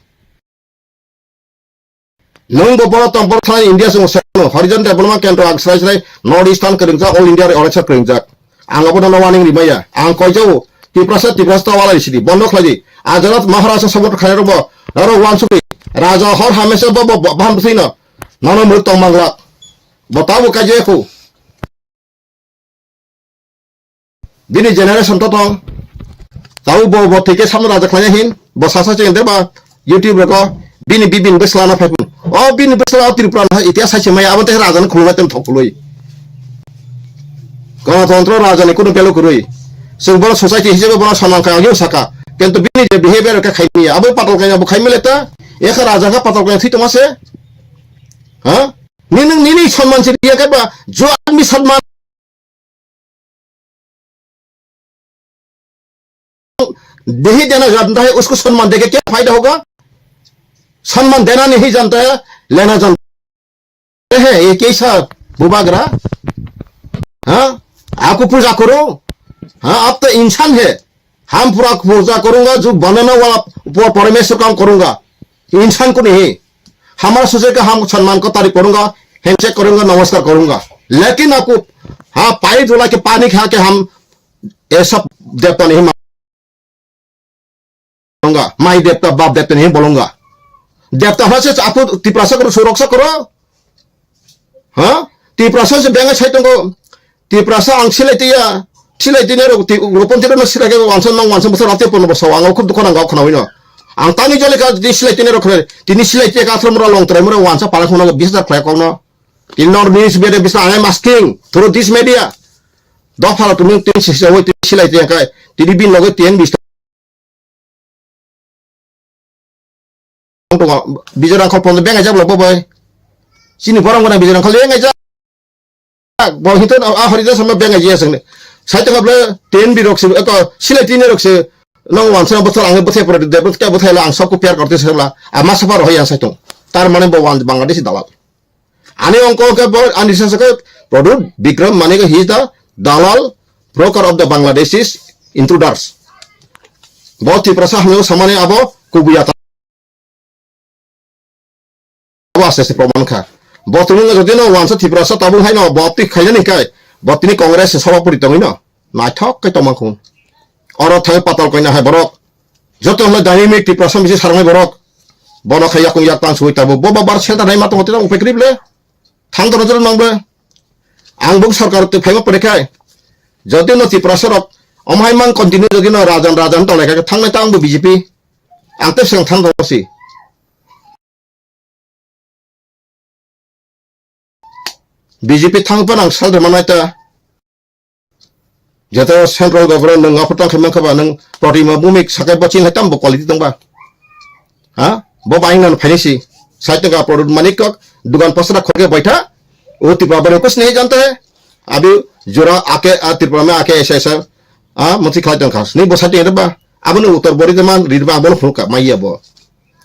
Nwng bo bono tong, bono thani India chwng seno, Horizon Development Kendro ang srai srai North Eastern kwrwngjak, All India Organization kwrwngjak. Ang abono no warning rimaya. Ang koijao, Tiprasa, Tiprasa ta walai sidi, bondo khlai di. Ajarat Maharaja support khlai rokbo, aro wansukri. Raja hor hamesa bo, bo, bo, baham bwswino. Nono muruk tong manglak. Bo tabo kaijaya khu. Bini generation to tong. Tau bo, bo thike samno raja khlaiya hin. Bo sasa cheng de ba YouTube rego. Bini bibin bwsla na phaipun. O bini bwsla o Tripura na itia sai se maya abo te raja no khulunai tem thok khului. Ganatantro raja ni kunu pelo kwrwi. Chwng bono society hisabe bono saman kha, ang saka. Kintu bini je behavior kha khaimiya. Abo patal kanya bo khaimile ta. Ekha raja kha patal kanya thwi tongma se. Ha? Nini, nini samman se riya kha ba. Jo admi samman नहीं देना जानता है, उसको सम्मान देके क्या फायदा होगा? सम्मान देना नहीं जानता है, लेना जानता है, ये कैसा बुबागरा? हाँ, आपको पूजा करो। हाँ, आप तो इंसान है। हम पूरा पूजा करूंगा, जो बनाने वाला प-, परमेश्वर काम करूंगा। इंसान को नहीं। हमारा सोचे कि हम सम्मान को तारीफ करूंगा, हैंडशेक करूंगा, नमस्कार करूंगा। लेकिन आपको, हाँ, पाई धुला के पानी खा के हम ये सब देवता नहीं मानूंगा, माई देवता, बाप देवता नहीं बोलूंगा। देवता होना से आपको तिपरासा करो, सुरक्षा करो। हाँ? तिपरासा से बेंगा साइड को, तिपरासा आं सिलाई तिया, सिलाई तिने रो, ति-, रोपन तिरो न सिलाई के वांसन नंग वांसन बसर राते पन बसर, आं खूब दुख नंगा खना हुई ना। आं तानी जले का दि सिलाई तिने रो खरे, तिनी सिलाई तिया का आश्रम रो long try मरो वांसा पारा खना बीस हजार खलाय कौन। In our news media, bisa, I am asking through this media. Dopha rok tumung tin sisi awai tin silai tin kai. Tini bin loge tin bis tong. Bijor angkol pon bengai jak lo bobai. Sini borong gona bijor angkol bengai jak. Bo hiton a hori da sama bengai je sang ne. Sai tong able tin bi rok se ko silai tin rok se. Nong wan sana bothor ang bothai pore de bothai bothai la ang sab ko pyar korte se la. Ama sapa rohai ang sai tong. Tar mane bo wan Bangladeshi dalal. Ani ongko ke bo, ani sasa ke Pradyut Bikram Manik, he is the dalal, broker of the Bangladeshis intruders. Bo Tiprasa hamyo samani abo kubuya ta. Abo aste aste proman kha. Bo tumung jodi no wansa Tiprasa tabung hai no bo apti khaina ni kai. Bo tini Congress se sabapuri tongwi no. Naithok kai tomang khun. Oro thai patal koina hai borok. Joto hwnle dynamic Tiprasa misi sarnai borok. Bono khai yakung yak tang sui tabo. Bo babar senta nai ma tongo tita upai krip le. Thang tono jero nong ble. Ang buk sarkar te phaima pore khai. Jodi no Tiprasa rok. Omhai mang continue jodi no rajan rajan tong lai khai thang nai ta ang bo B J P. Ang te seng thang tono si. B J P thang pan ang sal de manai ta. Jeta central government nung apor tang khe mankha ba nung Pradyut Bhumik sakai bo chini tam bo quality tong ba. Ha? Bo bai nang phaini si. Saitung ka product manik kok, dugan pasra khorke baitha, o Tripura bari kus nahi jante, abi jora ake, a, Tripura me ake aisa aisa, a, mantri khlai tong kha. Ni bo saitung ba, abo no uttor bori de man, ri ba abo no phunuk ka, mai ya bo.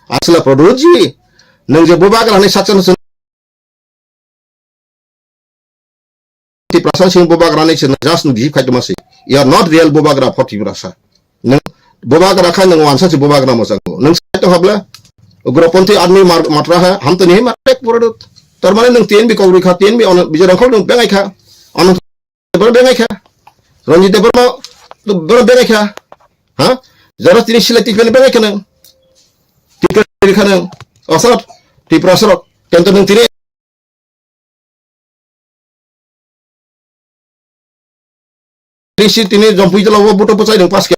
Asla product ji, nung je bubagra ni saksa no Tiprasa sing bubagra ni se just nung bihik khai tongma se. You are not real bubagra for Tiprasa. Nung bubagra khai nung wansa se bubagra mo sango. Nung sai tong habla. Ugroponthi army mar-, matra ha, ham to nahi matra ek pura dut. Tar mane nung T N B kok rikha, T N B ono bijorang khol nung bengai kha. Ono Debbarma bengai kha. Ranjit Debbarma, Debbarma bengai kha. Ha? Jara tini sila tipen bengai kha nung. Tipen kha nung. Asat, Tiprasa rok. Tento nung tini Tini si tini Jompui tola o buto bwchai rwng pas khe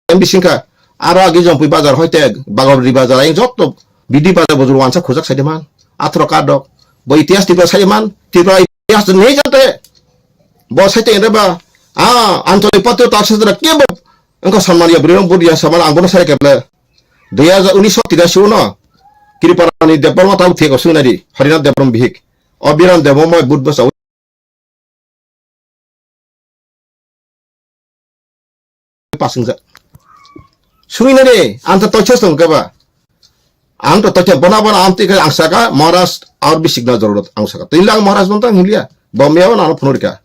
M B singkha. Aro agi Jompui bazar hoite Bagabri bazar ayang jotto B D bazar bojor wansa khujak saide man. Athro kadok. Bo itihas Tripura saide man. Tripura itihas nei jante. Bo saite ende ba. Ah, Anchalik Patrio tak satra kebo. Engko Sanmania bwrwi rong bud ya samal ang bono sai keble. Dui hajar unis so tirashi uno. Kriparani Debbarma tau thek osung nadi. Harinath Debbarma bihik. Obiran Debbarma bud bwsa pasingjak. Sungwi nani, ang to toichos tong keba. Ang to toichos bona bona ang tikha ang saka Maharaj aur bi signa jarurot ang saka. Twi lang Maharaj bonta ang himliya. Bomya bona ano phunurika.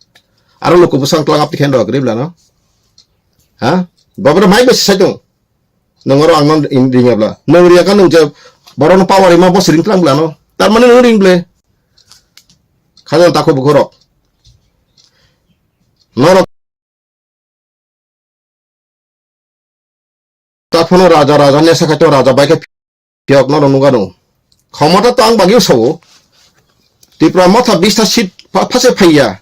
Aro loko bwsang tlang apni khen rok ribla no. Ha? Bobro mai besi saitung. Nung oro ang no ring ya bla. Nung ring ya ka nung je borok no power ima bo siring tlang bla no. Tar mane nung ring ble. Khajang tako bukhorok. Norok. Ta phono raja, raja nesa khaito raja bai khe phiyok norok nung ano. Khomota to ang bagwi sao. Tipra motha bista seat pha-, phase phaiya.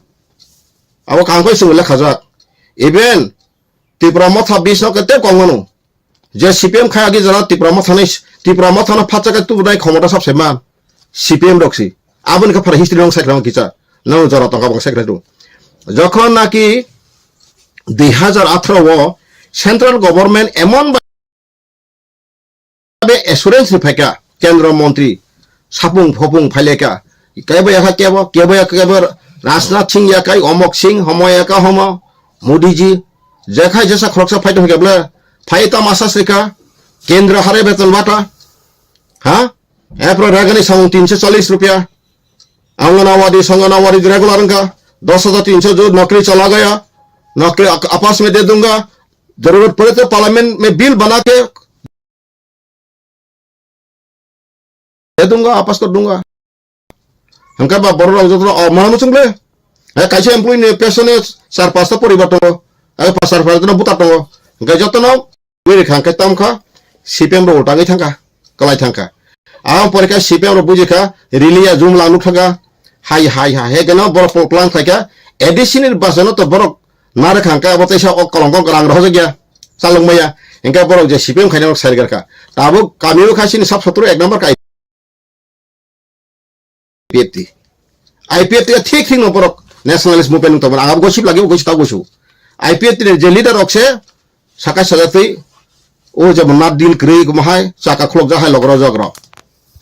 Abo kangkoi sung lekhajak. Even Tipra motha bis no kete kong mano. Je C P M khai agi jora Tipra motha ni, Tipra motha no phatsa khe tubunai khomota sab se man. C P M rok si. Aboni khe phara history nong sai khlama kisa. Nang jora tongkha bang sai khlai tu. Jokhon naki dui hajar atharo o central government emon be assurance ri phaikha kendro montri sapung phopung phaileka kebo yakha kebo kebo yakha kebo Rajnath Singh yakai Omok Singh homo yakha homo Modi ji jekhai jesa khoroksa phaito hwnkhe bwle phai tamo asas rikha kendro hare beton bata ha epro ragani samung tinso challis rupya Anganawadi, Sanganawadi regular wngkha, dos hajar tinso jo nokri chala gaya, nokri ap-, apas mein de dunga, zarurat pade to parliament mein bill bana ke de dunga, apas kar dunga. Hingke ba borok rok joto no, oh, mana muchung le. Eh, kaisa employee ni pesone char pasta poribar tongo. Eh, pas char pasta no buta tongo. Hingke joto no Bini khang khe tam kha, C P M rok ultangwi thang kha, kwlai thang kha. Ang pore khe C P M rok buji kha, rili ya jum lang nuk thang kha, hai, hai, hai, he gano borok pol plan khai kha, A D C ni basa no to borok nare khang kha, abo teisa o kolong kong rang rohojak ya, chalok maya, hingke borok je C P M khaina rok sai rwkha. Tabuk kami o kha sini sab sotro ek number kai. I P F T. I P F T thik thik no borok nationalist movement wng tongmani. Ang abo gosip lagi, gosip ta gosu. I P F T ni je leader rok se saka sajak twi, o je mo nat deal kwrwi mo hai, chaka khulok jak hai logro jogro.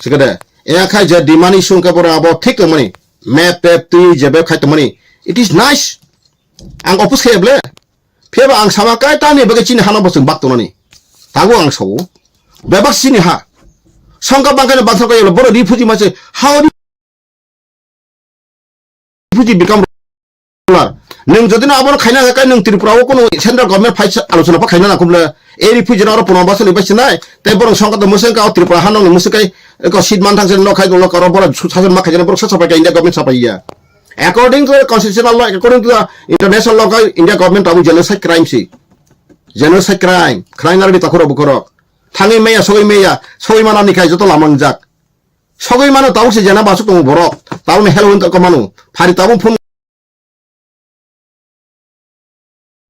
Sikade, e khai je demand issue wngkha borok abo thik tongmani. Map tap twi je be khai tongmani. It is nice. Ang oppose khe ble. Phiya ba ang sama kai tamni bagwi chini hano bo chwng bak tongnani. Tabuk ang sao. Bebak chini ha. Songkha bangkha ni bangsa ko yelo borok refugee ma se ha o refugee become ruler. Nwng jodi no abono khaina kha kai nwng Tripura o kono central government phai sa alochona pa khaina na kumle. E refugee no oro Punarbasan ni bai sinai. Tai borok songkha to mwsang ka o Tripura ha nong ni mwsang kai ko seat man thang se no khai dong lo karo borok sason ma khaina borok sa sapai ka India government sapai ya. According to the constitutional law, according to the international law, khe India government tabuk genocide crime si. Genocide crime. Khwlai narwdi takhurok bukhurok. Thangwi maya, sogwi maya, sogwi manani khai joto lama wngjak. Sogwi mano tabuk se jena basuk tongo borok. Tabukni hell wngkha mano. Phari tabuk phone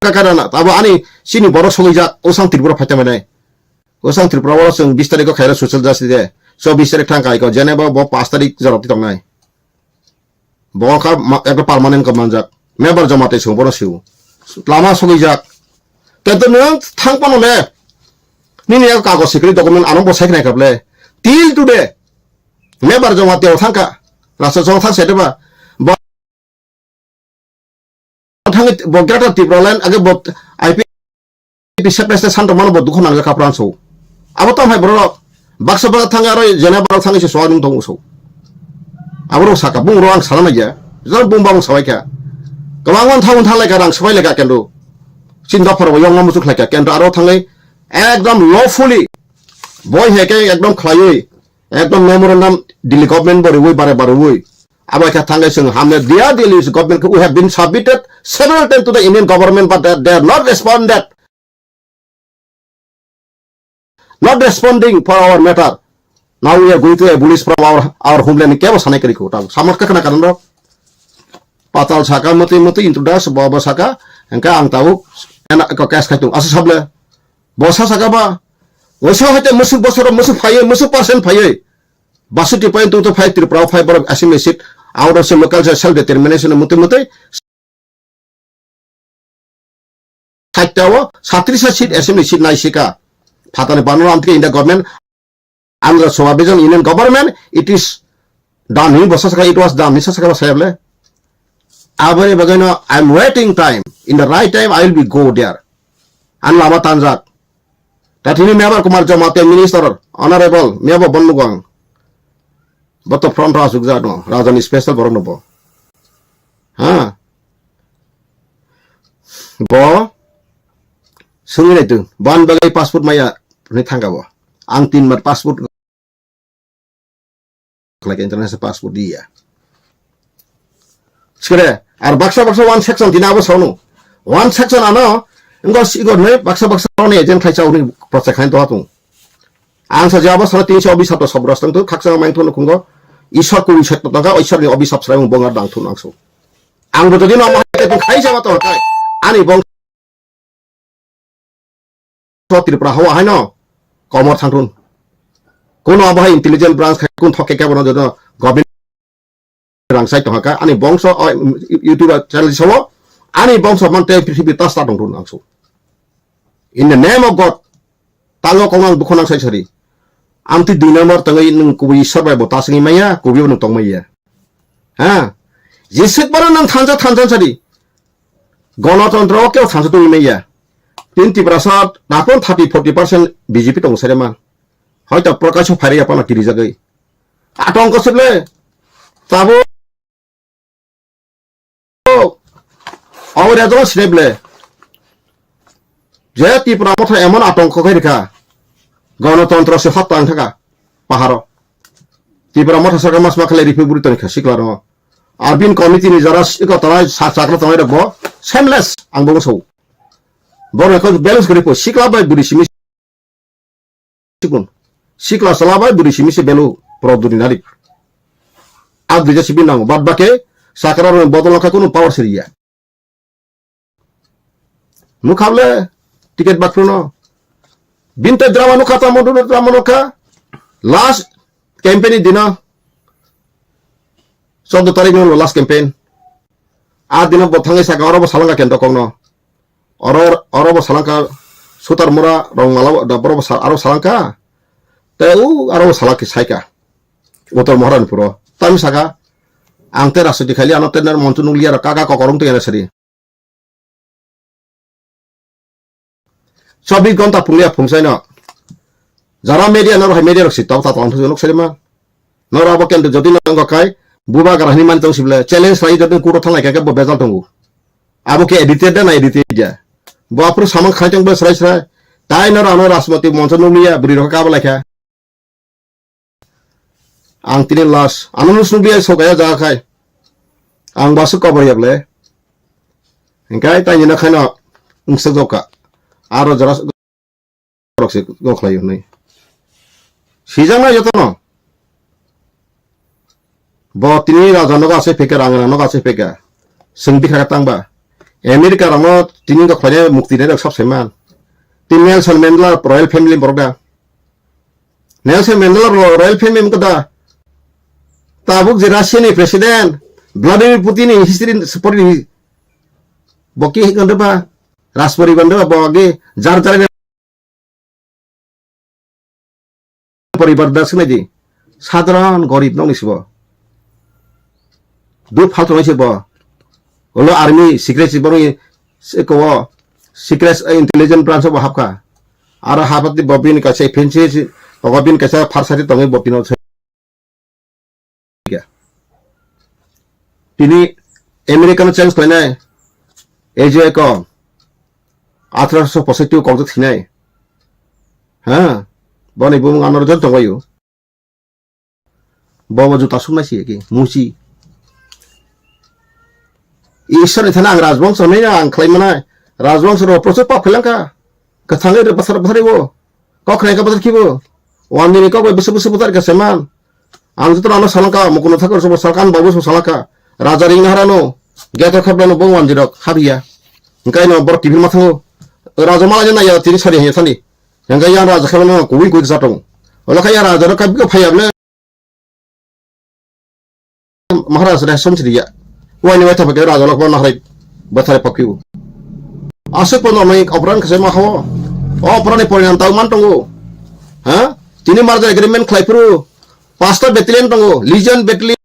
Kakarana, abo ani chini borok sogwijak, osang Tripura phaita manai. Osang Tripura o chwng bis tarikh o khaira social justice day. Chobbish tarikh thang kai ko, jeneba bo paanch tarikh jorok ti tongnai. Bo kha ma-, ekta permanent ko manjak. Member joma tei song bono siu. Lama sogwijak. Tento nwng thang pano le. Nini yak kagoj sikri document ano bo sai khnai kable. Till today. Member Jamatia o thangkha. Rasa jong thang sedeba. Bo thangwi bo Greater Tipraland age bo I P P separate state santo mano bo dukho nangjakha pran so. Abo tamo hai borok baksa baksa thangwi aro jena borok thangwi se soa nung tongo so. Abo rok saka bung rok ang sana naiya. Jang bung bang sabai kha. Kwbang wan thaun thalai kha rang sabai lai kha kendo. Chinta pharo yong namu chuk lai kha kendo aro thangwi ekdom lawfully boi hai khe ekdom khlaiwi ekdom memorandum Delhi government bo riwi bare bare wi. Abo khe thangwi chwng hamle dia Delhi government khe we have been submitted several times to the Indian government, but they, they are not responded. Not responding for our matter. Now we are going to abolish from our, our homeland. Kebo sanai kari ko tabo. Samar ka kana kanan rok. Patal saka mati mati introduce bo bo saka. Engka ang tabo. Ena ko case khai tung. Asa sable. Bo sa saka ba. Oso hate musuk bosoro musuk phaye, musuk percent phaye. Basuti point two to five Tripura five borok assembly seat. Out of local self determination mati mati. Saitao satris seat assembly seat naisika. Phatani banana amtike India government, Andhra Sabha Vision Union government, it is done. Hini bosa saka, it was done. Hini saka saya bole. Aboni bagwi no, I am waiting time. In the right time, I will be go there. An lama tanjak. Tatini Mebar Kumar Jamatia minister, honorable, Mebar Bonnugwang. Boto front row asuk jano, rajani special borok no bo. Ha? Bo sungwi naitu, ban bagwi passport maya ni thangka bo. Ang tin mar passport khlai khe international passport diya. Sikere, ar baksa baksa one section dina abo sono. One section ano, ingo sigo ne baksa baksa ne agent khai chauni project khai to hatung. Ang sa jaba sana tin so bisap to sobros tang tu khaksa main thun khungo. Isor ku isor to tangka, isor ni obisap srai mung bongar dang thun angso. Ang bo jodi no ma khai jaba to kai. Ani bong so Tripura hawa haino komor thangthun. Kuno abo hai intelligence branch khai kun thokke kebo no jono government rang sai tongka ani bongso o YouTube channel sawo ani bongso man te prithibi ta sta tongthun angso. In the name of God, tango kong ang bukho nang sai sari. Amtwi dui number tangwi nwng kubui Isor bai bo ta singwi maya, kubui bo nwng tong maya. Ha? Jeswk baro nwng thansa thansa sari. Gonotontro o kebo thansa tongwi maya. Tin Tiprasa daphon thirty forty percent B J P tongo sari man. Hoito Prakash o phairi ya pano kiri jagwi. Atongko sible. Tabo. Abo rejak sinai ble. Je Tipra motha emon atongko khai rikha. Gonotontro se hot tang thaka. Paharo. Tipra motha sarkar mas ma khlai riphi buri toni kha sikla ro. Arbin committee ni jara iko tanai sa chakra tanai rok bo shameless ang bo so. Bo rok balance kori po sikla bai buri simi sikun. Sikla sala bai buri simi se belu pro duri narik. Ak dija sibi nango. Bad bake sakra rok bodol kha kunu power siriya. Nukha ble ticket bakphruno. Binte drama nukha tamo drama nukha. Last campaign ni dino. Chaudo tarik no last campaign. A dino bo thangwi saka oro bo salanga kento kokno. Oro, oro bo salangka Sutar Mura Rongmala da boro bo sa-, aro salangka. Te u aro bo salaki saika. Utor Moharanpuro. Tami saka. Ang te rajniti khaili ano tender montu nukliya rok kaka kokorong tengena sari. Chobbish ghonta phungliya phungsaino. Jara media norok hai media rok si tok ta tong thung nuk sari ma. Norok abo kendo jodi nang kai buba gra hini man tong sible challenge rai jodi kuto thanglai kake bo bejal tongo. Abo ke edited da na edited ya. Bo apru samang khai tong bo srai srai. Tai norok ano Rajmati moncho nukliya buri rok kaba laikha. Ang tini last. Ano nung sung biya sokaya jaga khai. Ang basu cover ya ble. Engkai tani na khaino wngsa joka. Aro jara rok se go khlai hwnwi. Sijak na joto no. Bo tini raja no gase peke rang rang no gase peke. Sung bikha tang ba. America rang no tini go khlai mukti ne rok sab saiman. Tin Nelson Mandela royal family borok da. Nelson Mandela ro-, royal family wngkha da. Tabuk je Russia ni president Vladimir Putin ni history ni support ni bo ki hikon da ba Rasporibar da ba bo age jar jar ni poribar da sinai di. Sadharan gorib nokni sibo. Duk phaltongnai se bo. Olo army secret si borokni se kowo secret intelligence branch bo hapkha. Aro hapati bo bini kaisa fancy si, ogo bini kaisa pharsati tongwi bo pino se. Tini American change khlainai A J ko athroso posaitwi kokjak thinai. Ha? Boni bumung anor jon tongbaio. Bobo juta suknai si ki musi. Ishwar ni thani ang rajbongso hinwi ang khlai manai. Rajbongso ro prochur pap khlai langkha. Kwthangwi basar basar bo. Kok khnai ka basar kibo. Wandini kok bai bwswk bwswk bwsar ka seman. Ang joto ano salangka, Mukund Thakur sobo salangka, ang babu sobo salangka. Raja ring naharano, geto khablano bo wanjirok habiya. Hingkai no borok kiphil mathango. Raja malai naiya tini sari hanya thani. Hingkai yang raja khablano kuwi kuwi kisa tong. Ola kaya raja ro kabiko phaya ble. Maharaj re som siriya. Wai ni wai thapa ke raja lok naharai bathare pakyu. Asuk pono mai opran kase ma hawo. O opran ni porinam tau man tongo. Ha? Tini merger agreement khlai phuru. Pasta battalion tongo. Legion battalion.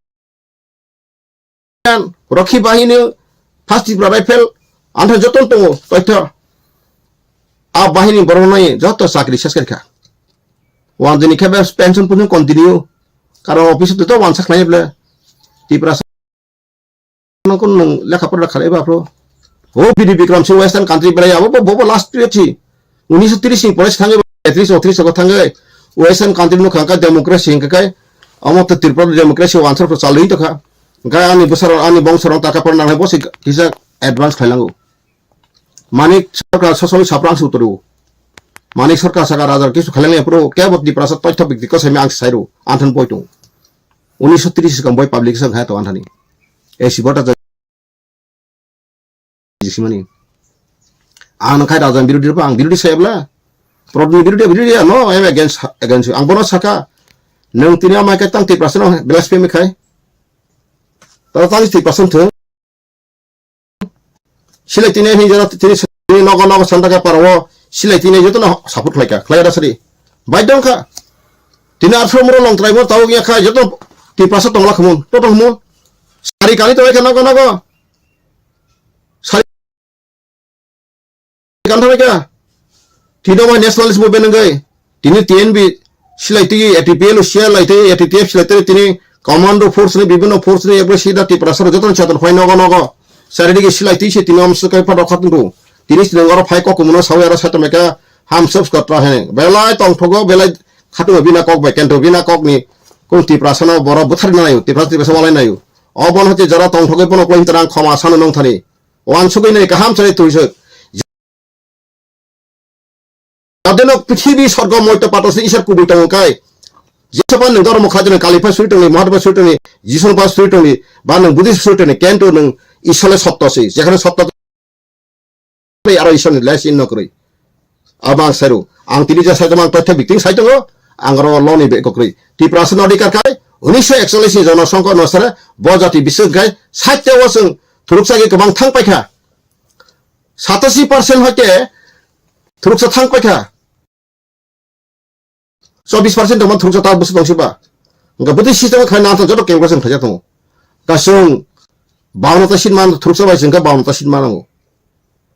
Rokhi bahini. First Tripura Rifle. Antha joton tongo. Toitha. A bahini borok nai joto chakri ses kha. Wan dini khe pension pun continue. Karon office to wan sakhlai ble. Tripura no kun nung lekha pora khalai ba phro. O B D Bikram Singh Western country berai abo bo bo last period si. Unisho tris ni pore thangwi tris o tris o thangwi Western country no khangka democracy hingka kai. Amo to Tripura democracy wansar ko chalwi to kha. Ga ani bosar ani bongsor taka pora nang bo si kisa advance khailango. Manik Sarkar sosoi saprang su turu. Manik Sarkar saka rajar kisu khaleng epro kebo Tiprasa toitho bikti ko semi ang sairu anthan poitung. Unisho tris sikang boi public sang hai to anthani. Esi bota jisimani. Ang khai raja birodi pa ang birodi sai bla. Prodni birodi birodi no em against against ang bono saka. Nang tini amai kai tang Tiprasa no blasphemy khai. Tara tang Tiprasa thung. Silai tini hinjana tini nogo nogo santa ka paro silai tini joto na support khlaika khlai da sari. Bai dong kha. Tini arthro muro long trai muro tawuk ya kha joto Tiprasa tongla khumun. To tong khumun. Sari kani to kha nogo nogo. Sari kan thabai kha. Tino mai nationalist movement nangoi. Tini T N B silai twi A T P L silai twi A T T F silai twi tini commando force ni bibhinno force ni ekbar sida Tiprasa rok joto ni chador phai nogo nogo. Saridigi silai twi se tini om sukai pha rok khatung tu. Tini sinong oro phai kok kumuno sawi aro saito meka ham subs kotra he. Belai tongthogo belai khatung bina kok bai kento bina kok ni kung Tiprasa no boro buthar nayo Tiprasa Tiprasa walai nayo. O bon hote jara tongthogoi bono kloi hintarang khoma sano nong thani. Wansugwi nai kaham chari tuisuk. Jadeno prithibi sorgo moito pato se Isor kubui tongo kai. Jesapan nung dormo khaideno Kalipa suri tongni, Mahatma suri tongni, Jisunpa suri tongni, ba nung Buddhist suri tongni, kento nung Isole sotto se. Jekhane sotto aro Isor ni lesson no kwrwi. Abo ang sairu. Ang tini je sai tongma ang tothe bikting sai tongo. Ang oro loni be kokrwi. Tiprasa no adhikar kai. Unisho ekchollish ni jono songkor no sare. Bo jati bising kai. Saitya o sung thuruksa ge kwbang thang paikha. Satasi percent hoite thuruksa thang paikha. Chobis percent tongma thuruksa ta bwswk tongsiba. Hwnkhe bwtwi system khai nang joto calculation khaijak tongo. Kasung bawanno ta seat man thuruksa bai singkha bawanno ta seat man nango.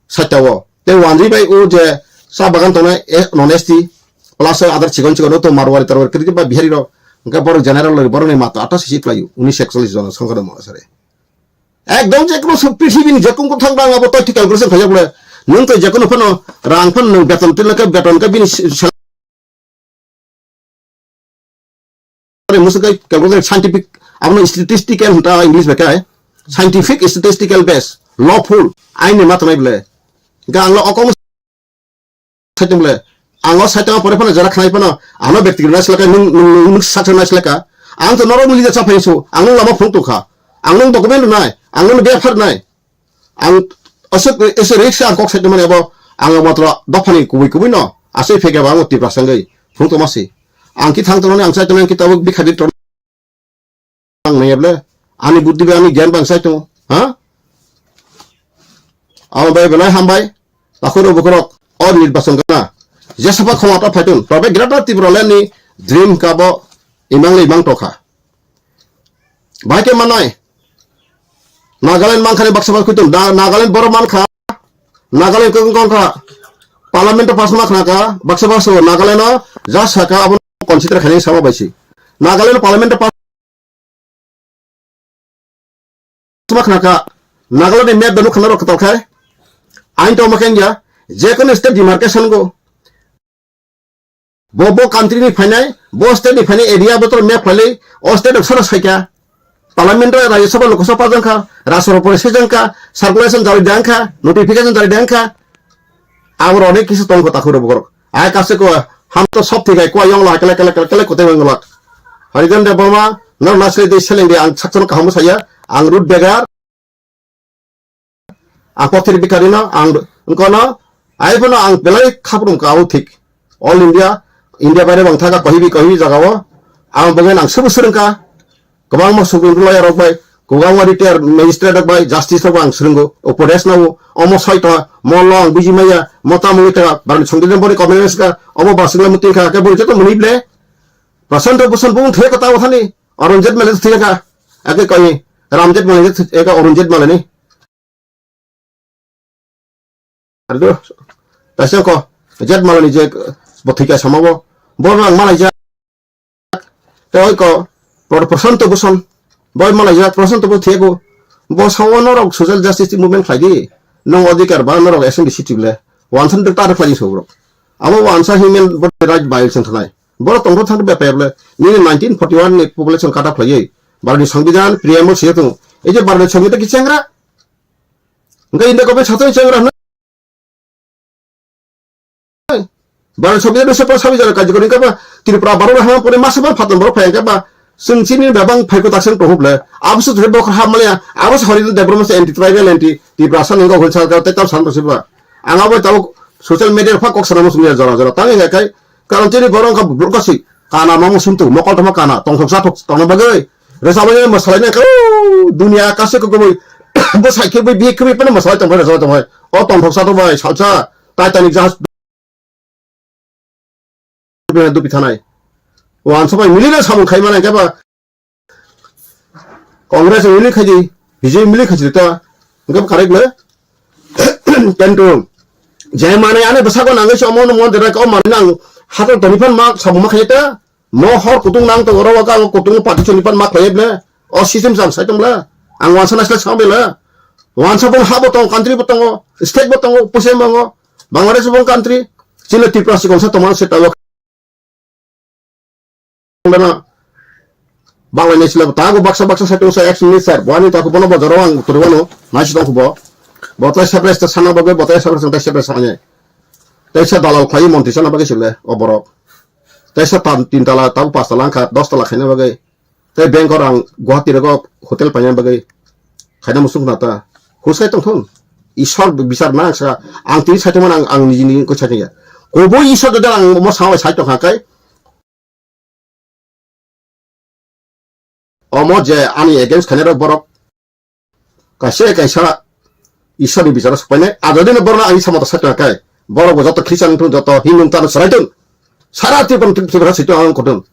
Saitao. Tei wanjwi bai o je cha bagan tongnai e, non S T plus other chikon chikon to Marwari Tarwari kwrwi ba Bihari rok. Hwnkhe borok general lori borokni mato atta seat khlaio. Unisho ekchollish jona songkha damo asare. Ekdom je kono sub prithibi ni je kono thang rang abo toithi calculation khaijak le. Nwng to je kono phano rang phano nwng beton twi lakha beton ka bini salary musu kai calculation scientific abono statistical hinta English bai kai. Scientific statistical base lawful aini matanai bole. Ga ang lo okomo saitung le. Ang o saitung pore phano jara khnai phano ano bekti nai selaka nung nung nung saitung nai selaka. Ang to norok mili ja chaphai su. Ang nung lama phung tongkha. Ang nung document nai. Ang nung befar nai. Ang asuk ese risk ang kok saitung mani abo ang matro dophani kubui kubui no. Asai phege ba ang Tiprasa ngai. Phung tongma si. Ang ki thang tongmani ang saitung ang ki tabuk bikha di Ang naiya ble, ani buddhi bai ani gyan bang sai tongo, ha? Amo bai belai hambai, takhoro bukhorok, o nirbachon gana. Jesapa khomata phaitun, tobe Greater Tipraland ni dream kabo, Imang le imang tokha. Bahai khe manai. Nagaland mankha ni baksa baksa kuitum. Da-, Nagaland borok mankha. Nagaland kung kung kha. Parliament o pass ma khna kha. Baksa baksa Nagaland o ja saka abo consider khaini sama baisi. Nagaland parliament o pass ma khna kha. Nagaland ni map danu khna rok khatal khai. Ain to ma kengya. Jekono state demarcation go. Bo, bo country ni phainai, bo state ni phainai area bo to map phalwi, o state of sara saikha. Parliament o Rajya Sabha Lok Sabha jangkha, Rashtra Sabha sejangkha, circulation jari dangkha, notification jari dangkha. Abor onek kisi tongkho takhuro borok. Ai kase ko ham to sob thikai ko yong la kele kele kele kele kote weng lak. Harijan de Burma, no nasle de seleng de ang sakchano kaham saya, ang root begar. Ang pothir bikari no, ang kono, ai bono ang belai khaprum ka o thik. All India, India baire bang thaga kohibi kohibi jaga o. Ang bogen ang subu surungka. Kwbangma subu lawyer rok bai, kwbangma retired magistrate rok bai, justice rok bai ang surungo. Upodesh na o, omo soi to, mo lo ang buji maya, mo tamung ita, barani songdi den bori comment ka, omo basingla muting ka, ke bori joto muni ble. Prasanta Bhushan bung thek ta o thani, Arun Jaitley thek ka, ake koi, Ram Jaitley thek ka, Arun Jaitley ni. Ado, taisa ko, Jaitley ni je, bo thika sama bo, bo rang malai ja, te oi ko, Pro-, Prasanta Bhushan, bo malai ja, Prasanta Bhushan thego, bo sawo norok social justice movement khlai di, nong odhikar ba norok S N D C tibule, wansan de tar khlai so bro. Abo wansa human body right violation thanai. Boro tongthok thangdi bepayable, nini nineteen forty one ni population cut off khlaiwi, Bharatni Songbidan, preamble siyakung, ei je Bharatni Songbidan ki chengra, hingke India government satung chengra hwnwi. Bharatni Songbidan ni sepha sabi jara kajikor hingke ba Tripura Bharat hama pore masa ba phatang borok phai hingke ba chwng chini bebang phaiko taksang tongo ble. Abo se thre bokor hap maliya, abo se hori Debbarma se anti tribal anti Tiprasa ningko hoi sarkar te tam san rosiba. Ang abo tabo social media pha kok sana musung ya jora jora. Tang hingke kai Karon chini borok wngkha borok kasi kana ma musim tu mokol tongma kana tongthok sathok tongna bagwi. Rwchapani mwsalaina khe, o, dunia kaisa kwkwi bwsai khe bwi bihik khe bwi phano mwsalai tongphai rwchapani tongphai. O tongthok sathok bai salsa Titanic jahaj dupi thanai. O ansa bai milina samung khai mana khe ba Congress ni mili khaidi, B J P mili khaidi ta, hingke correct le. Kintu, je manai ani bwsako nangwi se omo no mon derai ka, o manai nang hato toni phan ma sabu ma khaita, mo hor kutung nang to oro waka ang kutung party choli phan ma khlai ble, o system jam sai tong le, ang wansa naisle sang bela, wansa bong ha bo tong, country bo tongo, state bo tongo, puisai mango, Bangladesh bo country, chile Tripura si kongsa tongma se tawo. Bangladesh le tago baksa baksa saitung sa action ni sir. Bo ani taku bono bojaro ang turu wano, nasi tong kubo. Botai separate ta sana bagwi, botai separate ta separate sana. Tai sa dalal khlai montri sana bagwi sile, o borok. Tai sa tan tin tala, tago pas tala, angkha dos tala khaina bagwi. Tai bank or ang Guwahati rogo hotel paina bagwi. Khaina musung na ta. Huskai tong thun. Isor bichar na sa, ang tini saitung man ang, ang niji niji ko saitung ya. Kobo Isor da ang mo sa saitung ha kai. Omo je ani against khainai rok borok kaisa kaisa Isor ni bicharo sokpainai. Ado dino borok ani samata sakha kai. Borok bo joto Christian wngthun, joto Hindu wngthun, chwrai thun. Sara Tripura, Tripura saitung ang kotun.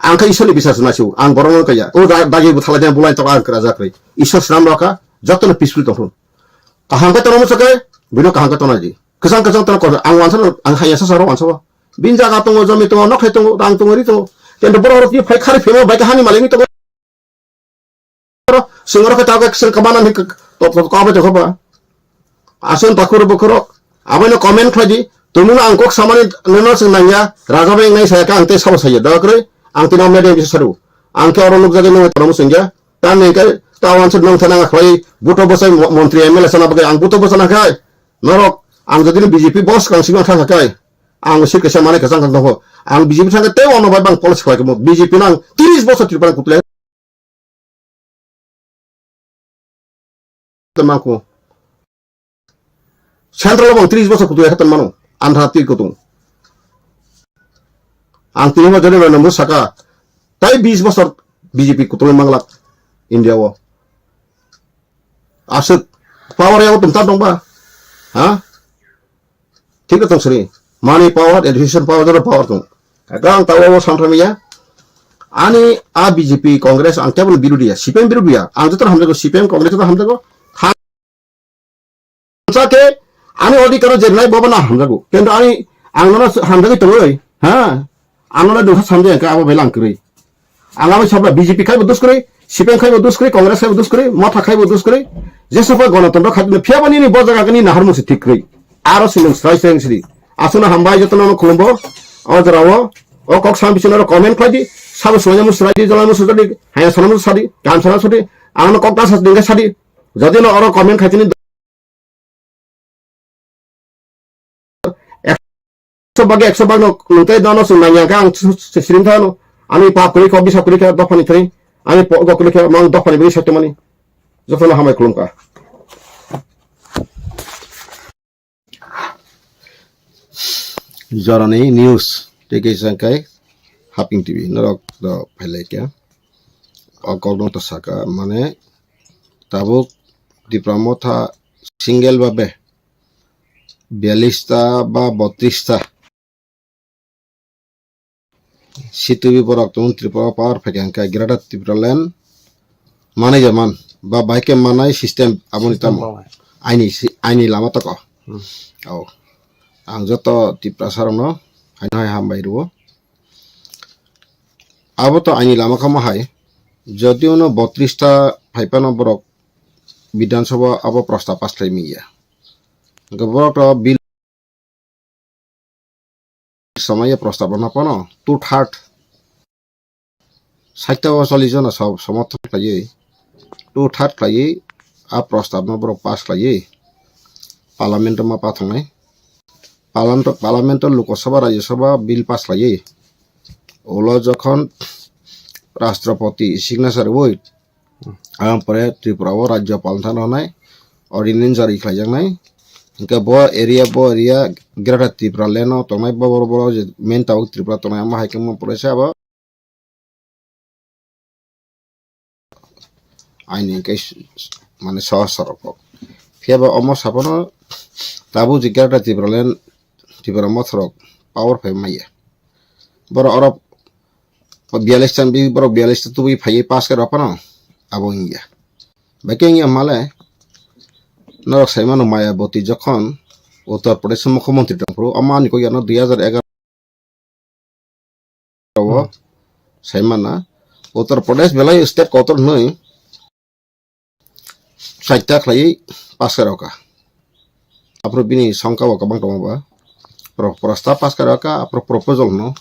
Ang khe Isor ni bichar se naisio. Ang borok no kaya. O da-, dagi bo thalai bulai tok ang kra jakri. Isor swnam rokha. Joto no peaceful tongthun. Kaham khe tono muchukhe, bino kaham khe tono di. Kwchang kwchang tono kor, ang wansa no, ang haya sa saro wansa bo. Bin jaga tongo, jomi tongo, nokhai tongo, rang tongo, ri tongo. Kento borok rok phai khari phema bai kahani malai ni tongo. Singoro khe tago sing kamana ni top top kabai tongkha ba. Asen takhuro bokhorok. Abono comment khlai di. Tumung ang kok samani nono sing nangya. Raja bai nai saya ka ang te sabo saya. Dokroi ang tino mede bisa saru. Ang khe oro nukjagwi nungwi tono muchungya. Tamni hwnkhe ta wansa nwng thana khlai buto bwsai mo-, montri M L A sana bagwi ang buto bwsana khai. Norok ang jodi B J P bo swkang sima thangkha khai. Ang sir kaisa manai kwchang kha nokho. Ang B J P thangkhe tei ono bai bang policy khlai khe B J P nang tris bosor Tripura kutle. Mangkho. Central o bang tris bosor kutu ekha tonmano. Andhra twi kutung. Ang tini ma jodi ma namo saka. Tai bis bosor B J P kutung manglak India o. Aswk power ya utum ta tongba. Ha? Thik tong sri. Money power, education power, joto power tong. Kaka ang tawa o samthamiya. Ani a B J P, Congress ang kebo birodhi ya, C P M birodhi ya. Ang joto hamjago, C P M, Congress joto hamjago. Hamsa khe ani odhikar o jernai bobo na hamjago. Kintu ani ang nono hamjagwi tongwi, ha? Ang nono dukha samjaya khe abo belai ang kwrwi. Ang abo sabla B J P khaibo duskwrwi, C P M khaibo duskwrwi, Congress khaibo duskwrwi, Motha khaibo duskwrwi. Jesoba Ganatantro khaitino phiyaba nini bo jaga khe nini nahar musi thik kwrwi. Aro swimung srai srai sidi. Aswkno hambai jotono khulumbo. O jorao o kok sam bisingno comment khlai di. Sabo swlaimu swlai di, jolaimu swlai di, haya sanamu sadi, kam sanamu sadi. Ang no kok ta sa dingga sadi. Jodi no oro comment khaitini ekso bagi ekso bag no nungtai dono sung nanya ka ang siring thano. Ani pap kuri ko bisa kuri ka dophani thai. Ani po go kuri ka mang dophani bini sakte mani. Jotono hamai khulum ka. Jorani news tei kaisa khe Haping T V norok do phailai khe o kokno to saka mane tabuk Tipra Motha single babe biyalista ba botrista C T V borok tong Tripura power phaikha hwnkhe Greater Tipraland manai jaman ba bai khe manai system aboni tamo aini si- aini lama toko. Hmm. Ao ang joto Tiprasa rokno haino hai hambai rwo. Abo to aini lama kamo hai, jodi ono botrista phaipano borok Bidhan Sabha abo prosta pass khlai manya. Hwnkhe borok to bill samaya prostab rwna phano two third, sait o chollish jona so- somorthon khlaiwi, two third khlaiwi a prostab no borok pass khlaiwi parliament o ma pathangnai. Parliament o, parliament o Lok Sabha, Rajya Sabha bill pass khlaiwi ulo jokhon Rashtrapati signature rwui ang pore Tripura o Rajyapal thang rwnai, ordinance jari khlaijaknai. Hwnkhe bo area, bo area Greater Tipraland o tongnai, bo boro boro je main tabuk Tripura tongnai, amo hai khe mo pore se abo aini hwnkhe s- s- mane sohor sorok kok. Phiya ba omo sabono tabuk je Greater Tipraland, Tipra Motha rok power phai maya. Borok oro biyalista bi borok biyalista tubui phaiwi pass khe rw phano abo wngya. Bai khe wngya hwnmale norok sai mano Mayawati jokhon Uttar Pradesh mukhyamantri tongphuru omo ani kok yano dui hajar egaroh o Hmm. sai mana Uttar Pradesh belai state kotor hwnwi chaita khlaiwi pass khe rw kha. Aphuru bini songkha bo kwbang tongo ba. Pro- prosta pass khe rw kha, aphuru proposal no.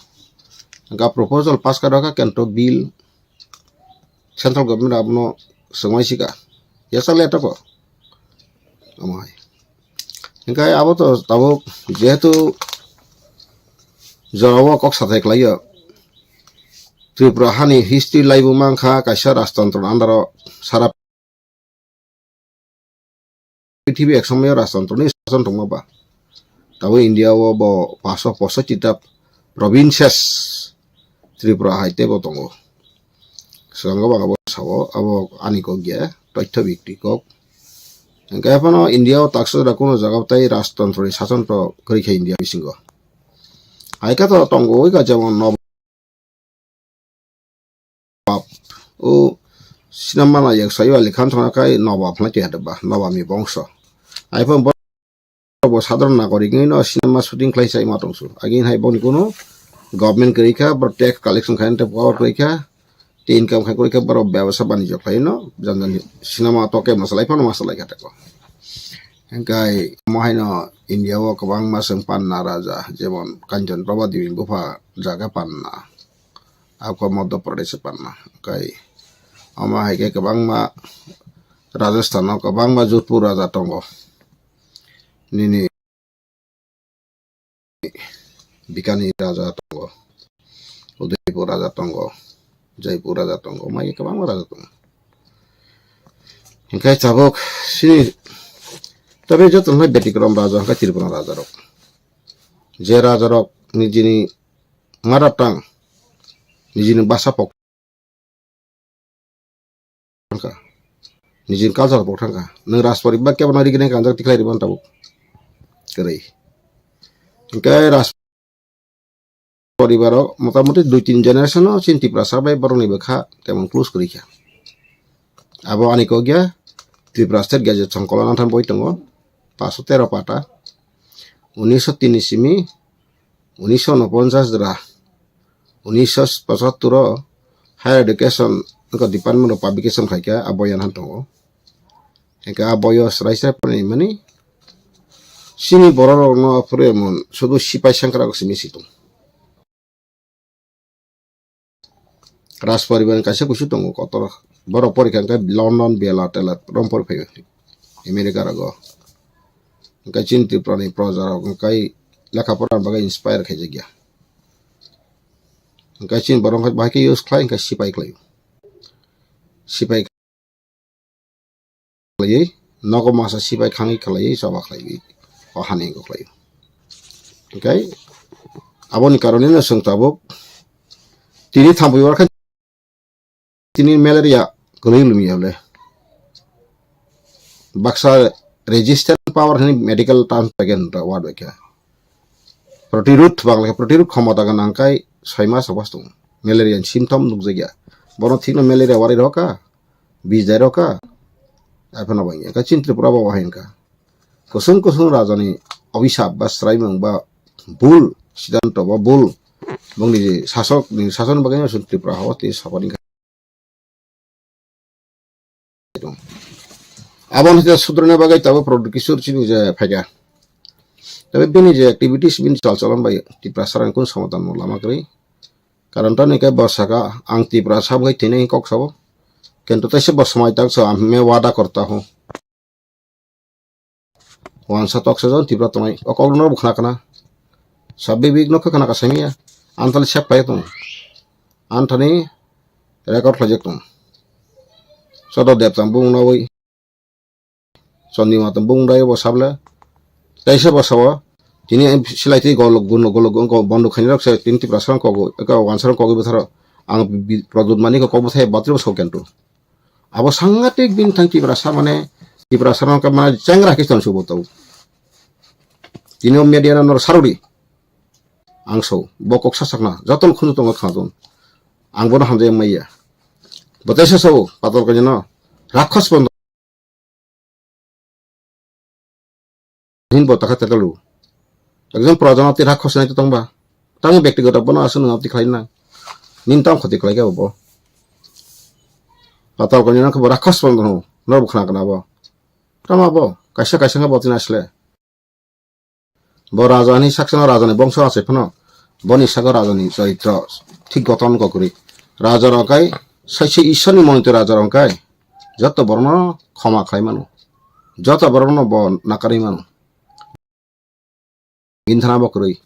Hwnkhe proposal pass khe rw kha, kento bill central government abono swngmai sika. Yasa le toko. Omo hai. Hwnkhe abo to tabuk jehetu jorao kok sathai khlaio. Tripura hani history laibu mankha kaisa rajtantro ni under o sara prithibi ek somoyo rajtantro ni sason tongma ba. Tabuk India o bo paso posochita provinces Tripura hai teibo tongo. Swkango bo abo sao, abo ani kok ya, toitho bikti kok. Hwnkhe phano India o taksa da kuno jaga o tai rajtantro ni sason to kwrwi kha India bisingo. Hai khe to tongo oi ka jemon Nobab. O sinamana yak sayo Ali Khan thangna khai Nobab hwnwi twi hada ba, Nobab ni bongso. Hai phano bo sadharon nagorik wngwi no cinema shooting khlai sai ma tongsu. Agin hai boni kuno government kwrwi kha, bo tax collection khai tei power kwrwi kha, tei income khai kwrwi kha, borok bebasa banijyo khlai no, jan jan cinema to kebo no salai phano ma salai kha tei ko. Hingkai mo haino India o kwbangma chwng panna raja, jemon Kanchan Prabha Devi bupha jaga panna, ako Madhya Pradesh panna. Hingkai omo hai khe kwbangma Rajasthan o kwbangma Jodhpur raja tongo. Nini Bikani raja tongo, Udaipur raja tongo, Jaipur raja tongo, mai kwbangma raja tongo. Hingkai tabuk sini tabe joto nai betikrom raja hingkai Tripura raja rok. Je raja rok nijini mother tongue, nijini basa pok thangkha. Nijini culture pok thangkha. Nwng Rajpuri ba kebo no rigini kanjak tikhlai riban tabuk. Kwrwi. Hingke Raj- poribar o motamuti dui tin generation o chini Tiprasa bai borok ni bwkha temon close kwrwi kha. Abo ani kok ya Tripura State Gazette Songkolo nang thang boi tongo, paso tero pata, unisho tin ni simi unisho unoponchas jora, unisho pochattor o Higher Education wngkha Department of Publication khaikha, abo yan han tongo. Hingke a boyo srai srai phwrwngmani chini borok rokno phwrwngmani sudu sipai sengkrak simi si tong. Rajporibar kaisa kusu tongo kotor. Borok porikha hingke London, Bela, Tela, rom pori phai America rogo. Hingke chini Tripura ni proja rok hingke lekha pora bagwi inspire khaijak ya. Hingke chini borok hingke bahai khe use khlai hingke sipai khlai. Sipai khlaiwi, nogo masa sipai khangwi khlaiwi choba khlaiwi, o hani wngkha khlaiwi. Hingke aboni karone no chwng tabuk tini thampui bar khe tini malaria kwrwi lumi ya le. Baksa resistant power hwnwi medical term pagen word bai khe. Protirud bangla khe protirud khomota gwnang kai soi mas obas tongo. Malaria ni symptom nukjakya. Bono thikno malaria wari roka, bijai roka. Aphano bangya. Ka chin Tripura bo wahain ka. Kusung kusung rajani obisap ba sraimung ba bul sidanto ba bul bongni je sasok ni sason bagwi no Tripura hao te sapani. Aboni hwnkhe sudrana bagwi tabuk Pradyot Kishore chini je phaikha. Tei bini je activities bini chal chalon bai Tiprasa rang kun somadan mo lama kwrwi. Karon tani khe bo saka ang Tiprasa bai thwinai kok sabo. Kintu teisa bo swmai tak so, "Main wada karta hoon." Wansa tok sajon Tipra tongnai. O kok no bo khna khna. Sabbi bik no khna ka samia. Anthani sep pai tong. Anthani record khlai jak tong. Sodo dep tam bung na oi. Chondima tam bung dai bo sable. Teisa bo sabo. Tini silai twi gol gun gol gun bondo khaini rok se tin Tiprasa rang kogo. Eka wansa rang kogo bwtharo. Ang bi-, Pradyot mani ko kok bwthai batri bo sok kentu. Abo sangatik bini thang Tiprasa mane, Tiprasa no khe mane chengra khe tong subo tau. Tini o media no nor saruri. Ang so, bo kok sasakna, joton khunu tongo khajon. Ang bono hamjai maya. Bo teisa so, patal kanya no, rakhos bondo. Hin bo takha tetalu. Ekjon proja no tei rakhos nai tongba. Tang bektigoto bono aswk nang tei khlai na. Nin tang khoti khlai khe bo. Patal kanya no khe bo rakhos bondo no, nor bo khna kana bo. Tama bo, kaisa kaisa khe bo tin asle. Bo raja ni saksa no raja ni bongso achai phano. Boni sago raja ni chaitro thik goton kokri. Raja rok kai saisi Ishwar ni monito raja rok kai. Joto borok no khoma khlai mano. Joto borok no bo nakarwi mano. Bini thana bo kwrwi.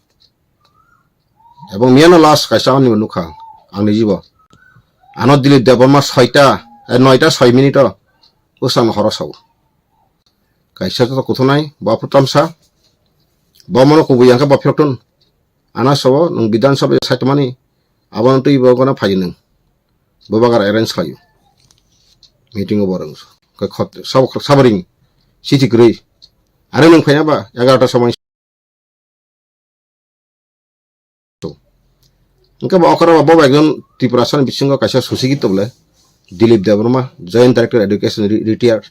Ebong miyano last kaisa ani bo nukha ang ni jibo. Ano Dilip Debbarma soita, eh, noita soi minute o usang horo sao. Kaisa to kuthunai, bo phutamsa. Bo mono kubui yang khe bo phirok tun. Ana sao, nwng Bidhan Sabha saitomani. Abono twi bo gana phai nwng. Bubagra arrange khlaio. Meeting o borok. Khe khot, sabo, sabo ring. Siti kwrwi. Are nwng phaina ba, egarota somoi. Hingke bo okra bo, bo ekjon Tiprasa ni bisingo kaisa susigit to bole. Dilip Debbarma, Joint Director Education, re-, retired.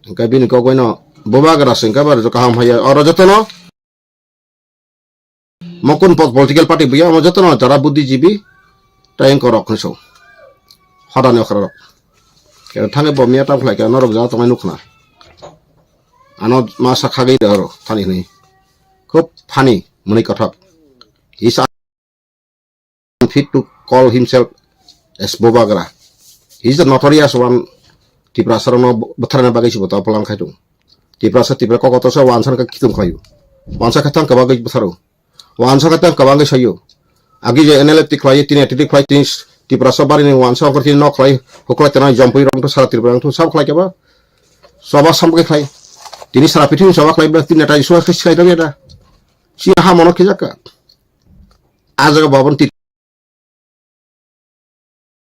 Hingke bini kok bai no Bubagra se hingke bo kaham haiya. Oro jotono Mokun po-, political party buya, omo jotono jara buddhijibi, tei wngkha rok hinwi sao. Hodani okra rok. Khe thangwi bo miya tam khlai khe norok jara tongnai nukhna. Ano ma sakha gwi de oro thani hinwi. Khub funny, mwnwi kothok. He is unfit to call himself as Bubagra. He is the notorious one. Tiprasa rokno bwtharna bagwi se bo ta plan khai tongo. Tiprasa, Tipra kokoto sa wansa khe khitung khlaio. Wansa khe thang kwbangwi bwtharo. Wansa khe thang kwbangwi saio. Agi je N L F ti khlai, tini T T khlai, tini Tiprasa barini wansa ongkor tini nok khlai, huklai tena jompui rok to sara Tripura to sab khlai keba. Soba sam khe khlai. Tini sara pithini soba khlai bla tini neta Jisu khe khlai da. Si ha mono khijak ka. A jaga babon ti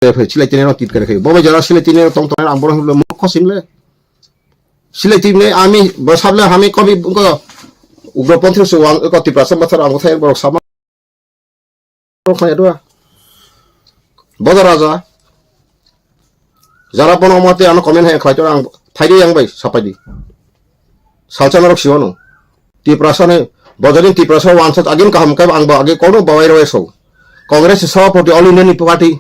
Phai silai tini no titkar khai. Bo bai jara silai tini tong tong ang borok himle murkho simle. Silai tini ami bo sable hami kobi ko ugroponthi se wang ko Tiprasa bathar ang thai borok sama. Rok khlai dua. Bodo raja. Jara bono mate ano comment hai khlai to ang phaidi yang bai sapaidi. Salsa norok siwano. Tiprasa ne bojodin Tiprasa wansat agin kaham kai ang ba age kono bawai roi so. Congress sabhapati All India ni party.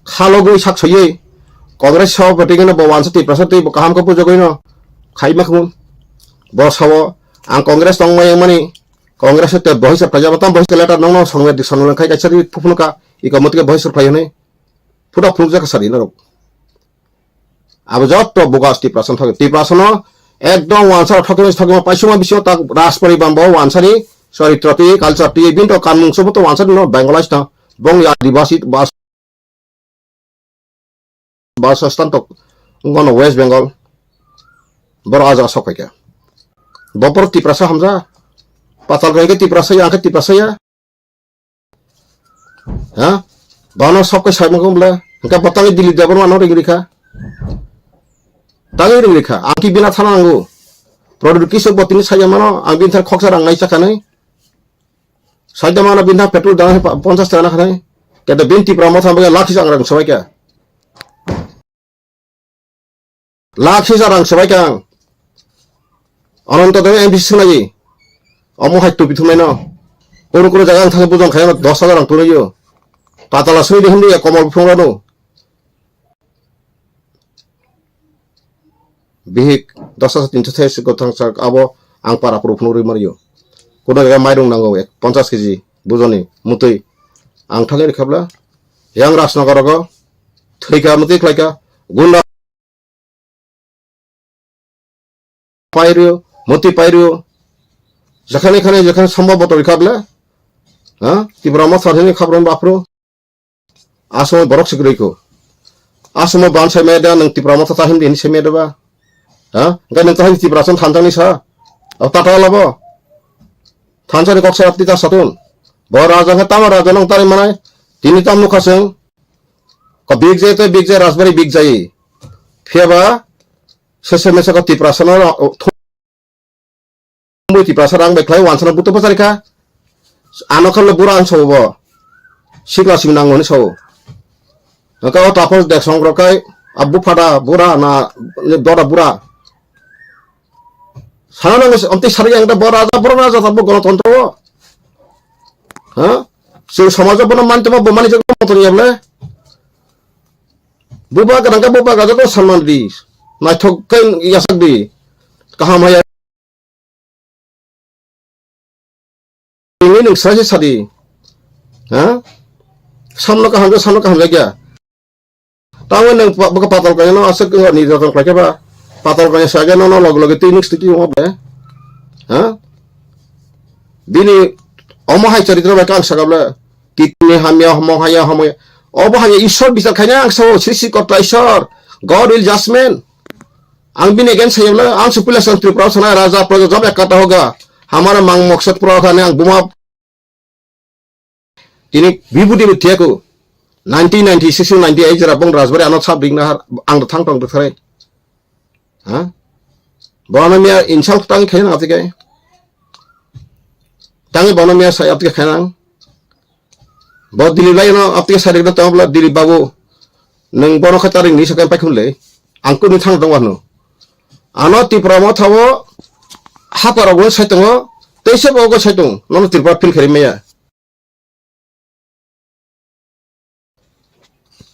Khalogwi sak soywi Congress sabhapati gano bo wansat Tiprasa twi bo kaham khe bujagwi no khai ma khun. Bo sao ang Congress tong mai mani Congress te bohis khlai jaba tam bohis letter nong no songwe di songwe khai kaisa di phuphunuka iko mutke bohis khlai hwnwi. Phuta phunukjak sadi norok. Abo jotto bogus Tiprasa thok, Tiprasa no ekdom wansa thok thok ma paisuma bising ta Rajpari bambo wansani soritro twi culture twi binto kanmung sobo to wansani no Bengalai ta bong ya Adivasi bas bas stan tok ngono West Bengal boro aja sok kha. Bopor Tiprasa hamja patal roi ke Tiprasa ya ke Tiprasa ya. Ha? Bano sok kai sai mangkong bla. Engka bo tangi Dilip Debbarma no ring rikha. Tangi ring rikha. Ang ki bina thana nango. Product kiso bo tini saya mano. Ang bin thar khoksa rang nai chakanai. Saida mano bin thar petrol dana pa-, ponchas taka na khanai. Kete bin Tipra Motha baga lakhi sa ang rang sabai kha. Lakh sisa rang swbai kang. Ananto tong M D C swngnaidi. Omo hai tupi thumnaino. Kunu kunu jaga ang thangwi bujong khaino dos hajar rang tungnaio. Patala swngnaidi hwnwi ya komol phungrano. Bihik dos hajar tinso thai se gothang sak abo ang para puru phunugwi manio. Kunu jaga mairung nango ek ponchas keji bujoni mutwi. Ang thangwi rikhabla. Yang Rajnagar rogo. Thwika mutwi khlaika. Gunda pairio, moti pairio, jekhane khane jekhane sombhob botor kha bole, ha? Tipra Motha hini khabron baphro, asomoi borok sikroi kho. Asomoi ban sai maya da nang Tipra Motha ta himdi hini sai maya da ba, ha? Engkai nang ta hini Tipra son thansa ni sa, o tata labo, thansa ni kok sa tita satun, bo raja khe tamo raja nang tari manai, tini tam nukha seng, ko big jai to big jai Rajbari big jai, phiya ba, Sese mese ko Tiprasa no, thumui Tiprasa rang bai khlai wansana buto bwchari kha. Ano khan le bura ang sao bo. Sikla sing nango ni sao. Naka o tapos dek song rok kai, abu phada bura na, doda bura. Sana nango, amti sari ang da bora da, bora na jata bo gonotontro. Ha? Sing samaja bono mantama bo mani jagna motor yable. Buba gadang ka buba gadang ko sanman di. Naithok khe yasak di. Kaham haya. Ini nung sai sai sadi. Ha? Samno kaham khe samno kaham lagya. Tamo nung pa-, baka patal kanya no aswk ni joton khlai khe ba. Patal kanya sa khe no no log log twi nung stiki mo be. Ha? Bini omo hai charitro bai kang sakable. Kitni hamya homo haya homo. Obo haya Ishwar bichar khaina ang sao, Sri Sri Kota Ishwar. God will judgment. Ang bini against saya bole, ang supila sang Tripura sana raja praja jab ek kata hoga. Hamara mang maksad pura thane ang buma. Tini bibudi mithiya ko. Nineteen ninety-six to ninety-eight jara bong Rajbari ano sab ring nahar ang thang tong thare. Ha? Bono miya insult tang khaina atike. Tangi bono miya saya atike khaina. Bo Dilip lai no aptike sari no tamo bla Dilip babu. Nung bono khe taring ni sakai paikun le. Ang kunu thang tong wano. Ano Tipra Motha o hapa rogo sai tongo. Teisa bo go sai tong. Nono Tripura phil khari maya.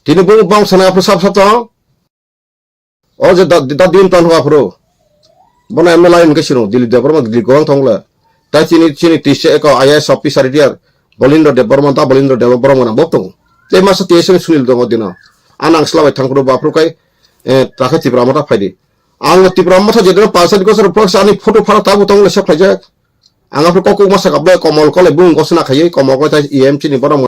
Tini bo bang sana apro sap sap tong. O je da, da din tan hua phro. Bono M L A hingke siro, Dilip Debbarma, Dilip Gabang thongla. Tai chini, chini tise eko I A S officer retired, Balindra Debbarma, da Balindra Debbarma na bok tongo. Tei masa T S M Sunil tongo dino. Anang sla bai thang phro baphro kai, eh, takha Tipra Motha phaidi. Ang Tipra Motha jedino pasal ko sar pro sani photo phara tabu tongla sep khaijak. Ang aphro kokuk masa kabai komol kole bung gosna khaiye, komol ko tai E M chini borok